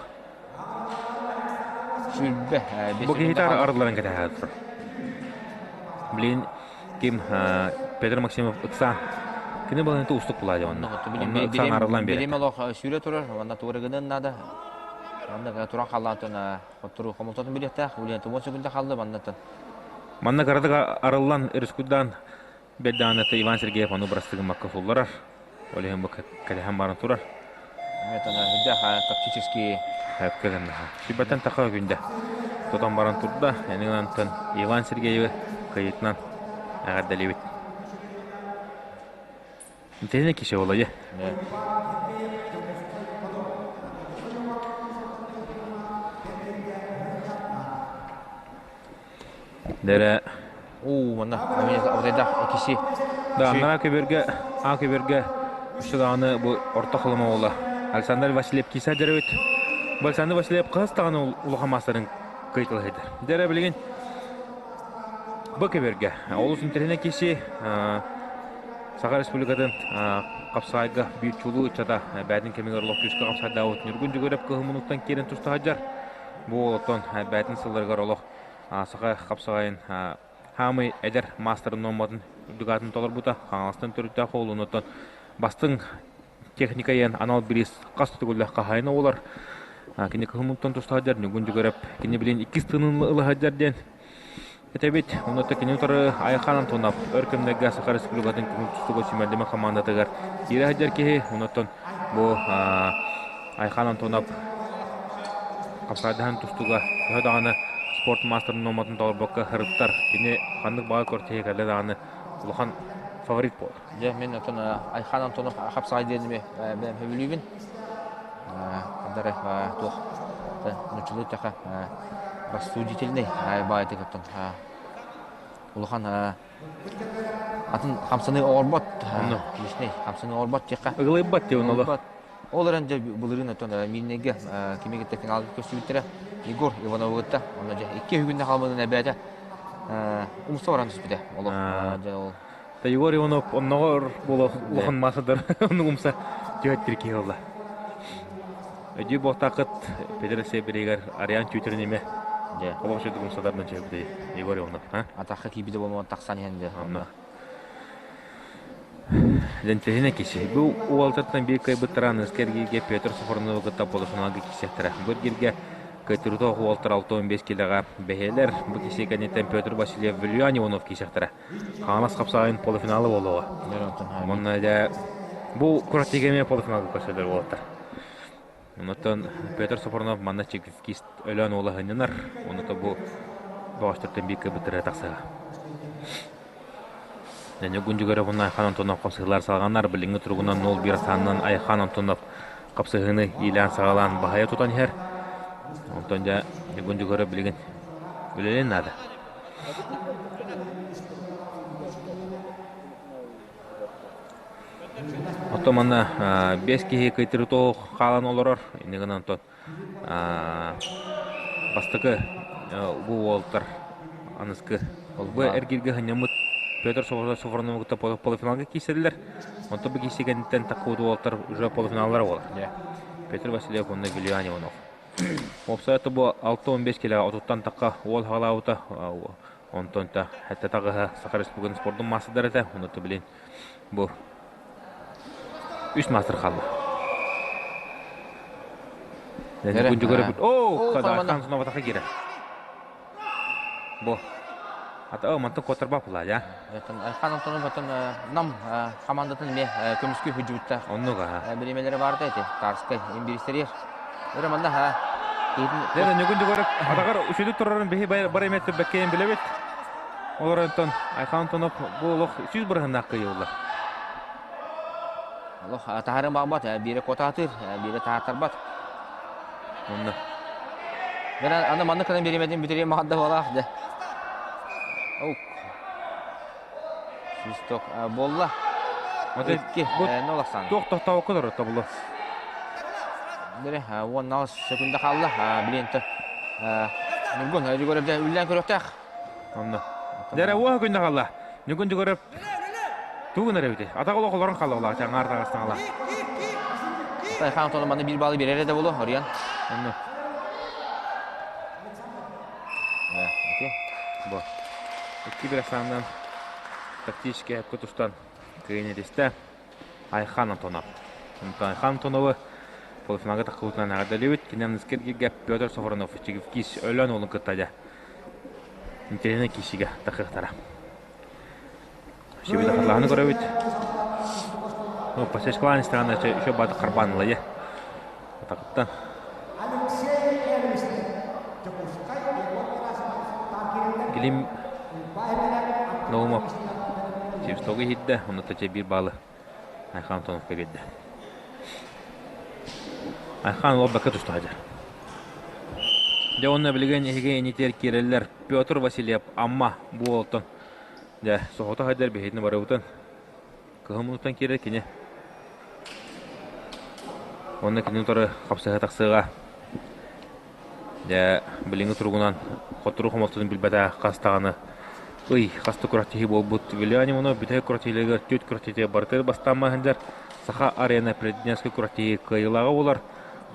Сүүрбэ. Бу киһи арылларын кэтэһэ турар. Блин, ким Петр Максимов ыксаан кини балыһыта устук булаа дьэ онно. Онно ыксаан арыллан биэрэр. Билим олох сүүрэ турар, уонна туора гынан наада. Манна туран халлаантан хоттору хомолтотун билиэхтээх, билиэн туман сөкүндэ халлы маннаттан. Манна кыратык арыллан өрүскүддаан бэрдэҕинэ Иван Сергеев ону бырастыгыммакка сулларар. Ол иһин бу кэтэһэн баран турар. Тактически Сүбэтэн таха күндэ. Тотон баран турда. Энигантан Иван Сергеевы кыйытынан эҕэрдэлиибит. Интиһине кисе олайы. Дэрэ Уу, манна абытайдаах киси. Да, анараа көбүөргэ, аа көбүөргэ үстэ даҕаны бу орто халыма уола Александр Васильев киса дьарыбыт. Бу Александр Васильев хаһыс даҕаны улахан маастарын кыйталаһыйдар. Дэрэ билигин бу көбүөргэ олус интэриэһинэй киси Саха Республикатын хапсаайга биир чулуу ыччата бээтин кэмигэр олох күүскэ хапсайдаабыт Ньургун Дьөгүөрэп кыһыммынуттан киирэн туста сылдьар. Бу уолаттан бээтин сылларыгар олох саха хапсаҕайын хаамый эдэр маастарын нуорматын үрдүк аатын толорбута. Хаҥаластан төрүттээх уолунуттан бастыҥ техника иэн анал бириис хас төгүллэх хаһаайына буолар. Кини кыһыммыттан туста сылдьар Ньургун Дьөгүөрэп кини билин иккис тыынын ыла сылдьар диэн этэбит. Онуота кини утары Айхан Антонов өр кэмнэргэ Саха Республикатын көҥүл тустууга сүүмэрдэмэ хамаандатыгар киирэ сылдьар киһи. Онуоттан бу Айхан Антонов хапсаайдаһан тустууга төһө даҕаны спорт маастарын нуорматын толорбокко сырыттар. Кини ханнык баҕа көрсүһэ кэллэ даҕаны улахан фаворит буолар. Дьэ, мин отон Айхан Антонов хапсаҕай диэними бэйэм сөбүлүүбүн. Ханнары туох нуччалыы тэхэ рассудительный баайтык оттон улахан атын хамсаныы оҕорбот личный хамсаныы оҕорбот диэххэ ыгылыйбат диэн олох Ол эрэн дьэ былырыын оттон Миирнэйгэ кими кытта финалга көрсүбүттэрэ Егор Ивановы кытта. Онно дьэ икки үһүгүннэ хаалбытын эбээтэ умса баран түспүтэ. Олох дьэ ол Та Егор Иванов онноҕор буола улахан маасадар оннук умса түһэттир киһи буолла. Өдүү буолтааххыт Петр Сибиригэр Ариан Тютерин эме дьэ олох үчүгэй умсадарынан түһэбитий Егор Иванов, а? Атахха киирбитэ буолан тахсан иһэн дьэ онно. Дэнтэһинэ киси. Бу уолтартан биир кыайбыттара аныгыскы эргииргэ Петр Софроновы кытта полуфиналга киирсиэхтэрэ. Бу эргииргэ кыайтарыытаах уолтар 65 килэҕэ бэһиэлэр. Бу киси кэнниттэн Петр Васильев Вильян Иванов киирсиэхтэрэ. Хаҥалас хапсаҕайын полуфинала буолуоҕа. Уонна дьэ бу куратыыга эмиэ полуфиналга көрсөлөр уолаттар. Онтон Петр Софронов манна чекист Өлөөн уола сынньанар. Онута бу бөҕөстөртөн биир кыайбыттара тахсыа. Ньургун Дьөгүөрэп уонна Айхан Антонов хапсыһыылар салҕанар. Билиҥҥи туругунан 0-1 ахсаанынан Айхан Антонов хапсыһыыны иилээн-саҕалаан баһыйа тутан иһэр. Онтон дьэ Ньургун Дьөгүөрэп билигин үлэлиэн наада. Оттон манна биэс киһи кыйтырытоо хаалан олорор. Инньэ гынан онтон бастакы бу уолтар аныскы бу эргииргэ сынньаммыт Петр Софроновы кытта полуфиналга киирсэллэр. Онтон бу киирсии кэнниттэн таххыбыт уолтар уже полуфиналлара буолар. Петр Васильев уонна Вильян Иванов. Уопсайа бу 6-15 килоҕа отуттан тахха уол хаалаабыта. Онтон та хэтте таҕыһа Саха Республикатын спордун маастардара этэ. Онно билин бу үс маастар хаалла. Оо, Казахстан снова киирэ. Бу. Ата мантан котарба пула, я. Айхан Антонов отон нам командатын ме көмүскүү хүдьүбүттэ. Оннуга. Биримелери барды эти. Тарскай имбиристерир. Өрө манна ха. Дена нүгүн жүгөрөп атагар үчүдү турарын биһи бар эмет бэккэйин билебит. Олор онтон Айхан Антонов бу олох 100 бырыһыннаах кыйылла. Олох таһарын баҕбат, биирэ котаатыр, биирэ таһааттарбат. Онно. Мен аны маннык кынан бириэмэтин бүтэриэн маҕарда буолаах дэ. Оук. Свисток буолла. Икки, нол ахсан. Туох тохтоокко турар тобулу. Дере, 10 секунда хаалла. Билиэн Ньургун, Дьөгүөрөп үллээн көрүөхтээх. Онно. Дере уоһа күннэ хаалла. Ньургун Дьөгүөрөп тугун эрэ эбити. Атах олох олорон хаалла олаа, чаҥаар таҕастаҥала. Тайхан Антонов манна биир баалы биэрэр да болу, Ориан. Онно. Бу. Икки бир ахсаанынан тактический эпке тустан кыайын Айхан Антонов. Онтон Айхан Антоновы полуфиналга таххыбытынан эҕэрдэлиибит. Кини аныскы эргииргэ Петр Софронов Чигивкис өлөөн уолун кытта дьэ интэриэһинэй киирсиигэ тахыахтара. Сүбүтэ хатылаһаны көрөбүт. Ну, посечкалаан истэҕинэ еще баты харбаан ылайа. Атаҕыттан. Илим Наумов свистогу иһирдэ, онно тача биир баалы Айхан Антоновка биэрдэ. Айхан олорбакка туста сылдьар. Дьэ уонна билигин эһиги инитигэр киирэллэр Петр Васильев Амма бу уолтан дьэ соһута сылдьар биһигини барыбытын кыһыл муннуктан киирэр кини. Уонна кини утары хапсыһа тахсыаҕа. Дьэ билиҥҥи туругунан хотуру хомолтотун билбэтэх хас даҕаны ый хас да күрэхтэһии буолбут Вилиан Иванов бүтэһик күрэхтэһиилэригэр түөрт күрэхтэһиитигэр барытыгар бастаан сылдьар Саха арена президентскэй күрэхтэһии кыайыылааҕа буолар.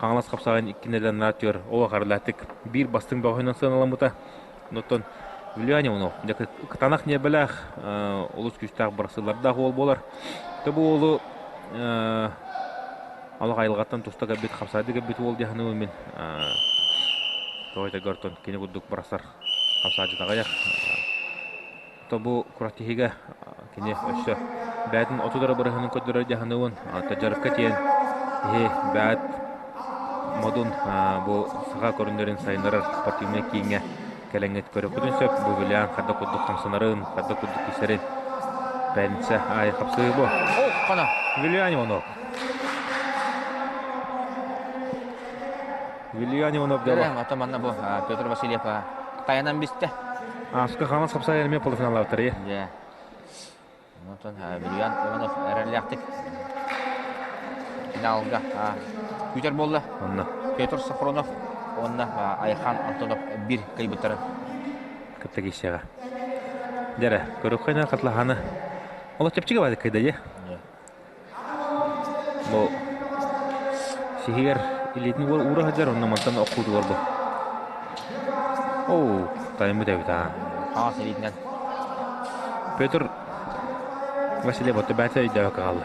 Хаҥалас хапсаҕайын иккинэлэн наатыгар олох арылаатык биир бастыҥ бөҕөһүнэн сыаналаммыта. Онтон Вилиан Иванов дьэ кытаанах ньиэрбэлээх олус күүстээх бырахсыылардаах уол буолар. Тэ бу уолу Олох айылҕаттан туста кэлбит, хапсаайдыы кэлбит уол дии саныыбын мин. Тоҕо этэргэр кини курдук барсар хапсаайдьыт аҕыйах. То бу күрэхтэһиигэ кини өссө бэйэтин 30 эрэ бырыһыанын көрдөрөр дии саныыбын. Дьарыкка тиийэн киһи бэйэт модун бу саха көрүҥнэрин сайыннарар спортивнай кииҥҥэ кэлэҥҥит көрүөххүтүн сөп. Бу билиэн хайдах курдук хамсанарын, хайдах курдук кисэрин пятница аайы хапсыы бу. Вилиан Иванов. Вилиан Иванов дьола. Ата манна бу Петр Васильев тайанан бистэ. Ааска Хамас хапсаайар эмиэ полуфиналлаабыттар Дьэ. Онтон Вилиан Иванов эрэллээхтик финалга күүтэр буолла. Онно. Петр Сафронов уонна Айхан Антонов биир кыайбыттарын. Кытта киирсиэҕэ. Дьэрэ, көрүөххэ хатылаһаны. Олох чэпчэки баайдык кыйда дьэ. Бу сиһигэр илиитин уура сылдьар, онно мантан оххуутугар бу. Оо, тайыммыт эбит аа. Хаҥас илиитинэн. Петр Васильев отто бэйэтэ өйдөөбөккө хаалла.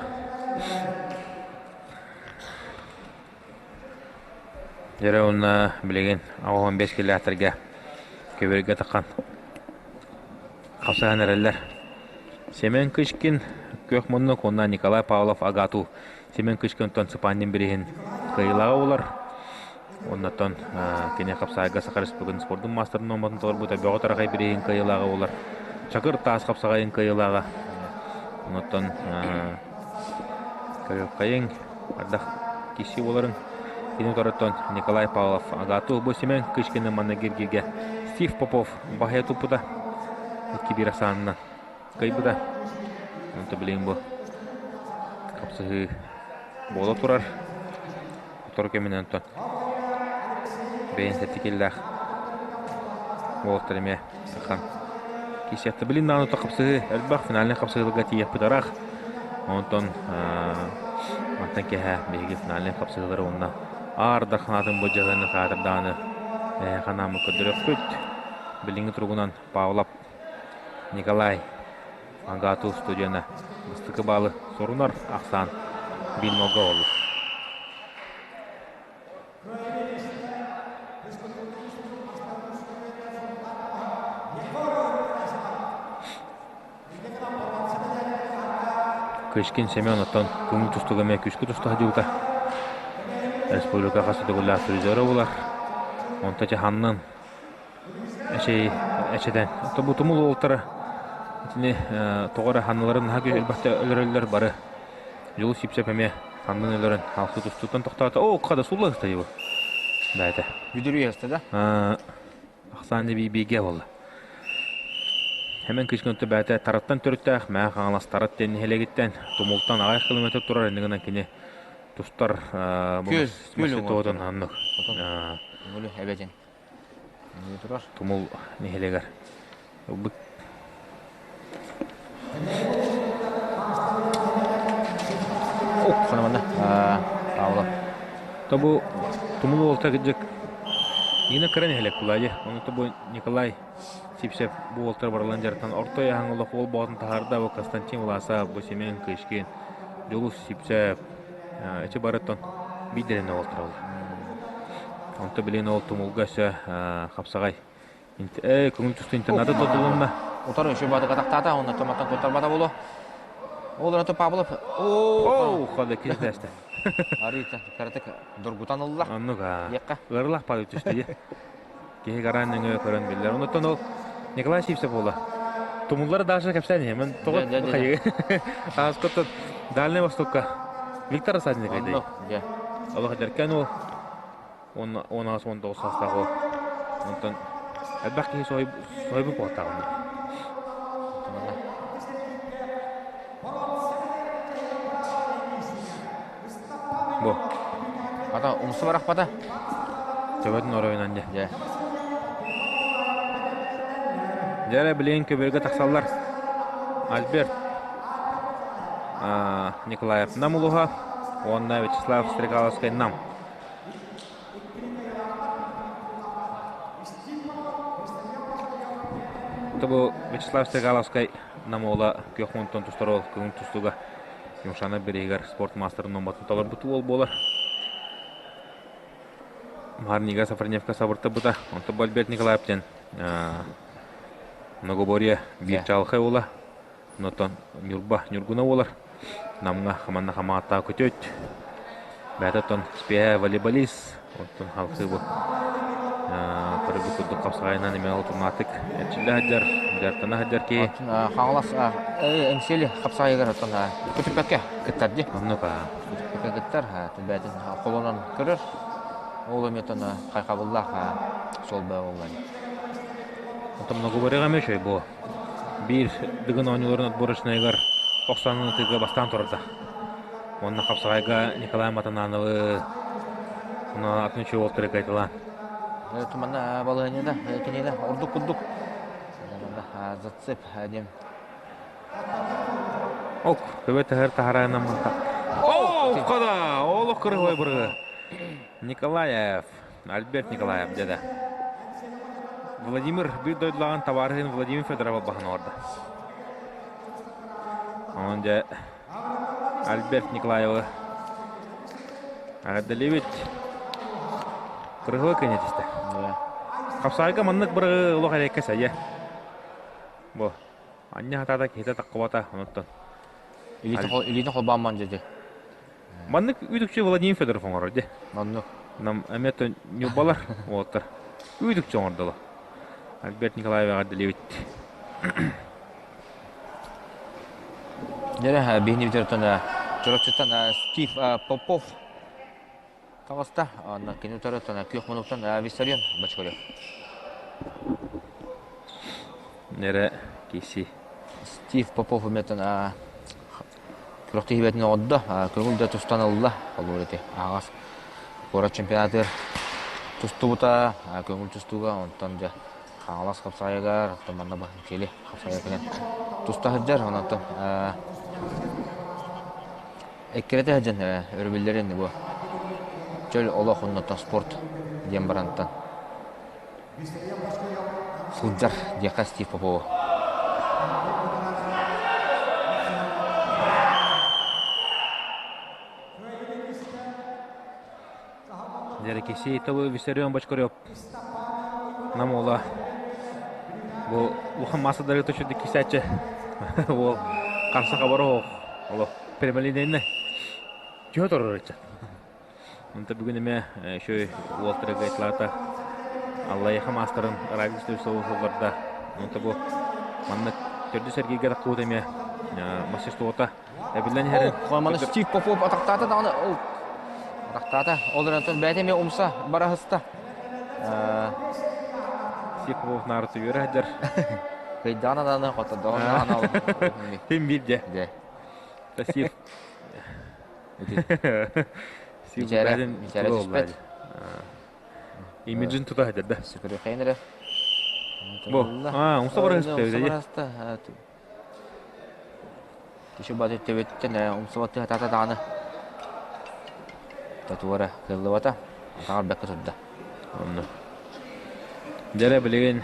Дьэрэ уонна билигин 85 километрга көбүөргэ таххан хапсаһан эрэллэр. Семен Кычкин күөх муннук уонна Николай Павлов АГАТУ Семен Кычкинтон Цыпандин бириһин кыайыылааҕа буолар. Оннотон кини хапсаайга Саха Республикатын спордун маастарын нуорматын толорбута Бөҕө Тарахай бириһин кыайыылааҕа буолар. Чакыр таас хапсаҕайын кыайыылааҕа. Оннотон Көрүөххэйиҥ, ардах киси буоларын кини утарыттан Николай Павлов АГАТУ бу Семен Кычкины манна киргииргэ Стив Попов баһыйа туппута. Икки биир ахсаанынан кыайбыта. Онто билигин бу хапсыһыы буола турар. Сотору кэминэн онтон бэйэн сэртикиллээх уолаттар эмиэ сахан киирсиэхтэ. Билин даҕаны хапсыһыы элбэх финальнай хапсыһыыларга тиийиэхпит ыраах. Онтон мантан киэһэ биһиги финальнай хапсыһыылары уонна Аар Дархан бу дьаһыаны хаатырдааны ханааммыт көрдөрүөхпүт. Билиҥҥи туругунан Павлов Николай АГАТУ студена бастакы баалы сорунар ахсаан биир нолга буолла. Кычкин Семен оттон көҥүл тустууга эмиэ күүскэ туста сылдьыбыта. Республика хас төгүллээх призера буолар. Онто дьаһаннын эчэй эчэтэн. Тобу тумул уолтара итини тоҕо эрэ ханналарын наһаа элбэхтэ өлөрөллөр бары. Дьулус Сипсеп эмиэ ханнын өлөрөн халсы тустууттан тохтоото. Оо, хада сулла сыста его. Бэйэтэ. Бүдүрүйэ сыста да? Ахсаан биигэ буолла. Хэмэн кыыс көнтө бэйэтэ Тараттан төрүттээх Мэҥэ Хаҥалас Тарат диэн нэһилиэгиттэн Тумултан аҕыйах километр турар иннигинэн кини тустар Күөл, күөл тоҕотон аннык. Күөл эбэтин. Турар. Тумул нэһилиэгэр. Ылбыт. Ох, ханаманна. Павлов. Тобу Тумул уолта кыдьык Нина кыра нэһилиэк була Ону тобу Николай Сипсев бу уолтар барылан дьарыктан орто ыйааһын олох уол боҕотун таһаарда бу Константин Власов, бу Семен Кычкин, Дьулус Сипсев ичи барыттан биирдэрин уолтар ол. Онто билин ол тумулга өссө хапсаҕай Э, көҥүл тустуу интернаты тутулунна. Утары үчү бады катактаата, онно томаттан куттарбата боло. Ол ото Павлов. Оо, хода киздәсте. Арыйта, каратык доргутан ылла. Оннук аа. Ыарылах пады түстэ. Киһи гараан нөҥүө көрөн биллэр. Онуттан ол Николай Сивцев буола. Тумуллары даже кэпсээн иһэмин. Тоҕо хайыы. Ааскоттон Дальний Востокка Виктор Осадник айдай. Олох дэркэн ол 18-19 саастаах ол. Онтон элбэх киһи соһуйбут буолтаҕын. Бу. Ата умсу барахпата. Төбөтүн оройунан дьэ. Дьэ. Дьэ билигин көбүөргэ тахсаллар. Альберт Николаев Нам улуһа уонна Вячеслав Стрекаловскай Нам. Бу Вячеслав Стрекаловскай Нам уола күөх мунтан тустар ол көҥүл тустууга Юмшана бириһигэр спорт маастарын номатын толорбут уол буолар. Марнига Сафроневка сабыртабыта. Онто бу Альберт Николаев диэн многоборье биир чаҕылхай уола. Онтон Ньурба Ньургуна буолар. Намҥа хаманна хамааттаах көтөт. Бэйэтэ оттон спеһэ волейболист. Оттон халқы бу көрбүт курдук хапсаҕайынан эмиэ утумнаатык эрчиллэ сылдьар, дьарыктана сылдьар киһи. Хаҥалас Эҥсиэли хапсаҕайыгар оттон көтүппэккэ кыттар дии. Оннук аа. Көтүппэккэ кыттар, бэйэтин холонон көрөр. Ол эмиэ оттон хайҕабыллаах суол буолла. Оттон многоборьеҕа эмиэ үчүгэй буо. Биир Дыгын оонньууларын отборочнайыгар охсоонун ытыыга бастаан турарда. Уонна хапсаҕайга Николай Матанановы уонна атын үчүгэй уолтары кыайталаан. Туманна балаһыанньада киниэнэ ордук курдук зацеп диэн. Ок, көбө таһар таһараынан мата. О, кода, олох кырыһой быргы. Николаев. Альберт Николаев дьэ Владимир биир дойдулааҕын табаарыһын Владимир Федоров баһан оҥордо. Онон дьэ Альберт Николаевы эҕэрдэлиибит. Кырыһыба кыанньа түстэ. Хапсаайга маннык бырыгы олох эрэккэ сэйэ. Бу анньа хатаата киһитэ таххыбата онуттан. Илиитин холбоон дьэ Маннык үүтүкчү Владимир Федоров оҥорор дьэ. Оннук. Нам эмиэ ньурбалар уолаттар үүтүкчү оҥордоло. Альберт Николаев эҕэрдэлиибит. Дьэ, биһини бүтэртэн Чурапчыттан Стив Попов таҕыста. Онно кини утарыттан күөх мунуктан Виссарион Бочкарев. Нэрэ киси. Стив Попов эмиэтэн Күрэхтэһиибэтин оҕордо, көҥүл да тустан ылла, холуур ити аһаҕас куорат чемпионатыгар тустубута, көҥүл тустууга, онтон дьэ Хаҥалас хапсаҕайыгар, оттон манна Баһынкели хапсаҕайа кэлэн туста сылдьар, онон эккирэтэ сылдьан өрөбүллэрин бу чөл олох оннуттан спорт диэн барантан сылдьар диэххэ Стив Попова. Дьэрикиси тобу Виссарион Бочкарев нам уола бу улахан маастардары төчүрдүк кисээччи уол харса хабар оһох олох прямолинейный түһэ турар ыччат. Онто бүгүн эмэ шөй уолтарыга ытлаата Аллайыха маастарын Радик сылларда онто бу маннык төрдүс эргииргэ таххыбыт эмиэ мастерствота эбиллэн иһэрин Маны Стив Попов атахтаата даҕаны ол атахтаата. Ол эрэн бэйэтэ эмиэ умса бараһыста. Стив Попов наарыты үөрэ сылдьар. Кыйдаан адааны хотодоҕун даҕаны Тим биир дьэ. Стив Мичээрэ мичээрэ түспэт. Имиджин тута сылдьар да. Сүкүрүхэйин эрэ. Бу. Аа, умса бараһыста Умса бараһыста. Түшү баты төбөттөн умсубаттыы хатаата даҕаны татуара кыаллыбата атаҕар бэккэ турда. Онно. Дьэрэ билигин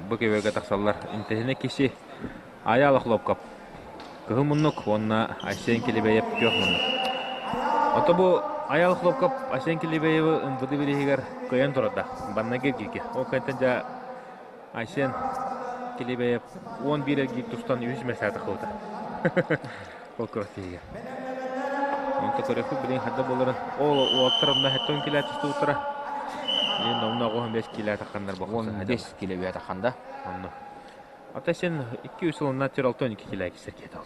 бу кеберге тахсаллар. Интэһинэ киши Айаала Хлопков кыһыл муннук уонна Айсен Килибеев күөх муннук. Ото бу Айаал Хлопков Айсен Килибеевы МВД бириһигэр кыайан турарда. Банна киргике. Ол кэнтэн дьэ Айсен Килибеев 11 эргиир тустан үһүс миэстэҕэ тахсыбыта. Ол күрэхтэһиигэ. Онто көрүөхпүт билигин ханна буоларын. Ол уолаттар онно 70 килэ тустубуттара. Билигин номно 15 килэ тахханнар бохсо. 15 килэ үө тахханда. Онно. Ата сен 2-3 сылынан 62 килэ кисер киһи ол.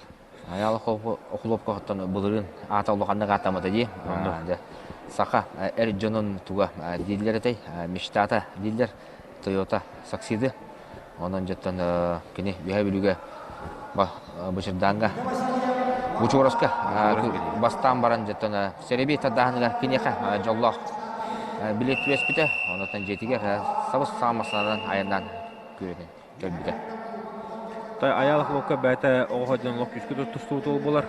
Аяла охлопка хоттон былырыын аата улаханнык ааттаммыта дии. Саха эр дьонун туга дииллэр этэй, мечтата дииллэр Toyota Саксиды. Онон дьоттон кини Үһэ Бүлүүгэ Бычырдаанга Бучугураска бастаан баран дьоттон сэрэби тардааһыныгар киниэхэ дьоллоох билет түбэспитэ. Онтон дьиэтигэр сабыс саамасынан айаннаан күрэтин кэлбитэ. Айаал Хлопка бэйэтэ оҕо сылдьан олох күүскэ тустубут уол буолар.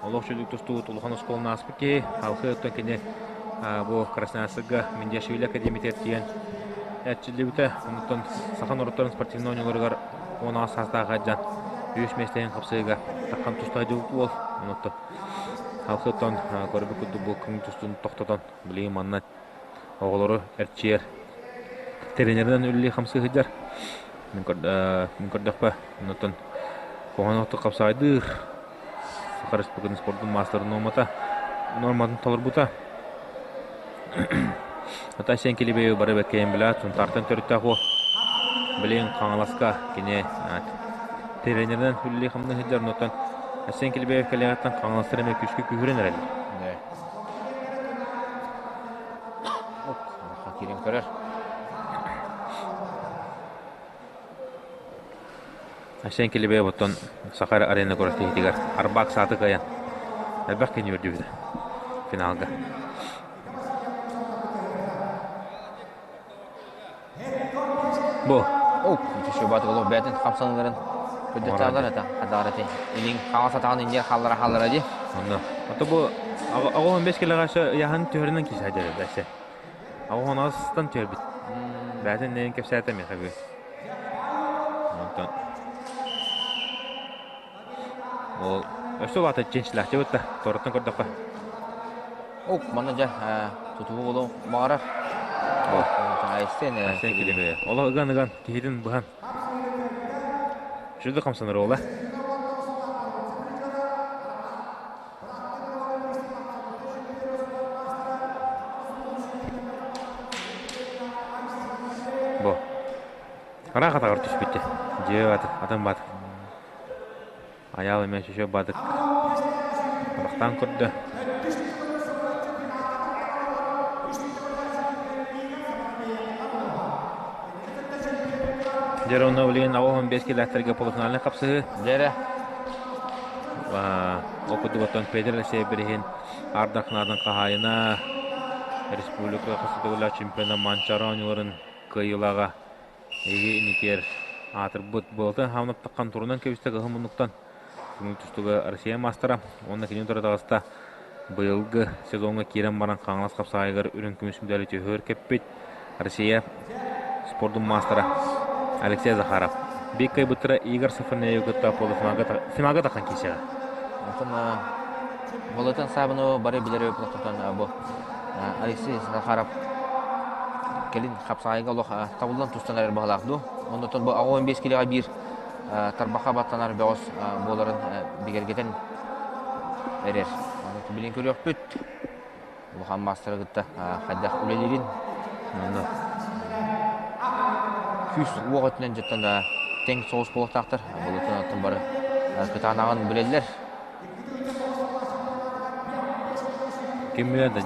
Олох үчүгэй тустубут улахан оскуоланы ааспыт киһи. Халхы оттон кини бу Красноярскга Миндиашвили академиятыгар тиийэн эрчиллибитэ. Онтон саха норуоттарын спортивнай оонньууларыгар 16 саастаах сылдьан үс миэстэһин хапсыыга таххан туста сылдьыбыт уол. Онтон халхы оттон көрбүт курдук бу күн тустун тохтотон билигин манна оҕолору эрчийэр тренеринэн үлэлии-хамсыы сылдьар. Мин көрдөхпө, онтон куһаҕан оттук хапсаҕайдыыр Саха Республикатын спордун маастарын нуормата норматын толорбута. Ата Айсен Килибеев бары бэккэйэн билээт, Сунтаартан төрүттээх уол. Билигин Хаҥаласка кини тренеринэн үлэлии-хамныы сылдьар. Онтон Айсен Килибеев кэлиэҕиттэн Хаҥаластар эмиэ күүскэ күүһүрэн эрэллэр. Киирэн көрөр. Айсен Килибеев оттон Саха арена күрэхтэһиитигэр Арбак сааты кыайан элбэх кини үрдүбүтэ финалга. Бу. Оу, үтүшө баатык олох бээтин хамсаныыларын көрдөттөҕүлэр это хадаар эти илин хаҥас атаҕын иннигэр хааллара хааллара дии. Онно. Ото бу аҕа 15 килоҕа ыйаһын түһэринэн киһи садьар дәсе. Аҕа онастан түһэрбит. Бээтин нейин кэпсээтэ миэхэ бүгүн. Онтон ол өссө улаата чинчилээхчи бытта торттан көрдөххө. Ок, манна дьэ тутуһу болуон баҕарар. Айсен Айсен килибе. Олох ыган-ыган киһитин быһан. Шүрді хамсанар ола. Бу. Ыраах атаҕар түспүттэ. Дьиэ баатыр, атын баатыр. Айаал эмиэ шөшө баатыр. Абахтаан көрдө. Дьэ онно билигин 85 килээхтэргэ полуфинальнай хапсыһыы. Дьэрэ. Ол курдук оттон Петр Алексеев билигин Ардах Надан хаһаайына республика хас чемпиона Манчаары оонньууларын кыайыылааҕа эһиги инникигэр аатырбыт буолатын хаамнаптаххан турунан кэбистэ кыһыл муннуктан көҥүл тустууга Россия маастара уонна кини утары таҕыста быйылгы сезоҥҥа киирэн баран Хаҥалас хапсаҕайыгар үрүҥ көмүс медали түһүөр кэппит Россия спордун маастара Алексей Захаров. Биир кыайбыттара Игорь Сафарнеевы кытта полуфиналга финалга тахан киирсэҕэ. Онтон Болотун Саабыновы бары билэр өйөпулахтан бу Алексей Захаров кэлин хапсаҕайга олох табыллан тустан эрэр баһылаах дуу. Оннуттан бу 15 килоҕа биир тарбахха баттанар бөҕөс буоларын бигэргэтэн эрэр. Оннуттан билин көрүөхпүт. Улахан маастары кытта хайдах үлэлиирин. Онно күүс уох өттүнэн дьоттон тэҥ соҕус буолуохтаахтар. Болотун оттон бары кытаанаҕын билэллэр. Ким билэр да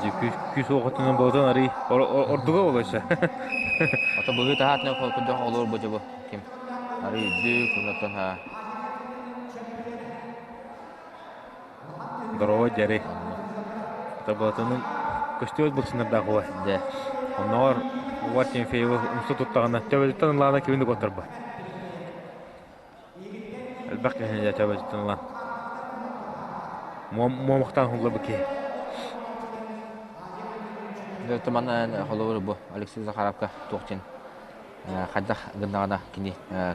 күүс уох өттүнэн болотун арый ордуга болойса. Ото быһыы таһаатынан курдук олор бу дьыбы ким арый үрдүк оннуттан Здорово, Дьэрий. Табатынын көстүбэт былчынардаах уол. Дьэ. Оннооҕор Увар Тимофеевы умса туттаҕына төбөтүттэн ылаана кимин да куоттарбат. Элбэх киһини дьэ төбөтүттэн ылан. Муомахтаан хуллабыт киһи. Дьэ, манна холобур бу Алексей Захаровка туох диэн хайдах гыннаҕына кини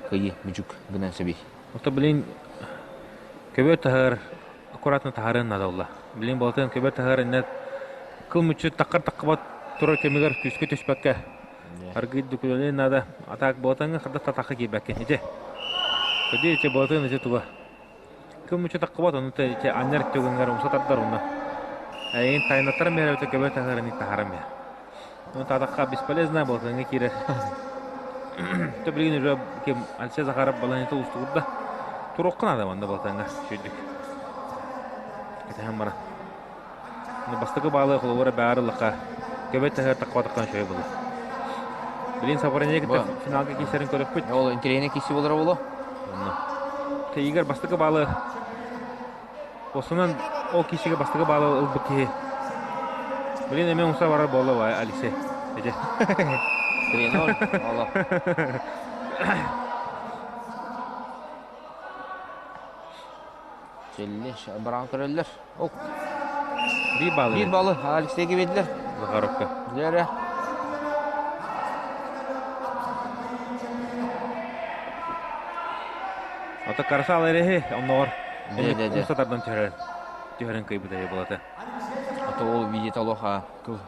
кыайыы мүчүк гынан сөбүй? Ото билин көбө таһар аккуратно таһарын надо буолла. Билин болтан көбө таһар инне кыл мүччү таккар таккыбат турар кэмигэр күүскэ түспэккэ аргыйд дүкүлэлин надо атаак болтанга хадда татахха киирбэккин ити. Көдү ити болтан ити туга. Кыл мүччү таккыбат ону те ити аннар төгүнгэр умса тардар онно. Эйин тайнаттар меребите көбө таһарын таһарам я. Ну татахха бесполезно болтанга киирэр. То билигин уже ким Алексей Захаров балаһыта устугурда. Турукка надо манна болтанга сүйдүк. Кэтэһэн бара. Ну бастакы баалы холобура баары лаха көбөт таһар таккатаккан шөй була. Билин Сапарынья кытта финалга киисэрин көрөппүт. Ол интеллигенэ киси болара боло. Онно. Тейигер бастакы баалы Осунан ол киһигэ бастакы баалы ылбыт киһи. Блин, эмиэ умса барар буолла бай, Алексей. Эже. Тренер, оло. Челли баран көрөллөр. Ок. Биир баалы. Биир баалы Алексейге бердилер. Захаровка. Дәрі. Ото карасал эрэһи онноҕор умса тардан түһэрэн түһэрэн кыйбыта болата. Ото ол видеота олох кыл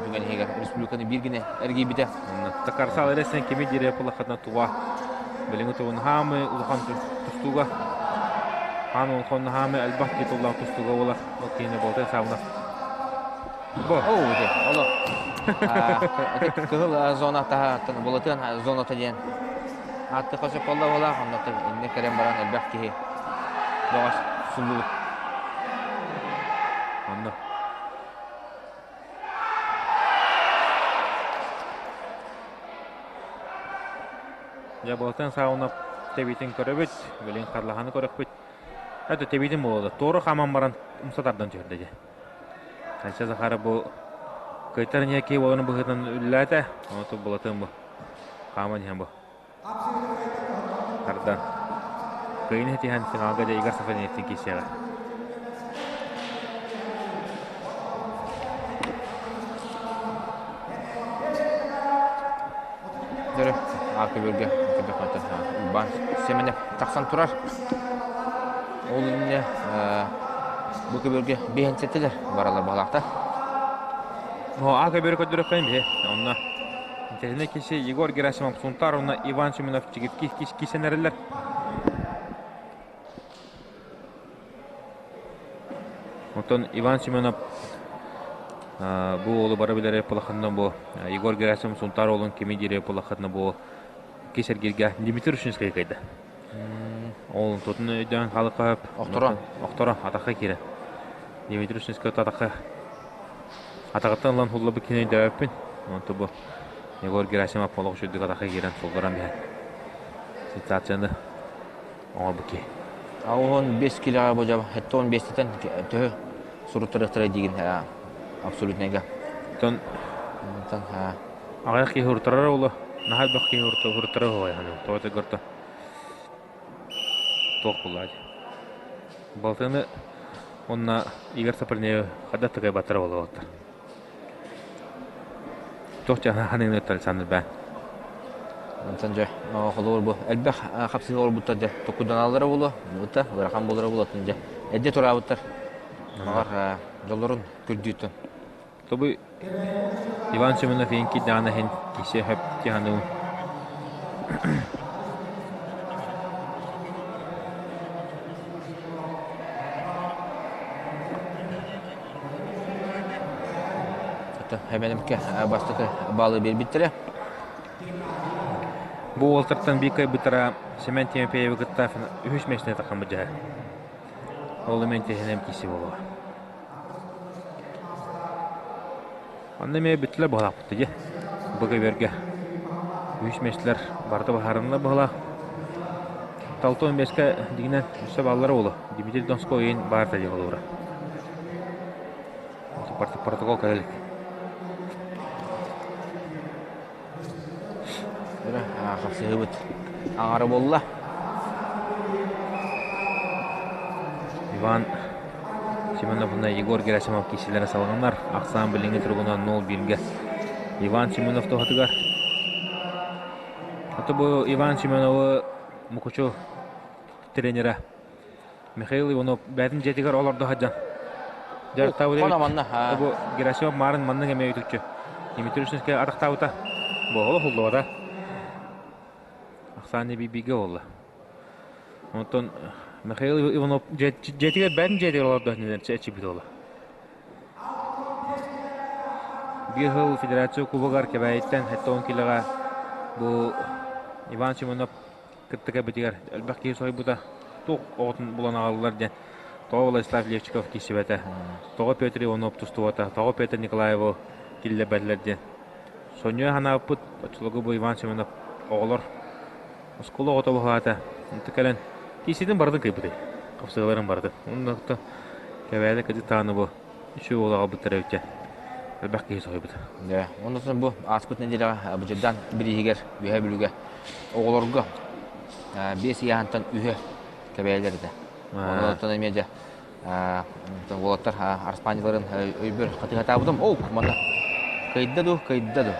түгэн иһигэр республиканы биир гинэ эргийбитэ. Карсал эрэсен кими дире пулахатна туга билиҥи тугун хаамы улахан тустууга хаан улахан хаамы элбэх титуллаах тустууга буолар ол киһини болтай саабына Бу. Оо, ити, олох. Кыһыл зона таһааттан булатыан зоната диэн аатты хосо колла буолаах, онно инне кэлэн баран элбэх киһи доҕос суллубут. Онно. Дьэ, былатын сауна тэбиитин көрөбүт, билин харлаһаны көрөкпүт. Это тэбиитин буолла. Туору хааман баран умса тардан түһэрдэ дьэ. Айса Захаров бу кыайтар ньиэки уолун быһыытынан үллээтэ. Ону тубулатын бу. Хааман иһэн бу. Тардан. Кыайын этиһэн финалга дьэ Игорь Сафоневтин киирсиэҕэ. Дөрө аакы бөргө Уйбаан Семенов тахсан турар. Ол иннинэ бу көбүөргэ биһэнсэтилэр баралар баһылаахтар. О, а көбүөрү көрдөрөххөйүн биһи. Онно интэрине киси Егор Герасимов Сунтар уонна Иван Семенов чигитки кисэнэрэллэр. Оттон Иван Семенов бу уолу бары билэр пулаханна бу Егор Герасимов Сунтар уолун кими дири пулахатна бу кисергиргэ Дмитрий Рушинскай кайда. Ол тутун өйдөөн халыкка Охторо. Охторо атахха киирэ. Дмитрий Рушинскай атахха атаҕыттан ылан хуллабыт кини өйдөөбөппүн. Онто бу Егор Герасимов олох үчүгдүк атахха киирэн сулларан биһэн сенсацияны оҥорбут киһи. 15 килоҕа бу дьэ 15-тэн төһө суруттарыахтара диигин абсолютнайга. Оттон аҕыйах киһи уруттарар уолу наһаа элбэх киһи уруттарар уолу тоҕо көртө туох буллаат балтыны уонна Игорь Сапрынеев хайдах тыкайбаттара буолуоттар туох дьаһаныыны Александр бээн. Онтон дьэ холобур бу элбэх хапсыһыы олорбуттар дьэ токуданаллара буолуо, ыта ыарахан буолара буолуо дьэ эрдэ тураабыттар. Баҕар дьоллорун көрдүүттэн. Тобу Иван Семенов иһин киирдэҕинэ иһин кисе хөп тиһаныым. Хэмэнимке бастакы баалы биэрбиттэрэ. Бу уолтартан биир кыайбыттара Семен Тимофеевы кытта үһүс миэстэни таххаммыт дьаһа. Ол эмэн тиһинэм киси буолуо. Онно эмиэ бүттүлэр быһалаахпыт дии. Бу көбүөргэ үһүс миэстэлэр барыта быһаарынна быһалаах. Талтон бэскэ дигинэн өссө бааллара буолуо. Дмитрий Донской ыйын баар да дии холобура. Протокол кэлэ илик. Хапсыһыбыт аҥара буолла. Иван Семенов уонна Егор Герасимов киисэлэрэ салҕанар. Ахсаан билиҥҥи туругунан 0-1-гэ Иван Семенов туһатыгар. Ото бу Иван Семеновы Мукучу тренера Михаил Иванов бэйэтин дьиэтигэр олордо сылдьан дьарыктаабыт эбит. Бу Герасимов Марын маннык эмиэ үтүкчү. Дмитрий Ушинскай атахтаабыта. Буола хуллубата. Ахсааны бииргэ буолла. Онтон Михаил Иванов дьиэтигэр бэйэтин дьиэтигэр олордо сылдьан буола. Биир сыл Федерация Кубогар Кэбээйиттэн 70 килоҕа бу Иван Семенов кытта кэлбитигэр элбэх киһи соһуйбута. Туох оҕотун булан аҕаллылар диэн. Тоҕо Владислав Левчиков киирсибэтэ, тоҕо Петр Иванов тустубата, тоҕо Петр Николаевы киллэрбэтилэр диэн. Сонньуйа санаабыппыт, оччолорго бу Иван Семенов оҕолор оскуола оҕото буолаата. Онто кэлэн киирсиитин барытын кыайбытай. Хапсыгаларын барытын. Онно кэбээдэ кыдьык бу үчүгэй уол аҕалбыттара эбит элбэх киһи соһуйбута. Дьэ, оннуттан бу ааспыт нэдиэлэҕэ Быдьырдаан бирииһигэр Үөһээ Бүлүүгэ оҕолорго биэс ыйааһынтан үһэ кэбээйилэр этэ. Онтон эмиэ дьэ уолаттар араспаанньаларын өйбөр хатыһатаабытым. Ол манна кыайда дуу, кыайда дуу.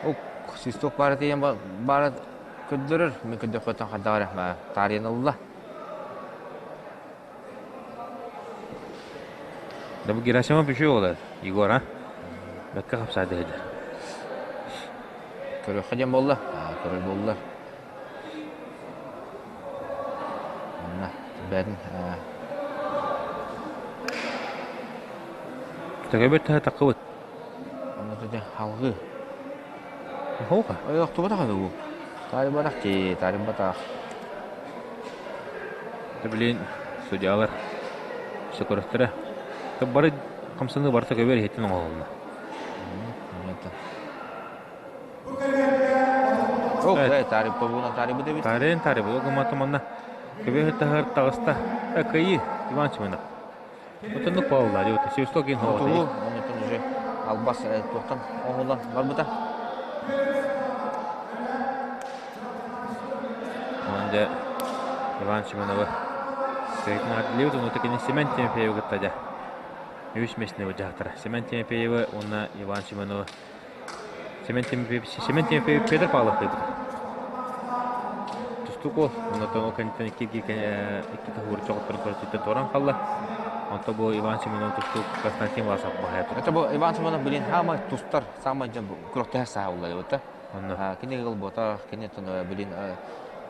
Ол свисток баара тиийэн баара көрдөрөр. Мин көрдөхпөттөн хайдах эрэ таарыйан ылла. Да бу Герасимов үчүгэй уола Егор, а? Бэккэ хапсаады сылдьар. Көрүөххэ диэн буолла. Көрөр буоллар. Манна бэйэтин Төкөбүт таһы таккыбыт. Онно төтө халгыы. Хоуха. Ой, охтубатах аны бу. Таарыйбатах дии, таарыйбатах. Билин судьялар сөкөрөстөрө. Бары хамсаныы барыта көбөр иһиттэн оҥоһулунна. Таарыйан таарыйбыт. Ол гыммата манна көбөр таһар таҕыста. Кыайыы Иван Семенов. Отоннук паалла диэбит. Свисток кин Отулу, оннуттан уже албас туохтан оҥоһуллан барбыта. Онон дьэ Иван Семеновы Кыайтын ону кини Семен Тимофеевы кытта дьэ үс миэстэни былдьаһыктара. Семен Тимофеевы уонна Иван Семеновы Семен Тимофеев Семен Тимофеев Петр Павлов кыайбыта. Тустуук уол. Оннотон ол кэнниттэн икки икки тоһуур чоҕотторун көрсүттэн туоран хаалла. Онто бу Иван Семенов тустуук Константин Власов баһайа Это бу Иван Семенов билин хаамай тустар самай дьон күрэхтэһэр сааһа булла Онно кини ыал буотах, кини билин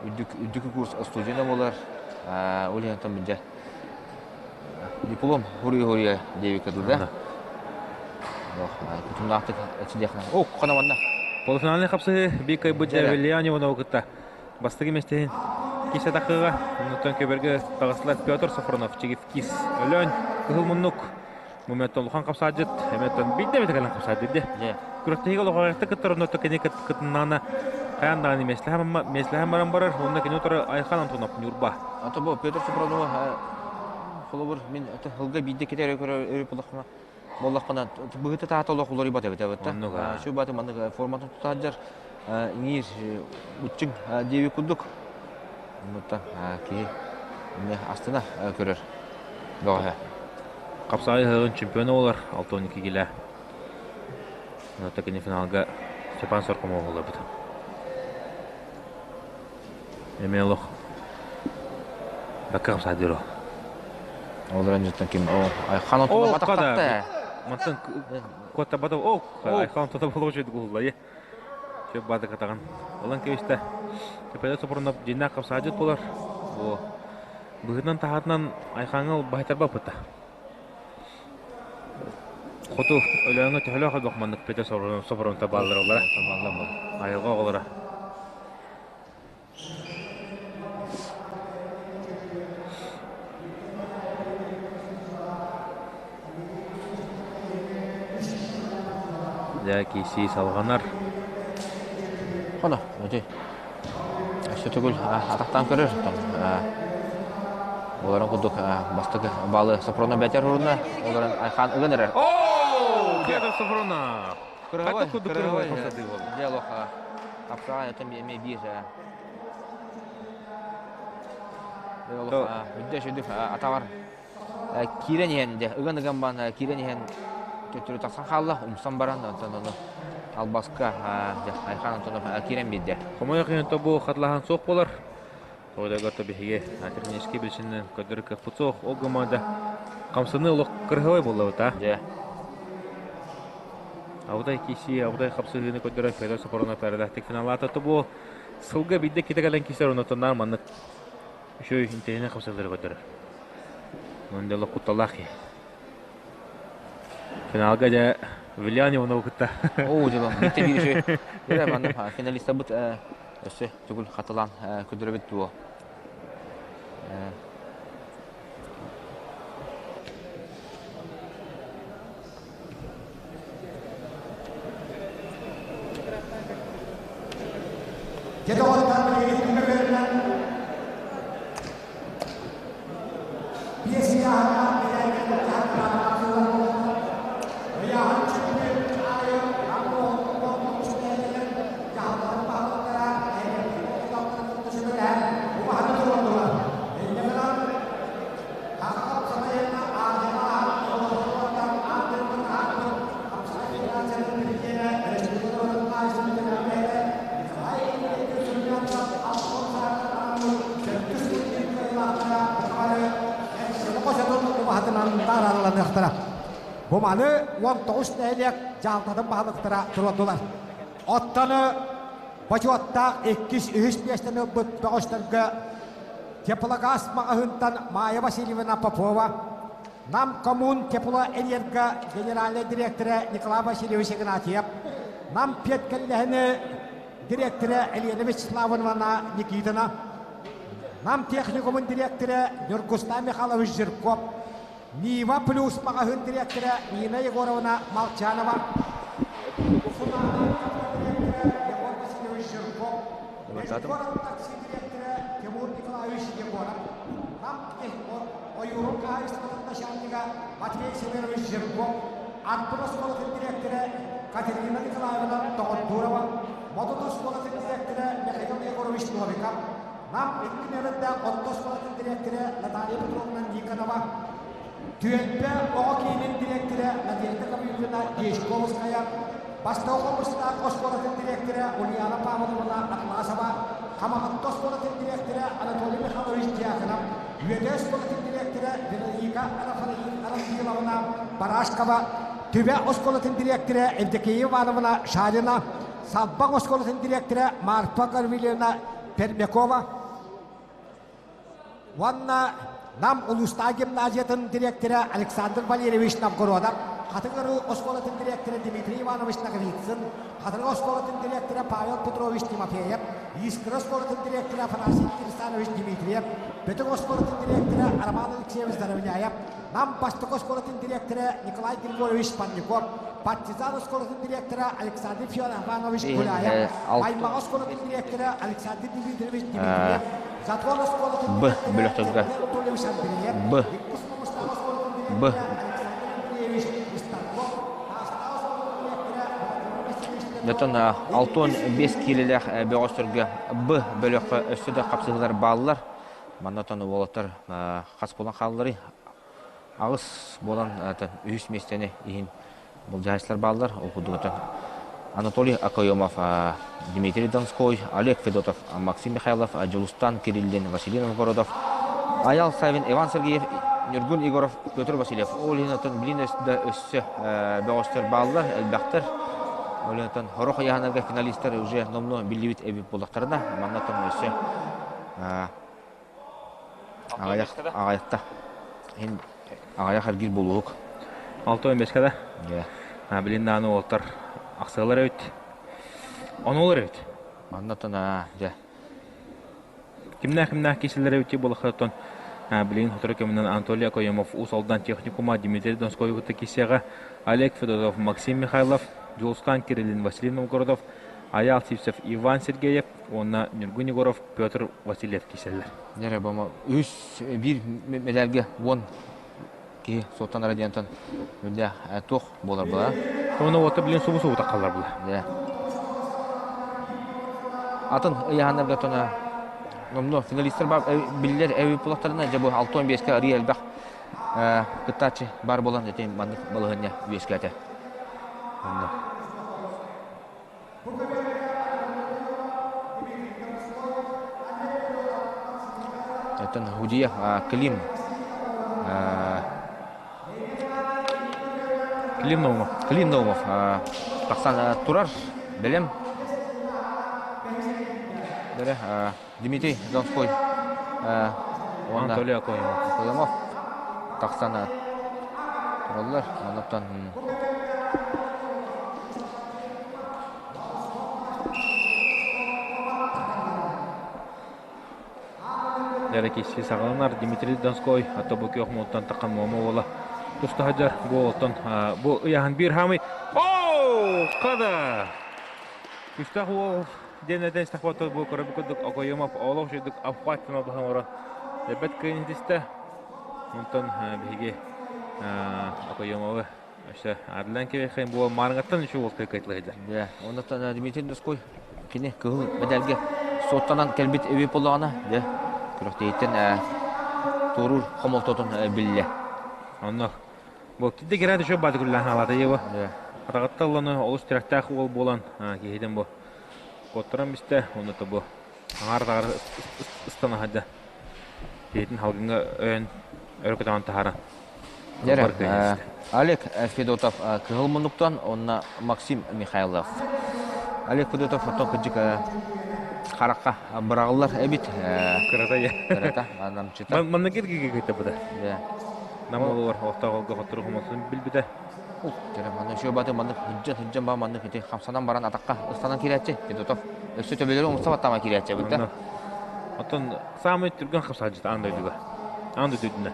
үрдүк үрдүкү курс студена буолар. Ол иһин билдэ диплом хуруй-хуруйа диэбиккэ дылы да. Кутумнаахтык этилиэхнэ. О, хана манна. Полуфинальный хапсыһыы биир кыайбыт Леон Иванову кытта бастакы миэстэһин кисе такыга оннуттан көбөргө таҕыстылар Петр Софронов Чигифкис Өлөөн Кыһыл Муннук Моментон улахан хапсаадьыт эмэттэн биирдэ эмэтэ кэлэн хапсаадьыт дии. Күрэхтэһиигэ олохоҕойохто кыттар онно кини кытыннаҕына хайаан даҕаны миэстэлэһэн баран барар уонна кини утары Айхан Антонов Ньурба. Ото бу Петр Сопронова холобур мин сылга биирдэ кэтэ өрө көрөр буоллахпына быһыта таата олох уларыйбат эбит эбит да. Şu баты маннык форматын тутаһар иҥиир уччуҥ диэбит курдук. Оннуттан киһи астына көрөр бөҕөһө. Хапсаҕай ыһыаҕын чемпиона буолар 62 килэ. Онно кини финалга Степан Соркомов ылларбыт. Эме олох бакка садыро. Олорон жуттан ким о Айхан отуна батахтатта. Мантан кота бата о Айхан тута болугу гулла е. Чөп бады катаган. Олон кебисте. Тепеде сопорунап жинна капсажыт болар. О быһынан таһатынан Айхаңыл байтарба пыта. Хоту Өлөөҥө төһөлөөх элбэх маннык Петр Сопоронта бааллар олара. Айылҕа оҕолоро. Дьэ, киисии салҕанар. Хоно, өтүй. Өссө төгүл атахтаан көрөр. Олорон курдук бастакы балы Сопронов бэтэр уруна, олорон Айхан ыган эрэр. Оо! Петр Сопронов! Кырыһабай, кырыһабай. Диалог апсаҕай отон эмиэ биир Үрдэ сүдүк атаҕар киирэн иһэн дьэ ыган-ыган баан киирэн иһэн төттөрү тахсан хаалла умсан баран онтон ону албаска дьэ Айхан Антонов киирэн биэрдэ. Хомойуох иһин тобу хатылаһан суох буолар. Тоҕо да биһиги технический причинынан көрдөрөр кыахпыт суох. Ол гыммада хамсаныы олох кырыһабай буоллабыт а. Дьэ. Абытай киси, абытай хапсыһыыны көрдөрөр Федор Сопронов эрэлээхтик финаллаата. Тобу сылга биирдэ китэ кэлэн кисэр онотоннаар маннык Үчүгэй интэриэһинэй хапсаллары көрдөрөр. Онон дьэ кутталлаах киһи. Финалга дьэ Виллиан Иванову кытта. Оо, дьэ бииртэ биир үчүгэй. Дьэ манна финалистарбыт өссө түгүл хатылаан көрдөрөбүт дуо? Дьэ доҕоттор билигин көмөлөрүнэн биэс ыйааһыннаах бэйэҥҥэ ыйааһын чөкүнүн аайы дьаһалтатын баһылыктара кытта сөбүлэһэн убаһаны туруордулар. Инньэ гынан Бу маны 19 нэһилиэк дьаһалтатын баһылыктара туруордулар. Оттон бочуоттаах иккис, үһүс миэстэни ылбыт бөҕөстөргө Теплогаз маҕаһыынтан Майя Васильевна Попова, Нам коммун теплоэнерго генеральнай директора Николай Васильевич Игнатьев, Нам педкэллэһини директора Елена Вячеславовна Никитина, Нам техникумун директора Нюргустан Михайлович Жирков, Нива плюс маҕаһыын директора Нина Егоровна Молчанова, директора Егор Васильевич Жирков, такси директора Тимур Николаевич Егоров, Нам ойуурун хаһаайыстыбатын начальнига Матвей Семенович Жирков, Арбын оскуолатын директора Катерина Николаевна Тоҕонтурова, Модут оскуолатын директора Михаил Егорович Новиков, Нам икки нөмэрдээх орто оскуолатын дириэктэрэ Наталья Петровна Никонова, Түөлбэ оҕо киинин дириэктэрэ Надежда Гаврильевна Дьячковская, Бастакы хомустаах оскуолатын дириэктэрэ Ульяна Павловна Атласова, Хамаҕатта оскуолатын дириэктэрэ Анатолий Михайлович Дьяконов, Үөдэ оскуолатын дириэктэрэ Вероника Арафаиловна Барашкова, Түбэ оскуолатын дириэктэрэ Евдокия Ивановна Шарина, Салбаҥ оскуолатын дириэктэрэ Марфа Гаврильевна Пермякова уонна Нам улуустааҕы гимназиятын дириэктэрэ Александр Валерьевич Новгородов, Хатыҥ Ырыы оскуолатын дириэктэрэ Дмитрий Иванович Ноговицын, Хатырык оскуолатын дириэктэрэ Павел Петрович Тимофеев, Искра оскуолатын дириэктэрэ Афанасий Кирсанович Дмитриев, Бөтүҥ оскуолатын дириэктэрэ Роман Алексеевич Заровняев, Нам бастакы оскуолатын дириэктэрэ Николай Григорьевич Панников, Партизан оскуолатын дириэктэрэ Александр Феофанович Гуляев, Аймаҕа оскуолатын дириэктэрэ Александр Дмитриевич Дмитриев, Затон оскуолатын Б. Бөлөхтөргө. Анатольевич Андреев, Б. Иккис Хомустаах оскуолатын Б. дириэктэрэ Александр Андреевич Истаков, Таастаах оскуолатын дириэктэрэ Владимир Васильевич Оттон 65 киилэлээх бөҕөстөргө Б бөлөххө өссө да хапсыһыылар бааллар. Манна оттон уолаттар хас буолан хаалларый? Аҕыс буолан үһүс миэстэни иһин былдьаһааччылар бааллар. Ол курдук оттон Анатолий Акоемов, Дмитрий Донской, Олег Федотов, Максим Михайлов, Дьулустан Кириллин, Василий Новгородов, Аял Савин, Иван Сергеев, Ньургун Егоров, Петр Васильев. Ол иһин оттон билин да өссө бөҕөстөр бааллар, элбэхтэр. Ол иһин оттон хорох ыйааһынарга финалистар уже номнуо биллибит эбит буоллахтарына, манна оттон өссө аҕыйах аҕыйахта иһин аҕыйах эргиир буолуоһук. 65 да? Билин дааны уолтар ахсыалар эбит. Онулар эбит. Манна оттон дьэ Кимнээх-кимнээх киселлэр эбит буолахтан билигин сотору кэминэн Анатолий Окоемов Уус Алдан техникума Дмитрий Донской кытта киссиэҕэ Олег Федотов, Максим Михайлов, Дьулустаан Кириллин, Василий Новгородов, Айаал Сивцев, Иван Сергеев уонна Ньургун Егоров, Петр Васильев киселлэр. Дьэ, бомо үс биир медальга уон киһи суоттанара диэнтэн үрдээх туох буолар була. Оны уота билин субу субу тахаллар була. Дьэ. Атын ыйаһаннарга тона номно финалистар бар биллэр эбит булахтарына дьэ бу 65-ке арыы элбэх кыттааччы бар буолан ити маннык балаһыанньа үөскээтэ. Онно. Оттон Худия Клим Клим Наумов. Клим Наумов тахсан турар бэлэм. Дмитрий Донской уонна Анатолий Акоемов. Акоемов тахсан тураллар. Оннуттан Дьэрэ саҕаланар Дмитрий Донской ата бу күөх муоттан тахан муома уола туста сылдьар бу уолтан бу ыйаһын биир хаамый оо хада күстээх уол диэн этэн истэхпэ бу көрөбүт курдук Окоемов олох үчүгдүк обхваттана быһан олорон эбэт кыайын итистэ онтон биһиги Окоемовы өссө Арлан Кирихин бу маарыҥаттан үчүгэй уол кыайтылыһыйда. Дьэ, оннуттан Дмитрий Донской кини кыһыл медальга суоттанан кэлбит эбит буоллаҕына, дьэ, күрэхтэһииттэн туоруур хомолтотун биллэ. Онно бу кидде кирээт үчүгэй бааты күллээн хаалаата еба. Атаҕатта ылланы олус тирэхтээх уол буолан киһитин бу куоттаран бистэ, онно бу аҥаар атаҕар ыстана сылдьа. Киһитин халгыҥҥа өйөн өрө көтөҕөн таһааран. Дьэ, Олег Федотов Кыһыл Муннуктан уонна Максим Михайлов. Олег Федотов оттон кырдьык харахха быраҕыллар эбит. Кырата я. Кырата, намчыта. Манна киргигэ кыйтабыта. Нам олугар ортоҕолго хоттору хомолтун билбитэ. Манна еще баты маннык хыджан хыджан ба маннык ити хамсанан баран атахха ыстанан киирээччи Федотов өссө төбөлөрү умса баттама киирээччи эбит да. Оттон саамай түргэн хамсааччыт аан дойдуга. Аан дойду үрдүнэн.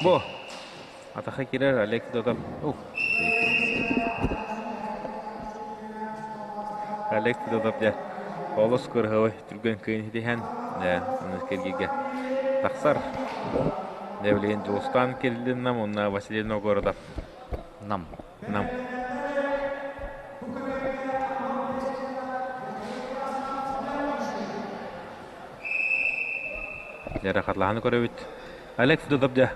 Бу атаха киирэр Олег Федотов. Олег Федотов дьэ олус кырыһабай түргэн кыын итиһэн дьэ аны киргигэ тахсар. Дьэ билигин Дьулустаан Кириллин Нам уонна Василий Новгородов. Нам. Нам. Дьэ хатылаһаны көрөбүт. Олег Федотов дьэ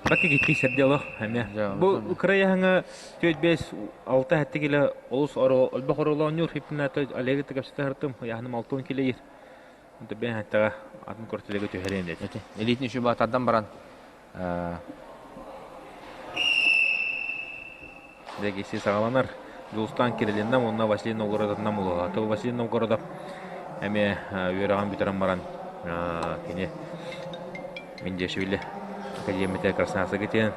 Бакы кикки сэрди олох эмиэ. Бу кырайаһаҥа түөрт бес алта хэтти киле олус ольбох оролоонньуур хиппинато Олег кэпсэтэ хартым яһаным алтын киле Онто бэйэн хаттаҕа атын кортелеге түһэрин деді. Элитный шуба тардан баран Дэгиси саҕаланар. Дьулустаан Кириллиннам уонна Василий Новгородовнам улуһа. Тыл Василий Новгородов эмиэ үөрэҕин бүтэрэн баран кини Миндиашвили академията Красноярскайга тиийэн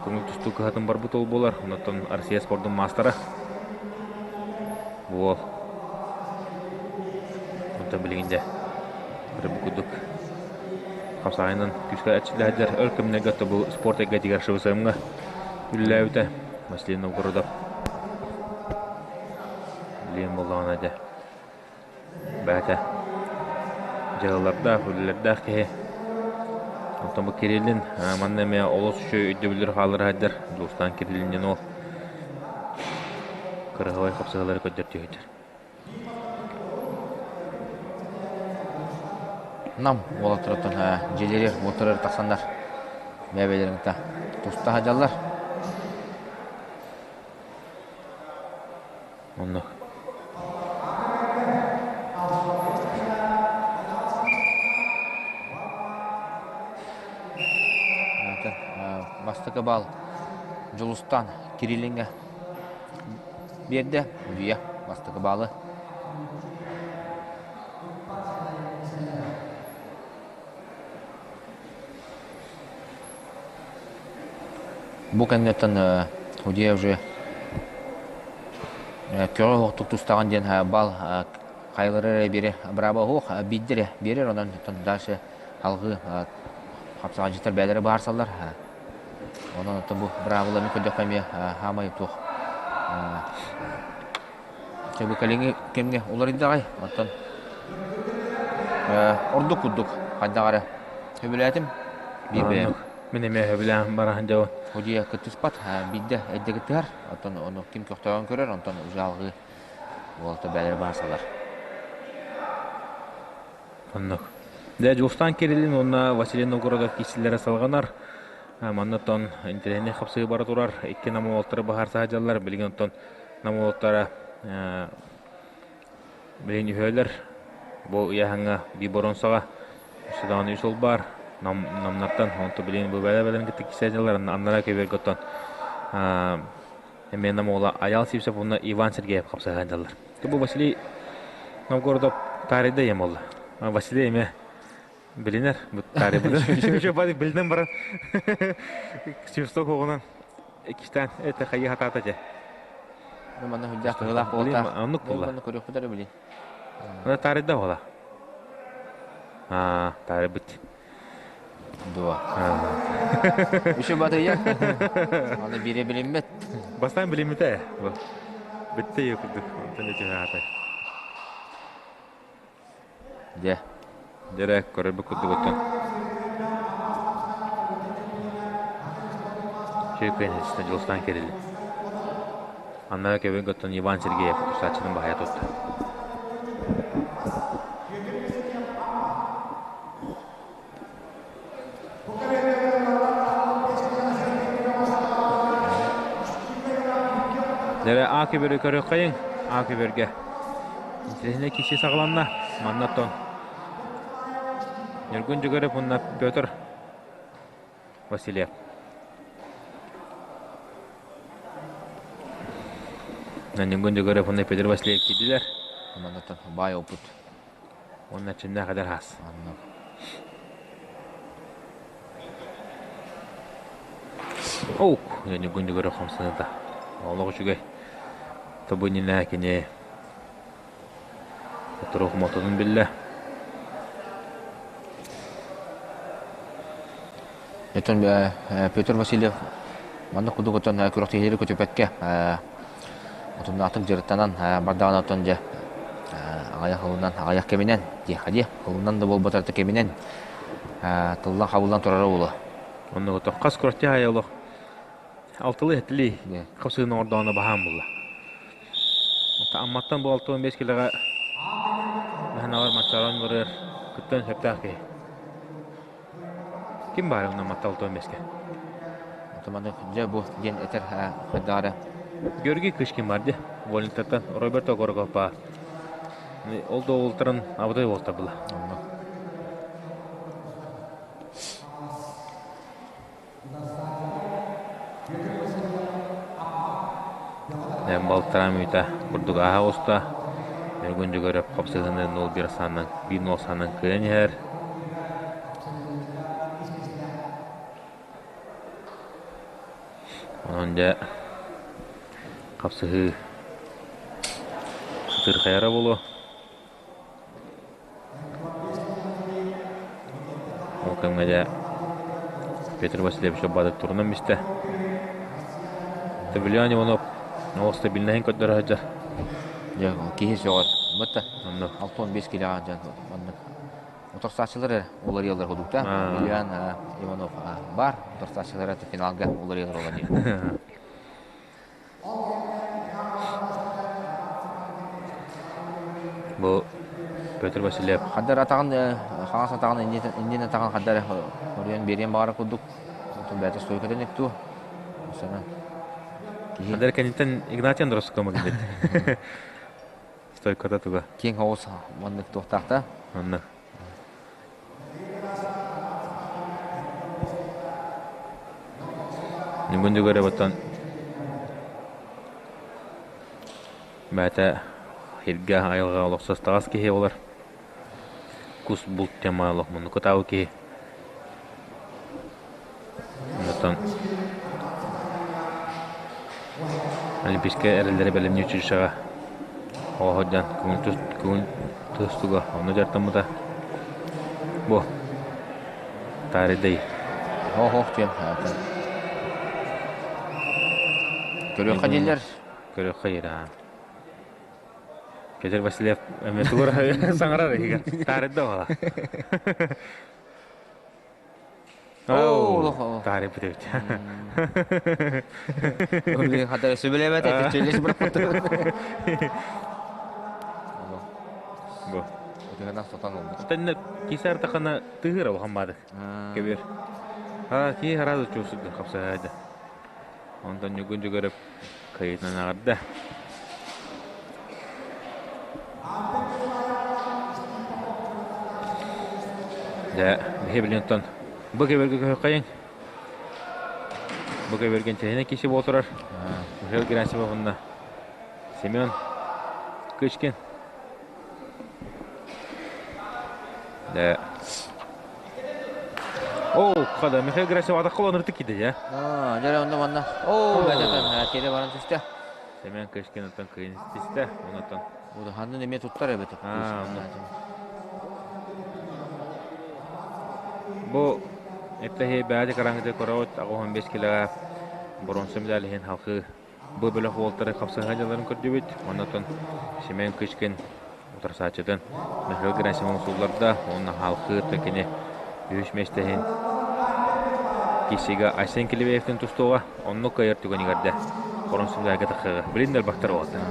көҥүл тустуу кыһатын барбыт уол буолар. Онтон Россия спордун маастара. Бу уол. Онтон билигин дьэ бу курдук хапсаҕайынан күүскэ эрчиллээдэр өр кэмнэргэ бу спорт эйгэтигэр ШВСМ-ҥа үлэлээбитэ Василий Новгородов билигин буоллаҕына дьэ бэйэтэ дьыалалардаах, үлэлэрдээх киһи. Оттон бу Кириллин манна эмиэ олус үчүгэй өйдөбүллэр хааллара сылдьар. Дьулустаан Кириллин диэн уол кыраһыабай хапсыһыылары көрдөртүү сылдьар. Нам уолаттарыттан дьиэлэри уоттары тахсаннар бэйэ-бэйэлэрин кытта туста сылдьаллар. Онно. Бастакы бал Дьулустан Кириллиҥҥэ биэрдэ. Удьуйа бастакы баалы. Бу кэнниттэн Удьуйа уже көҕө оһохтук тустаҕын диэн бал хайалара эрэ биэрэ бырааба оһох биирдэ эрэ биэрэр онон дальше алгыы хапсаҕайдьыттар бэйэлэрэ быһаарсаллар. Онон оттон бу быраабыланы көрдөххө эмиэ хаамай туох Чэ бу кэлиҥҥи кэмҥэ уларыйдаҕай оттон ордук курдук хайдах эрэ сөбүлээтим биир бэйэм. Мин эмиэ сөбүлээн баран дьабын. Удьуйа кыттыспат биирдэ эрдэ кыттыһар оттон ону ким көхтөөҕүн көрөр онтон уже алгыы уолта бэйэлэрэ баарсалар. Оннук. Дьэ, Дьулустаан Кириллин уонна Василий Новгородов киирсиилэрэ салҕанар. Манна оттон интэриэһинэй хапсыһыы бара турар. Икки нам уолаттара быһаарса сылдьаллар. Билигин оттон нам уолаттара билигин үһүөлэр. Бу ыйааһыҥҥа биир боруонсаҕа өссө даҕаны үс ол баар. Нам, намнартан онто билигин бу бэйэ-бэйэлэрин кытта киирсэ сылдьаллар. Аннараа көбүөргэ оттон эмиэ нам уола Айаал Сивцев уонна Иван Сергеев хапсыһа сылдьаллар. Бу Василий Новгородов таарыйда ийэм буолла. Василий эмиэ билинэр бу таарыйбыты. Билинэн баран Сивцов оҕунан иккистээн это хайыы хатаата дьэ. Манна хүлдээх кыһылаах буолтаах. Оннук буолла. Манна көрүөхпүт эрэ билин. Ана таарыйда буола. Аа, таарыйбыт. Дуо. Үчү батыйа. Аны бире билиммет. Бастаан билиммитэ. Битте ее курдук. Онтон эти хаата. Дьэ. Дьэрэ көрөрбүт курдук оттон. Чөкөн Дьулустан Кирилл. Анна көбүн көттөн Иван Сергеев тусааччытын баһайа тутта. Дэрэ А көбөрү көрүөххэйиҥ, А көбөргө. Интеллигентнэй киһи саҕаланна. Манна оттон Ньургун Дьөгүөрөп уонна Петр Васильев. Ньургун Дьөгүөрөп уонна Петр Васильев киирдилэр. Манна оттон баай опыт. Уонна чиннээх эдэр хаас. Оннук. Оук, Ньургун Дьөгүөрөп хамсаныыта. Олох үчүгэй. Тобу иннинэ кини Оторох мототун биллэ. Оттон Петр Васильев маннык курдук оттон күрэхтэһиилэри көтүпэккэ утумнаахтык дьарыктанан бардаҕына оттон дьэ аҕыйах ылынан аҕыйах кэминэн диэххэ диэ ылынан да буолбатар да кэминэн тыллан хабыллан турара буолуо. Оннук ото хас күрэхтэһии аайы олох алтылыы этилии хапсыһын оҥордоҕуна баһаам буолла. Амматтан бу 65 килоҕа Наһаналар Маччаран барыар кыттан сөптөөх киһи. Ким баар онно Амматта 65-ке? Отоманы дьэ бу диэн этэр хайдаара. Георгий Кышкин бар дьэ. Волинтаттан Роберто Горгов баар. Ол да уолтарын абытай уолтар была. Онно. Балтараа мүнүүтэ курдук ааһа оҕуста. Ньургун Дьөгүөрэп хапсыһыыны 0-1 саанан, 1-0 саанан кыайан иһэр. Онон дьэ хапсыһыы сытыырхайара буолуо. Ол кэмҥэ дьэ Петр Васильевич Оббатов турунан бистэ. Табельон Иванов ол стабильноһын көрдөрө сылдьар. Дьэ, киһи сөҕөр. Бытта Онно 65 килоҕа дьон маннык утарсааччылар эрэ уларыйаллар курдук да. Ильян Иванов бар утарсааччылара финалга уларыйаллар ола дии. Бу Петр Васильев. Хаддар атаҕын хаҥас атаҕын иннин атаҕын хаддар хоруйан биэриэн баҕара курдук. Оттон бэйэтэ стойкатын икту. Сана. Хадер кэнниттэн Игнатий Андросовка магнит. Стойката туга. Киэҥ оҕус маннык туохтаахта. Онно. Ньугун дьугары баттан бээтэ хиргэ айылҕа олохсостаҕас киһи олар. Кус булт тема олох муннуку таабы киһи. Онтон Олимпийскай эрэллэри бэлэмниир училищеҕа оҕо сылдьан көҥүл тустууга онно дьарыктаммыта. Бу таарыйдай. Оһох диэн Көрүөххэ дииллэр. Көрүөххэ диир аа. Петр Васильев эмиэ тугу саҥарар иһигэр таарыйда оҕола. Таарый бүтүбүт. Хатара сөбүлээбэт этэ чөллөс бырахпыт. Бу. Ытыгына сотон ылбыт. Тэннэ кисар тахана тыһыра улахан баады. Кебир. А ки харазы чуусуд хапсаайды. Онтон ньугун жүгөрөп кайытынан аҕарда. Дьэ, биһи билин бу кэбэргэ көһөххайыҥ. Бу кэбэргэн чэһинэ киси буолтурар. Михаил Герасимов уонна Семен Кычкин. Дьэ. Оо, хада Михаил Герасимов атахха олонуртук киде, дьэ. Аа, дьэ онно манна. Оо, бэтэтэн кире баран түстэ. Семен Кычкин оттон кыйын истистэ, онотон. Ханнын эмиэ туттар эбит. Бу эттэһи бээди караңыты көрөбүт 85 килоҕа боруонса медаль иһин халқы бу бөлөх уолтары хапсыһа дьаларын көрдүбүт. Оннотон Семен Кычкин утарсааччытын Михаил Герасимов суулларда уонна халқы кини үһүс миэстэһин киссига Айсен Килибеевтин тустууга оннук кыайар түгэнигэр да боруонса медальга тахсыаҕа. Билин да элбэхтэр уолаттар.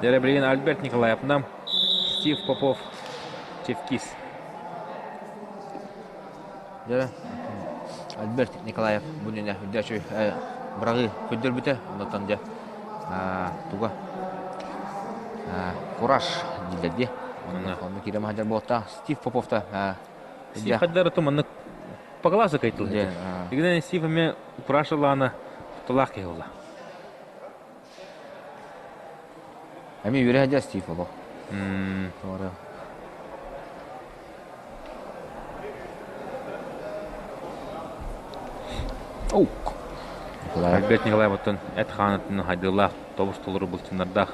Дьэ, билигин Альберт Николаев нам Стив Попов Чевкис. Дьэ, Альберт Николаев бу иннинэ үрдээччи быраҕыы көрдөрбүтэ. Онтон дьэ туга кураж дииллэр дии. Онно киирэ маһадьар буолта. Стив Попов та Стив хаддар маннык поглаза кайтыл. Игнен Стив эме кураж ылаана тулаах киһи буолла. Эми үөрэ сылдьар Стив олох. Туора. Оук. Альберт Николаев оттон эт хаанатын хайдыылаах тобус толору былчыннардаах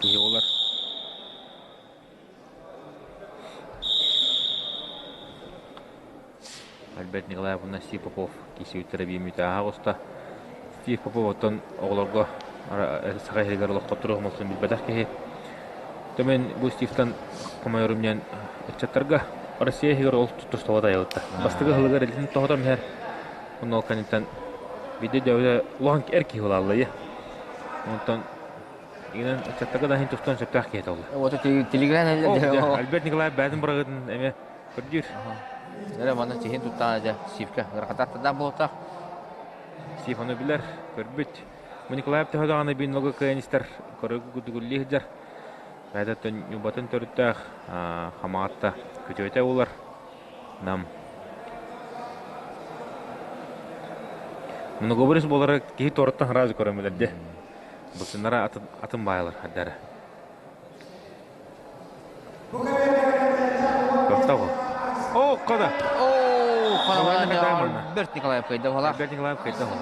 киһи буолар. Альберт Николаев уонна Стив Попов киирсибиттэрэ биир мүнүүтэ ааһа оҕуста. Стив Попов оттон оҕолорго саха иһигэр олоххо туруох билбэтэх киһи. Төмөн бу Стивтан хомойорум диэн ыччаттарга Россия иһигэр ол тустубат айылытта. Бастакы ыһылыгар илитин тоһотон иһэр. Онно ол кэнниттэн биирдэ дьөбүлэ улахан эр киһи улааллайы. Онтон игинэн ыччаттарга да иһин тустуон сөптөөх киһи этэ Вот телеграм Альберт Николаев бэйэтин бырагытын эмиэ Көрдүүр. Эрэ манна тиһин туттаан дьэ Стивка ырахатааттадаах буолтах. Стив ону билэр, көрбүт. Бу Николаев төһө даҕаны биир нолга кыайан истэр көрүгүдүгүллии сылдьар. Бэйэтэ ньубатын төрүттээх хамаҕатта күтүөтэ булар. Нам. Многоборец буолара киһи туораттан сразу көрөн билэр дьэ. Бусуннара атын атын баайалар хардара. О, кода! О, Альберт Николаев кайда була. Альберт Николаев кайда була.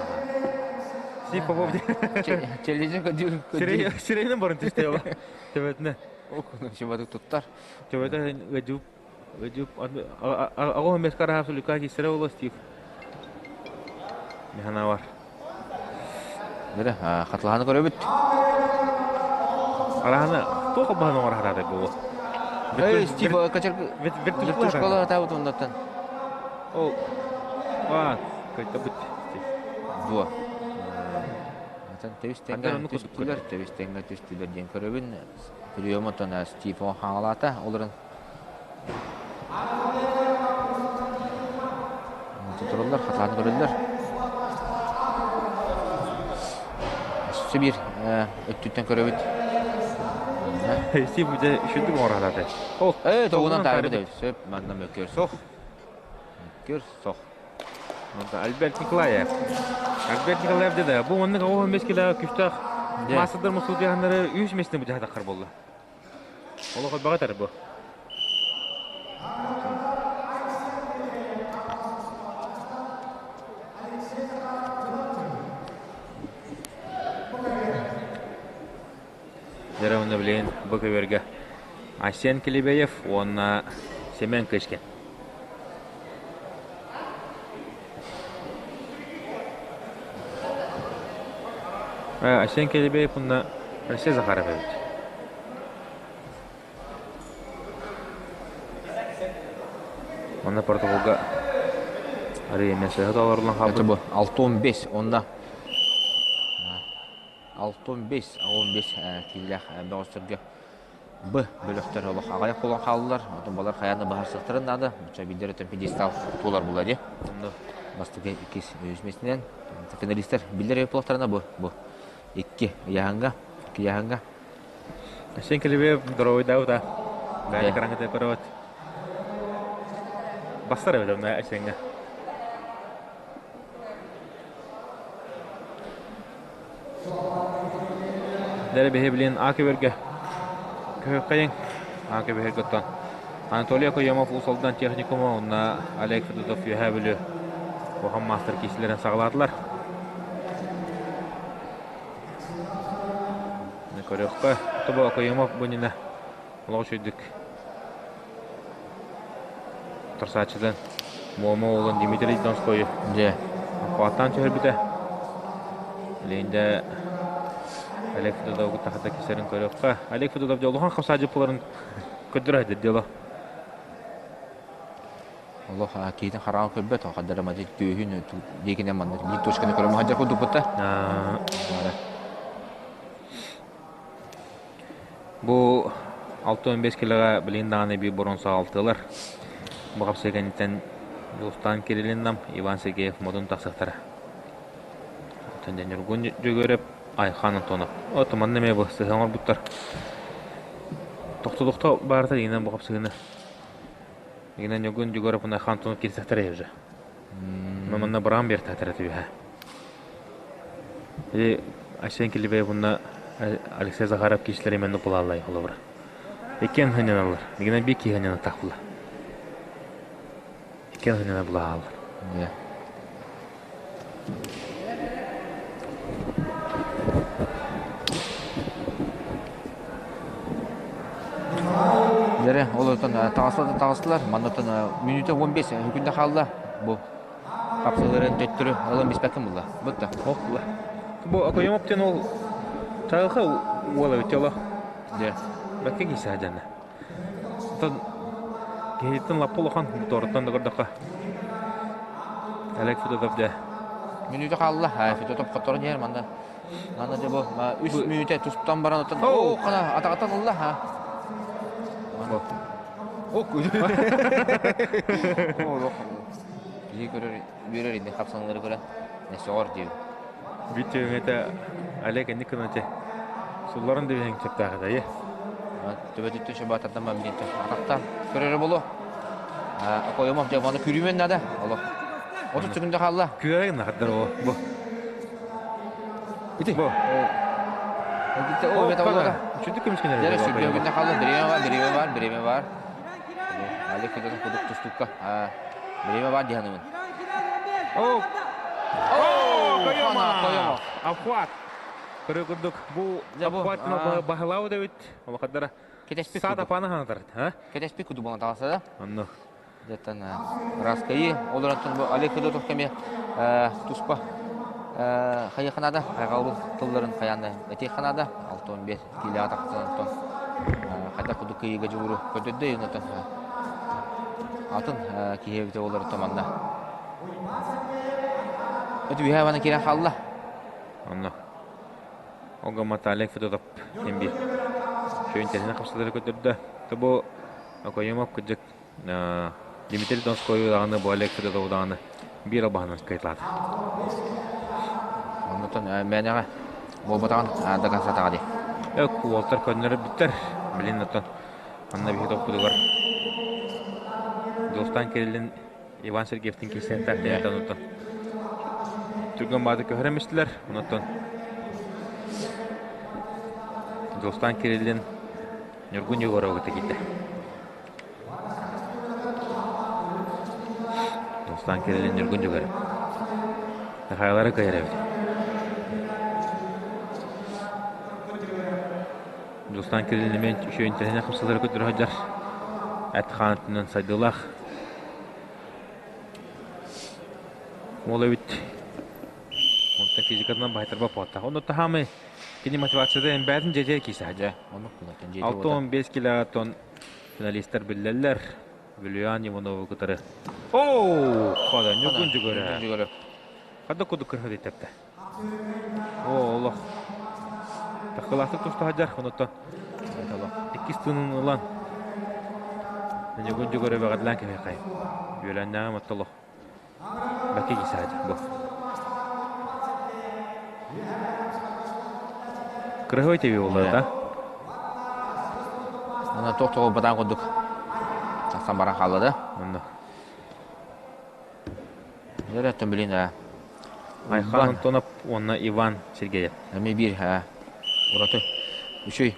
Си Попов. Телевизор көдүр. Сирейнен барын түстэ ола. Төбөтүнэ. Чыбаты туттар. Төбөтө өдүп өдүп аҕо мес караһа сулука кисere ола Стив. Механа бар. Бere хатылаһаны көрөбүт. Араһаны туох баһан оҥор харатай буолуо. Эй, Стив, качар вертушкала атабыт оннаттан. Ол аа, кайтабыт. Дуо. Атын тэбис тэҥҥэ түстүлэр, тэбис тэҥҥэ түстүлэр диэн көрөбүн. Прием оттон Стив хаҥалаата, олорон Тураллар, хатаан көрөллөр. Өссө биир өттүттэн көрөбүт. Си бу дьэ үчүгдүк оҥороллор. Ол Ээ, тоҕунан таарбыт эбит. Сөп, манна мөккүөр суох. Мөккүөр суох. Альберт Николаев. Альберт Николаев деді, бу оннук 15 кило күстээх маастардар мусулдьаһаннары үс месте бу болла. Олох баҕатар бу. Дьэ уонна билигин бу көбүөргэ Айсен Килибеев уонна Семен Кычкин. Айсен Килибеев уонна Алексей Захаров эбит. Онно протоколга арыый эмиэ сыһа толоруллан хаалбыт. Это бу 6-15 онно 6-15 15 киилээх бөҕөстөргө Б бөлөхтөр олох аҕыйах буолан хааллылар. Онтон балар хайаан да быһаарсыахтарын наада. Оччо билдэр өтөн пьедестал туолар буолла дии. Онно бастакы иккис үһүс миэстэнэн финалистар биллэр буолуохтарына бу бу икки ыйааһыҥҥа икки ыйааһыҥҥа Сен келебе здоровыйдаабыта. Бэйэ караңгыта көрөбөт. Бастар эбит онно Асенга. Дэрэ биһи билин А көбөргө көһөккайын А көбөргө оттон Анатолий Окоемов Уус Алдан техникума уонна Олег Федотов Үөһээ Бүлүү улахан маастар киисилэрин саҕалаатылар. Көрүөххэ, тобо Окоемов бу иннинэ олох үчүгдүк Торсааччытын Муома уолун Дмитрий Донскойу Дьэ. Аппааттаан түһэрбитэ. Линдэ Олег Федотову тахата кисэрин көрүөххэ. Олег Федотов дьэ улахан хапсаадьы пуларын көрдөрө сылдьар дьоло. Олох киһитин хараҕын көрбөт, хаддара мати түөһүн диэкинэн манна биир точканы көрө махадьар курдукпута. Бу 65 килоҕа билигин даҕаны биир боруонса алтыалар. Бу хапсыы кэнниттэн Дьулустаан Кириллин Иван Сергеев модун тахсыахтара. Оттон Ньургун Дьөгүөрэп, Айхан Антонов. От манна эмиэ бу сыһа оҥорбуттар. Тохтолохто баарыта игинэн бу хапсыыны. Игинэн Ньургун Дьөгүөрэп уонна Айхан Антонов киирсэхтэрэ уже. Манна быраан биэртэхтэрэ түһэ. Или Айсен Килибеев уонна Алексей Захаров киһилэр именно булааллай холобура. Иккиэн ханьаналлар. Мигинен биир киһи ханьанатаах була. Иккиэн ханьана булааллар. Дere ол отон таҕыстылар таҕыстылар. Маннаттан мүнүүтэ 15 күндэ хаалла. Бу Хапсыларын төттөрү ылан биспэккин булла. Бутта. Ох була. Бу Окоемов диэн ол чаҕылхай уол эбит олох. Дьэ. Бэккэ киһи саадьанна. Оттон киһиттэн лаппа улахан туораттан да көрдөххө. Олег Федотов дьэ. Мүнүүтэ хаалла. Федотов хотторон иһэр манна. Манна дьэ бу үс мүнүүтэ тустан баран оттон оо хана атаҕаттан ылла ха. О Киһи көрөр, үөрэр инде хапсаҥнары көрөн, сөҕөр диэбит. Бүт өҥөтө Олег инник гыначы сулларын да биһиҥ чаптаахыта е. Төбөтүттэн шабатартан маминетте атақтан көрөрө болу. Акоемов дьэ маны күрүүмэн нада. Олох. 30 секунда хаалла. Күөрэ гынахаддар о бу. Ити. Бу. О, бета олода. Чүдүк көмүскенер. Дьэ, сүрдүө күндэ хаалла. Бириэмэ бар, бириэмэ бар, бириэмэ бар. Олег Федотов кудук тустукка. Бириэмэ бар диһанымын. О! О, Койома! Обхват! Көрө курдук бу обхват баһылау да бит. Олохаддара. Кетеспит Саата пана ханатар, а? Кетеспит куду болан таласа да. Онно. Деттан раскайы олорантан бу Олег Федотов кеме туспа хайыханада хайҕалбыл тылларын хайаанда этиэхханада 6-15 киилэҕэ тахсан онтон хайдах курдук кыайыыга дьулуру көрдөрдө онтон атын киһи эбитэ буолар манна үһэ бана киирэн хаалла онно Огамата Олег Федотов эмби шөйүн тэһинэ хапсалары көрдөрдө тобу Окоемов кыдьык Дмитрий Донской даҕаны бу Олег Федотов даҕаны биир албаһынан кыайталаата Оннотон мээнэҕэ. буолбатаҕын дакаастатаҕа дии. Өк уолтар көннөрбүттэр. Билин оттон манна биһи топпутугар Дьулустаан Кириллин Иван Сергеевтин киирсиэхтээх диэн оттон түргэн бааты көһөрөн мистилэр. Онтон Дьулустаан Кириллин Ньургун Егоровы кытта киирдэ. Дьулустаан Кириллин Ньургун Егоров. Михайлары кыайар эбит. Дьулустаан Кириллин эмиэ үчүгэй интэриэһинэй хапсалары көрдөрө сылдьар. Эт-хаан өттүнэн сайдыылаах. Уол эбит. Онтон физикатынан баһыйтарбат буолтах. Онно таһаамай кини мотивацията эмбээтин дьэдьэ киисэ. Дьэ, оннук кулаттан дьиэтэ 65 килоттон финалистар биллэллэр. Вилюян Иванову кытары. Оу, хада ньукун жүгөрө. Хада кудук кырһыды тэптэ. Оо, олох. Тахкылаахтык туста сылдьар, онуттан иккис тыынын ылан Ньугун Дьугуру бэҕэдлээн кэһиэхэй. Үөлээннээҕим оттолох. Бэкки киисээт бу. Кырыһой тебе буолла да? Ана туох тоҕо батаан курдук тахсан баран хаалла да? Онно. Өрөттөн билин ээ. Айхан Антонов уонна Иван Сергеев. Эмиэ биир ээ. Ураты. Үчүй.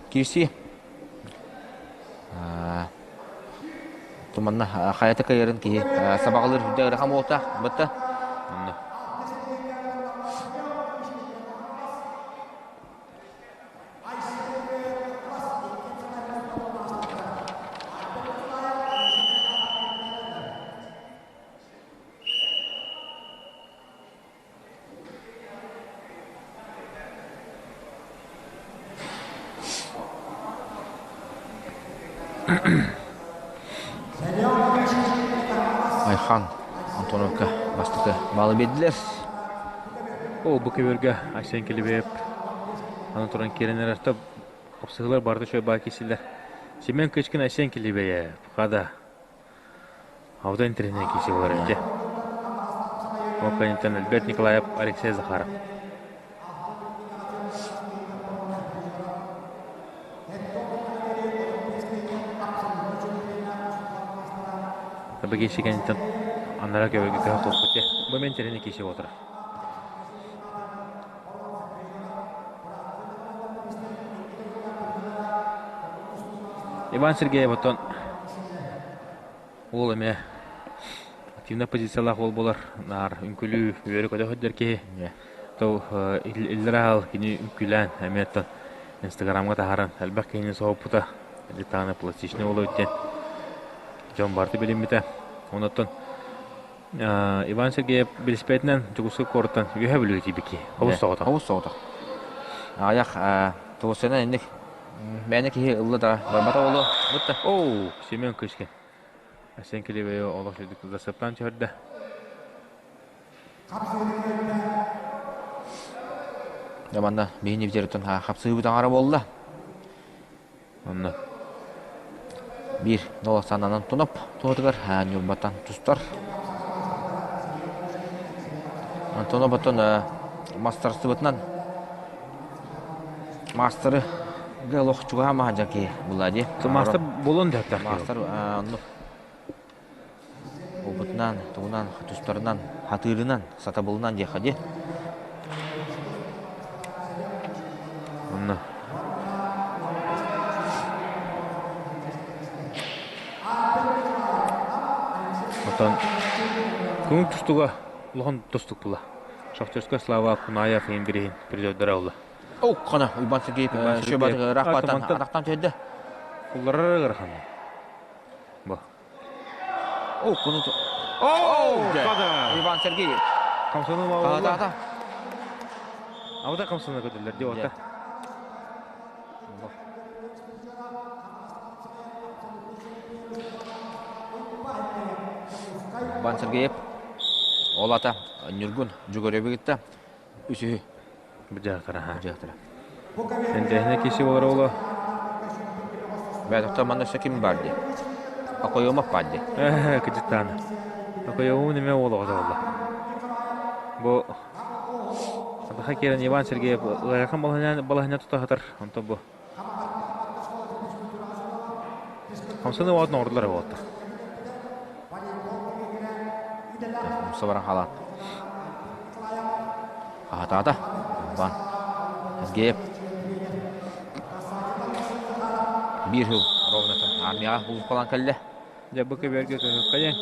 Киирсии. Туманна хайата кыайарын киһи сабаҕалыыр үрдэ ыарахан буолта. Бытта. Онно. Айхан Антоновка бастакы баалы биэрдилэр. Ол бу көбүөргэ Айсен Килибиэп аны туран киирэн эрэр хапсыһыылар барыта үчүгэй баа киирсилэр. Семен Кычкин Айсен Килибиэп хада Алда интэриэһинэй киирсии буолар эбит. Ол кэнниттэн Альберт Николаев, Алексей Захаров. Бу киирсии кэнниттэн анараа көбөлгө көһө куоппут дии. Бу мен интэриэһинэй киирсии буолар. Иван Сергеев оттон уол эмиэ активнай позициялаах уол буолар. Наар үҥкүлүү, үөрэ-көтө сылдьар киһи. То иллэрэ аал кини үҥкүүлээн эмиэ оттон Инстаграмҥа таһааран элбэх киһини соһуппута. Даҕаны пластичный уол эбит диэн дьон барыта билиммитэ. Онон Иван Сергеев билиспэтинэн Дьокуускай куораттан Үөһээ Бүлүүгэ тиийбит киһи. Хобус соҕотох. Хобус соҕотох. Аҕыйах тугусена инник мээнэ киһи ылла да барбата буолуо. Бутта. Оу, Семен Кычкин. Асен Килибэйи олох үрдүк засыптаан түһэрдэ. Дьэ манна биһини битериттэн хапсыһыбыт аҥара буолла. Онно биир ноло сананан туноп туһатыгар Ньурбаттан тустар. Антонов оттон мастарыстыбытынан маастары олох чугаһаамаһа дьаки була дии. Маастар булун дьаттах. Маастар оннук опытынан, тугунан, тустарынан, хатыырынан, сатабылынан диэххэ дии. Онно. Отон көҥүл тустуга улахан тустук була. Шахтерская Слава Кунаев иһин бириһин призердара була. О, қана Уйбан Сергеев шөбат рахпатан атақтан түһэрді. Кулларар ыарахан. Бу. О, куну О, Иван Сергеев. Хамсаны Ата. Абыта хамсаны көтөллөр дип ата. Иван Сергеев. Ол ата Ньургун Жүгөрөбүгүтта үсүһү Быдьаахтара. Быдьаахтара. Энтэһинэ киси болар ола. Бэйэтохтор манна өссө ким бар дии? Акойомов бар дии. Кыдьыттаана. Акойомов неме уол оҕото буолла. Бу Атаха киирэн Иван Сергеев ыарахан балаһыанньа тута сытар. Онтон бу Хамсаны уотун оҥордулар уоттар. Умса баран хаалан. Аһатаата. Иван Сергеев. Биир сыл ровно армияҕа улуспалаан кэллэ. Дьэ бу көбүөргэ көһүөххэйиҥ.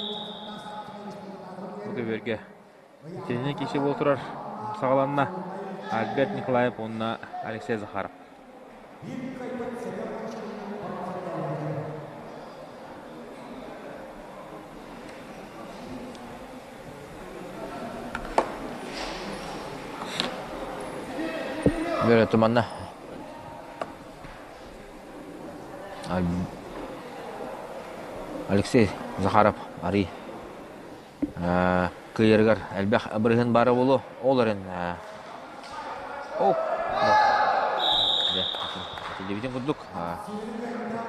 Бу көбүөргэ итинник киһи буола турар саҕаланна. Альберт Николаев уонна Алексей Захаров. Бөрө туманна. Алексей Захаров арый кыайарыгар элбэх бырыһын баара буолуо. Ол эрэн Этиллибитин курдук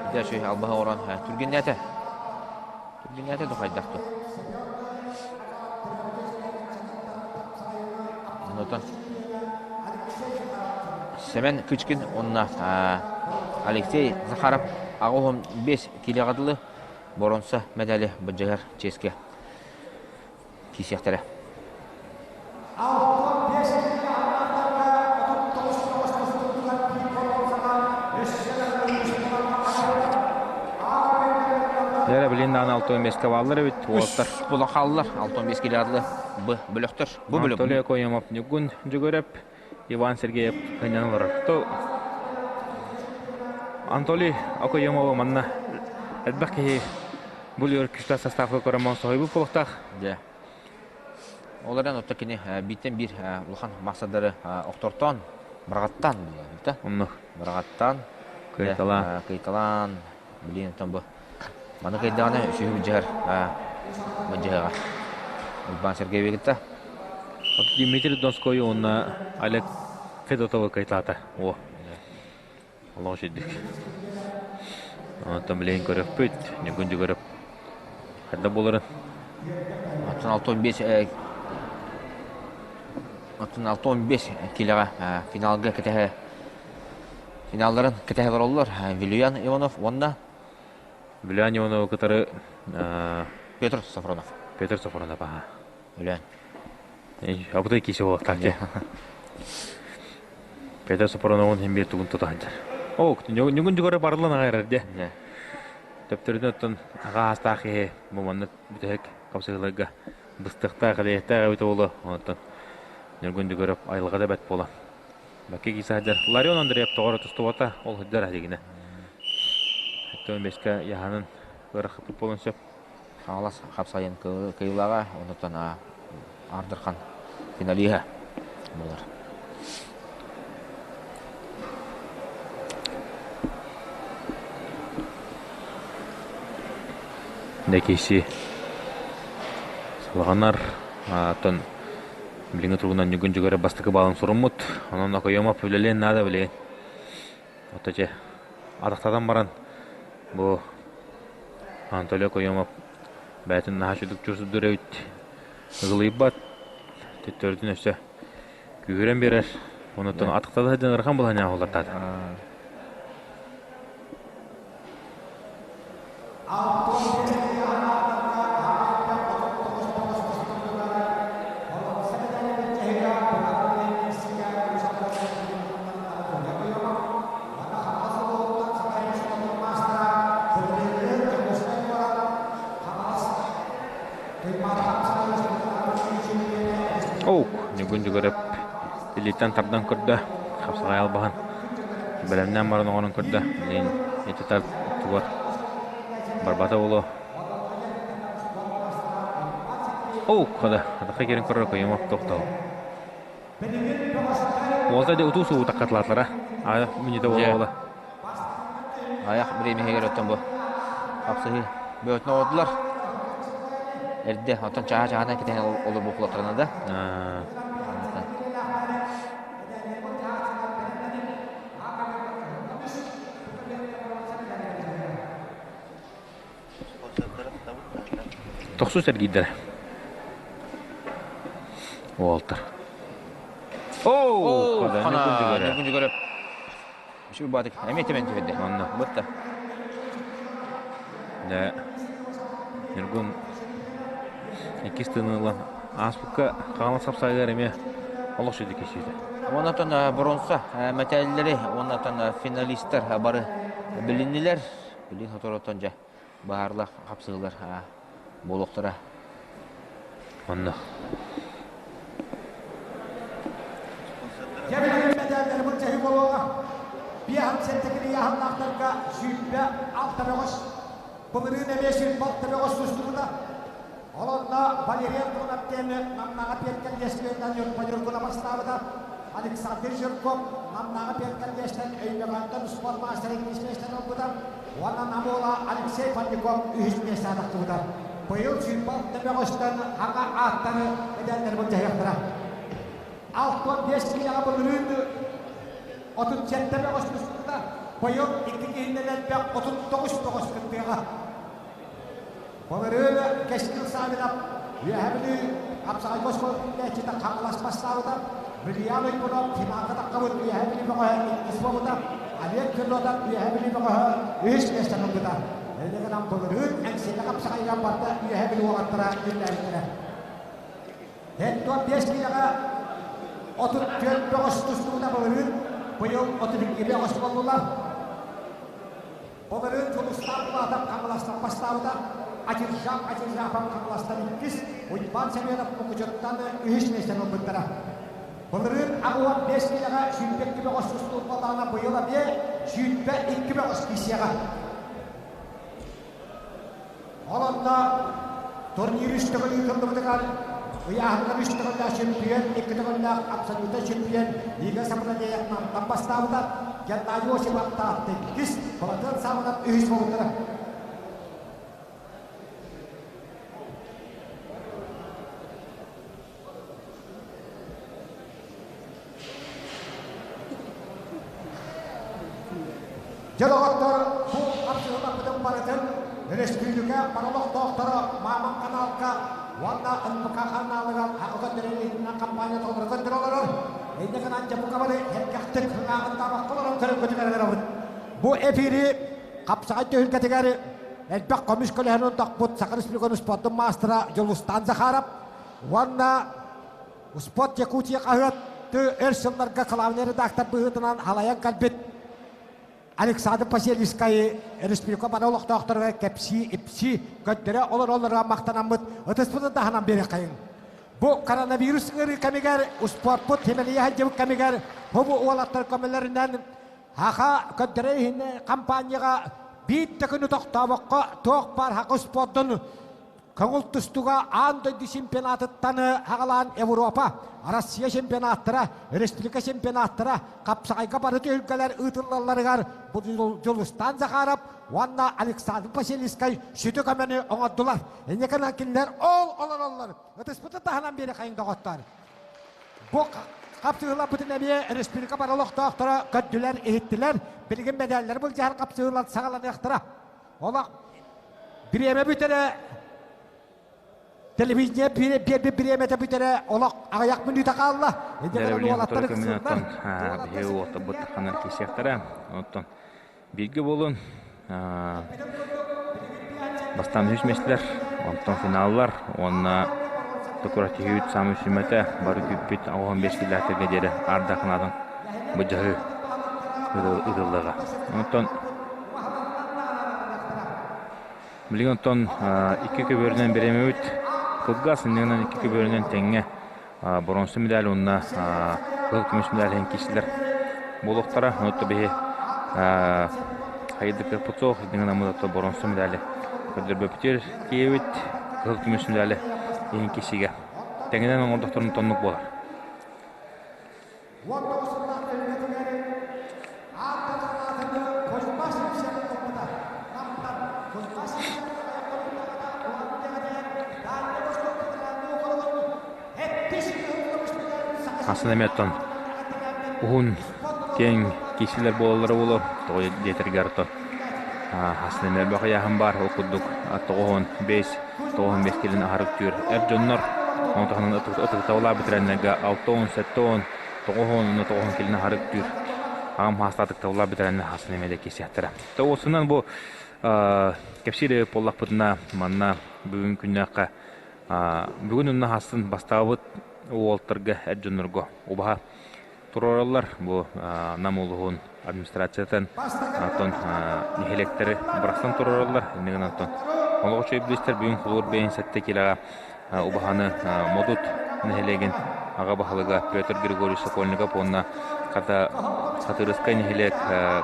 ити үчүгэй албаһы оҥорон түргэннээтэ. Түргэннээтэ да хайдах дуу. Онтон Семен Кычкин уонна Алексей Захаров 85 киилэҕэ дылы боруонса медали былдьаһар чиэскэ киирсиэхтэрэ. Дьэ, билин даҕаны 65-кэ бааллар эбит, уолаттар. Була хааллар, 65 килоадлы Б бөлөхтөр. Бу бөлөх. Анатолий Окоемов, Ньургун Дьөгүөрэп, Иван Сергеев кынньан олорор. То Анатолий Окоемова манна элбэх киһи бу күүстээх составка көрөн соһуйбут буолуохтаах. Дьэ. Ол эрэн отто кини бииртэн биир улахан махсадары охтортоон быраҕаттаан буолла. Оннук. Быраҕаттаан. Кыйталаан. Кыйталаан. Билин оттон бу маны кыйдаҕына үсүһү былдьаһар былдьаһыаҕа. Уйбаан Сергеевич кытта. Дмитрий Донской уонна Олег Федотовы кыйтаата. О. Олох үчүгдүк. Онтон билигин көрөхпүт, Ньургун Дьөгүөрөп хайда буоларын. Оттон 65 оттон 65 килэҕэ финалга кэтэһэ финалларын кэтэһэ олороллор Вилюян Иванов уонна Вилюян Ивановы кытары Петр Сафронов. Петр Сафронов аха. Үлээн. Абытай кисе буолуохтаах дии. Петр Сафроновын иһин биир тугун тута сылдьар. Оо, ньугун дьугары барыллан аҕай эрэр дии. Төптөрүтүн оттон аҕа аастаах киһи бу маннык бүтэһик хапсыһыыларга быстыахтаах, элэйиэхтээх эбит уолу. Онтон Ньургун Дьөгүөрөп айылҕа да бэрт буолан. Бакка киирсэ сылдьар. Ларион Андреев тоҕо эрэ тустубата, ол сылдьар эһигинэ. Өттөн бэскэ яһанын ыарахаппыт буолуон сөп. Хаҥалас хапсайын кыайыылааҕа, онтон Ардырхан финалиһа буолар. Нэкиси салҕанар оттон билиҥҥи туругунан Ньургун Дьөгүөрэ бастакы баалын суруммут. Онон Окоемов үлэлиэн наада билигин. Ото дьэ атахтатан баран бу Анатолий Окоемов бэйэтин наһаа үчүгдүк чувствуйдуур эбит. Ыгылыйбат, төттөрүтүн өссө күүһүрэн биэрэр. Онуттан атахтата сылдьан ыарахан булан улартаата. Оук, Ньургун Дьөгүөрэп илииттэн тардан көрдө, хапсаҕай албаһын бэлэмнээн баран оҥорон көрдө. Билигин ити тугар барбата буолуо. Оук, хада, атахха киирэн көрөр Кыйымов тохтоо. Уолта дьэ утуу субу таккатылаатылара. Аайах минута буола-буола. Аайах бириэмэһигэр оттон бу хапсыһыы бөҕөтүн оҕотулар. Эрдэ, оттон чааһа-чааһынан кэтэһэн олорбукулаттарына да. Тохсус эргийдэрэ. Уолтар. Оо, хана Ньургун Дьөгөрөп. Үчүгэй баатык. Эмиэ темен түһэрдэ. Онно. Бытта. Дэ Ньургун иккис тыыны ылан ааспыкка хаҥалас хапсаайыгар эмиэ олох сүдү киирсиитэ. Онтон бронза мэтээллэри уонна финалистар бары билиннилэр. Билин соторуттан дьэ баһаарлаах хапсыһыылар буолуохтара. Онно. Дьэ билигин мэтээллэри былдьаһыы буолуоҕа. Биэһэн сэттэкини ыйааһыннаахтарга 26 бөҕөс, былырыын эмиэ 26 бөҕөс тустубута. Ол онно Валерий Антонов диэн Намнааҕы пиэркэллиэстэринэн Ньурба Ньургуна бастаабыта. Александр Жирков Намнааҕы пиэркэллиэстэн Өймөкөөнтөн спорт маастара иккис миэстэни ылбыта. Уонна Нам уола Алексей Панников үһүс миэстэҕэ тахсыбыта. Быйыл 26 бөҕөстөн хаҥа ааттары мэдээллэри былдьаһыахтара. 65 киилэҕэ былырыын 37 бөҕөс тустубута. Быйыл икки киһинэн элбэх 39 бөҕөс кыттыаҕа. Былырыын Кэскил Савинов Үөһээ Бүлүү хапсаҕайга оскуола иитээччитэ Хаҥалас бастаабыта, Вильям Уйгунов финалга таххабыт Үөһээ Бүлүү бөҕөһө иккис буолбута, Олег Федотов Үөһээ Бүлүү бөҕөһө үһүс миэстэни ылбыта. Инньэ гынан былырыын Эҥсиэли хапсаҕайга барда Үөһээ Бүлүү уолаттара үллээбиттэрэ. 45 киилэҕэ 34 бөҕөс тустубута былырыын, быйыл 32 бөҕөс буоллулар. Былырыын Дьулустаан Булатов Хаҥаластан бастаабыта, Атиржан Атиржапов Хаҥаластан иккис, Уйбаан Семенов Мукучуттан үһүс миэстэни ылбыттара. Былырыын 85 киилэҕэ 22 бөҕөс тустуу буоллаҕына, быйыл эмиэ 22 бөҕөс киирсиэҕэ. Ол онно турнир үс төгүл ыытыллыбытыгар ыйааһыҥҥа үс төгүллээх чемпион, икки төгүллээх абсолютнай чемпион Лига Самонадеев Намтан бастаабыта, Геннадий Осипов Таатта иккис, Балатын Сааманов үһүс буолбуттара. Дьэ, доҕоттор, бу хапсыһыларбытын барытын өрөспүүбүлүкэ бары олохтоохторо Мааман ханаалка уонна НПК ханаалыгар хаҕы көрдөрөр компания толору көрдөрө олорор. Инньэ гынан дьэ бука бары эргэхтик ыҥааҕыннаабакка олорон көрөргүтүгэр ыҥырабыт. Бу эфири хапсаҕай түһүлгэтигэр элбэх көмүс көлөһөн онтохпут Саха Республикатын спордун маастара Дьулустаан Захаров Уонна Спорт Якутия хаһыаты өр сылларга кылаабынай редактор быһыытынан халайан кэлбит Александр Посельскай республика бары олохтоохторугар кэпсии-ипсии көрдөрө олороллоругар махтанаммыт ытыспытын таһынан биэриэххэйиҥ. Бу коронавирус ыарыы кэмигэр успуорпут химэлийэ сылдьыбыт кэмигэр бу уолаттар көмөлөрүнэн Хаха көрдөрө иһинэ компанияҕа биир да күнү тохтообокко туох баар хака успуордун Көҥүл тустууга аан дойду чемпионатыттан аҕалаан Европа, Россия чемпионаттара, республика чемпионаттара хапсаҕайга бары түһүлгэлэр ыытыллалларыгар Дьулустаан Захаров уонна Александр Васильевскай сүдү көмөнү оҥордулар. Инньэ гынан кинилэр ол олороллор. Ытыспытын таһынан биэри хайын доҕоттор. Бу хапсыһыыларбытын эмиэ республика бары олохтоохторо көрдүлэр, иһиттилэр. Билигин мэдээллэри былдьаһар хапсыһыылар саҕаланыахтара. Олох бириэмэ бүтэрэ телевидение биэрбит бириэмэтэ бүтэрэ олох аҕыйах мүнүүтэ хаалла. Дэрэ уолаттар көмөнөттөн биһиги уолаттарбыт ханан киирсиэхтэрэ. Оттон бииргэ буолун бастаан үһүс миэстэлэр, онтон финаллар уонна токуратиһүүт саамай сүмэтэ бары күүппүт 15 килээтэргэ диэри ардахынаатын быдьаһыы ыытыллыаҕа. Онтон Билигин оттон икки көбүөрүнэн бириэмэбит кылгас, иннинэн икки көбүөрүнэн тэҥҥэ боруонса медаль уонна кыһыл көмүс медаль иһин киирсилэр буолуохтара. Онон биһи хайдык кыахпыт суох, иннинэн аммыт боруонса медали көрдөрбөппүтүгэр тиийэбит, кыһыл көмүс медали иһин киирсиигэ тэҥинэн оҥордохторун тоннук буолар. 19 сыллаах түһүлгэтигэр аат талааннаатыны Кузьма Симсев ылбыта. Намтан Кузьма Симсев аҕыйах хонуктааҕыта Улан-Удэҕэ Дальнай Восток федеральнай округун эттис Хасын эмиэ оттон уһун киэҥ киирсиилэр буолаллара буолуо, тоҕо диэтэргэр оттон хасын эмиэ элбэх ыйааһын баар, ол курдук 95 95 килин аһары үктүүр эр дьоннор, ону таһынан ытыктабылаах бэтэрээннэргэ 60 70 Тоҕоһон уонна тоҕоһон килини харыктыыр. Аҕам хаастаатык табылар битэрэннэ хасын эмиэ да кисиэхтэрэ. Тоҕусунан бу кэпсиир буоллахпытына манна бүгүн күннээххэ бүгүн онно хасын бастаабыт уолтарга эр дьоннорго убаһа туруораллар. Бу Нам улуһун администрациятын оттон нэһилиэктэри бырахсан туруораллар. Иннигин оттон олох үчүгэй билистэр бүгүн холуур бэйин сэттэ килэҕэ убаһаны Модут нэһилиэгин аҕа баһылыга Петр Григорьевич Сокольников уонна хата Хатырыскай нэһилиэк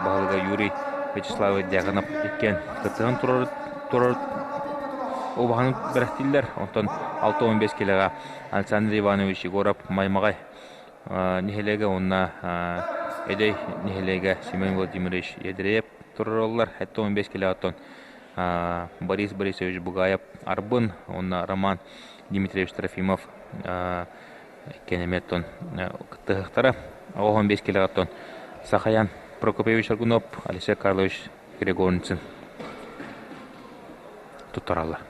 баһылыга Юрий Вячеславович Дьяконов иккиэн кыттыһан турар турар убаһаны бэрэхтииллэр. Онтон 65 килэҕэ Александр Иванович Егоров Маймаҕай нэһилиэгэ уонна Эдэй нэһилиэгэ Семен Владимирович Ядреев турараллар. 75 килоттон Борис Борисович Бугаев Арбын уонна Роман Дмитриевич Трофимов кэнэмиэттон кыттыһыктара. 15 килоттон Сахаян Прокопьевич Аргунов, Алексей Карлович Григорницын туттараллар.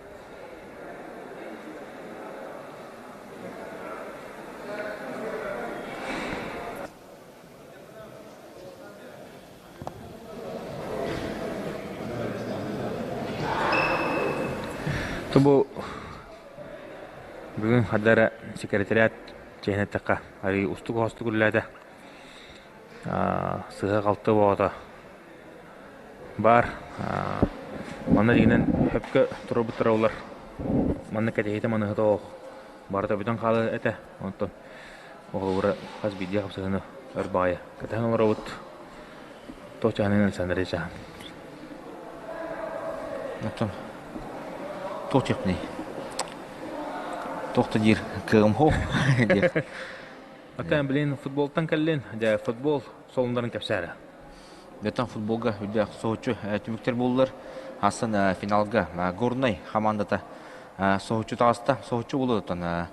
Бу бүгүн хардара секретариат чиэһинэттэххэ арый устук оһостук үлэлээтэ. Сыһа-халты оҕото баар. Манна дьиҥинэн сөпкө турарбыттара буоллар манна кэтэһиитэ маныһыта оһох барыта бүтэн хаалыа этэ. Онтон оҕолоро хас биирдии хапсыһыыны өр баҕайы кэтэһэн олоробут. Туох чаһыныгын Александр чаһын. Оттон туох диэхпиний? Туох да диир кыаҕым суох диэх. Оттон билин футболтан кэллин, дьэ футбол солуннарын кэпсээрэ. Дэтэн футболга үрдээх соһуччу түмүктэр буоллар. Асан финалга Горнай хамаандата соһуччу таҕыста. Соһуччу буолуоттан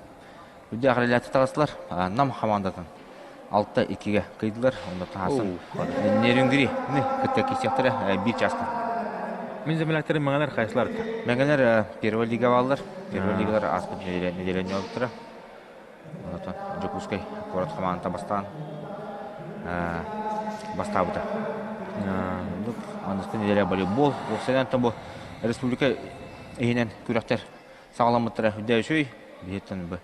үрдээх реляция таҕыстылар. Нам хамаандатын 6-2-ге кыйдылар. Онно таһасан Нерюнгри кытта кисиэхтэрэ биир чааска. Мин земляктарым мэҥэлэр хайсылар? Мэҥэлэр первая лига бааллар. Первая лигалар ааспыт неделяны олуттара. Онтон Дьокуускай куорат хамаандата бастаан бастаабыта. Аныгы нэдиэлэ волейбол. Уопсайынан бу республика иһинэн күрэхтэр саҕаламмыттара үрдэ үчүгэй. Биһиттэн бу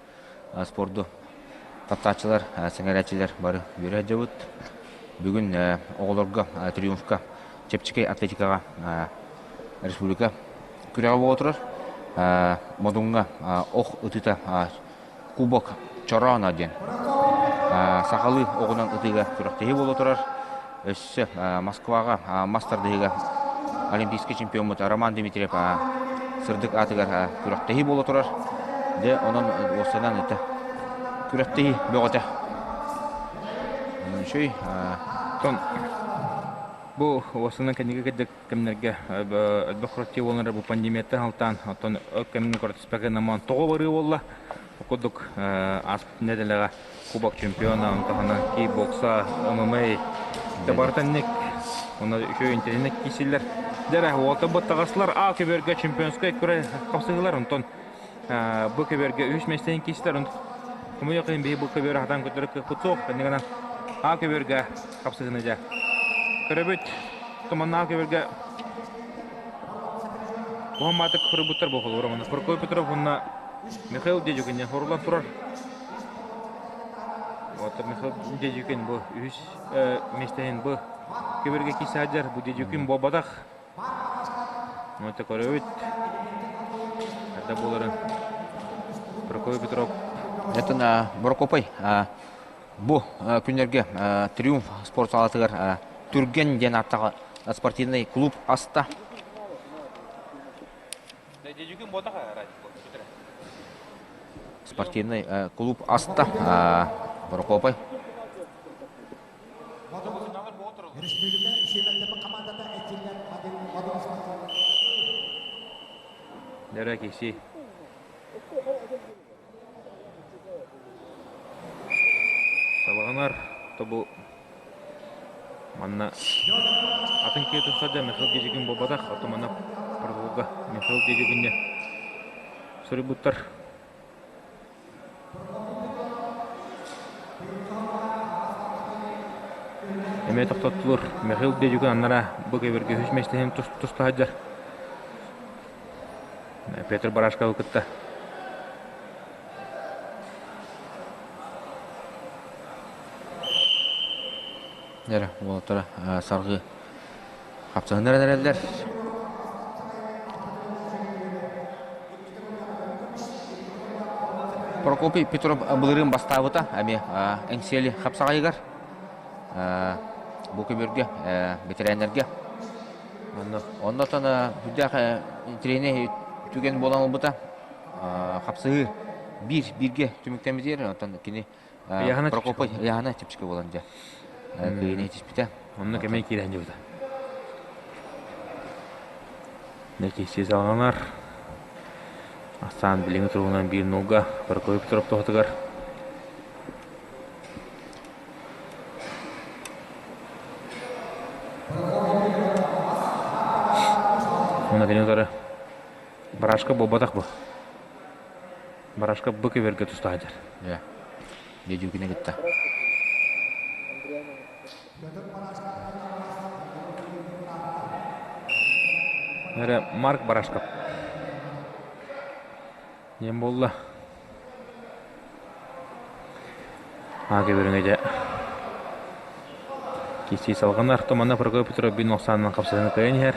спорду таптааччылар, сэҥээрээччилэр бары үөрэ сылдьабыт. Бүгүн оҕолорго Триумфка чэпчэки атлетикаҕа республика күрэҕэ буола турар. Модуҥҥа ох ытыыта Кубок Чорооно диэн сахалыы оҕунан ытыыга күрэхтэһии буола турар. Өссө Москваҕа мас тардыһыыга олимпийскай чемпиоммут Роман Дмитриев сырдык аатыгар күрэхтэһии буола турар. Дьэ, онон уопсайынан это күрэхтэһии бөҕөтө. Онон үчүгэй. Тон бу уопсайынан кэнники кырдьык кэмнэргэ элбэх корректив буолан бу пандемияттан алтаан оттон кэмҥэ көрдөспөккө наман тоҕо барыы буолла курдук ааспыт нэдиэлэҕэ кубок чемпиона онтоһуна кикбокса ММА барытанник уонна үчүгэй интэриэһинэй киирсиллэр дьэрэ уолтабыт таҕаслар А көбүөргэ чемпионскай күрэ хапсыһыылар онтон бу көбүөргэ үһүс миэстэни киирсилэр хомойуох иһин биһи бу көбүөрү хатан көрдөрөр кыахпыт суох иннигинэн А көбүөргэ хапсыһыыны дьэ көрөбүт туманнаах көбүөргэ Уһаммаатык хоруйбуттар буолуор манна Прокопий Петров уонна Михаил Дедюкин хоруллан турар. Вот Михаил Дедюкин бу үһүс миэстэнин бу көбүөргэ киирсэ сылдьар. Бу Дедюкин буолбатах. Вот көрөбүт. Хата буоларын Прокопий Петров. Это Прокопий Бу күннэргэ Триумф спорт салаатыгар Түргэн диэн ааттаах спортивнай клуб аста. Спортивный клуб аста Прокопай. Дөрө киси. Салҕанар тобу манна атын киһи тахсарда Михаил Дедюкин буолбатах, оттон манна протоколга Михаил Дедюкинне суруйбуттар. Эмиэ тохтоттулар. Михаил Дедюкин аннара бу кэбиргэ үһүс миэстэһин туста сылдьар. Петр Барашковы кытта. Дьэ, уолаттара саргы хапсыһыннаран эрэллэр. Прокопий Петров былырыын бастаабыта эмиэ Эҥсиэли хапсаҕайыгар бу көбүөргэ бэтэрээннэргэ. Оннотон сүрдээх интэриэһинэй түгэн буолан ылбыта. Хапсыһыы биир бииргэ түмүктэммитигэр, оттон кини Прокопий ыйааһына чэпчэки буолан дьэ кыайыыны ситиспитэ. Онно кэмэ киирэн дьыбыта. Нэкиси салҕанар. Асан билиҥҥи туругунан биир нолга Прокопий Петров тоһутугар. Уонна кини утары Барашка буолбатах бу. Барашка бу кэбэргэ туста сылдьар. Дьэ, Дедюкины кытта. Эрэ Марк Барашков. Диэн буолла. Аа кэбириҥэ дьэ. Кисии салҕанар. Туманна Прокопий Петров бин охсаанынан хапсыһыны кыайан иһэр.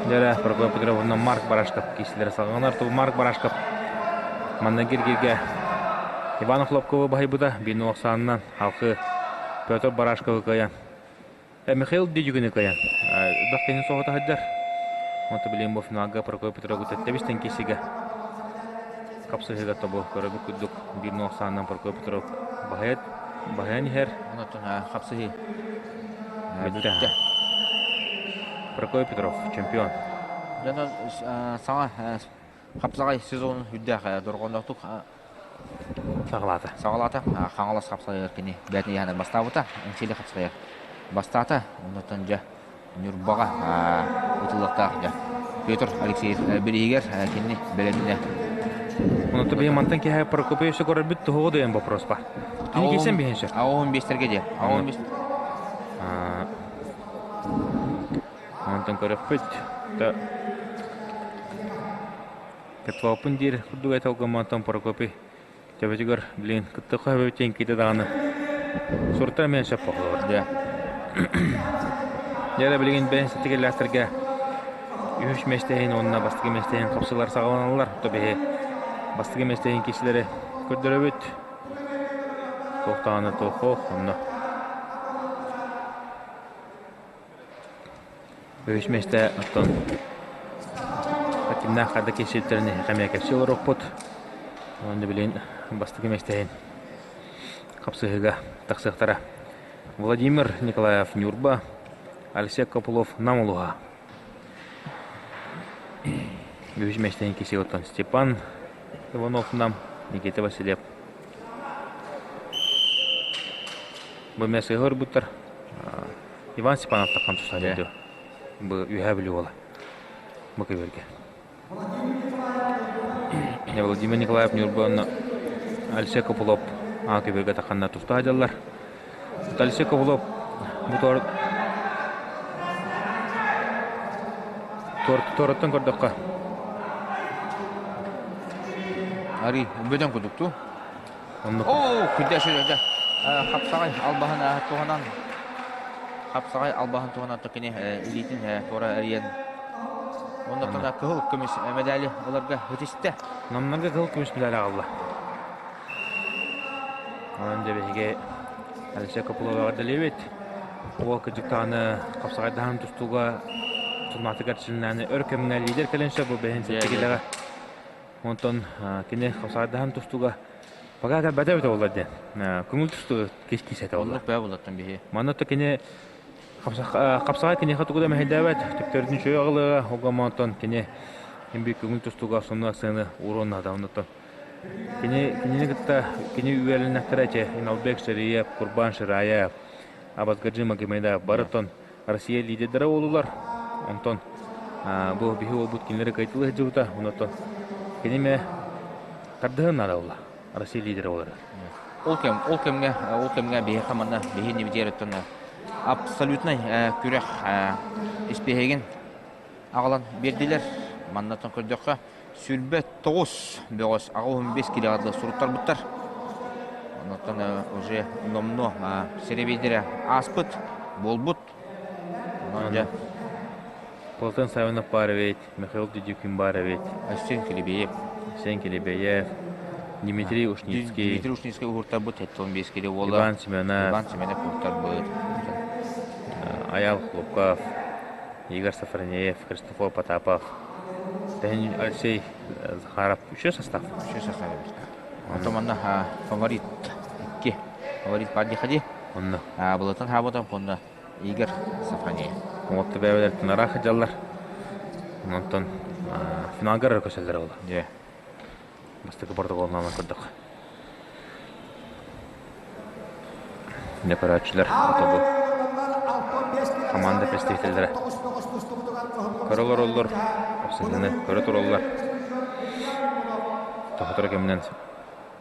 Дьэрэ, Прокопий Петровна Марк Барашков киисилэрэ салҕанар. Ту Марк Барашков манна киргиргэ Иван Хлопковы баһыйбыта биир охсаанынан халқы Петр Барашковы кыайан Михаил Дедюгины кыайан элбэх киһини соһута сылдьар. Онто билигин бу финалга Прокопий Петровы тэттэ киисигэ хапсыһыыга тобу көрөбүт курдук биир охсаанынан Прокопий Петров баһыйат баһыйан иһэр. Онтон хапсыһыы бүттэ. Прокопий Петров чемпион. Дьонон саҥа хапсаҕай сезонун үрдээх дорҕоонноохтук саҕалаата. Саҕалаата. Хаҥалас хапсаҕайыгар кини бэйэтин ыйааһыныгар бастаабыта. Эҥсиэли хапсаҕайыгар бастаата. Оннуттан дьэ Ньурбаҕа ытыллыахтаах дьэ Петр Алексеев бирииһигэр кинини бэлэмнэ. Онто биһи мантан киһи Прокопий өссө көрөрбүт туһуга дуйан вопрос ба. Кини киирсэн биһин сөп. Аҕа 15-терге диэ. Аҕа 15. Онтон көрөппүт. Теплопун диир курдук этэлгэ мантан Прокопий төбөтүгэр билигин кыттыха эбэбитин киитэ даҕаны сурта эмиэ сөп буолар Дьэ. Дьэ билигин бэйэн сэтигэлээхтэргэ үһүс миэстэһин уонна бастакы миэстэһин хапсылар саҕаланаллар. То биһи бастакы миэстэһин киһилэри көрдөрөбүт. Туох даҕаны туох онно. Үһүс миэстэ оттон кимнээх харды киирсибиттэрин эмиэ кэпсии олоруохпут. Уонна билигин бастакы миэстэһин хапсыһыыга тахсыахтара. Владимир Николаев Ньурба, Алексей Копылов Нам улууһа. Үһүс миэстэһин киирсигэ оттон Степан Иванов Нам, Никита Васильев. Бу эмиэ сыыһа көрбүттэр. Иван Степанов таххан тустаан диэн бу Үөһээ Бүлүү уола бу көбүөргэ. Владимир Николаев Ньурба уонна Алексей Копылов аҕа көбүөргэ тахханна туста сылдьаллар. Алексей Копылов бу туор туораттан көрдөххө Ари бөдөҥ курдук туу. Оннук. Оо, күндэ сүрүнэ. Хапсаҕай албаһын туһанан хапсаҕай албаһын туһанан кини илиитин туора эрийэн онно кыһыл көмүс медали ыларга ытистэ. Намнарга кыһыл көмүс медали аҕалла. Онон дьэ биһиги Алексей Копыловаҕа дэлиэбит. Уол кырдьыктааны хапсаҕайдаһан тустууга туннаатыгар чилинээни өр кэмҥэ лидер кэлэн сөп бу бэһин сэттэ Онтон кини хапсаҕайдаһан тустууга пока кэлбэтэ эбитэ буоллар диэн. Көҥүл тустуу кис этэ буолла. Оннук бээ булаттан биһи. Манна то кини хапсаҕай киниэхэ тугу да мэһэйдээбэт, төптөрүтүн үчүгэй аҕылыга, ол онтон кини имби көҥүл тустууга сонно сыаны ууруон наада. Оннуттан кини кинини кытта кини үөрэннэхтэрэ че Иналбек Шариев, Курбан Шираев, Абазгаджи Магомедов барытон Россия лидердэрэ буолулар. Онтон бу биһи уолбут кинилэри кыайтылыы сылдьыбыта. Онтон кини эмэ тардыһын наада буолла. Россия лидерэ буолар. Ол кэм, ол кэмҥэ, ол кэмҥэ биһиэхэ манна биһи иннибитигэр абсолютнай күрэх испииһэгин аҕалан биэрдилэр. Маннаттан көрдөххө, 29 бөҕөс 85 килоҕа суруттарбыттар. Онтон уже номнуо сэрэбиэйдэрэ ааспыт, буолбут. Онон дьэ Платон Савинов баар эбит, Михаил Дедюкин баар эбит. Арсен Килибеев. Арсен Килибеев, Дмитрий Ушницкий. Дмитрий Ушницкий уһуртарбыт, 75 кило буолла. Иван Семенов. Иван Семенов уһуртарбыт. Аял Хлопков, Игорь Сафронеев, Христофор Потапов. Тэһин Алексей Захаров. Үчүгэй состав. Үчүгэй состав эбит. Онтон манна фаворит икки. Фаворит Падди Онно. Былытын хаабытын онно Игорь Сафронеев. Оҥотто бэйэлэриттэн араах дьаллар. Онтон финалга эрэ көсөллөр буолла. Дьэ. Бастакы протоколунан көрдөх. Дьэ көрөөччүлэр бу команда представителлэрэ көрө олороллор, сыһыаны көрө тураллар. Тоһоторо кэминэн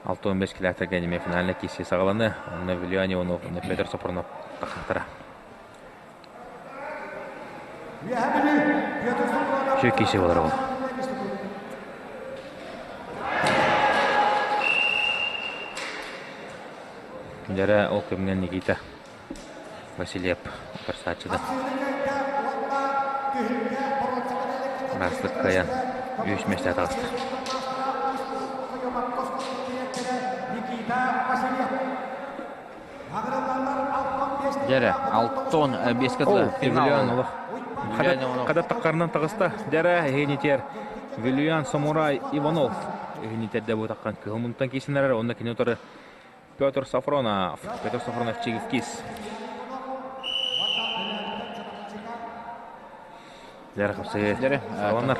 65 километрга эмиэ финальнай киирсии саҕаланыа. Онно Вилиан Иванов уонна Петр Сопронов тахсыахтара. Үчүгэй киирсии буолар ол. Дьэрэ ол кэмҥэ Никита Васильев утарсааччыта. Араастык кыайан үс миэстэ таҕыста. Дьэрэ, алтон беска Вилюян олох. Хада таққарынан таҕыста. Дьэрэ, эһинитер Вилюян Самурай Иванов эһинитерде бу таққан кыһыл мунтан киисинэрэр, онно кини утары Петр Сафронов. Петр Сафронов Чигивкис. Дьэрэ хапсыгы. Дьэрэ, Саланар.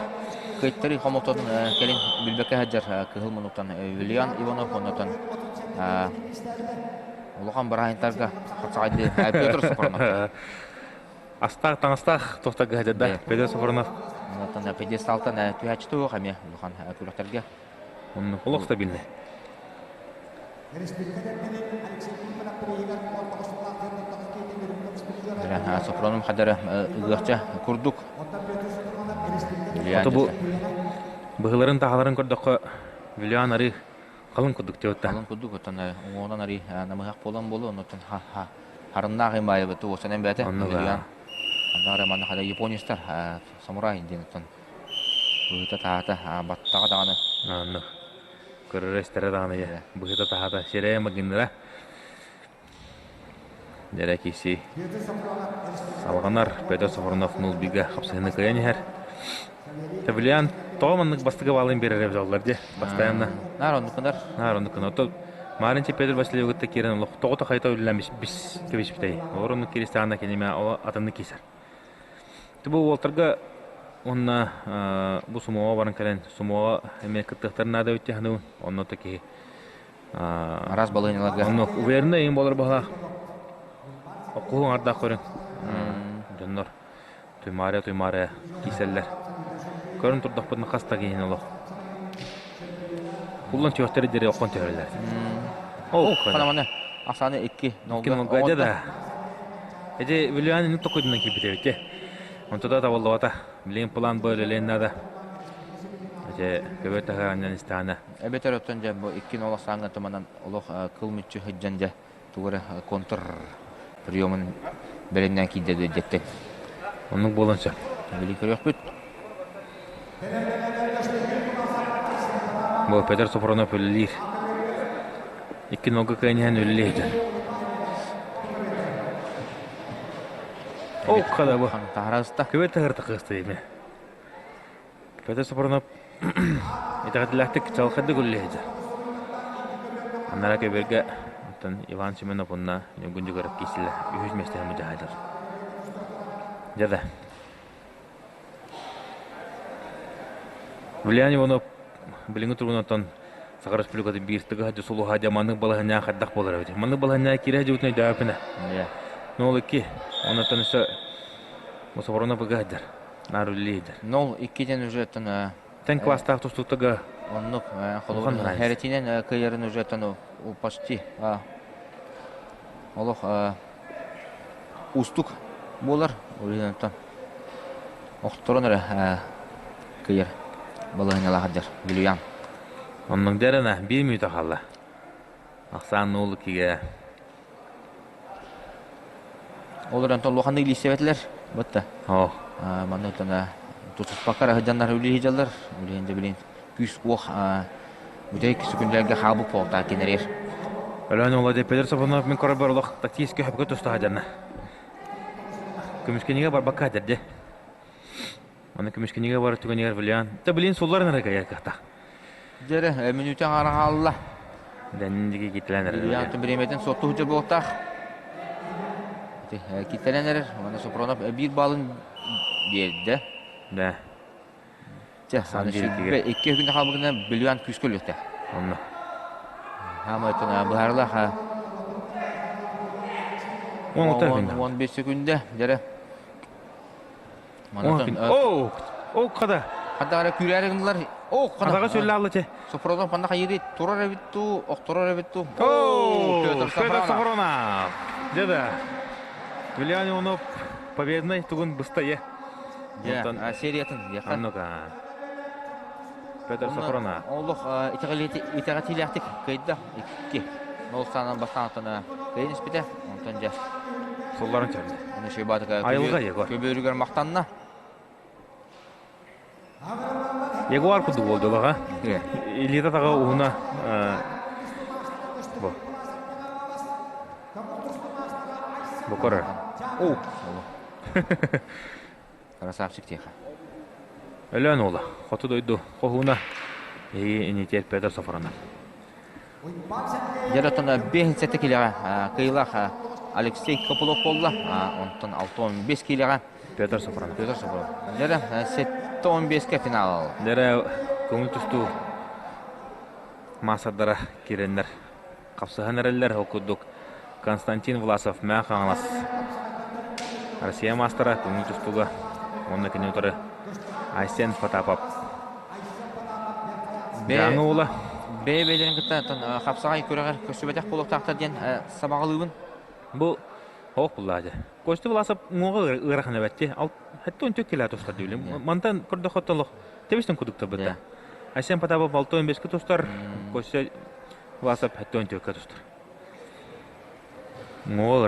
Кыйтары хомотон кэлин билбэккэ сылдьар кыһыл мунуктан Вилюян Иванов оннотон улахан бырааһынтарга хапсаҕайды Петр Сафронов. Астаах таҥастаах туохтарга сылдьар Петр Сафронов. Оннотон пьедесталтан түһээччи туох эмиэ улахан күрэхтэргэ. Онно олох стабильный. Сопронум хадара ыгыахча курдук. Ото бу быһыларын таһаларын көрдөххө Вилиан арыы халын курдук диэбитта. Халын курдук оттон уҥуоҕунан арыы намыһах буолан буолуо оннуттан харыннаах имбаайыбыт уосанан бэйэтэ Вилиан. Аннары манна хада японецтар самурай диэн оттон быһыта таһаата баттаҕа даҕаны. Анны көрөр эстэрэ даҕаны дьэ быһыта таһаата сирэйэ магынныра дьэрэ киси салҕанар Петр Сафронов нулбига хапсыһыны кыайан иһэр Тавлиан тоҕо маннык бастакы баалын биэрэр эбит дии постоянно наар оннукунар наар оннукунар то Марин Петр Васильевы кытта киирэн олох тоҕото хайта үллэн бис кэбиспитэй олор оннук киристаана киниме атыннык киисэр Бу уолтарга уонна бу сумоҕа баран кэлэн сумоҕа эмиэ кыттыахтарын наада эбит дии саныыбын. Онно то киһи араас балаһыанньаларга онно уверенный эҥин буолар баһылаах. Оккуһуҥ ардаах көрүҥ. Дьоннор туймаарыйа-туймаарыйа киирсэллэр. Көрөн турдахпытына хас да киһини олох. Куллан түһүөхтэрэ диэри оккон түһэрэллэр. Ол ханаманы ахсааны икки Икки нолга дьэ да. Эти Вилюян инник токуйдунан киирбит эбит те. Онто да табыллыбата. Билигин план Б үлэлээн наада. Эти көбө таһаанньан истэҕинэ. Эбэтэр оттон дьэ бу икки нол ахсааҥҥа туманан олох кыл мүччү сылдьан дьэ тугу эрэ контр приемун бэлэмнээн киирдэ диэттэн. Оннук буолан сөп. Били көрүөхпүт. Бу Петр Сопронов үлэлиир. Икки нолга кыайан иһэн үлэлиир дьон. Ол хада бу. Таһараста. Көбө таһырта кыысты эми. Петр Сопронов итэҕэтилээхтик чалхайдык үлэлиир дьон. Анара көбөргө оттон Иван Семенов уонна Ньургун Дьугуров киирсилэр. Үһүс миэстэһэ мудьаһайдар. Дьэ да. Вилиан Иванов билиҥҥи туругунан Саха Республикатын биир тыгыһа сулуһа дьэ маннык балаһынньаа хайдах буолар эбит. Маннык балаһынньаа киирэ дьыбытын өйдөөбүппүнэ. Нол икки. Оннуттан өссө Бу Сопронов ыга сылдьар. Наар үлэлии сылдьар. Нол иккитен уже оттон Тэн класстаах тустууктага оннук холобур хәрэтинэн кыайарын уже оттон почти олох уустук буолар. Ол охторон эрэ кыйар балаһыанньалаах дьар Вильям. Оннук дьарына биир мүнүүтэ хаалла. Ахсаан нуул кигэ. Ол эрэн толлуоханнык илиистэбэтилэр. Бытта. Оо. Манна тана тутуспакка сылдьаннар үлэлии сылдьаллар. Билигин дьэ билин күүс-уох бүтэһик секундэлэргэ хаалбыт буолтаа кинэрир. Өлөөн уола Петр Сафонов мин көрөр олох тактически хөпкө туста сылдьанна. Көмүскэнигэ барбакка дэрде. Аны көмүскэнигэ бар түгэнигэр билиан. Та билин суллар нара кайар кыахта. Дьэрэ, мүнүүтэ аҥаара хаалла. Дэнниги киттэлэн эрэр. Билиан бириэмэтин суоттуу сылдьар буолуохтаах. Киттэлэн эрэр. Уонна Сопронов биир баалын биэрдэ. Да. Чэ, аны икки күн хаалбытына Билиан күүскэ өлүөхтээх. Онно. Хаамай быһаарылаах 15 секунда дьэрэ. Оо, оо хада. Хада ара күүрээри гыннылар. Оо, хада. Хадаҕа сүллэ алла че. Сопронов манна хайыырый турар эбит туу, охторор эбит туу. Оо, Петр Сафронов. Дьэ Вильян Иванов победный тугун быстайы. Дьэ, сериятын. Аннука. Петр Сафронов. Олох итэҕэтиилээхтик кыайда. Икки. Ол саанан бастаан кыайын испитэ. Онтон дьэ. Сулларын чөрдө. Оны Шебатыка Айылҕа Егор. Көбүөрүгэр махтанна. Егор курдук буолдулаҕа. Илиитэ таҕа уһуна бу. Бу көрөр. О. Красавчик тиэхэ. Өлөөн уола, хоту дойду хоһууна, эһиги инитиэр Петр Софронов. Дьэ оттон 5 килэҕэ кыайыылаах Алексей Копылов буолла. Онтон 65 килэҕэ Петр Софронов. Петр Софронов. Дьэ 75-ке финал. Дьэ көҥүл тустуу маастардара киирэннэр хапсыһан эрэллэр. Ол курдук Константин Власов Мэҥэ Хаҥалас Россия маастара көҥүл тустууга уонна кини утары Айсен Потапов Дьааҥы уола Бэйэ-бэйэлэрин кытта хапсаҕай күрэҕэр көрсүбэтэх буолуохтаахтар диэн сабаҕалыыбын. Бу Ох буллаа дьэ. Костя Власов уҥуоҕа ыарахан эбэтти. Хэтте он төккелää тустар диилим. Мантан көрдөххө олох тэбистен кудук табыта. Айсен Потапов алтон беске тустар, Костя Власов хэтте он төкке тустар. Уҥуоҕа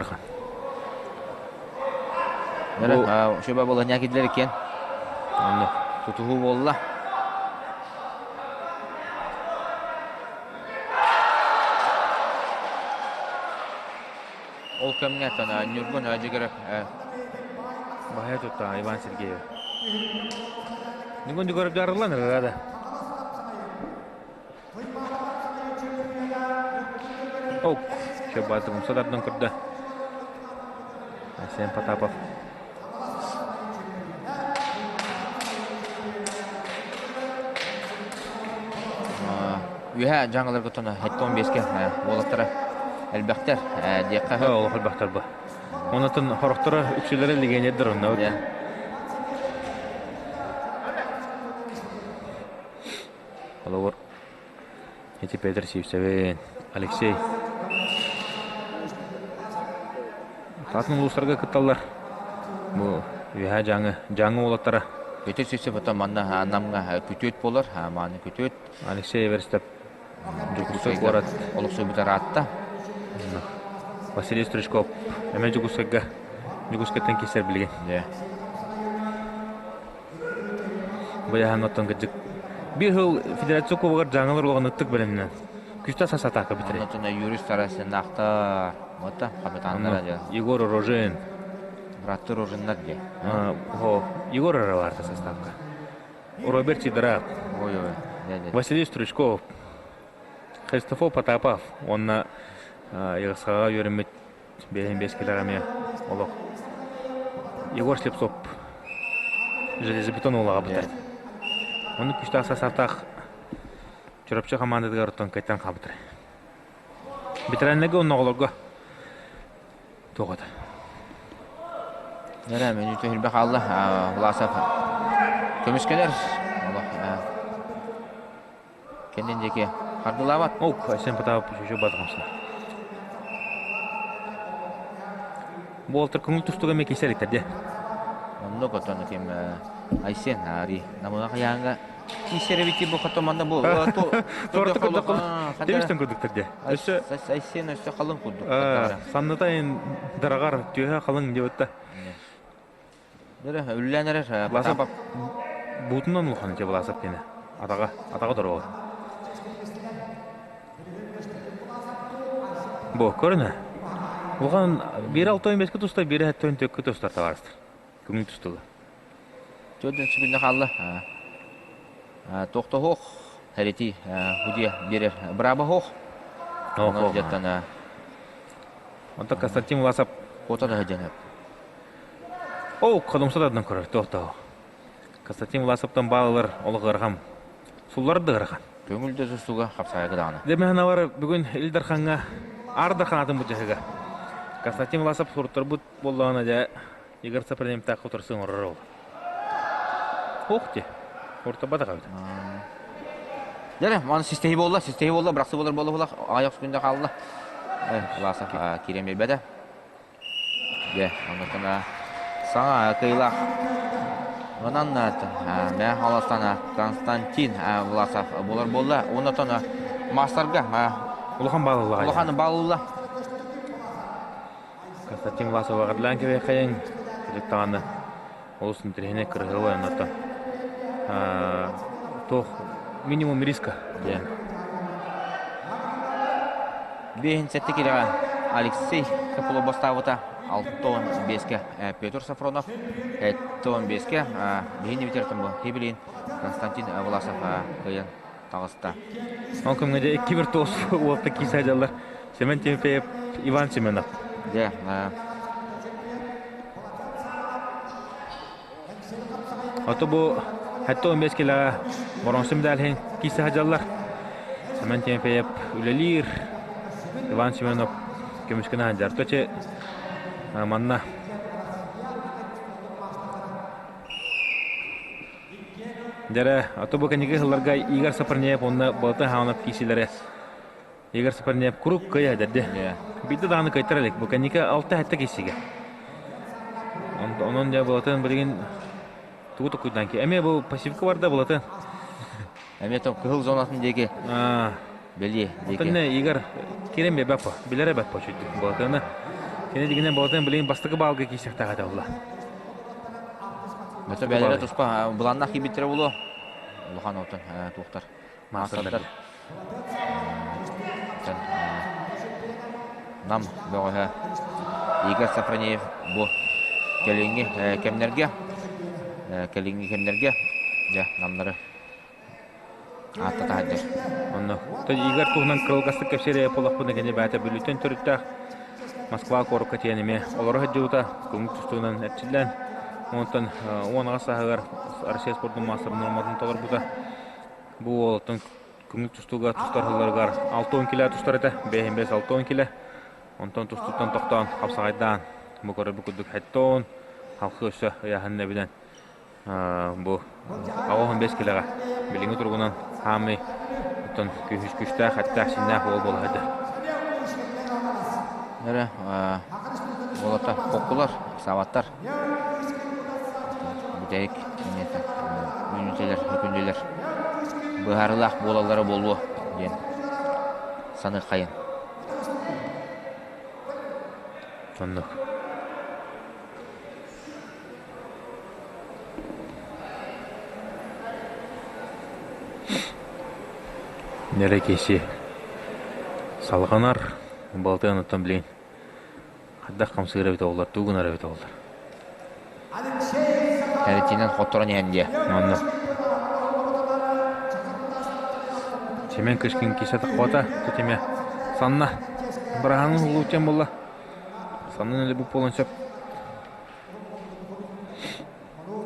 ыарахан. Шөбө буолан кидлер екен. Онно. Тутуһуу буолла. Ол кэмҥэ Ньургун Дьигирев Баһа тутта Иван Сергеев. Ньургун Дьигирев дьарыллан эрэр Ок, Шөббааты умса тардан көрдө. Айсен Потапов. Үөһээ дьаҥыларга тоно 75-ке уолаттара элбэхтэр диэххэ Олох элбэхтэр бу. Онотон хорохторо үксүлэрэ легионердер онно. Холобур ити Петр Сивцевин, Алексей Атын улуустарга кытталлар. Бу үөһээ Дьааҥы, Дьааҥы уолаттара. Петр Сивцев оттон манна Намҥа күтүөт буолар, мааны күтүөт. Алексей Эверстов Дьокуускай куорат. Олохсуйбут араатта. Василий Стручков эмэ Дьокуускайга Дьокуускайтан киирсэр билигин. Быйаһан оттон кырдьык биир сыл федерация кубогар дьааҥылар улахан ытык бэлэмнэн күстэ сас атака бүтэрэ. Оннотон Юрий Старостиннаахтар, вот капитаннара дьэ. Егор Рожин. Браттар Рожиннар дьэ. Егор Рожин составка. Роберт Сидоров. Ой-ой. Василий Стручков. Христофор Потапов уонна Ярослава үөрэммит Бэйэм бэс килэҕэ эмиэ олох Егор Слепцов железобетон уолаҕа бытар. Оннук күүстээх састаах Чурапчы хамаандатыгар оттон кыттан хаалбыттар. Ветераннарга онноҕолорго туох ата. Нэрэ мүнүүтэ хүлбэ хаалла. Власов көмүскэнэр. Кэннин диэки хардылаабат. Ок, Айсен Потапов үчүгэй батамса. Буолтар көҥүл тустууга эмиэ киирсэ иликтэр дии. Оннук отон ким Айсен Ари намыга хайаанга киирсэр эбит бу хото манна бу Торты курдук Темистен курдуктар дии. Өссө Айсен өссө халыҥ курдук. Санныта дараҕар түөһэ халыҥ диэбитта. Дөрө үллээн эрэр Власов буутунан улахан дьэ Власов диэни. Атаҕа, атаҕа дороҕор. Бу көрүнэ. Улахан биир алтойун бэскэ туста, биир хэттойун төккө тустар табаарыстар. Көҥүл тустуга. Төрдүн сүгүннэ хаалла. Тохтоһуох хэрети худия берер браба хоох. Онон жаттан Онтон Константин Власов Куота да сылдьан Оо, ходумса тардан көрөр, туох Константин Власовтан баалылар олох ыарахан. Суллар да ыарахан. Көҥүл да тустууга хапсаайга даҕаны. Дэмэһэн бүгүн Ил Дархаҥҥа Аар Дархан атын былдьаһыга. Константин Власов суруттарбыт буоллаҕына дьэ Игорь Сапронемтаах утарсы оҥорор ол. Ох ти. Ортобатах эбит. Дьэ, маны систэһи буолла, систэһи буолла, бырахсы буолар буолла, аҕыйах күндэ хаалла. Власов киирэн биэрбэтэ. Дьэ, оннуктан саҥа кыылаах Онон Мэ Халастан Константин Власов буолар буолла. Оннотон маастарга улахан баалылла. Улахан баалылла. Константин Власов аҕырлаан кэбиэхэйиҥ даҕаны олус интэриэһинэй кырыһыабай оннотон туох минимум риска диэн. Биэһин сэттэ килэҕэ Алексей Копылов бастаабыта 65-кэ Петр Сафронов 75-кэ биһини бүтэртэн бу Хибилин Константин Власов кыайан таҕыста. Ол кэмҥэ дьэ икки виртуоз уолта киирсэ сылдьаллар. Семен Тимофеев, Иван Семенов. Дьэ, Ото бу 75 килоҕа боронсу медаль иһин киирсэ сылдьаллар. Семен Тимофеев үлэлиир, Иван Семенов көмүскэнэ сылдьар. Точе манна Дьэрэ, ото бу кэнники сылларга Игорь Сапарнеев уонна Балтай Хаанов киирсиилэрэ Игорь Сапарнеев куруук кыайа эдэрди. Биирдэ даҕаны кыайтара илик. Бу кэнники алта-сэттэ киирсиигэ. Онон дьэ Былатын билигин тугу токуйдаан ки. Эмиэ бу пассивка барда Былатын. Эмиэ то кыһыл зонатын диэки бэлиэ диэки. Оттон Игорь кирен биэрбэт по. Билэр эбэт по чуть. Былатыны. Кини дигинен Былатын билигин бастакы баалга киирсэхтээх этэ буолла. Бөтө бэлэрэ туспа быланнах киирбиттэрэ буолуо. Улахан отон туохтар. Маастардар. Нам бөҕөһө Игорь Сафронеев бу кэлиҥҥи кэмнэргэ кэлиҥҥи кэмнэргэ дьэ намнары ааттата сылдьар. Онно Игорь туһунан кылгастык кэпсиир буоллахпына кини бэйэтэ Бүлүүттэн төрүттээх Москва куоракка тиийэн эмиэ олоро сылдьыбыта көҥүл тустуунан эрчиллэн онтон 10 аҕыс сааһыгар Россия спордун маастарын нуорматын толорбута. Бу уолаттан көҥүл тустууга тустар сылларыгар 60 килэ тустар этэ, 55 60 килэ. Онтон тустууттан тохтоон, хапсаҕайдаан, бу көрөрбүт курдук хэттон, халқы өссө ыйааһын эбинэн бу 85 килэҕэ билиҥҥи туругунан хаамый оттон күүстээх, эттээх, синнээх уол буола сылдьар. Эрэ уолаттар хоккулар, саабаттар. Бүтэһик мүнүүтэлэр, күндүлэр быһаарыылаах буолаллара буолуо диэн саныаххайын. Оннук. Нэрэ киси салҕанар балтыан оттон билигин Хайдах хамсыыр эбит оҕолор, тугу гынар эбит оҕолор? Кэрэтинэн хотторон иһэн диэ. Онно. Семен Кышкин кисе тахпата, тутиме санна. Быраһанын улуутен буолла. Саннын өлі буолан сөп.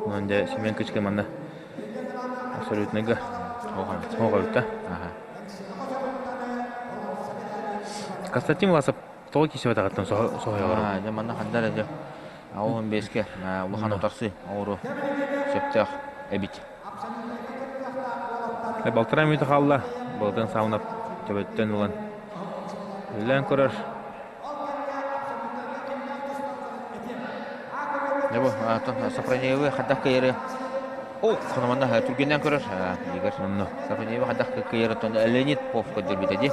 Онон дьэ Семен Кычкин манна абсолютныйга оҕойбута. Константин Власов Тоҕо киирсибэтэҕиттэн соһуйаллар. Дьэ манна ханна эрэ дьэ. 15-ке улахан утарсы оҥору сөптөөх эбит. Балтараа мүнүүтэ хаалла. Былытын саунап төбөттөн ылан үлэлээн көрөр. Дьэ бу Сафронеевы хайдах кыайары О, хономанна түргэннэн көрөр. Игорь Онно. Сафронеевы хайдах кыайары тон Леонид Попов көрдөрбүтэ дии.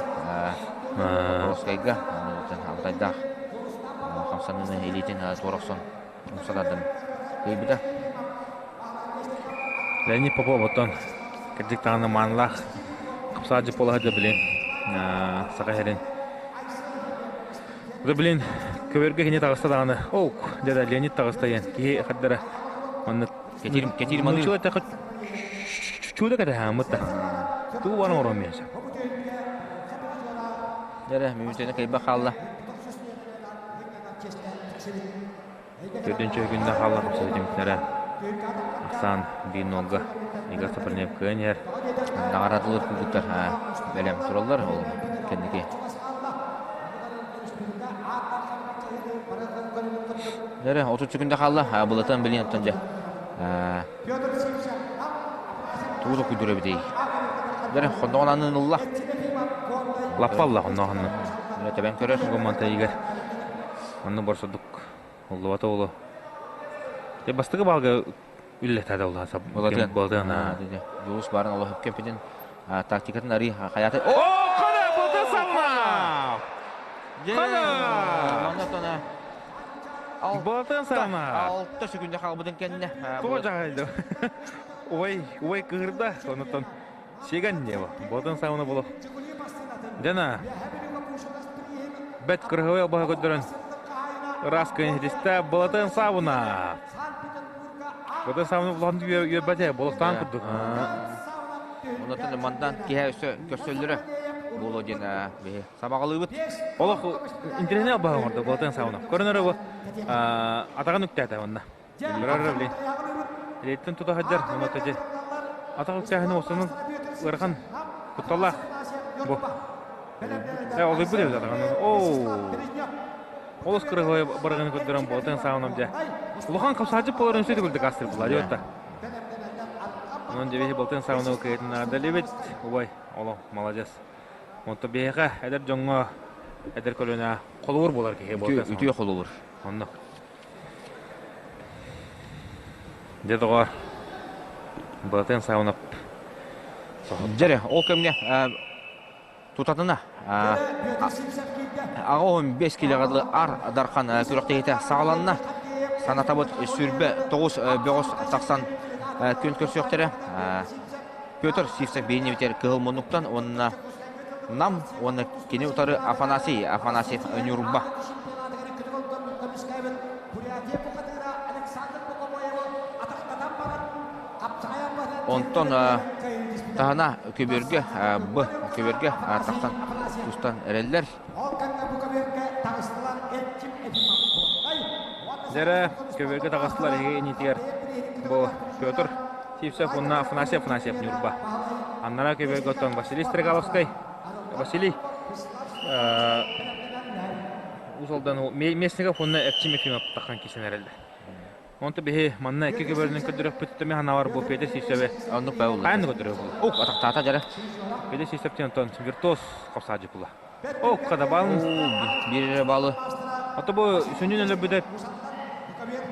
Покровскайга Алтайдаах хамсаныыны илиитин туора охсон умсатардан кыайбыта. Леонид Попов оттон кырдьык даҕаны маанылаах хапсаадьы буола сылдьар билин саха сирин Да блин, көбөргө кини таҕыста даҕаны. Оук, дьэ Леонид таҕыста диэн киһи хардара маннык Кэтиир кэтиир маныы. Нучча эттэххэ чудо кэтэһээммит да. Тугу баран оҥорон миэсэ. Дьэ мүнүүтэни кыйба хаалла. Төрдүн чөһүгүндэ хаалла хапсыбытымтара. Ахсаан биир нолга Игорь Сапарнев кыайан иһэр. Наҕараадалар курдуктар бэлэм тураллар ол кэнники. Дьэ, 30 секунда хаалла. Былатан билин оттон дьэ. Тугу токуйдур эбитий? Дьэ, хонноҕун аннын ылла. Лаппалла хонноҕун. Мына тэбэн көрөр. Гомонта Игорь. Онну борсодук Уллубата уолу. Дьэ бастакы баалга үллэтэ улахан сап. Былатын. Былатын. Дьулус барын олох кэпитин тактикатын арый хайаты. О, хана былатын саҥна! Хана! Манна тона Былатын саҥна! 6 секунда хаалбытын кэннэ. Туга жахайды. Ой, ой кыырда. Онотон сиэгэн нево. Былатын саҥна болох. Дьана, бэт кырыһыбай албаһы көрдөрөн ыраас кыайан ситистэ Былатын Саабына. Былатын Саабына улахан үөрбэтэ, болуктаан курдук. Онотон мандан киһи өссө көрсөллөрө буолуо диэн биһи сабаҕалыыбыт. Олох интэриэһинэй албаһы оҥордо Былатын Саабына. Көрөн бу атаҕын үктээтэ онно. Көрөр билин. Илииттэн тута сылдьар, онно тэжи. Атах үктээһини уосанын ыарахан кутталлаах бу. Э, олуйбут эбит атаҕын. Оо. Олус кырыһой барыгын көрдөрөн буолтан саҕанам дьэ. Улахан хапсааччы буоларын өссө төгүлдүк астыр була дьэ Онон дьэ биһи балтын саҕаны кыайтын наадалыбит. Убай, олох молодец. Онто биһиэхэ эдэр дьоҥҥо эдэр көлүөнэ холобур буолар киһи буолтан Үтүө холобур. Онно. Дьэ доҕоор, Былатын Саунап Дьэрэ, ол кэмҥэ тутатына аҕа 15 килоҕа дылы Ар Дархан күрэхтэһиитэ саҕаланна. Санатабыт 29 бөҕөс тахсан күн көрсүөхтэрэ. Петр Сивцев биһиэннибитигэр кыһыл муннуктан уонна Нам уонна кини утары Афанасий Афанасьев Ньурба. Онтон таһына көбүөргэ Б көбүөргэ тахсан тустан эрэллэр. Дьэрэ көбүөргэ таҕыстылар эһиги инитигэр бу Петр Сивцев уонна Афанасий Афанасьев Ньурба. Аннараа көбүөргэ оттон Василий Стрегаловскай. Василий Уус Алдан Местников уонна Эрчим Ефимов таххан кисэн эрэллэр. Онто биһи манна икки көбөрүнэн көрдөрөхпүт төмө ханавар бу Петя Сивцеве. Оннук бай улла. Хайны көрдөрө була. О, атахтаата дьара. Петя Сивцев тен онтон виртуоз хапсаажы була. О, када балын. Биир балы. Ото бу сүнньүн өлөрбүтэ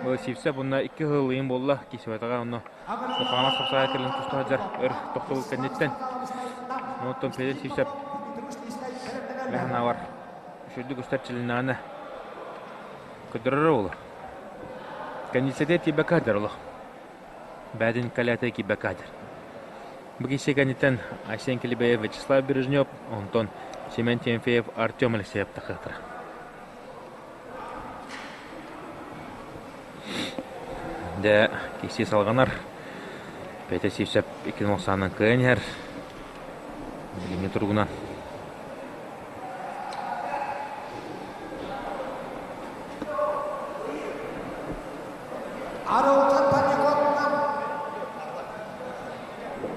бу Сивцев уонна икки сыл ыйын буолла кисибатаҕа онно Хаҥалас хапсаҕай кэлин туста сылдьар өр тохтобул кэнниттэн. Онтон Петя Сивцев Мэханавар үчүгдүк устар чилиннаҕына көрдөрөр уолу. Кэнниссэтэ тиийбэккэ сылдьар олох. Бээтин калята киирбэккэ сылдьар. Бу киһи кэнниттэн Айсен Килибеев, Вячеслав Бережнев, онтон Семен Тимофеев, Артем Алексеев тахыахтара. Дьэ, киһи салҕанар. Петя Сивцев икки нуохсаанан кыайан иһэр. Билиҥҥи туругунан. Арылхан Панникотынан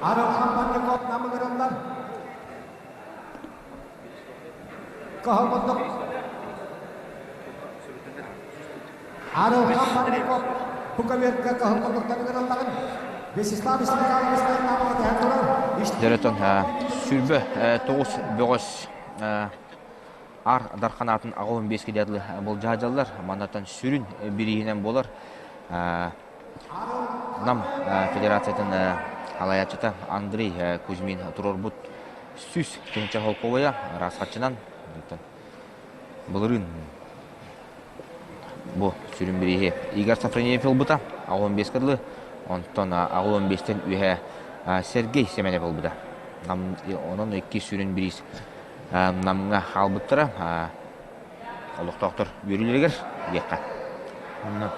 Арылхан Панникот намыгырыллар. Кыһыл муннук. Арылхан Барбиков бу көбүөргэ кыһыл курдуктарыгар ыллаҕын. Вячеслав Михайлович Тайнамова тэһэн турар. Дөрөтөн сүрбө тоҕус бөҕөс ар дарханаатын аҕа 15 килиадлы былдьаһадьаллар. Маннаттан сүрүн бирииһинэн буолар Нам федерациятын салайааччыта Андрей Кузьмин туруорбут 100 тыһыынча холкуобайа ыраас харчынан былырыын бу сүрүн бирииһи Игорь Сафронеев ылбыта 15 дылы, онтон 15-тэн үөһэ Сергей Семенов ылбыта. Онон икки сүрүн бириис Намҥа хаалбыттара. Олохтоохтор үөрүүлэригэр диэххэ. Онно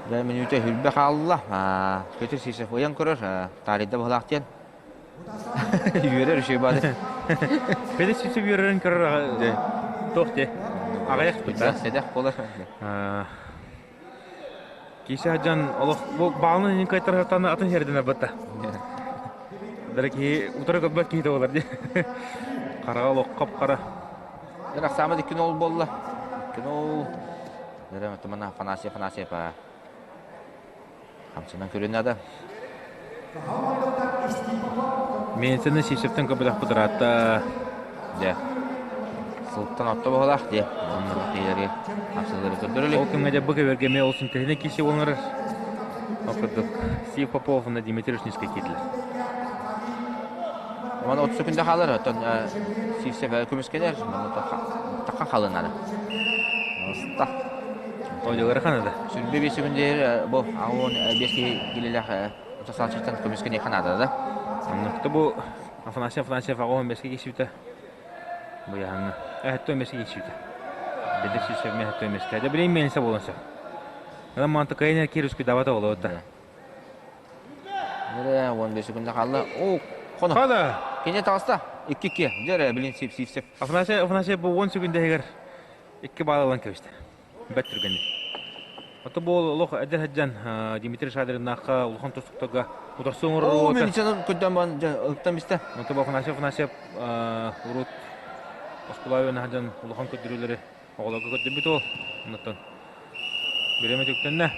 Дьэ, мүнүүтэ хүрбэ хаалла. Петр Сивцев ыйан көрөр, таарыйда быһылаах диэн. Үөрэр үчүгэй баады. Петр Сивцев үөрэрин көрөр туох дии? Аҕыйах да. Сэдэх буолар. Киһи сылдьан олох бу баалын иннин кыайтарыттан атын сирдэнэр батта. Дара киһи утары көрбөт киһи да болар дии. Хараҕа олох хап-хара. Дара саамай икки ол буолла. Икки ол. Дара тумана Афанасьев Афанасьев хамсанан көрүн наада. Менсені Сивцевтен көбілек бұдыратта. Дьэ. Сылтан отто баһылаах дии. Оннук хамсалары көрдөрөлүк. Ол кэмҥэ дьэ бу кэбэргэ эмиэ ол сүнтэһинэ киси олонор. Ол курдук Сив Попов уонна Дмитрий Рушницкий киирдилэр. Маны 30 күндэ хаалар, оттон Сивцев көмүскэнэр, маны таххан халынады. Оста. Ойдолары ханада. Сүрбе бес күндер бу аон бес киһи килелэх утасааччыттан көмүскэни ханада да. Оннукта бу Афанасий Афанасьев аҕа 15 киһи Бу яһаҥҥа. Эһэттэ 15 киһи Бедер Сивцев эһэттэ 15 Дэ билин миэнсэ буолан сөп. Ана манта кайна кируску давата болуота. Нere 15 секунда хаалла. О, хоно. Хана. Кене таҕыста. 2-2. Дьэ билин Сив Сивцев. Афанасий Афанасий бу 10 секунда иһигэр икки баал ылан кэбистэ. Бэт түргэнник. Ото бу олох эдэр сылдьан Дмитрий Шадриннаахха улахан тустуктарга утарсыы оҥорор Оо, мен ичэн көтөн бан ыктан бистэ. Ото бу Афанасий Афанасьев урут оскуола үөрэнэ сылдьан улахан көрдөрүүлэри оҕолорго көрдөрбүт уол. Оннуттан бириэмэ түктэннэ.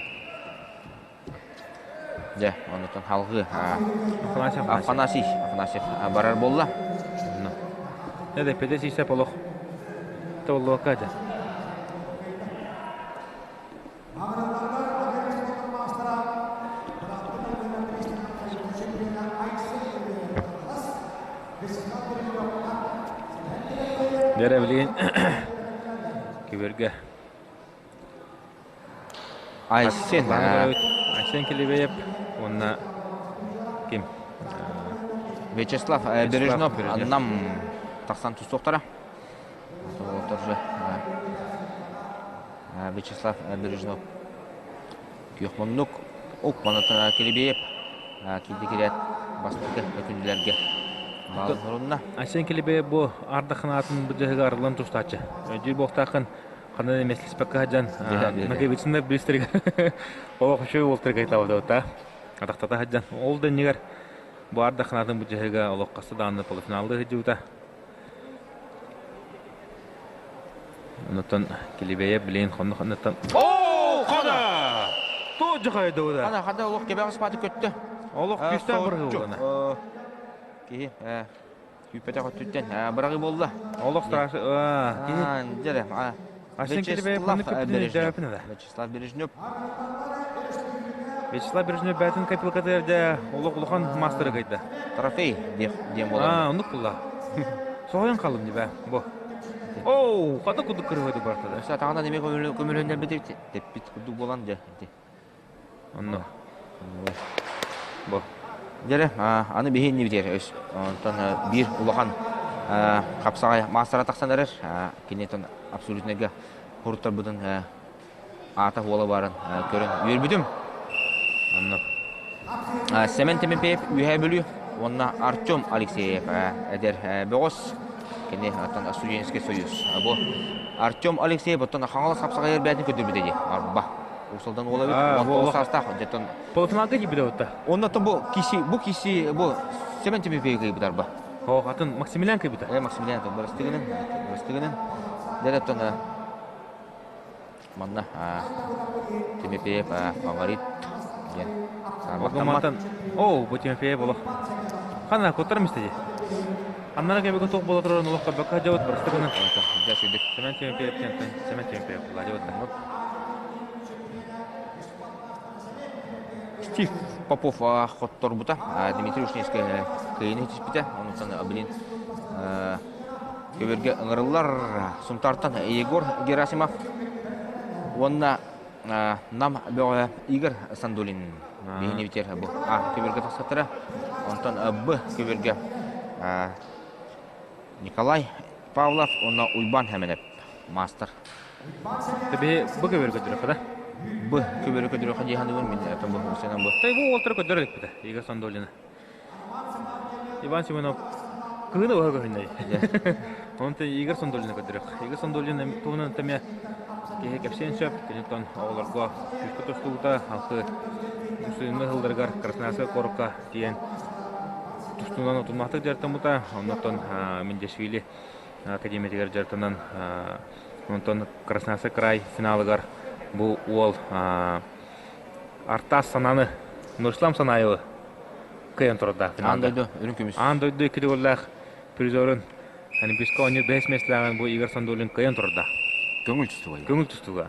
Дьэ, оннуттан халҕыы Афанасий Афанасий Афанасьев барар буолла. Дэ педе сиисэ олох толлуокка дьэ. Дэрэ билигин киберге Айсен Айсен Килибеев уонна ким? Вячеслав Бережнов Нам тахсан тустуохтара. Тоже Вячеслав Бережнов күөх муннук ук манатын Килибеев киирди кириэт бастакы өкүндүлэргэ баалын Айсен Килибеев бу ардаханаатын быдьаһыга арыллан тустааччы. Өйдүүр буохтааххын ханан эмэслиспэккэ сылдьан Накевицыннар билистэригэр олох үчүгэй уолтарга айтаабыта атахтата сылдьан ол да иннигэр бу ардаханаатын быдьаһыга олох хаста даҕаны полуфиналлыы сылдьыбыта. Онтон Килибеев билигин хонно хонноттон Оо, хана! Тоже хайдыбыта. Хана хада олох кэбэҕэс бааты көттө. Олох күүстээх бырыһы буолана. Киһи Күүппэтэх өттүттэн быраҕыы буолла. Олох страшно. Киһи дьэрэ. Арсен Килибеев ханнык көппүтүн өйдөөбөппүн да. Вячеслав Бережнев. Вячеслав Бережнев бээтин копилкатыгар дьэ олох улахан маастары кыйда. Трофей диэн буолар. Аа, оннук булла. Соһуйан хааллым дии бу. Оу, хата курдук кырыһыды бартада. Өссө атаҕынан эмиэ көмөлөннөрбүт тэппит курдук буолан дьэ. Онно. Бу. Дьэрэ, аны биһи иннибитигэр өс. Онтон биир улахан хапсаҕай маастара тахсан эрэр. Кинитин абсолютнайга хуруттарбытын аата уола баарын көрөн үөрбүтүм. Онно. Семен Тимофеев Үөһээ Бүлүү уонна Артем Алексеев эдэр бөҕөс кини оттон студенческий союз. Бу Артем Алексеев оттон Хаҥалас хапсаҕайыр бээтин көрдөрбүтэ дии. Арба. Уусалдан уола эбит. 19 саастаах. Дьэттон Полуфиналга киирбитэ бутта. Онно бу киси бу киси бу Семен Тимофеев кыйбыт арба. О, атын Максимилиан кыйбыта. Э, Максимилиан барыстыгынан, барыстыгынан. Дьэттон. Манна Тимофеев фаворит диэн саарбахтаммат. Оо, бу Тимофеев олох. Ханна куттар мистеди. Аннара кэбигэ туох буола турарын олох көрбөккө дьабыт барыста гынан. Дьэ сүдүк. Семен Тимофеев диэнтэн Семен Тимофеев була дьабыт. Стив Попов хотторбута. Дмитрий Ушницкий кыайыыны ситиспитэ. Онуттан билин көбүөргэ ыҥырыллар Сунтаартан Егор Герасимов уонна Нам бөҕө Игорь Сандулин биһини битэр бу А көбүөргэ тахсаттара. Онтон Б көбүөргэ Николай Павлов уонна Уйбан Хэмэнэп маастар. Тэбиһи бу көбүөргэ көдөрөхө да? Б көбүөргэ көдөрөхө дии саныыбын мин бу сенен бу. Тай бу уолтары көдөрө иликпитэ Игорь Сандулина. Иван Семенов кыһыны быһа көһүннэй. Онтон Игорь Сандулина көрдөрөх. Игорь Сандулина туһунан эмиэ киһи кэпсиэн сөп. Киниттэн оҕолорго күүскэ тустубута, халкы мусульман сылларыгар Красноярскай куоракка тиийэн тустуунан утумнаахтык дьарыктаммыта. Оннуттан Миндешвили академиятыгар дьарыктанан онтон Красноярскай край финалыгар бу уол Артас Сананы, Нурслам Санаевы кыайан турардаах финалга. Аан дойду үрүҥ көмүс. Аан дойду икки төгүллээх призерун Олимпийскай оонньуу бэһис миэстэлээҕин бу Игорь Сандулин кыайан турардаах. Көҥүл тустууга. Көҥүл тустууга.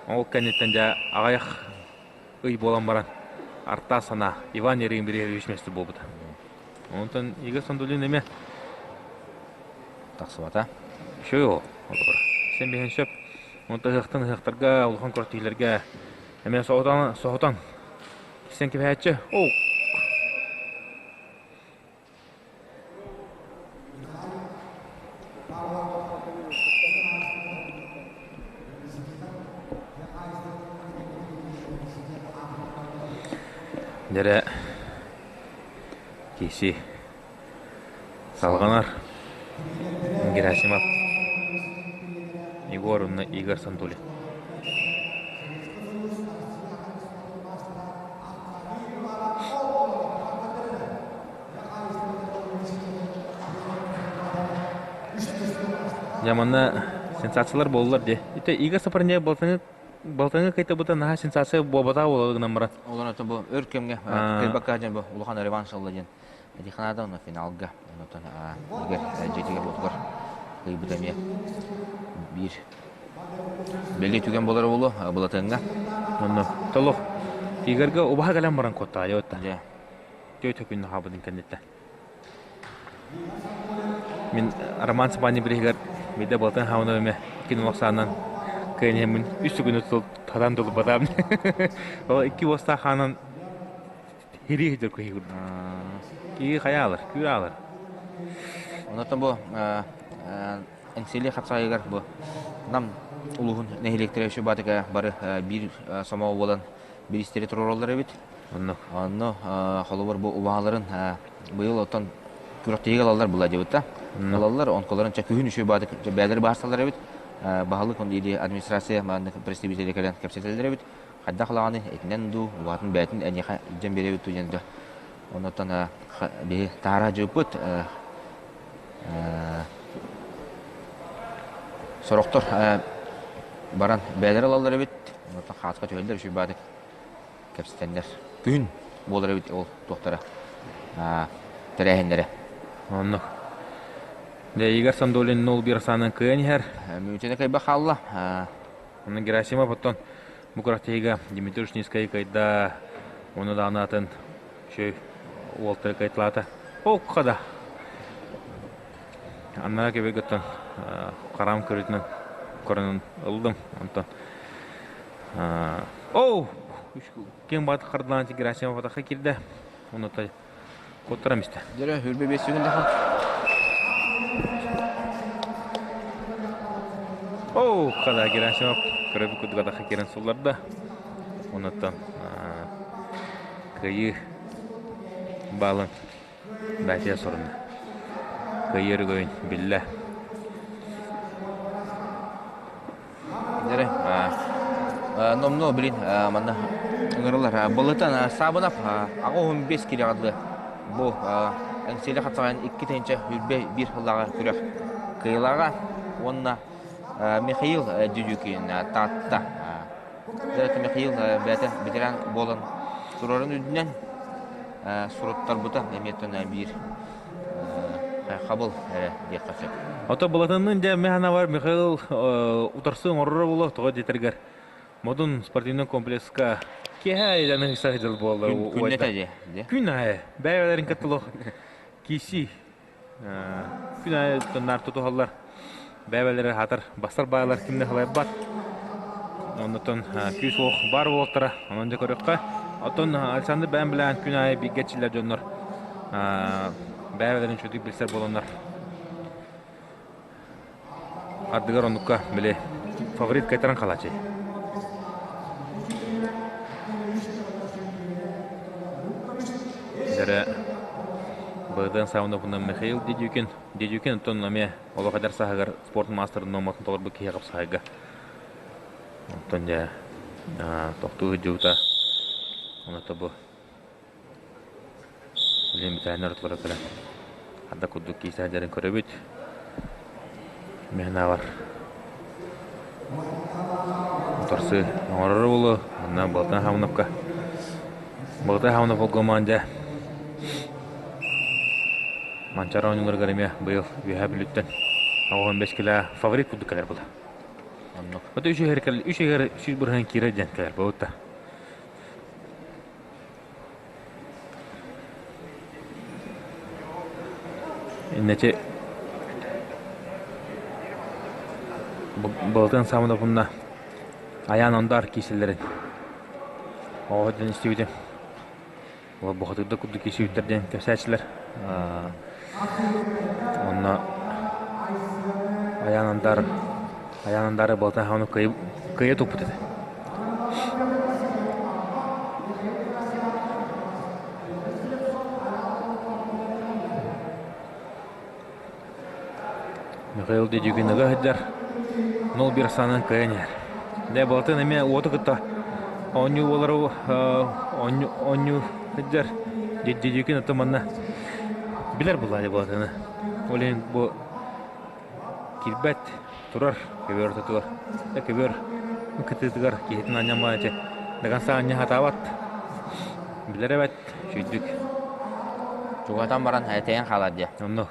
Ол кэнниттэн дьэ аҕыйах ый буолан баран Артас Сана Иван Ерин бирииһэ үс миэстэ буолбута. Онтон Игорь Сандулин эмиэ тахсыбата. Үчүгэй ол. Сен биһин сөп. Онтон ыһыахтан ыһыахтарга, улахан күрэхтэһиилэргэ эмиэ соһутан, соһутан кисэн кэбиһээччи. Оо! Дьэрэ киси Салҕанар Герасимов Егор уонна Игорь Сандулин. Дьэ манна сенсациялар буоллар дии. Ити Игорь Сапарнеев балтыҥы балтыҥы кыйтабыта наһаа сенсация буолбатаҕа буолар гынан баран. Олор ото бу өр кэмҥэ кыайбакка дьон бу улахан реванш ылла диэн Этиханада онно финалга онтон Игорь дьиэтигэр-уотугар кыайбыта эмиэ биир бэлиэ түгэн буолара буолуо Былатыаҥҥа. Онно толох Игорьга убаһа кэлэн баран куоттаайа отта. Төөтө күн хаабытын кэнниттэн. Мин Роман Сапани бириһигэр мидэ Былатыан хаабына эмэ кино оксаанан кыайан үс күнү татан тулупатаам. Ол икки уостаах хаанан Хирии сылдьар киһи курдук. Киһи хайа аалар, күүр аалар. Онон бу Эҥсиэли хапсаайыгар бу Нам улууһун нэһилиэктэрэ үчү баатыка бары биир сомоҕо буолан бириистэри туруораллар эбит. Онно. Онно холобур бу убаһаларын быйыл оттон күрэхтэһиигэ ылаллар була дебитта. Ылаллар, онколорун ча күһүн үчү баатык бээлэри баасталар эбит. Баһылык или администрация маннык представители кэлэн кэпсэтэллэр эбит. Хайдах ылаҕыный, итинэн дуу, убаатын бэйэтин эйиэхэ илдьэн биэрэбит дуу диэн да. Оннуттан биһи таһара дьыппыт сорохтор баран бэйэлэрэ ылаллар эбит, оннуттан хаатка түһэллэр үчүгэй баатык кэпсэтэннэр. Күһүн буолар эбит ол туохтара тэрээһиннэрэ. Оннук. Дьэ, Игорь Сандулин нул биир саанан кыайан иһэр. Мүнүүтүнэ кыайба хаалла. Онон Герасимов оттон бу күрэхтэһиигэ Дмитрий Ушницкай кыайда, уонна даҕаны атын үчүгэй уолтары кыайталаата. Окко да аннара кэбигиттэн хараам көрүүтүнэн көрөн ыллым. Онтон оу ким баат хардылаан Герасимов атахха киирдэ. Онута куттарам истэ. Дөрө хүрбэ бес сүгүн даха. Оу, хада Герасимов көрөбү курдук атахха киирэн сулларда. Онуттан кыайыы баалын баатыйа сорунна. Кыайыы өрөгөйүн биллэ. Дөрө номнуо билин манна ыҥырылар. Былытан Саабынап 85 килоҕа дылы бу Эҥсиэли хапсаҕайын 2 тыһыынча үрбэ биир сыллааҕы күрэх кыайыылааҕа уонна Михаил Дюдюкин Таатта. Михаил бэйэтэ ветеран буолан турарын үрдүнэн суруттарбыта эмиэ биир хабыл эрэ диэххэ сөп. Ото Былатыннын дьэ механа Михаил утарсы оҥороро буолуо тоҕо диэтэргэр Модун спортивный комплекска киэһэ айданы саһыдыл буолла. Күннэтэ дьэ. Күн аайы бэйэлэрин кыттылох киси күн аайы тоннаар тутуһаллар. Бэйэлэри хатар бастар баалар кимне халайбат. Оннотон күүс ох бар буолтара. Онон дьэ көрөххө. Оттон Александр бэйэн билээн күн аайы бииргэ чиллэр дьоннор бэйэлэрин чөтүк билсэр буоланнар Ардыгар оннукка били фаворит кайтаран халаачый. Дэрэ Богдан Савновна Михаил Дедюкин. Дедюкин оттон эмиэ олох эдэр сааһыгар спорт маастарын нуорматын толорбут киһи хапсаҕайга. Оттон дьэ тохтуу сылдьыбыта. Оното бу Билигин бүтэһиннэр ортолоро кэлэн арда курдук киирсэ сылдьарын көрөбүт. Мин утарсы оҥороро буолуо, онно Балтан Хамновка Балтан Хамнов болгомаан дьэ Манчаары оонньууларыгар эмиэ быйыл Үөһээ Бүлүүттэн 95 килэ фаворит курдук кэлэр буолла. Оннук. Ото үс иһэр үс иһэр 100% киирэр диэн кэлэр буолбут Иннэти Былытын Самоновна айаан ондар кииселлэрин оҕо дьон истибитим. Ол бухатыырда курдук киисибиттэр диэн кэпсээччилэр. Онно айаан андар айаан андары Былытын Самонов кыайа туппут этэ. Михаил Дедюгиныга сылдьар 0-1 санаан кыайан иһэр. Дэ Былатын эмиэ уоту кытта оонньуу буолар оонньуу сылдьар Дедюгин ото манна билэр булла Былатыны. Ол иһин бу киирбэт турар көбүөр ортотугар көбүөр кытыытыгар киһитин анньаммаан ити до конца анньа сатаабат билэр эбэт үчүйдүк Чугатан баран этэйэн хаалар диэ. Онно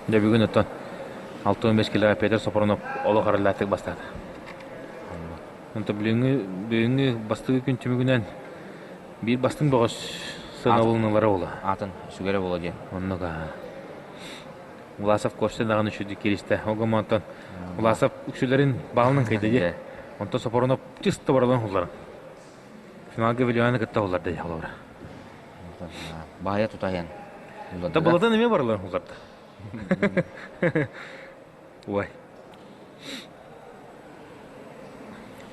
Дьэ бүгүн оттон 65 килоҕа Петр Сопронов олох арыллаатык бастаата. Онто бүгүҥҥү бүгүҥҥү бастакы күн түмүгүнэн биир бастыҥ бөҕөс сыанабылыналара буола. Аатын сүгэрэ буола диэн. Оннук Власов Костя даҕаны үчүгдүк кииристэ. Ол гынан онтон Власов үксүлэрин баалынан кыйда дии. Онтон Сопронов чисто барылан хулларын. Финалга Вилюяны кытта хулларды дии холобура. Баайа тутайан. Да былатын эмиэ барыларын хулларды. Ой.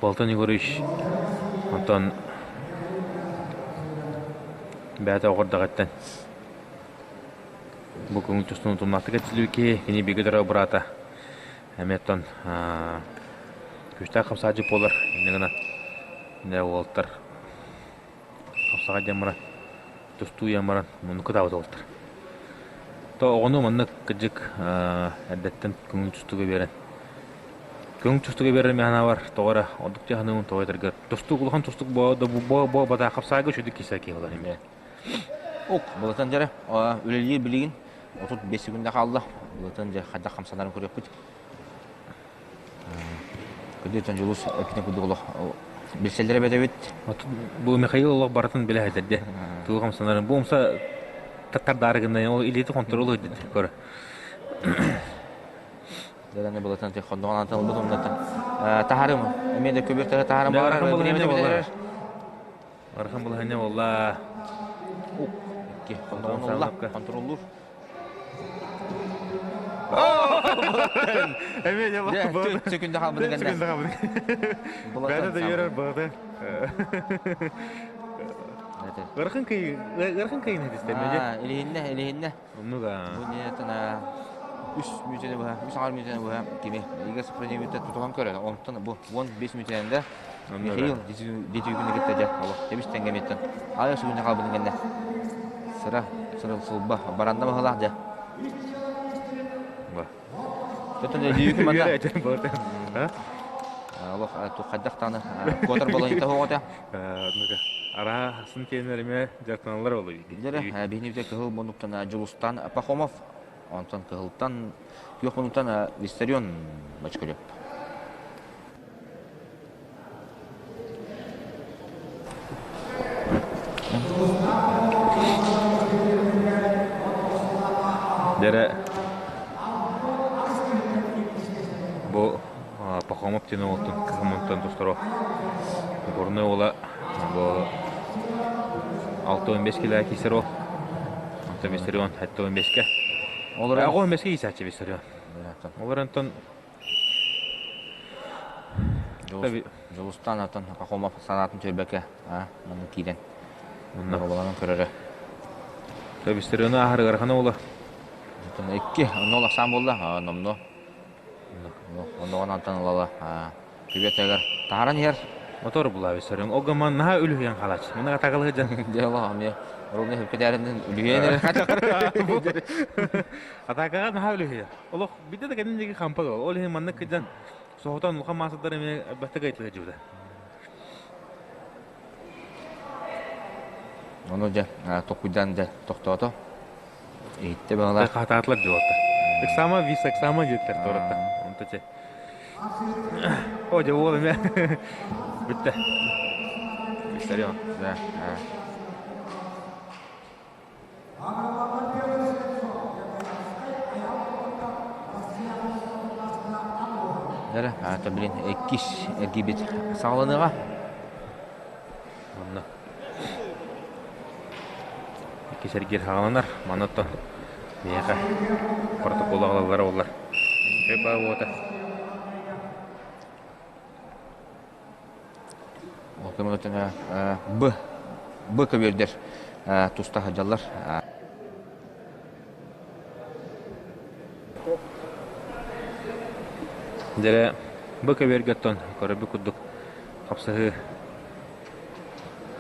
Болтон Егорович онтон бэйэтэ оҕордоҕуттан бу көҥүл тустууну тумнахтык этилүү киһи кини бииргэ төрөөбүт быраата эмиэ оттон күүстээх хамсааччы буолар инньэ гынан дьэ уолаттар Хапсаҕай диэн баран, тустуу диэн баран муннукка даабыт уолаттар. То оҕону маннык кырдьык эрдэттэн көҥүл тустууга биэрэн көҥүл тустууга биэрэр мин санаабар тоҕо эрэ ордук дии саныыбын тоҕо этэргэр тустуук улахан тустуук бо бо бо бата хапсаайга үчүгдүк киирсэр киһи буолар эмиэ. Ок, былатан дьэрэ үлэлиир билигин 35 секунда хаалла. Былатан дьэ хайдах хамсанарын көрүөхпүт. Күндү Дьулус эппитин курдук олох билсэллэр эбит эбит. Бу Михаил олох барытын билэ сылдьар Тугу хамсанарын. Бу умса тардаары гынна ол илиити контролу көрө. Даганы былатан те хондоҕон антан ылбыт умнаттан. Таһарым. Эмиэ да көбүөр таһарым баар. Архан булаһыня болла. Икки хондоҕон контроллуур. Секунда хаалбыт кэннэ. Секунда хаалбыт. Бэйэтэ да үөрэр баҕата. Ыарахан кый ыарахан кыйын этистэ меди. Илиһиннэ, илиһиннэ. Оннуга. Бу не тана үс мүтені быһа, үс аҕар мүтені быһа кими Игорь Сафроневичтэ тутуһан көрөр. Онтон бу 15 мүтенде Михаил Дитюгүнү кытта дьэ олох тэбис тэҥҥэ миттэн. Аайа сугунна хаалбытын кэннэ сыра. Сырыл сылба баранна баһылаах дьэ. Төтөн лүүкү манна. Олох туххайдах тааны куотар балайта хоҕота. Араа хасын киэннэриме дьарктаналлар олуй. Дьэрэ биһини бите кыһыл муннуктан Дьулустан Пахомов, онтон кыһылтан күөх муннуктан Виссарион Бочкарев. Дьэрэ бу Пахомов диэн уолтун кыһыммыттан тустаро Горнай уола бу 65 килэ киисэр ол. Онтон Виссарион 75-кэ. Олор 15-ке киисээччи Виссарион. Олор онтон Дьулустаан атын Пахомов санаатын түөрбэккэ манна киирэн боруобаланан көрөрө. Виссариону ааһар ыарахана уола. Икки онно улахсан буолла номно. Онноҕун антан ылала күбүөтэгэр таһаран иһэр. Мотор була Виссарион. Ол гынан наһаа үлүһүйэн хаалааччы. Мына атагалыһы дьан. Дьэ олох эмиэ ровно хөпкөтээринэн үлүһүйэн эрэр. Атакаҕа наһаа үлүһүйэр. Олох Биирдэ да кэннин диэки хампат ол. Ол иһин маннык кыдьан соһутан улахан маастардар эмиэ элбэхтик ыйыталаһа дьыбыта. Ону дьэ токуйдаан дьэ тохтоото. Иһиттэ баҕалаах. Хатаатылар дьуотта. Эксама вис эксама диэттэр туоратта. Онто че. О, дьэ уол эмиэ бүттэ. Виссарион. Да. Эрэ, аата блин, иккис эргийбит саҕаланыаҕа. Манна иккис эргиир саҕаланар. Манна оттон миэхэ протокол аҕалаллара буоллар. Баа уота. Ол көмөлөтүнэ Б Б көбүөрдэр туста сылдьаллар. Дьэрэ Б көбүөргэ оттон көрөрбүт курдук хапсыһыы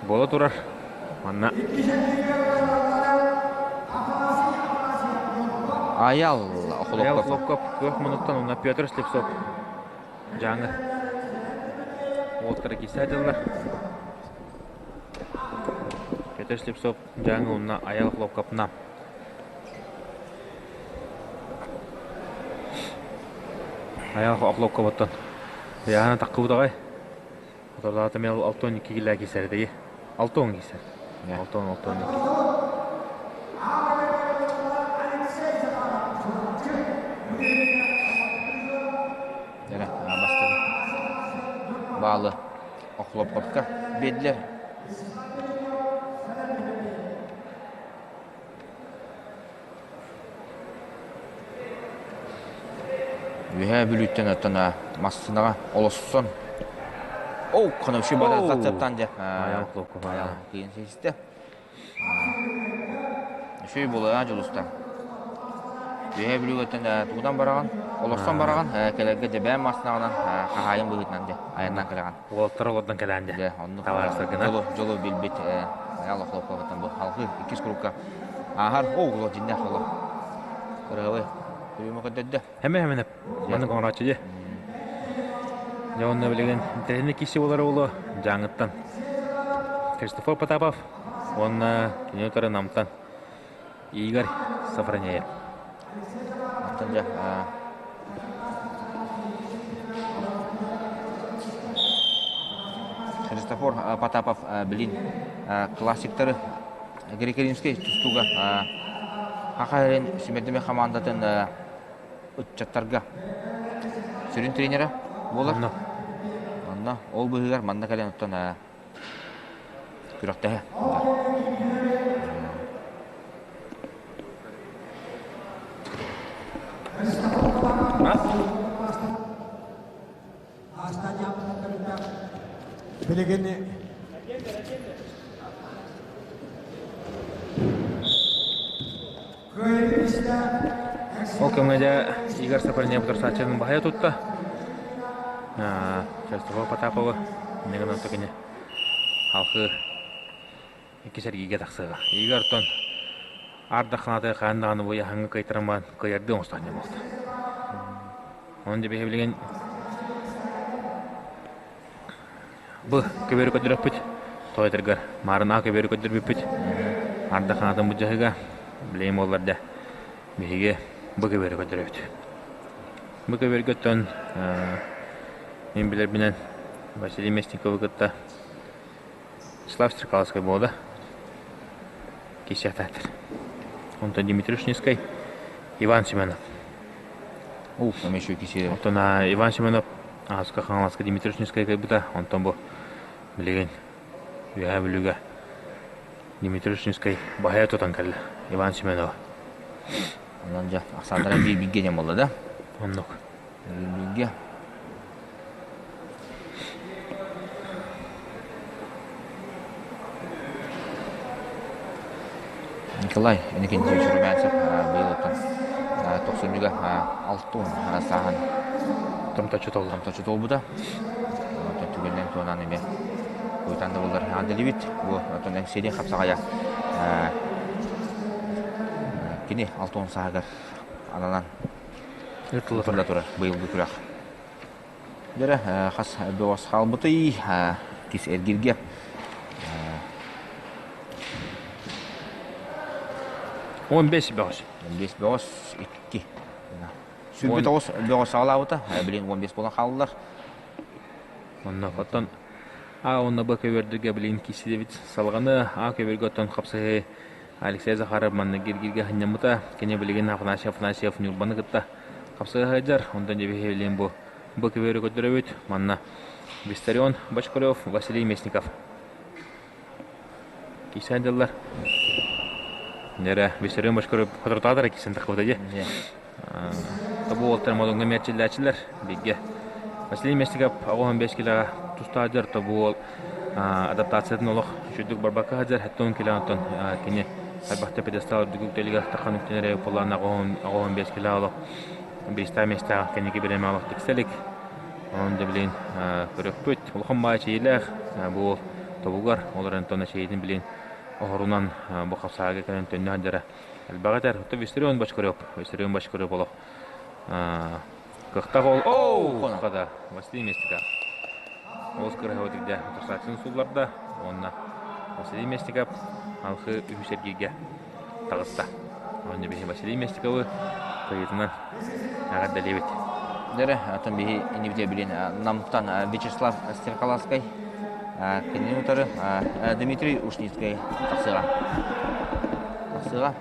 буола турар. Манна Аял Аял Хлопков күөх мунуктан уонна Петр Слепцов Дьааҥы уолаттара киирсэ сылдьаллар. Петр Слепцов Дьааҥы уонна Айал Хлопков Нам. Айал Хлопковыттан ыйааһына таххыбыт аҕай. Отолаата мен 62 килэ киисэр дии. 60 киисэр. 60 62. Эрэ бастакы баалы охлопковка биэрдилэр. Үөһээ Бүлүүттэн оттон массыынаҕа олоссон Оу, хоноши бара зацептан дьэ. Кыйын систе. Үчүгэй буолуо дьулуста. Үөһээ Бүлүүгэттэн тугунан бараҕын? Олорсон бараҕын, кэлэргэ дьэбээн массыынаҕынан хаһаайын быһыытынан дьэ айаннаан кэлэҕин. Уолаттар олордон кэлээн дьэ. Дьэ, оннук Табаарыстаргына. дьолу, дьолу билбит Айаал Охлопковыттан бу алгыы иккис курукка ааһар. Оо, олох дьиннээх олох. Кырыһабай. Күрүмэ көрдөрдө. Хэмэ хэмэнэ маннык оҥорооччу дьэ. Дьэ онно билигин интэриэһинэй киси буолар уолу Дьааҥыттан Христофор Потапов уонна кини утары Намтан Игорь Сафронеев. Оттон дьэ Христофор Потапов билин классиктары греко-римскэй тустууга Саха сирин сүүмэрдэмэ хамаандатын ыччаттарга сүрүн тренерэ буолар. Онно ол быыһыгар манна кэлэн оттон күрэхтэһэ. Билигин Ол кэмҥэ дьэ Игорь Сапарнев утарсааччытын баһыйа тутта. Христофор Потаповы инньэ гынан кини халхыы иккис эргииргэ тахсыаҕа. Игорь оттон Ардахханатай хаан даҕаны бу яһаҥҥа кыайтаран кыайардыы оҥостон буолта. Онон дьэ билигин бу көбүөрү көрдөрөппүт. Тойтаргар маарынаа көбүөрү көрдөрбүппүт. Ардахханатын бу дьаһыга билигин буоллар да биһиги бу көбүөрү көрдөрөбүт. Бу көбүөргө оттон мин билэрбинэн Василий Местниковы кытта Слав Стрекаловскай буолла. Кисиэхтаатыр. Онтон Дмитрий Ушницкай, Иван Семенов. Уф, эми еще кисиэ. Оттон Иван Семенов Ааска Хаҥаласка Дмитрий Ушницкай кыайбыта. Онтон бу билигин Үөһээ Бүлүүгэ Дмитрий Ушницкай баһыйа тутан кэллэ Иван Семенова. Онон дьэ, ахсаандара биир бииргэ диэн буолла да? Оннук. Биир бииргэ. Николай Иннокентьевич Румянцев быйыл оттон тохсунньуга алтын сааһын томточчу толла. Томточчу толбута. Оттон түгэннэн туонан эмиэ куйтан да булар аадалибит. Бу оттон Эҥсиэли хапсаҕайа кини алтын сааһыгар ананан Ытылла турар быйылгы күрэх. Дьэрэ хас бөҕөс хаалбытый кис эргиргэ 15 бөҕөс. 15 бөҕөс 2. Сүүрбэ тоҕус бөҕөс саҕалаабыта. Билин 15 буолан хааллылар. Онно оттон А уонна Б көбүөрдүгэ билин киирсибит салҕаны А көбүөргэ оттон хапсыһыы Алексей Захаров манна гиргиргэ сынньаммыта. Кини билигин Афанасий Афанасьев Ньурбаны кытта хапсыһа сылдьар. Онтон дьэбиһи билин бу Б көбүөрү көрдөрөбүт. Манна Виссарион Бочкарев, Василий Местников киирсэн дьыллар. Нэрэ Виссарион Бочкарев хоторутаатара киирсэн таххыбыта дии. Тобу уолтар модуҥҥа мэрчиллээччилэр бииргэ. Василий Местников 85 килоҕа тустаадьар тобу уол адаптациятын олох үчүгдүк барбакка сылдьар 70 кило онтон кини хайбахта пьедестал үрдүк үктэлигэр тахан үктэнэрэ полаана 85 кило олох биристаа миэстэҕэ кэнники бириэмэ олох тиксэлик. Онон да билин көрөкпүт. Улахан баай чэйилээх бу уол тобугар ол эрэн тонна чэйитин билин оһорунан бу хапсаага кэлэн төннө сылдьара элбэҕи этэр. Оттон Виссарион Бочкарев, Виссарион Бочкарев олох кыахтаах ол оу хада Василий Местников. Олус кыраһыба дигдэ утарсааччыны суулларда уонна Василий Местников алхы үһүс эргииргэ таҕыста. Онно биһи Василий Местниковы кыйытынан эҕэрдэлиибит. Дэрэ, атын биһи инибите билин Намтан Вячеслав Стрекаловскай кинини утары Дмитрий Ушницкай тахсыаҕа. Тахсыаҕа.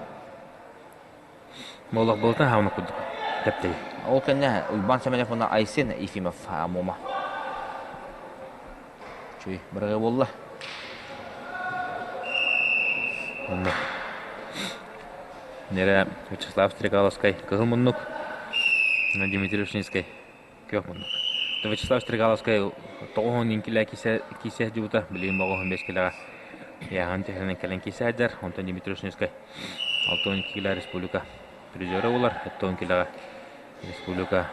Буолах былытын хаамна курдук тэптэй. Ол кэннэ Уйбаан Семенов уонна Айсен Ефимов Муома. Чүй, бырыгы буолла. Онно. Нерэ Вячеслав Стрекаловскай кыһыл муннук, Дмитрий Ушницкай күөх муннук. Вячеслав Стрекаловскай тоҕуһун инкилэ киисэ дьубута, билигин боҕуһун бес килэҕэ яһан түһэринэн кэлэн киисэ сылдьар. Онтон Дмитрий Ушницкай 62 килэ республика призера буолар, 70 килэҕэ республика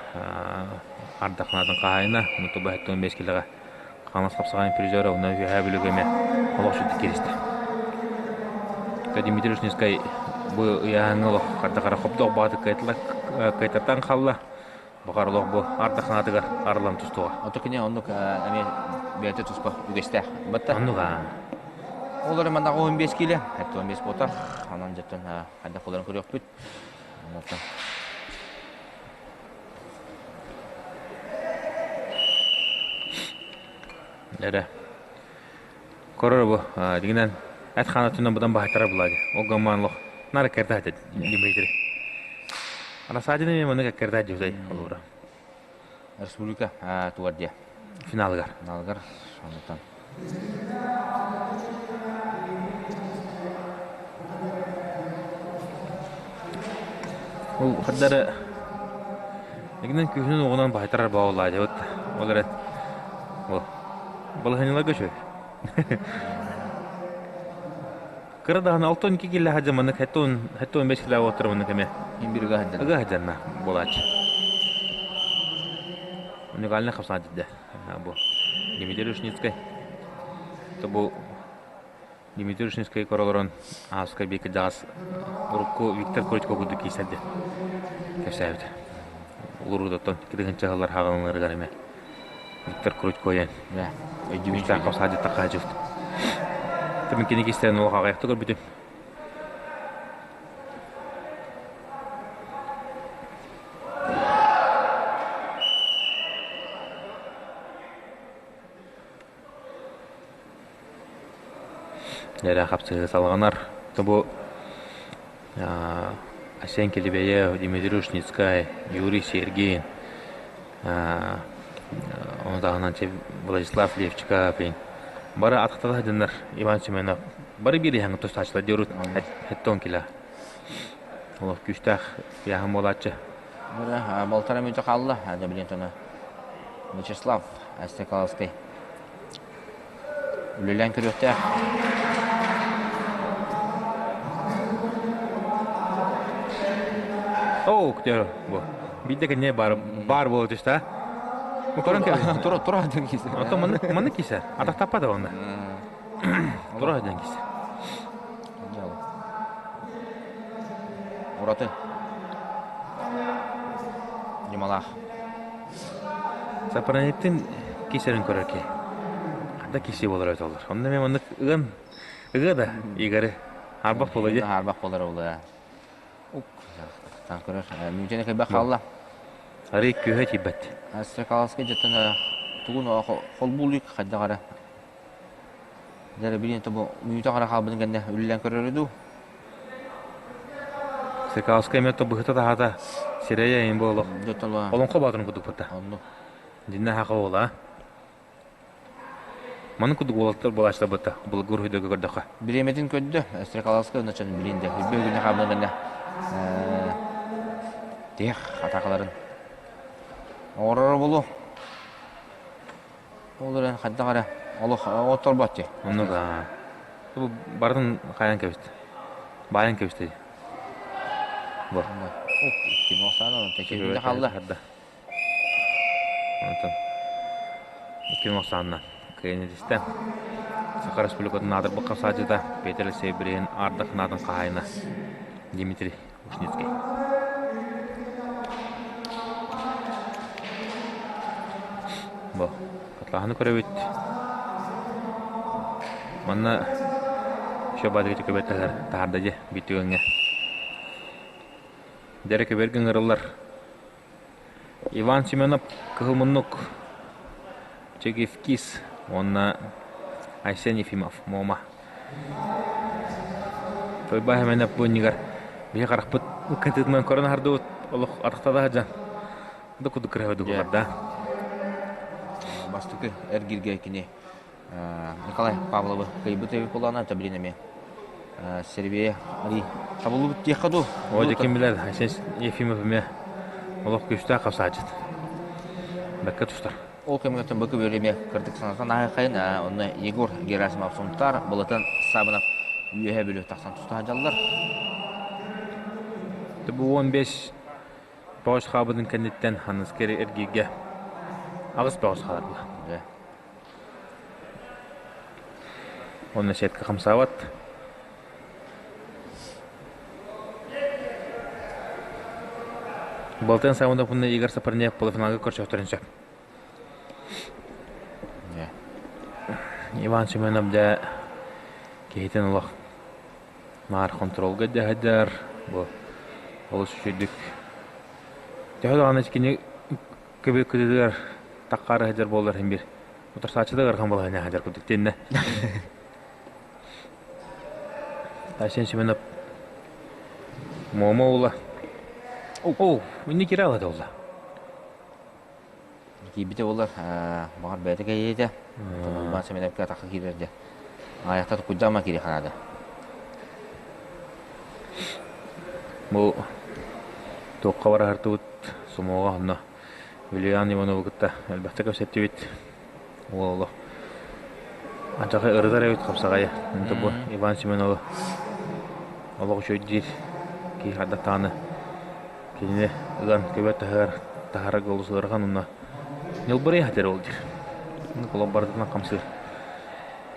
ардахнаатын хаһаайына, онтон 75 килэҕэ Хаҥалас хапсаҕайын призера уонна Үөһээ Бүлүүгэ эмиэ олох сүрдүк кииристэ. Дмитрий Ушницкай бу ыйааһыҥҥа олох хардахара хобдох баҕатык кыайтартан хаалла. Баҕар олох бу ардаханаатыгар арыллан тустуоҕа. Ото кини оннук эмиэ бэйэтэ туспа үгэстээх. Батта. Оннук аа. Ол эрэ манна 15 киилэ, 15 буотах. Онон дьэттэн хайдах боларын көрүөхпүт. Оннуктан. Эрэ. Корор бу дигинен эт хаана түнэн будан баһайтара булади. Ол гамман лох нара керда хатет Дмитрий. Ана саадины мен маны керда дьүзэй олура. Республика тугар дия. Финалыгар. Финалыгар оннуктан. Ол хардары Эгинен күһүнүн оҕунан баһайтарар бааллаа дебит. Ол эрэн ол балаһынньаларга үчүгэй. Кыра даҕаны 62 киллэ сылдьан маннык 75 килэ уоттар маннык эмиэ. Мин бир ыга сылдьан. Ыга сылдьанна буолааччы. Уникальный хапсаан дидэ. Бу Дмитрий Ушницкай. То бу Дмитрий Ушинскай көрө олорон ааска биир кырдьаҕас урукку Виктор Крутько курдук киирсэрдэ кэпсээбитэ. Улуруутуттан кытыгынча ыһыллар хаҕылынарыгар эмэ Виктор Крутько диэн өйдүүбүн хапсаадьыттан хаачыбыт. Тымын кини кистэрин олох аҕыйахта көрбүтүм. Эрэ хапсыһыы салҕанар. Бу Асен Килибеев, Дмитрий Ушницкай, Юрий Сергин, ону таһынан Владислав Левчиков бары атахтата сылдьаннар Иван Семенов бары биир иһэҥ тустааччылар диорут хэттон килэ. Олох күүстээх ыйааһын буолааччы. Полтора минута хаалла. Вячеслав Стрекаловский Үлэлээн көрүөхтээх. Оо, күтэр бу. Биирдэ кэннэ бар бар буола түстэ. Бу көрөн кэбис. Тура тура дьон кисе. Ото манны манны кисе. Атах да онно. Тура дьон кисе. Ураты. Ньымалаах. Сапранеттин кисерин көрөр ки. Хата киси болар өтөлөр. Онно мен маннык ыган ыга да Игорь арбах болар же. Арбах болар олар. Ук тан көрөр. Мүнчене кайба хаалла. Арый күһө тибет. Стрекаловский жеттен тугун холбуулук хайда гара. Дәрі билин тобу мүнче кара хаалбын кэннэ үллэн көрөрү ду. Стрекаловский эме тобу тахата сирэйэ им боло. Олонхо баатырын кудук бутта. Динна хака ола. Маны кудук уолаттар булаачта бутта. Булгур хүдөкө көрдөккө. Биреметин көддө. Стрекаловский начан билинде. Хүббө күнэ хаалбын кэннэ тех атакаларын оҥорор болу. Ол эрэн хайдах эрэ олох отторбот дии. Оннук аа. Бу бардын хайан кэбист. Баайан кэбисти. Бу. Ким охсаана текебинде хаалла. Онтон иккин охсаанна кыайын этистэ. Саха Республикатын аатырбыт хапсааччыта Петр Алексеев ардах наатын хаһаайына Дмитрий Ушницкий. Бу Атлаһаны көрөбүт. Манна еще баадыгы көбөттөлөр таһарда дьэ бүтүгөҥҥө. Дэрэ көбөргө ыҥырыллар. Иван Семенов Кыһыл Муннук, Чегивкис уонна Айсен Ефимов Муома. Тойбаа Семенов бу иннигэр биһи харахпыт ыккатыытынан көрөн аһардыбыт олох атахтата сылдьан да кудук кыраһа духулар да. Бастакы эргиргэ кини Николай Павловы кыйбыт эбит буоллаҕына таблин эмиэ Сергей Али табыллыбыт диэххэ дуу? О, дьэ ким билэр, Айсен Ефимов эмиэ олох күүстээх хапсааччыт. Бэккэ тустар. Ол кэмҥэ быкы бөлүмэ кырдык санатан аһайхайын, онно Егор Герасимов Сунтаар, Былытын Сабынов үөһэ бүлүү тахсан туста сылдьаллар. Бу 15 бөҕөс хаабытын кэнниттэн ханыска эргииргэ аҕыс бөҕөс хаалар Онно сетка хамсаабат. Балтын Саунов уонна Игорь Сапарнеев полуфиналга көрсөхтөрүн сөп. Иван Семенов дьэ киһитин олох наар хонтуруолга дьаһайдар. Бу олус үчүгүйдүк. Төһө даҕаны кини көбү кытыытыгар таххаары сылдьар буоллар иһин биир утарсааччы да ыарахан балаһыанньа сылдьар курдук тиэннэ. Айсен Семенов Муома уола. Оо, инни киирэ алата буолла. Киирбитэ буоллар, баҕар бэйэтэ кэйиэтэ. Уйбаан Семеновка атахха киирэр дьэ. Аайахта туккуйдаама киири ханаада. Бу туохха бараһартыбыт сумуоҕа онно Юлиан Ивановы кытта элбэхтэ кэпсэттибит. Уол олох ачахы ырытар эбит хапсаҕайы. Онто бу Иван Семеновы олох үчүгэй диир киһи хардаттааны кинини ыган көбө таһыгар таһарга олус ыарахан уонна ньылбырыйа хатыр ол диир. Олох барытынан хамсыыр.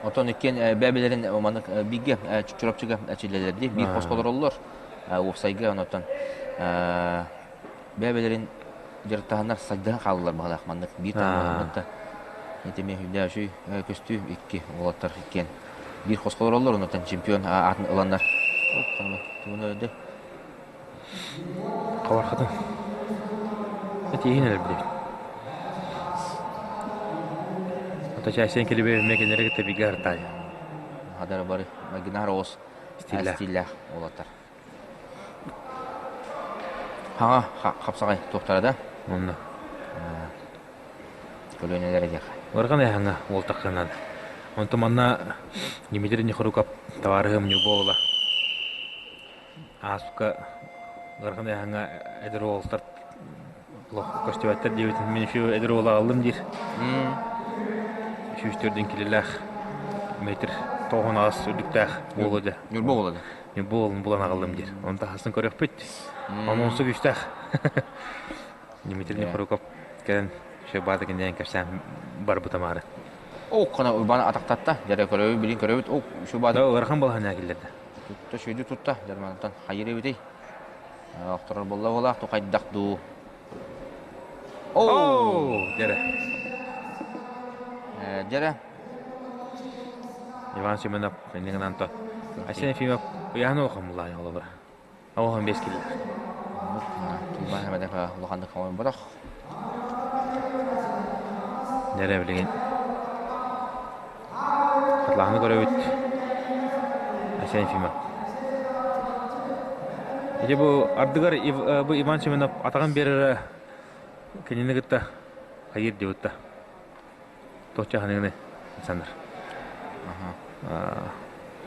Отон иккиэн бэбилэрин маннык бииргэ Чурапчыга эчиллэлэрди биир хоско олороллор. Уопсайга онтон бэбилэрин дьарыктаһаннар сайдыһан хааллылар баһылаах маннык биир таһыммытта. Итими үдээшүй көстүү икки уолаттар иккиэн биир хоско олороллор онтон чемпион аатын ыланнар. Хабархатын. Этиһин эрэ билэбит. Ата чайсен келибе мекенере кытта бигэ артаай. Хадара бары магинар оос стиллээх уолаттар. Хаҥа хапсаҕай туохтара да? Онно. Көлүөнэлэрэ диэх. Ыархан эһаҥа уолтаххынан. Онтон манна Дмитрий Нехруков табаарыһым Ньурба Ааспыкка ыарахан ыйааһыҥҥа эдэр уолаттар олох көстүбэттэр диэбитин мин еще эдэр уолу аҕаллым диир. 104 килэлээх метр 98 үрдүктээх уолу дьэ. Ньурба уола да? Ньурба уолун булан аҕаллым диир. Оны таһасын көрүөхпүт. Ононсу күүстээх. Дмитрий Нехруков кэлэн еще баата киниэн кэпсээн барбыта маары. Ок, хана Уйбаан атахтатта. Дьэрэ көрөбүт, билин көрөбүт. Ок, үчү баата. Ыарахан балаһанньа киллэрдэ. Тутта сүдү тутта Дьармантан хайыр эбитий? Охторор буолла буолаах ту хайдах дуу? Оо, дьэрэ. Дьэрэ. Иван Семенов иннигин Антон. Айсен Ефимов ыйаһын улахан булаан олобура. Оҕоһун бес киллэр. Тулбаан эбэтэх улаханнык хомойботох. Дьэрэ билигин Хатлаһаны көрөбүт. Айсен Ефимов. Ити бу ардыгар бу Иван Семенов атаҕын биэрэрэ кинини кытта хайыр диэбитта. Туох чаһыныгыны Александр.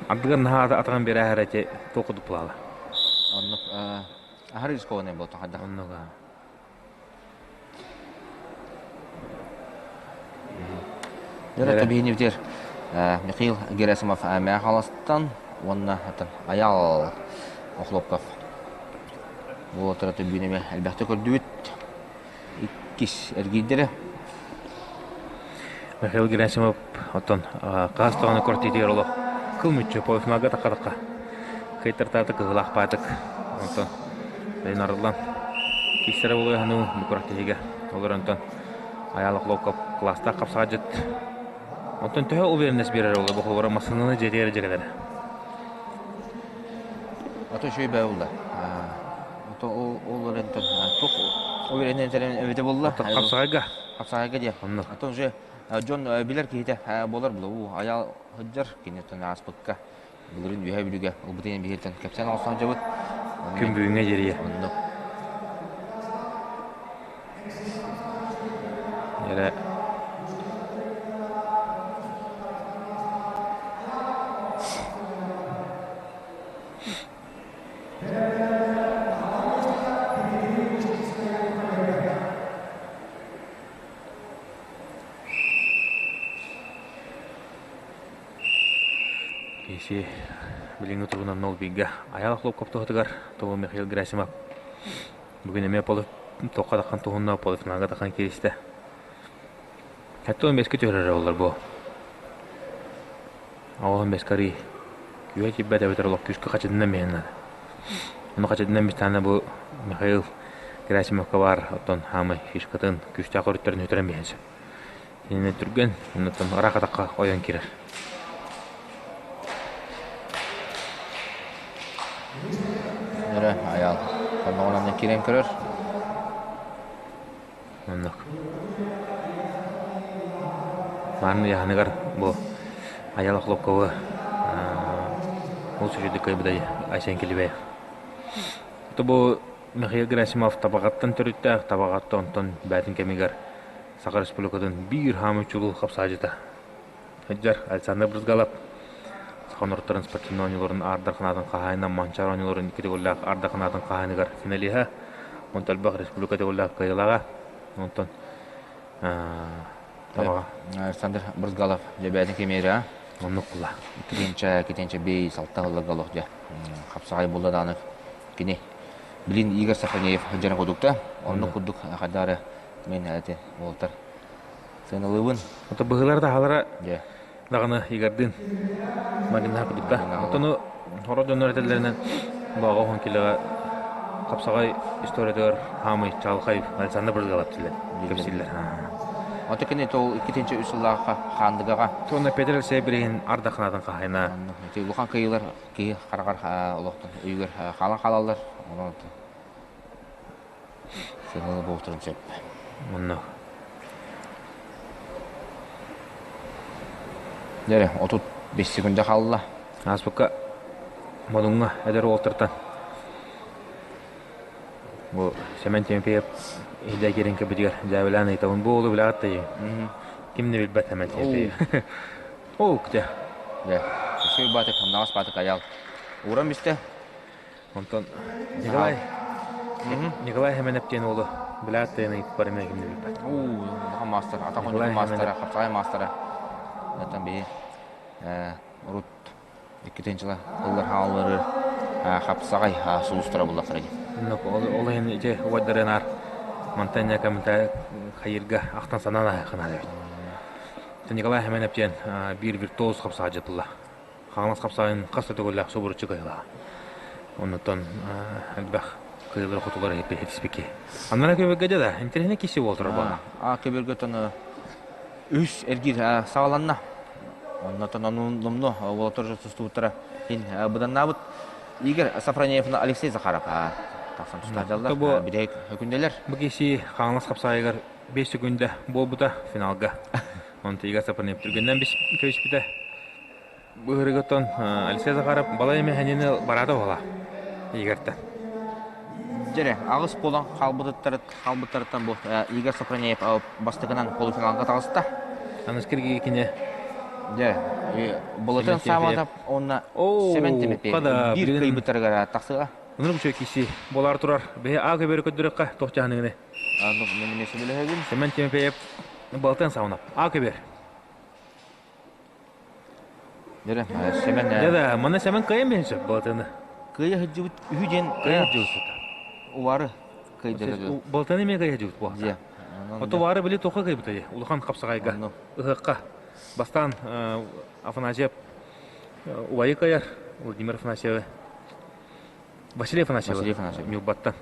Ардыгар наһаа атаҕын биэрээһэр эти туох курдук булаала. Оннук аһары рискованный буолтун хайдах. Оннук Дөрө төбиһини битер Михаил Герасимов Мэхаластан уонна Аял Охлопков буолтара төбүүнеме элбэхтэ көрдүбүт. Иккис эргийдэрэ. Михаил Герасимов оттон хаас тоҕону кортитигэр олох кыл мүччү полуфиналга тахха-тахха кыайтартаата кыһылаах паатык онтон сайын арыллан киссэрэ буолуйаһану букурах тиһигэ олор онтон Айаал Охлопков класстаах хапсаҕадьыт онтон төһө уверенность биэрэр ол бохолоро массыынаны дьиэтигэр дьэгэлэрэ Ото үчүгэй бээ булла. Ото ол эрэнтэн туох уверенность эбитэ булла. Хапсаҕайга. Хапсаҕайга диэ. Ото уже дьон билэр киһитэ буолар була. Уу аял сылдьар киниттэн ааспыкка былырыын үөһэ бүлүүгэ ылбытын биһиттэн кэпсээн оҥостон сылдьабыт. Күн бүгүҥҥэ диэри. Оннук. Эрэ Киси билиҥҥи туругунан нол бииргэ Айаал Хлопков туһатыгар Тобо Михаил Герасимов бүгүн эмиэ полу туохха таххан туһунна полуфиналга таххан кииристэ. 75-ке түһэрэр олар бу. Оҕоһун бэскэ арый күүһэ тиийбэт эбэтэр олох күүскэ хачытынан биһэн наада. Ону хачытынан бистаана бу Михаил Герасимовка баар оттон хаамай фишкатын күүстээх өрүттэрин сүтэрэн биһэн сөп. Кинини түргэн, оннуттан ыраах атахха ойон киирэр. Эрэ айаал хонноҕунан киирэн көрөр. Оннук. Мааны ыйааһыныгар бу Айал Охлопковы ол сүрүдүк кыайбыта Айсен Килибеев. То бу Михаил Герасимов Табаҕаттан төрүттээх, Табаҕатта онтон бээтин кэмигэр Саха Республикатын биир хаамыы чулуу хапсаадьыта сылдьар Александр Брызгалов саха норуоттарын спортивнай оонньууларын аардар ханаатын хаһаайына Манчаары оонньууларын икки төгүллээх аардар ханаатын хаһаайыныгар финалиһа, онтон элбэх республика төгүллээх кыайыылааҕа, онтон Табаҕа. Александр Брызгалов дьэбээтин кэмиэрэ Оннук була. Китинчэ, китинчэ бей салта ылларга олох дьэ хапсаҕай буолла даҕаны кини билин Игорь Саханеев дьара курдукта оннук курдук хайдаары мен эти уолтар сыаналыыбын. Ото быһыылар таһалара Дьэ. даҕаны Игордыын Марина курдукта. Оттон хоро дьоннор этэллэринэн баҕа оһон килэҕэ хапсаҕай историятыгар хаамый чаҕылхай Александр Брызгалов тиллэр кэпсииллэр. Ото кини тол иккитинчи үс сыллаахха хаандыгаҕа. Тонна Петр Алексеев билигин ардахынаатын хаһайына. Ити улахан кыйылар киһи хараҕар олохтон өйүгэр хаалан хаалаллар. Онон сыһыалы буолтарын сөп. Онно. Дьэ, 35 секунда хаалла. Ааспыкка Модуҥҥа эдэр уолтартан бу Сэмэн Тимофеев иһдэ киирэн кэлбитигэр дьээбэлээн ыйытабын бу уолу билэҕит да ким да билбэт Сэмэн Тимофеев. Оо, дьэ. Дьэ, үчүгэй баатык, хамнаҕас баатык айаал. Ууран бистэ. Онтон Николай Николай Хэмэнэп диэн уолу билээт да ыйыппар эмиэ ким да билбэт. Уу, улахан маастар, атах оонньуутун маастара, хапсаҕай маастара. Оттон биһи урут иккитин жыла ыллар хааллары хапсаҕай сулустара буллахтара дии. Ол иһин ити убайдарынаар мантан комментарий хайырга ахтан санаан аһыаххына эбит. Николай Хэмэнэп диэн биир виртуоз хапсаҕай дьылла. Хаҥалас хапсаайын хас да төгүллээх субуруччу кыайылаҕа. Оннуттан элбэх кыайыылары хотулар иһитиспикки. Аннара көбөргө да интэриэһинэй киси буолтура буолла. А көбөргө тон үс эргиир саҕаланна. Оннотон онумну уолаттар тустубуттара хин быданнаабыт. Игорь Сафронеевна Алексей Захаров тахсан тустаачаллар. Бүтэһик өкүнделер. Бу киси Хаҥалас хапсаайыгар 5 секунда буолбута финалга. Онто Игорь Сафронеев түргэннэн кэбиспитэ. Быһырыгыттан Алексей Захаров балай эмэ хэнини бараата буола Игорьтан. Дьэрэ, аҕыс буолан хаалбыттарыттан бу Игорь Сопронеев бастакынан полуфиналга таҕыста. Аныс кирги кини. Дьэ, Болотон Саватов уонна Семен Тимофеев биир кыйбыттарыгар тахсыа. Онор бу киси болар турар. Бэһи аа көбөрү көддөрөккө тох жаһаныгыны. Мен сөбүлэһэбин. Семен Тимофеев Балтан Саванов. Аа көбөр. Дьэ, Сэмэн Дьэ да, манна Сэмэн кыайан биһин сөп Балтаны. Кыайа сылдьыбыт үһү диэн кыайа сылдьыбыт. Увары кыайда. Балтаны эмиэ кыайа сылдьыбыт буолла. Ото Увары били тоха кыайбыта дии, улахан хапсаҕайга, ыһыахха. Бастаан Афанасьев убайы кыайар, Владимир Афанасьевы. Василий Афанасьевы. Василий Афанасьев. Ньурбаттан.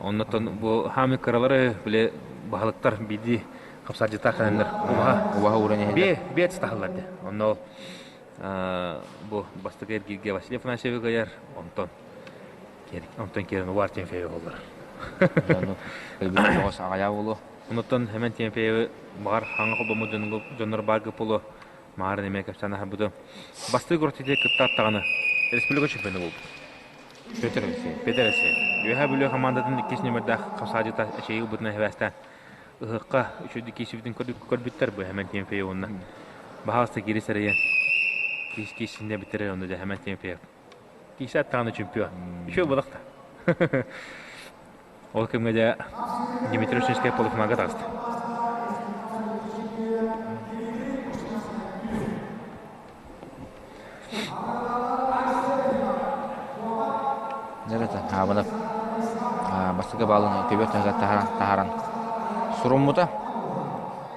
Оннотон бу хаамый кыралары били баһылыктар биирдии хапсаардьыттаах кэлэннэр убаһа убаһа ууран иһэллэр. Бие бие тахаллар де. Онно бу бастакы эргииргэ Василий Афанасьевы кыайар, онтон онтон киирэн Увар Тимофеев оллар. Кыйбыт аҕайаа буолуо. Оннуттан Хэмэн Тимофеевы баҕар хаҥа холбоммут дьоннор баар гыпполу маарын эмиэ кэпсээн аһарбытым. Бастыы күрэхтэһиигэ кыттааттаҕына республика чемпиона буолбут. Петр Алексеев. Петр Алексеев. Үөһээ Бүлүү хамаандатын иккис нүөмэрдээх хапсаадьыта эчэйии ылбытынан сибээстээн ыһыахха үчүгэйдик киирсибитин көрбүттэр бу Хэмэн Тимофеев уонна баһаалыста киирис эрэйэн киис кииссиннэ бүтэрэр онно дьэ Хэмэн Тимофеев киисэ аттаҕына чемпион. Үчүгэй буолах да. Ол кэмҥэ дьэ Дмитрий Ушинскай полуфиналга таҕыста. Дьэ Хаабынов бастакы баалын көбүөр таһыгар таһааран суруммута.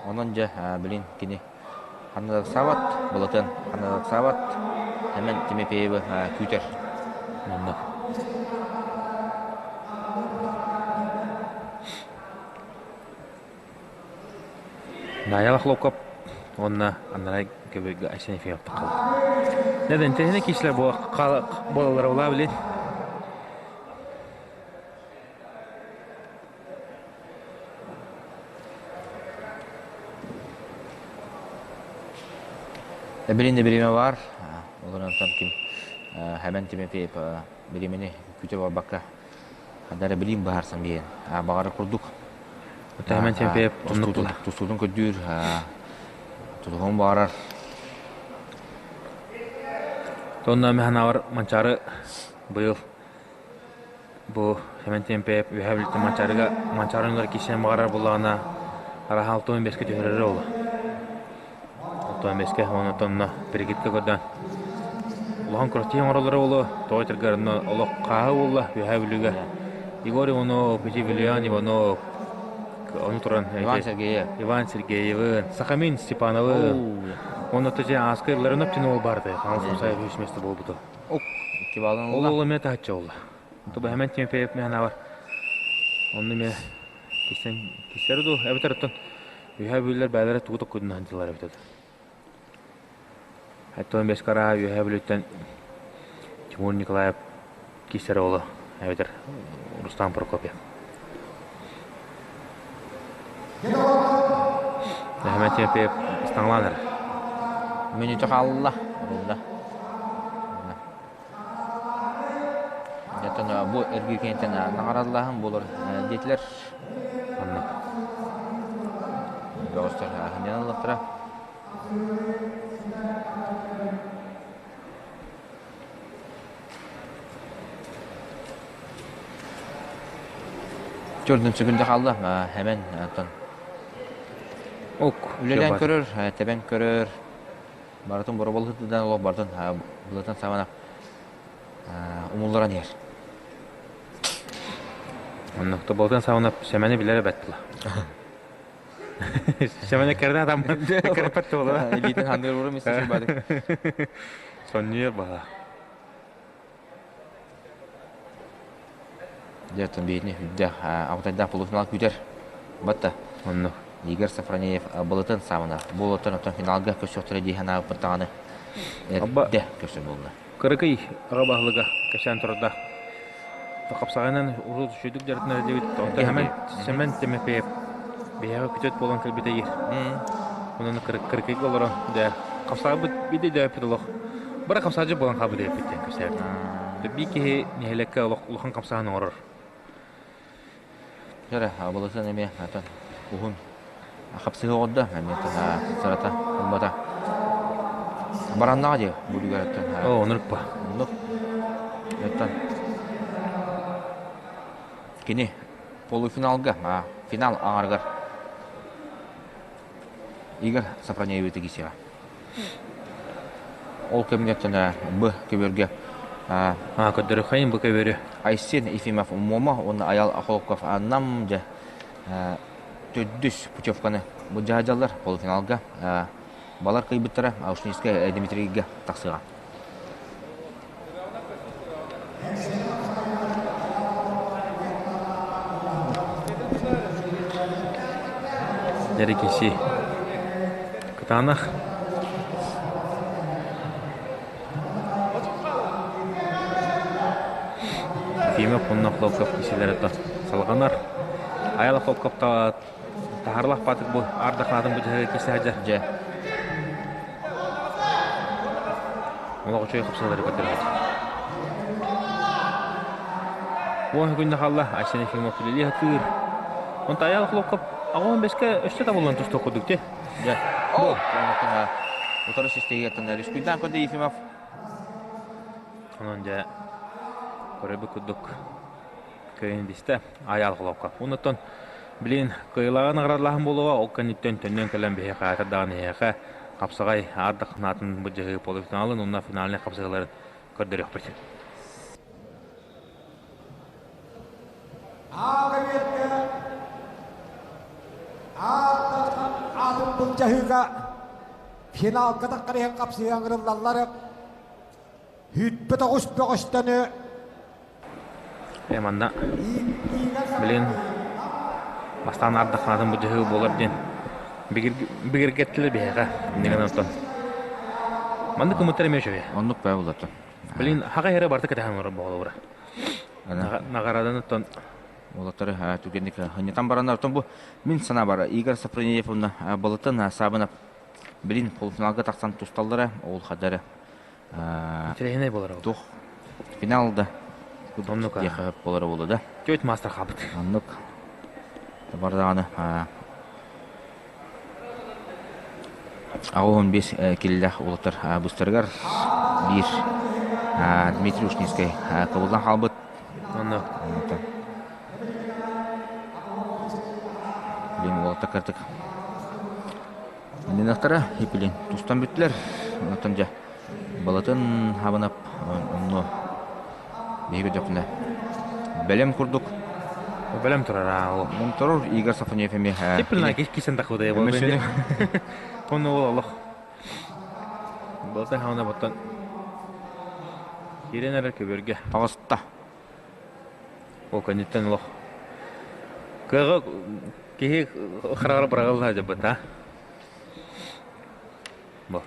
Онон дьэ билин кини ханна да ыксаабат, Былатын ханна да ыксаабат, Хэмэн Тимофеевы күүтэр. Онно. Наайа Хлопков уонна анараа көбүргэ Айсен Ефимов таххалар. Дьэ, интэриэһинэй киһилэр буолаллара улаа билин. Билин да бириэмэ баар. Олорон ким Хэмэн Тимофеев бириэмэни күтэ барбакка ханна эрэ билиим быһаарсан биэрэн баҕара курдук. Хэмэн Тимофеев оннук була. Тустуутун көрдүүр, тутуһун баҕарар. Тонна Механавар Манчаары быйыл Бу Сэмэн Тиэмпэйэп Үөһээ Бүлүүттэн Манчаарыга Манчаарыны киирсиэн баҕарар буоллаҕына, араһа 65-кэ түһэрэрэ буолуо. 65-кэ уонна онно перекидка көрдөөн улахан күрэхтэһии оҥороллоро буолуо. Тоҕо этэргэр онно олох хааһы буолла Үөһээ Бүлүүгэ. Егор Иванов, Ильян Иванов, ону туран Иван Сергеев. Иван Сергеевы, Сахамин Степановы. Онно тыжы ааска ылларын өптүн ол барды. Хаҥас Мусаев үс месте болбута. Ок, икки балын Ол ол эмиэ таһыччы олла. Туба хэмэн Тимофеев механавар. Онну эмиэ кисен кисер ду эбэтэр оттон үһэ бүллэр бээлэрэ тугу токкудун ханчылар эбитет. Оттон бес караа үһэ бүлүттэн Тимур Николаев кисер ола эбэтэр Рустам Прокопьев. Хэмэн Тимофеев ыстаҥалаан эрэ. Мүнүүтэ хаалла. Урулла. Оттон бу эргиир кэнниттэн наҕараадалааһын буолар диэтилэр. Оннук. Бөҕөстөр сынньанан ыллахтара. Төрдүн сүгүндэ хаалла. Хэмэн оттон Ок, үлэлээн көрөр, тэбэн көрөр. Барытын бороболуһутудан олох барытын былытын сабана умулларан иһэр. Оннук тоболтон сабана Сэмэни билэр эбэт тыла. Сэмэни кэрдэ адам кэрпэт туола. Илиитин хандыр уру миссе бады. Сонньуйар бала. Дьэ, биһини үрдэх абытайдаах полуфинал күүтэр. Батта. Оннук. Игорь Сафронеев былытын саамына буолуоттан оттон финалга көрсүөхтэрэ дии санаабыппыт даҕаны эрдэ көрсөр буолла. Кыракый аҕа баһылыга кэпсээн турда. Хапсаҕайынан урут үчүгдүк дьарыктанар диэбит. Онтон Сэмэн Сэмэн Тимофеев биһиэхэ күтүөт буолан кэлбитэ иир. Онон кыракыйга олорон дьэ хапсаҕайбыт биирдэ өйдөөбүппүт олох Бары хамсааччы буолан хаалбыт эбиппит диэн кэпсээбит. Биир киһи нэһилиэккэ олох улахан хамсааһын оҥорор. Дьэ, абылытын эмиэ атын уһун хапсыһы оҕордо, эмиэ сарата ылбата. Бараннаҕа дии бүлүгэреттен. Оо, оннук па. Оннук. Оттон кини полуфиналга, финал аҥарыгар Игорь Сафронеевы кисиэҕэ. Ол кэмҥэ Б көбүөргэ Көрдөрүөххэйин бу көбүөрү. Айсен Ефимов Муома уонна Аял Охлопков Нам дьэ төрдүс путевканы былдьаһадьаллар полуфиналга. Балар кыайбыттара Аушницкай Дмитрийгэ тахсыаҕа. Дэрикиси кытаанах Ефимов уонна Охлопков кисилэрэ салҕанар. Аял Охлопков таһарлах баатык бу ардахаатын бу дьаһайы кисе сылдьар. Дьэ. Олох үчүгэй хапсалары көрдөрбүт. Уон күннэ хаалла Айсен Ефимов үлэлии сатыыр. Онто Аял Хлопков аҕуон бэскэ өссө табыллан тустуох курдук ти. Дьэ. Бу. Утары систиэгиттэн Рискуйдан көрдө Ефимов. Онон дьэ көрөбүт курдук Кыайын бистэ Айаал Холопко. Онуттан билин кыайылааҕы наградалааһын буолуоҕа, ол кэнниттэн төннөн кэлэн биһиэхэ аатыр даҕаны эһиэхэ хапсаҕай аардах наатын былдьаһыы полуфиналын уонна финальнай хапсыһыыларын көрдөрүөхпүт. Ааҕа Ааттархан аатын былдьаһыыга финалга таххарыһан хапсыһыы ыҥырыллаллар. Үүппүт оҕус бөҕөстөнү Э манна билин бастаан ардахханатын бу буолар диэн бигэргэттилэр биһиэхэ иннигэн оттон маннык кымыттар эмиэ үчүгэй Оннук баа булата. Билин хаҕа иһэрэ барыта кэтэһэн олорор буолура. Наҕарадан оттон Уолаттары түгэнник хынньатан бараннар оттон бу мин санаабар Игорь Сафронеевна балытын Саабынап билин полуфиналга тахсан тусталлара ол хадары Интэриэһинэй буолар ол. Туох финал да Оннук диэхэ буолара буолуо да. Түөрт маастар хаалбыт. Оннук. Бардаҕаны 85 киллэх уолаттар быстарыгар биир Дмитрий Ушницкай кыбыллан хаалбыт. Онно. Билин уолаттар кырдык Иннинахтара ипилин тустан бүттүлэр. Онтон дьэ балатын хабынап онно биһиги дьокуна бэлэм курдук. Бэлэм турар аа ол. Бэлэм турар Игорь Сафонев эмиэ. Типпилна кисен тахыбыта. Онно ол олох. Былатын хаана боттон киирэн эрэр көбүөргэ. Таҕыста. Ол кэнниттэн олох кыаҕа киһи хараҕар быраҕылла дьабыт а. Бу.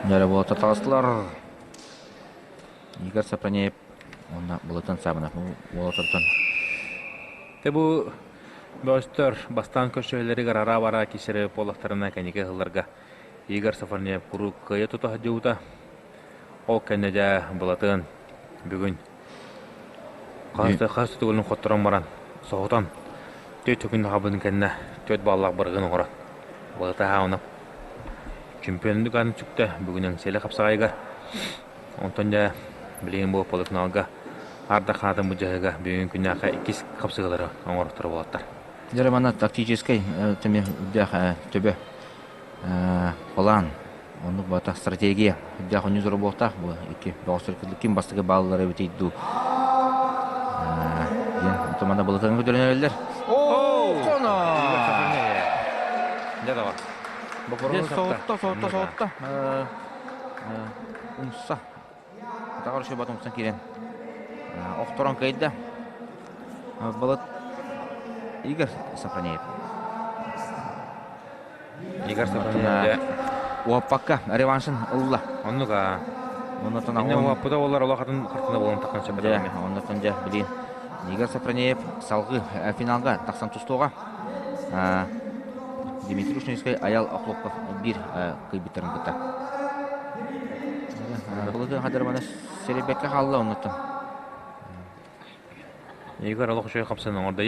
Дьэ буолта таҕыстылар. Игорь Сапранеев уонна Булатын Саабынов уолаттартан. Те бу бөҕөстөр бастаан көрсөһөлөрүгэр араа-бараа кисэрэ буоллахтарына кэнники сылларга Игорь Сафарнеев куруук кыайа тута сылдьыбыта. Ол кэннэ дьэ Былатыан бүгүн хас да хас төгүлүн хотторон баран соһутан түөрт күн хабын кэннэ түөрт баллаах барыгын оҥорон Былата Хаунов чемпионнук аатын сүктэ бүгүн Эҥсиэли хапсаҕайыгар. Онтон дьэ билигин бу полуфиналга ардах хаатын быдьаһыга бүгүн күннээххэ иккис хапсыһыылары оҥорохторо буолаттар. Дьэ манна тактическай тэми үрдээх төбө план оннук бата стратегия үрдээх онньу буолтаах бу икки бөҕөстөр ким бастакы бааллара эбитий дуу диэн онтон манна былытын көтөрөн эрэллэр. О, Дьэ давай. Соһутта, соһутта, соһутта. Умса. Атаҕар үчүгэй умсан киирэн охторон кыайда. Балыт Игорь Сафронеев. Игорь Сафронеев Уоппакка реваншын ылла. Оннук аа. Оннотон Инне уоппута болар олохатын хартына болон таххан сөп Дьэ, оннотон дьэ билин Игорь Сафронеев салгыы финалга тахсан тустуоҕа. Дмитрий Ушницкай Аял Охлопков биир кыйбыттарын кытта. Былытын хадырмана сирибекке хаалла оннуттан. Игорь олох үчүгэй хапсан оҥордо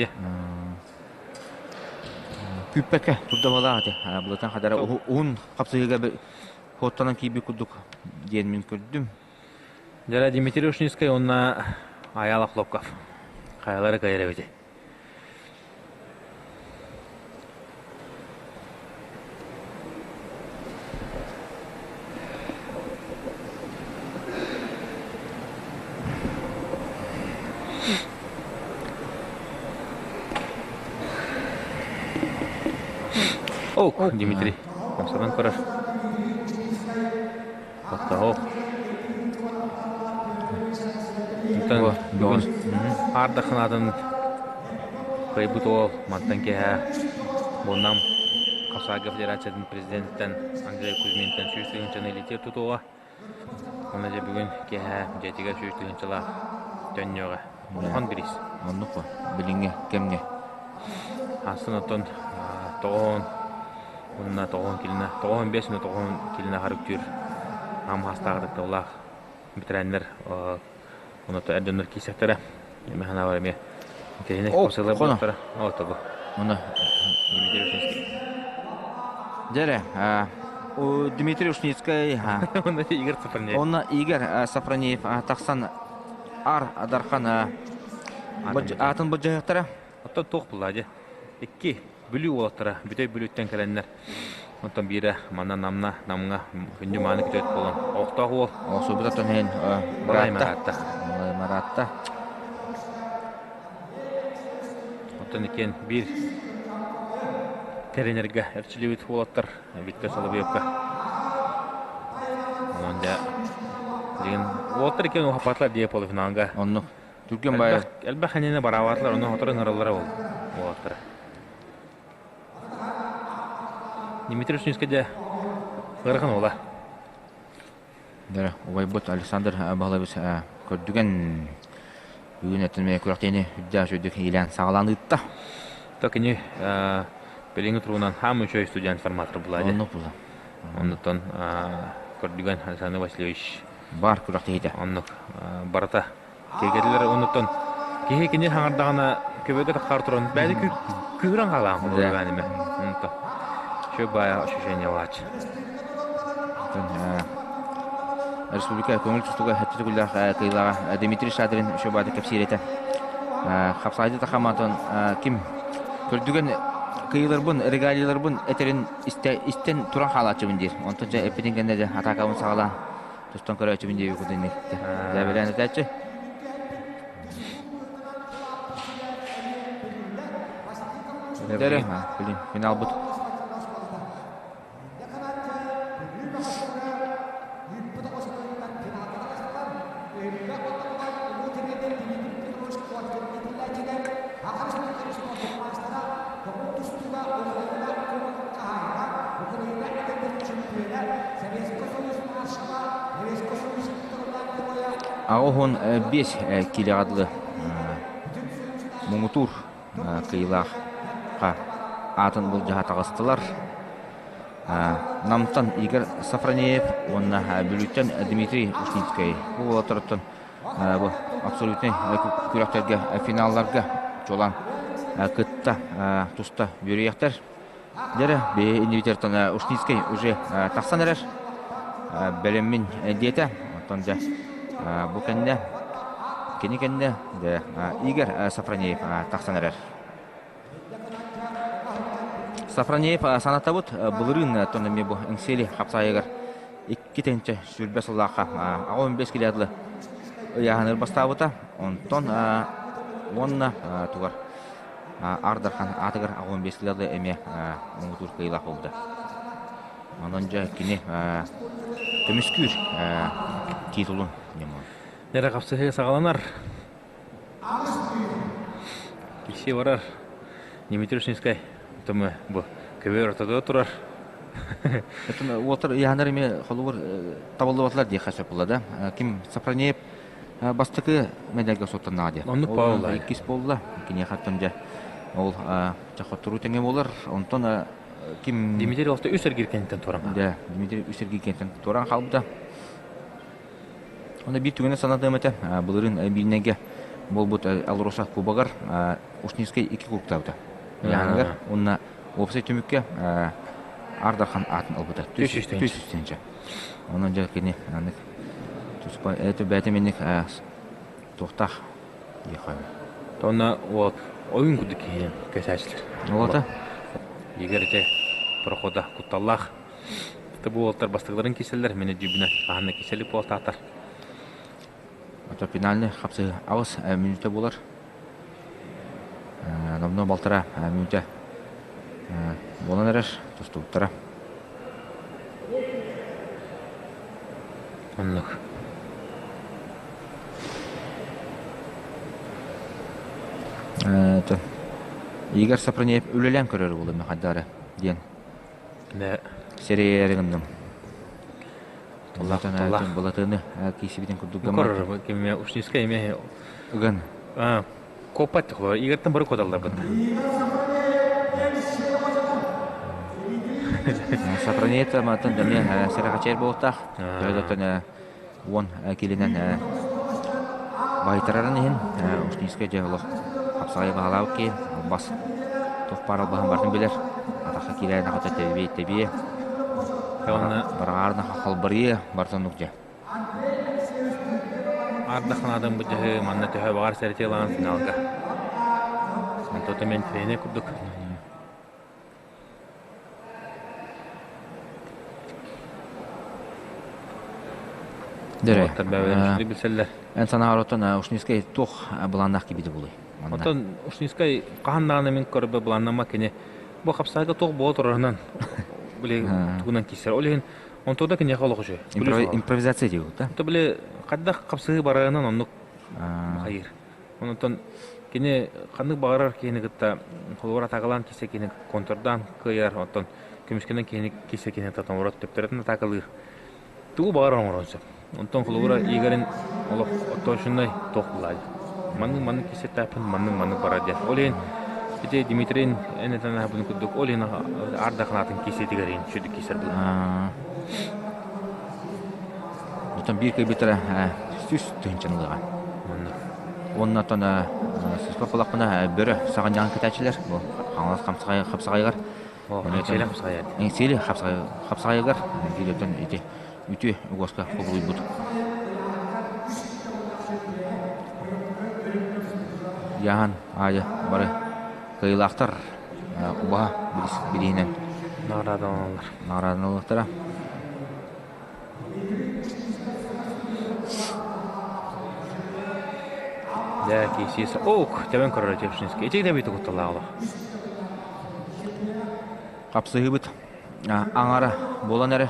Күүппэккэ турда балаах ити. Былытын хадара уһун хапсыһыыга хуоттанан киирбит курдук диэн мин көрдүм. Дьэ Дмитрий Ушницкай уонна Аял Охлопков хайалары кыайар эбити. Ок, Дмитрий, хамсанан көрөр. Оттоох. Онтон бүгүн ардахын атын кыайбыт уол мантан киэһэ бу Нам Хасага Федерациятын президенттэн Андрей Кузьминтан 100 тыһыынчаны илитиэр тутуоҕа. Уонна дьэ бүгүн киэһэ дьиэтигэр 100 тыһыынчалаах төннүөҕэ. Улахан бириис. Оннук го билиҥҥи кэмҥэ. Аасын оттон тоҕоон уонна тоҕоон килина тоҕоон бес уонна тоҕоон килина харыктыыр аам хаастаах ытыктабылаах бэтэрээннэр онно эр дьоннор киирсэхтэрэ эмэ санаабар эмиэ интэриэһинэй хапсыһыылар буолуохтара ол тобу Ону Дмитрий Ушницкий Дьэрэ, Дмитрий Ушницкай Онно Игорь Сафронеев Онно Игорь Сафронеев тахсан Ар Адархан аатын былдьаһыахтара. Оттон туох булла дьэ? Икки Бүлүү уолаттара Бүтэй Бүлүүттэн кэлэннэр. Онтон биирэ манна Намна, Намҥа күндү мааны күтүөт буолан олохтоох уол. Охсубута тонен Балай маратта. Балай маратта. Оттон иккиэн биир тренергэ эрчиллибит уолаттар Виктор Соловьевка. Онон дьэ деген уолаттар иккиэн уһаппатылар дии полуфиналга. Оннук. Түргэн баайы. Элбэх ханина бараабатылар, ону хотору ыҥыраллара ол уолаттара. Дмитрий Ушницкий дьэ ыарахан уола. Дара, убайбыт Александр Баһылайбыт көрдүгэн бүгүн этин күрэхтэһиини үрдээх үчүгэйдик иилээн саҕалаан ыытта. То кини билиҥҥи туругунан хаамыы үчүгэй студент форматор була дии. Оннук була. Оннуттан көрдүгэн Александр Васильевич бар күрэхтэһиитэ. Оннук барыта киэргэтилэр оннуттан киһи кини хаҥардаҕына көбөкө таххар туран бэйэ күүрэн хаалаан холобур Онто Еще бая ощущение вач. Республика көҥүл тустууга хэттэ төгүллээх кыайыылааҕа Дмитрий Шадрин еще баады кэпсиир этэ. Хапсаайды тахаматон ким көрдүгэн кыйыларбын, регалияларбын этерин истэн туран хаалааччыбын диир. Онтон дьэ эппитин кэннэ дьэ атаакабын саҕалаан тустан көрөөччүбүн диэби кудунник. Дьэ бэлээн этээччи. Дэрэ, билин финалбыт. 85 киилэҕэ дылы муҥутуур кыайыылаах аатын былдьаһа таҕыстылар. Намтан Игорь Сафронеев уонна Бүлүүттэн Дмитрий Ушницкай. Бу уолаттарыттан бу абсолютнай күрэхтэргэ финалларга чуолаан кытта туста үөрүйэхтэр. Дьэрэ, биһи иннибитертан Ушницкай уже тахсан эрэр. Бэлэммин диэтэ. Оттон дьэ бу кэннэ кини кэннэ дьэ Игорь Сафронеев тахсан эрэр. Сафронеев санатабыт былырыын тон эмиэ бу Эҥсиэли хапсаайыгар 2 тыһыынча 20 сыллаахха 85 килоатлы ыйааһыныыр бастаабыта. Онтон уонна тугар Ардархан аатыгар 85 килоатлы эмиэ муҥутуур кыайыылаах буолбута. Онон дьэ кини көмүскүүр титулун ньымы. Нэрэ хапсыһыы саҕаланар. Киси барар. Дмитрий Ушницкай тымы бу көбөр ортодо турар. Уотар ыйаһанар эми холобур табыллыбатылар диэххэ сөп буолла да. Ким Сафронеев бастакы медальга суоттаннаҕа диye. Оннук буолла. Иккис буолла. Киниэхэ дьэ ол чахоттуруу тэҥэ буолар. Онтон ким Дмитрий Олто үс эргир кэнниттэн туран. Да, Дмитрий үс эргир кэнниттэн туран хаалбыта. Онно биир түгэни санатыам этэ. Былырыын Биирнэйгэ буолбут Алроса кубогар Ушницкай икки кубоктаабыта. Ыйааһыныгар уонна уопсай түмүккэ Ардархан аатын ылбыта. 400 тыһыынча. Онон дьэ кини анык туспа это бэйэтэ минник туохтаах диэххэ. Онно вот ойун курдук киһи кэсээчилэр. Олата. Егер ити прохода кутталлаах. Бу уолтар бастыгыларын киселлер, мени дүүбүнэ хаһанна киселик буолтаатар. Ото финальный хапсыһы 8 мүнүүтэ буолар. Номнуо балтара мүнүүтэ буолан эрэр тустубуттара. Оннук. Игорь Сафронеев үлэлээн көрөр буолуом хайдары диэн Сэрэйээри гынным. Былатыны киисибитин курдук гыммат. Кимме Ушницкай эме ыган. Коппат Игортан бары кодаллар бытта. Сафронеев мантан дэмиэ сэрэхэчээр буолтаах. Төһөтөн 10 килинэн баһыйтарарын иһин Ушницкай дьэ олох хапсаҕай баһалаабыт киһи бас туох баар албаһын барытын билэр атахха киирэн аҕата тэбиэ тэбиэ барҕаарына халбарыйа барытын дьэ Ардах ханаадам бу манна төһө баҕар сэрэтиэлаан финалга. Онтото мен тренер курдук. Дөрө. Билсэллэр. Эн санааҕар оттон Ушницкай туох былааннаах кибити булуй? Оттон Ушницкай хаһан даҕаны мин көрбө былааннама кини бу хапсаайга туох буола турарынан били тугунан киирсэр. Ол иһин онтуода киниэхэ олох үчүгэй. Импровизация диэбит да? То били хайдах хапсыһыы барарынан оннук хайыр. Онтон кини ханнык баҕарар киһини кытта холобур атаакалаан киирсэ киһини контрдаан кыайар, оттон көмүскэнэн киһини киирсэ киһини тоҥорот төптөрөтүн атаакалыыр. Тугу баҕарар оҥорон сөп. Онтон холобура Игорин олох оттоочунай туох булаай. Маннык маннык киирсэттээхпин, маннык маннык барар диэн. Ол иһин ити Дмитрийин эн этэн аһабын курдук, ол иһин ардаханаатын киирсиитигэр иһин сүдү киирсэр буолар. Оттон биир кыайбыттара 100 тыһыынчаны ылыаҕа. Уонна оттон сыспа буоллахпына бөрө саҕынньаҕын кэтээччилэр бу Хаҥалас хапсаҕайыгар Эҥсиэли хапсаҕайыгар биир ити үтүө уоска кубулуйбут. Яһан аайы бары кыайыылаахтар убаһа бирииһинэн наҕараадаланаллар. Наҕараадаланаллара. Да, киси ок, тебен көрөр Ушницкий. Ити да бит кутталаах олох. Хапсыһыыбыт аҥара буолан эрэ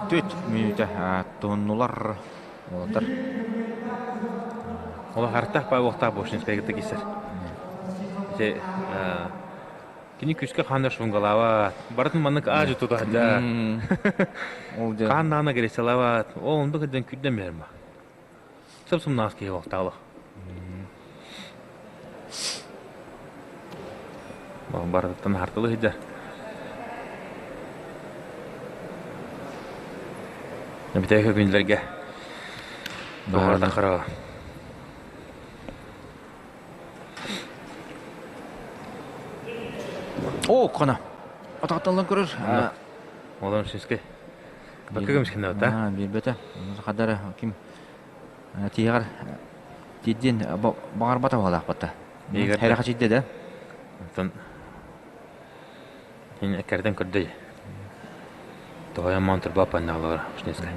түт мүнүүтэ туһуннулар уолаттар. Олохартах баа Бошинскайга кисер. Ити кини күскэ хаандар шунгалаабат. Барытын маннык аажы тута сылдьар. Хаан наана гресалаабат. Ол онду кырдьан күрдэн биэрэр ма. Сөп сымнаҕас киһи буолтаалах. Барытыттан хартылы сылдьар. Бүтэһик күнлэргэ Баҕарата хараҕа. О, кона. Атаҕатталлан көрөр. Олом сиске. Бакка көмүскэнэ да? Билбэтэ. Хадара ким тиһэҕэр тиэрдиэн баҕарбата буолаахпата. Хэрэ хачыйда да. Онтон эккэрдэн көрдөй. Тоҕойон турба паннаалар Ушнецкай.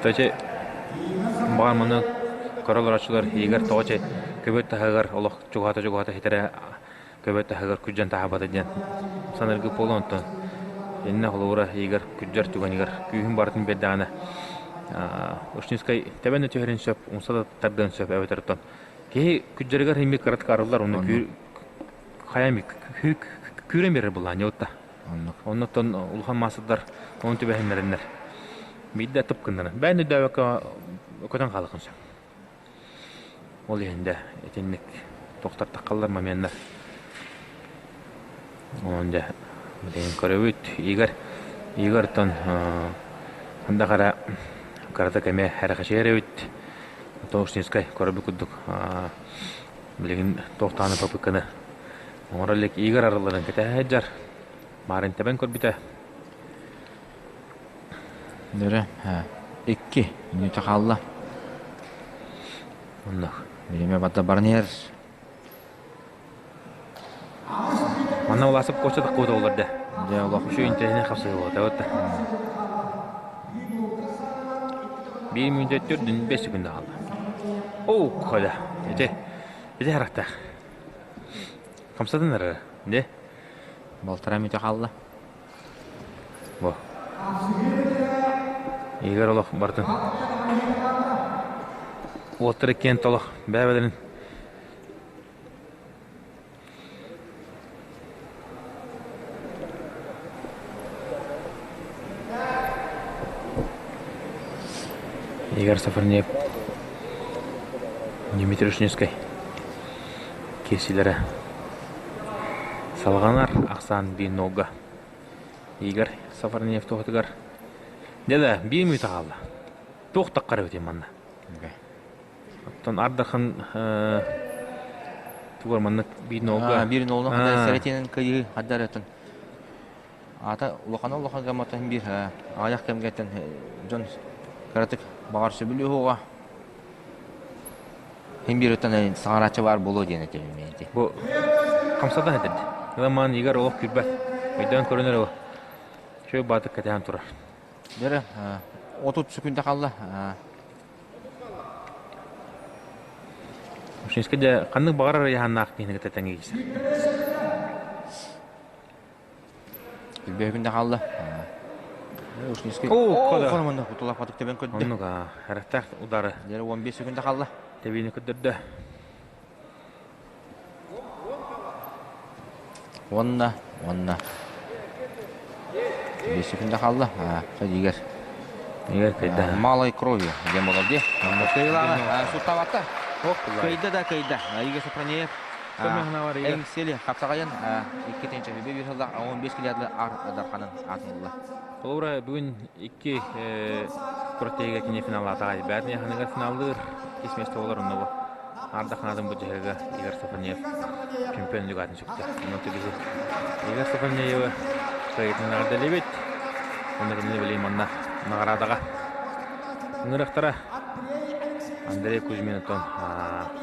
Төче баҕар маны көрө олороччулар иһигэр тоҕо чэ көбөт таһыгар олох чугаһата-чугаһата хитэрэ көбөт таһыгар күрдьэн таһаабата диэн саныыргы буолуо онтон иннэ холобура иһигэр күрдьэр түгэнигэр күүһүн барытын биэрдэҕинэ Ушницкай тэбэн да түһэрин сөп, умса да тардыан сөп эбэтэр оттон киһи күрдьэригэр имик кыратык арыллар онно хайа күүрэн биэрэр былаан отта оннуттан улахан маастардар ону түбэһиннэрэннэр биирдэ тып гыннаран бэйэн өйдөөбөккө көтөн хаалыаххын сөп Ол иһин дэ итинник тохтортоххаллар моменнар. Онон дьэ билигин көрөбүт. Игорь Игорьтон ханда хара кырата кэмэ эрэхэчийэр эбит. Товшнинскай көрбүт курдук билигин туохтааны попытканы оҥоро илик Игорь арылларын кэтэһэ сылдьар. Маарын тэбэн көрбүтэ. Дөрө, икки мүнүүтэ хаалла. Оннук. Бириэмэ барда баран иһэр. Манна улаасып коча таккуота олордо. Дьэ олох Үчүгэй интэриэһинэй хапсыһыы буолла вот. Биир мүнүүтэ төрдүн 5 секунда хаалла. Оо, коля. Ити, ити харахтаах. Хамсатын эрэ. Де? Балтараа мүнүүтэ хаалла. Бу. Игорь олох бартын. Уоттары киэн толох бэбэлэрин Игорь Сафарниев Дмитрий Ушницкай киирсиилэрэ салҕанар ахсаан биир нолга Игорь Сафарниев туһатыгар дьэ да биир мүнүүтэ хаалла туох таххар эбитий манна оттон ардахан тугар маннык биир нолга биир нолга хата сэрэтиэнэн кыйыы хаддарытын аата улахан улахан гамматын биир аҕыйах кэмгэттэн дьон кыратык баҕар сөбүлүү Хин биир өттөн саҥарааччы баар буолуо диэн этим ити. Бу хамсатан этэрди. Ыламаан Игорь олох күрбэт. Өйдөөн көрөнөр ол. Чөй баатык кэтэһэн турар. Дөрө, 30 секунда қалла. Ушинскай дьэ ханнык баҕарар ыйаһаннаах киһини кытта тэҥҥэ киирсэр. Күлбүһүгүн да хаалла. Ушницкий. Оо, хономону кутулаппатык тэбэн көрдө. Оннук аа, харахтаах удары. Дьэ 15 секунда хаалла. Тэбиини көрдөрдө. Уонна, уонна. 5 секунда хаалла. Игорь. Игорь кыйда. Малой крови диэн буолар дии. Кыйылаҕа суттабатта. Кыйда да кыйда. Игорь Сопронеев Эҥсиэли хапсаҕайын 2-1 сыллаах 15 килиатлы Ар Дарханын аатын ылла. Холобура, бүгүн икки күрэхтэһиигэ кини финаллаатаҕай. Бээтин яханыгар финаллыыр иккис миэстэ буолар онно бу. Ар Дарханатын бу дьаһыга Игорь Софронеев чемпион лигатын сүктэ. Онон түгүһү Игорь Софронеевы кыайыытын эҕэрдэлиибит. Онно кинини билигин манна наҕараадаҕа ыҥырыахтара. Андрей Кузьмин оттон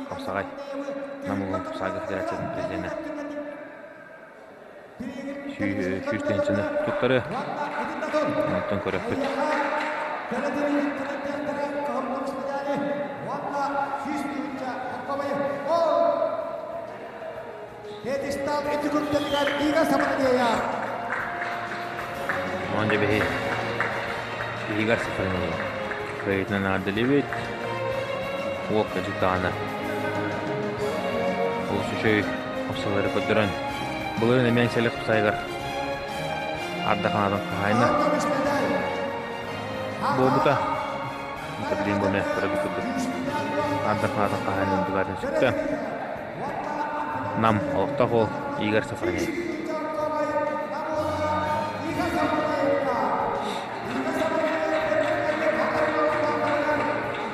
хапсаҕай Нам улуун Хапсаҕайга федерациятын президенэ сүүс тыһыынчаны туттарыа. Онтон көрөппүт. Пьедестал үтүгүрдэлигэр Игорь Сапронеев. Онон дьэ биһи Игорь Сафронеев кыайыытынан аардылыбыт. Уол кырдьык даҕаны олус үчүгэй хапсалары көрдөрөн былырыын эмиэ сэлэх тусайыгар ардах анаатын хаһаайына буолбута. Билигин бу эмиэ көрөбүт курдук ардах анаатын хаһаайынын дугаатын сүктэ. Нам олохтоох уол Игорь Сафронеев.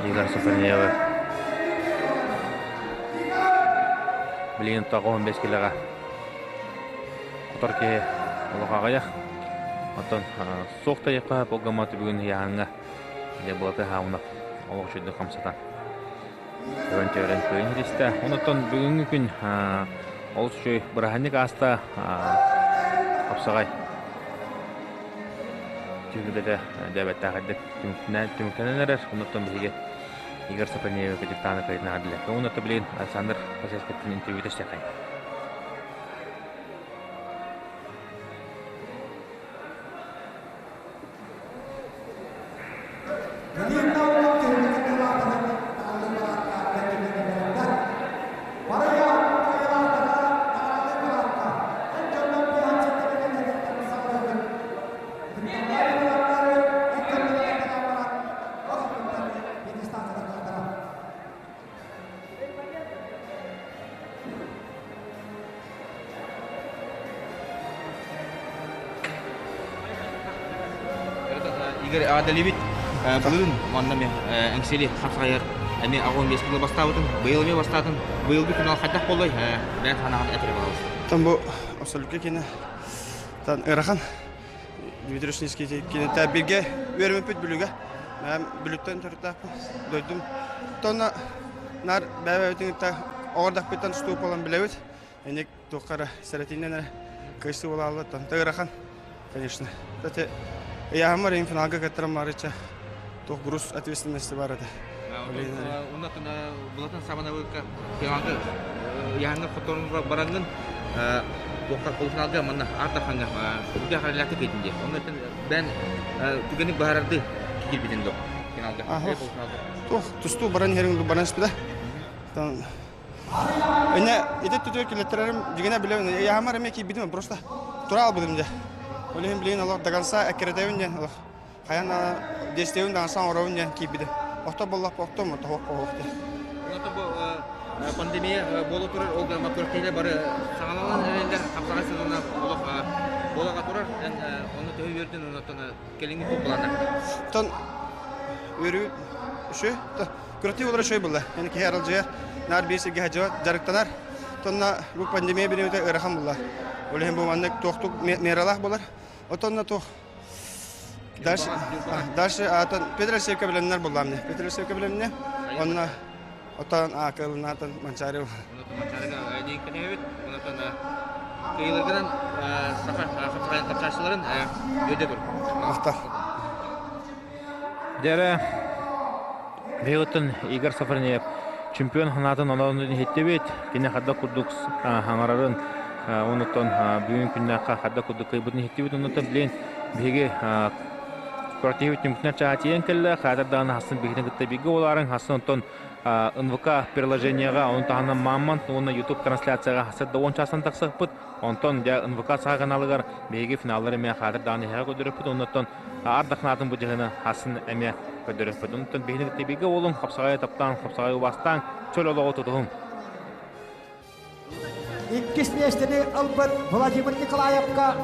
Игорь Сафронеевы билигин 95 килоҕа хотор киһи олох аҕыйах. Оттон суох да диэххэ полгоматы бүгүн ыйааһыҥҥа дьэ былаты хаамынап олох үчүгэйдик хамсатан өрөн-төөрөн кыайан иристэ. Онтон бүгүҥҥү күн олус үчүгэй бырааһынньык ааста хапсаҕай түһүлгэтэ дьээбэттээхайдык түмүктэнэн эрэр. Онтон биһиги Игорь Сапанеевы диктаны кыайытын аҕардылар. Онтон билигин Александр Васильевскайтан интервью тэстэхэй. Игорь Адалевич былырыын манна эмиэ Эҥсиэли хапсаҕайыгар эмиэ аҕыс биэс кило бастаабытын, быйыл эмиэ бастаатын. Быйылгы финал хайдах буоллай? Бэйэҥ санааҕын этэрэ баҕалыс. Там бу абсолютно кини тан ыарахан Дмитрий Ушницкий кинитэ бирге үөрэммиппит Бүлүүгэ. Бүлүүттэн төрүттээхпин дойдум. Тонна нар бэйэ-бэйэбитин кытта оҕордохпуттан тустуу буолан билэбит. Эник туохха эрэ сэрэтиинэн эрэ кыайсыы буолааллар. Тонто ыарахан, конечно. Кстати, ыйааһыммар эҥин финалга кыттарым барыча туох груз ответственности бар этэ. Оннотун Булатын Сабанабыкка финалга ыйааһыҥҥа хотторун бараҥҥын туохха полуфиналга манна Артахаҥҥа үрдэ харалаахтык киирдин дии. Оннуттан бэйэн түгэник быһаарарды киирбитин до финалга. Туох тустуу баран иһэрин баран испитэ. Эне ити түтүөр килеттерерим дигене билебин. Яхамар эме кийбитим просто тура албытым дьэ. Ол иһин билигин олох до конца эккирэтэбин диэн олох хайан действиебин даҕансан оҥоробун диэн киирбитим. Охто буоллах охтом тоһох хоһох диэн. Онтон бу пандемия буола турар, ол гына күрэхтэһиилэр бары саҥаланан эрэллэр, хапсаҕай сезона олох буолаҕа турар. Эн ону төһө үөрдүн, онтон кэлиҥҥи туох былааннар? Тон үөрүү үчү күрэхтэһии буолара үчүгэй буолла. Эн киһи аралдьыйар, наар биир сиргэ сылдьыбат, дьарыктанар. Тонна бу пандемия бириэмэтэ ыарахан буолла. Ол иһин бу маннык туохтук мералаах буолар. Отонно туох Дальше, дальше атын Петр Алексеевка билэннэр буллаам Петр Алексеевка билэмнэ. Онно отон акылынатын Манчаары. Манчаарыга диэн кэтэһэбит. Онтон кыйыларгынан саха хапсаҕайын тапсааччыларын үөрдэ тур. Махтал. Дьэрэ биһиги Игорь Сафарниев чемпион санаатын онон иһиттибит. Кини хадда курдук хаҥарарын онуттан бүгүн күннээххэ хадда курдук кыайбытын иһиттибит. Онуттан билигин биһиги спортивный түмүктүнэн чааһа тиийэн кэллэ. Хаатыр даҕаны хассын биһигини кытта бииргэ буолаарыҥ. Хассын онтон НВК приложениеҕа, ону таһынан Мамонт уонна YouTube трансляцияҕа хасыр да 10 чаастан тахсыахпыт. Онтон дьэ НВК саха каналыгар биһиги финаллар эмиэ хаатыр даҕаны иһэҕэ көрдөрүөхпүт. Оннуттан ардахнаатын бу дьыһыны хасын эмиэ көрдөрүөхпүт. Онтон биһини кытта бииргэ буолуҥ, хапсаҕайы таптаан, хапсаҕайы убаастааҥ, чөл олоҕу тутуһуҥ. Иккис миэстэни ылбыт Владимир Николаевка.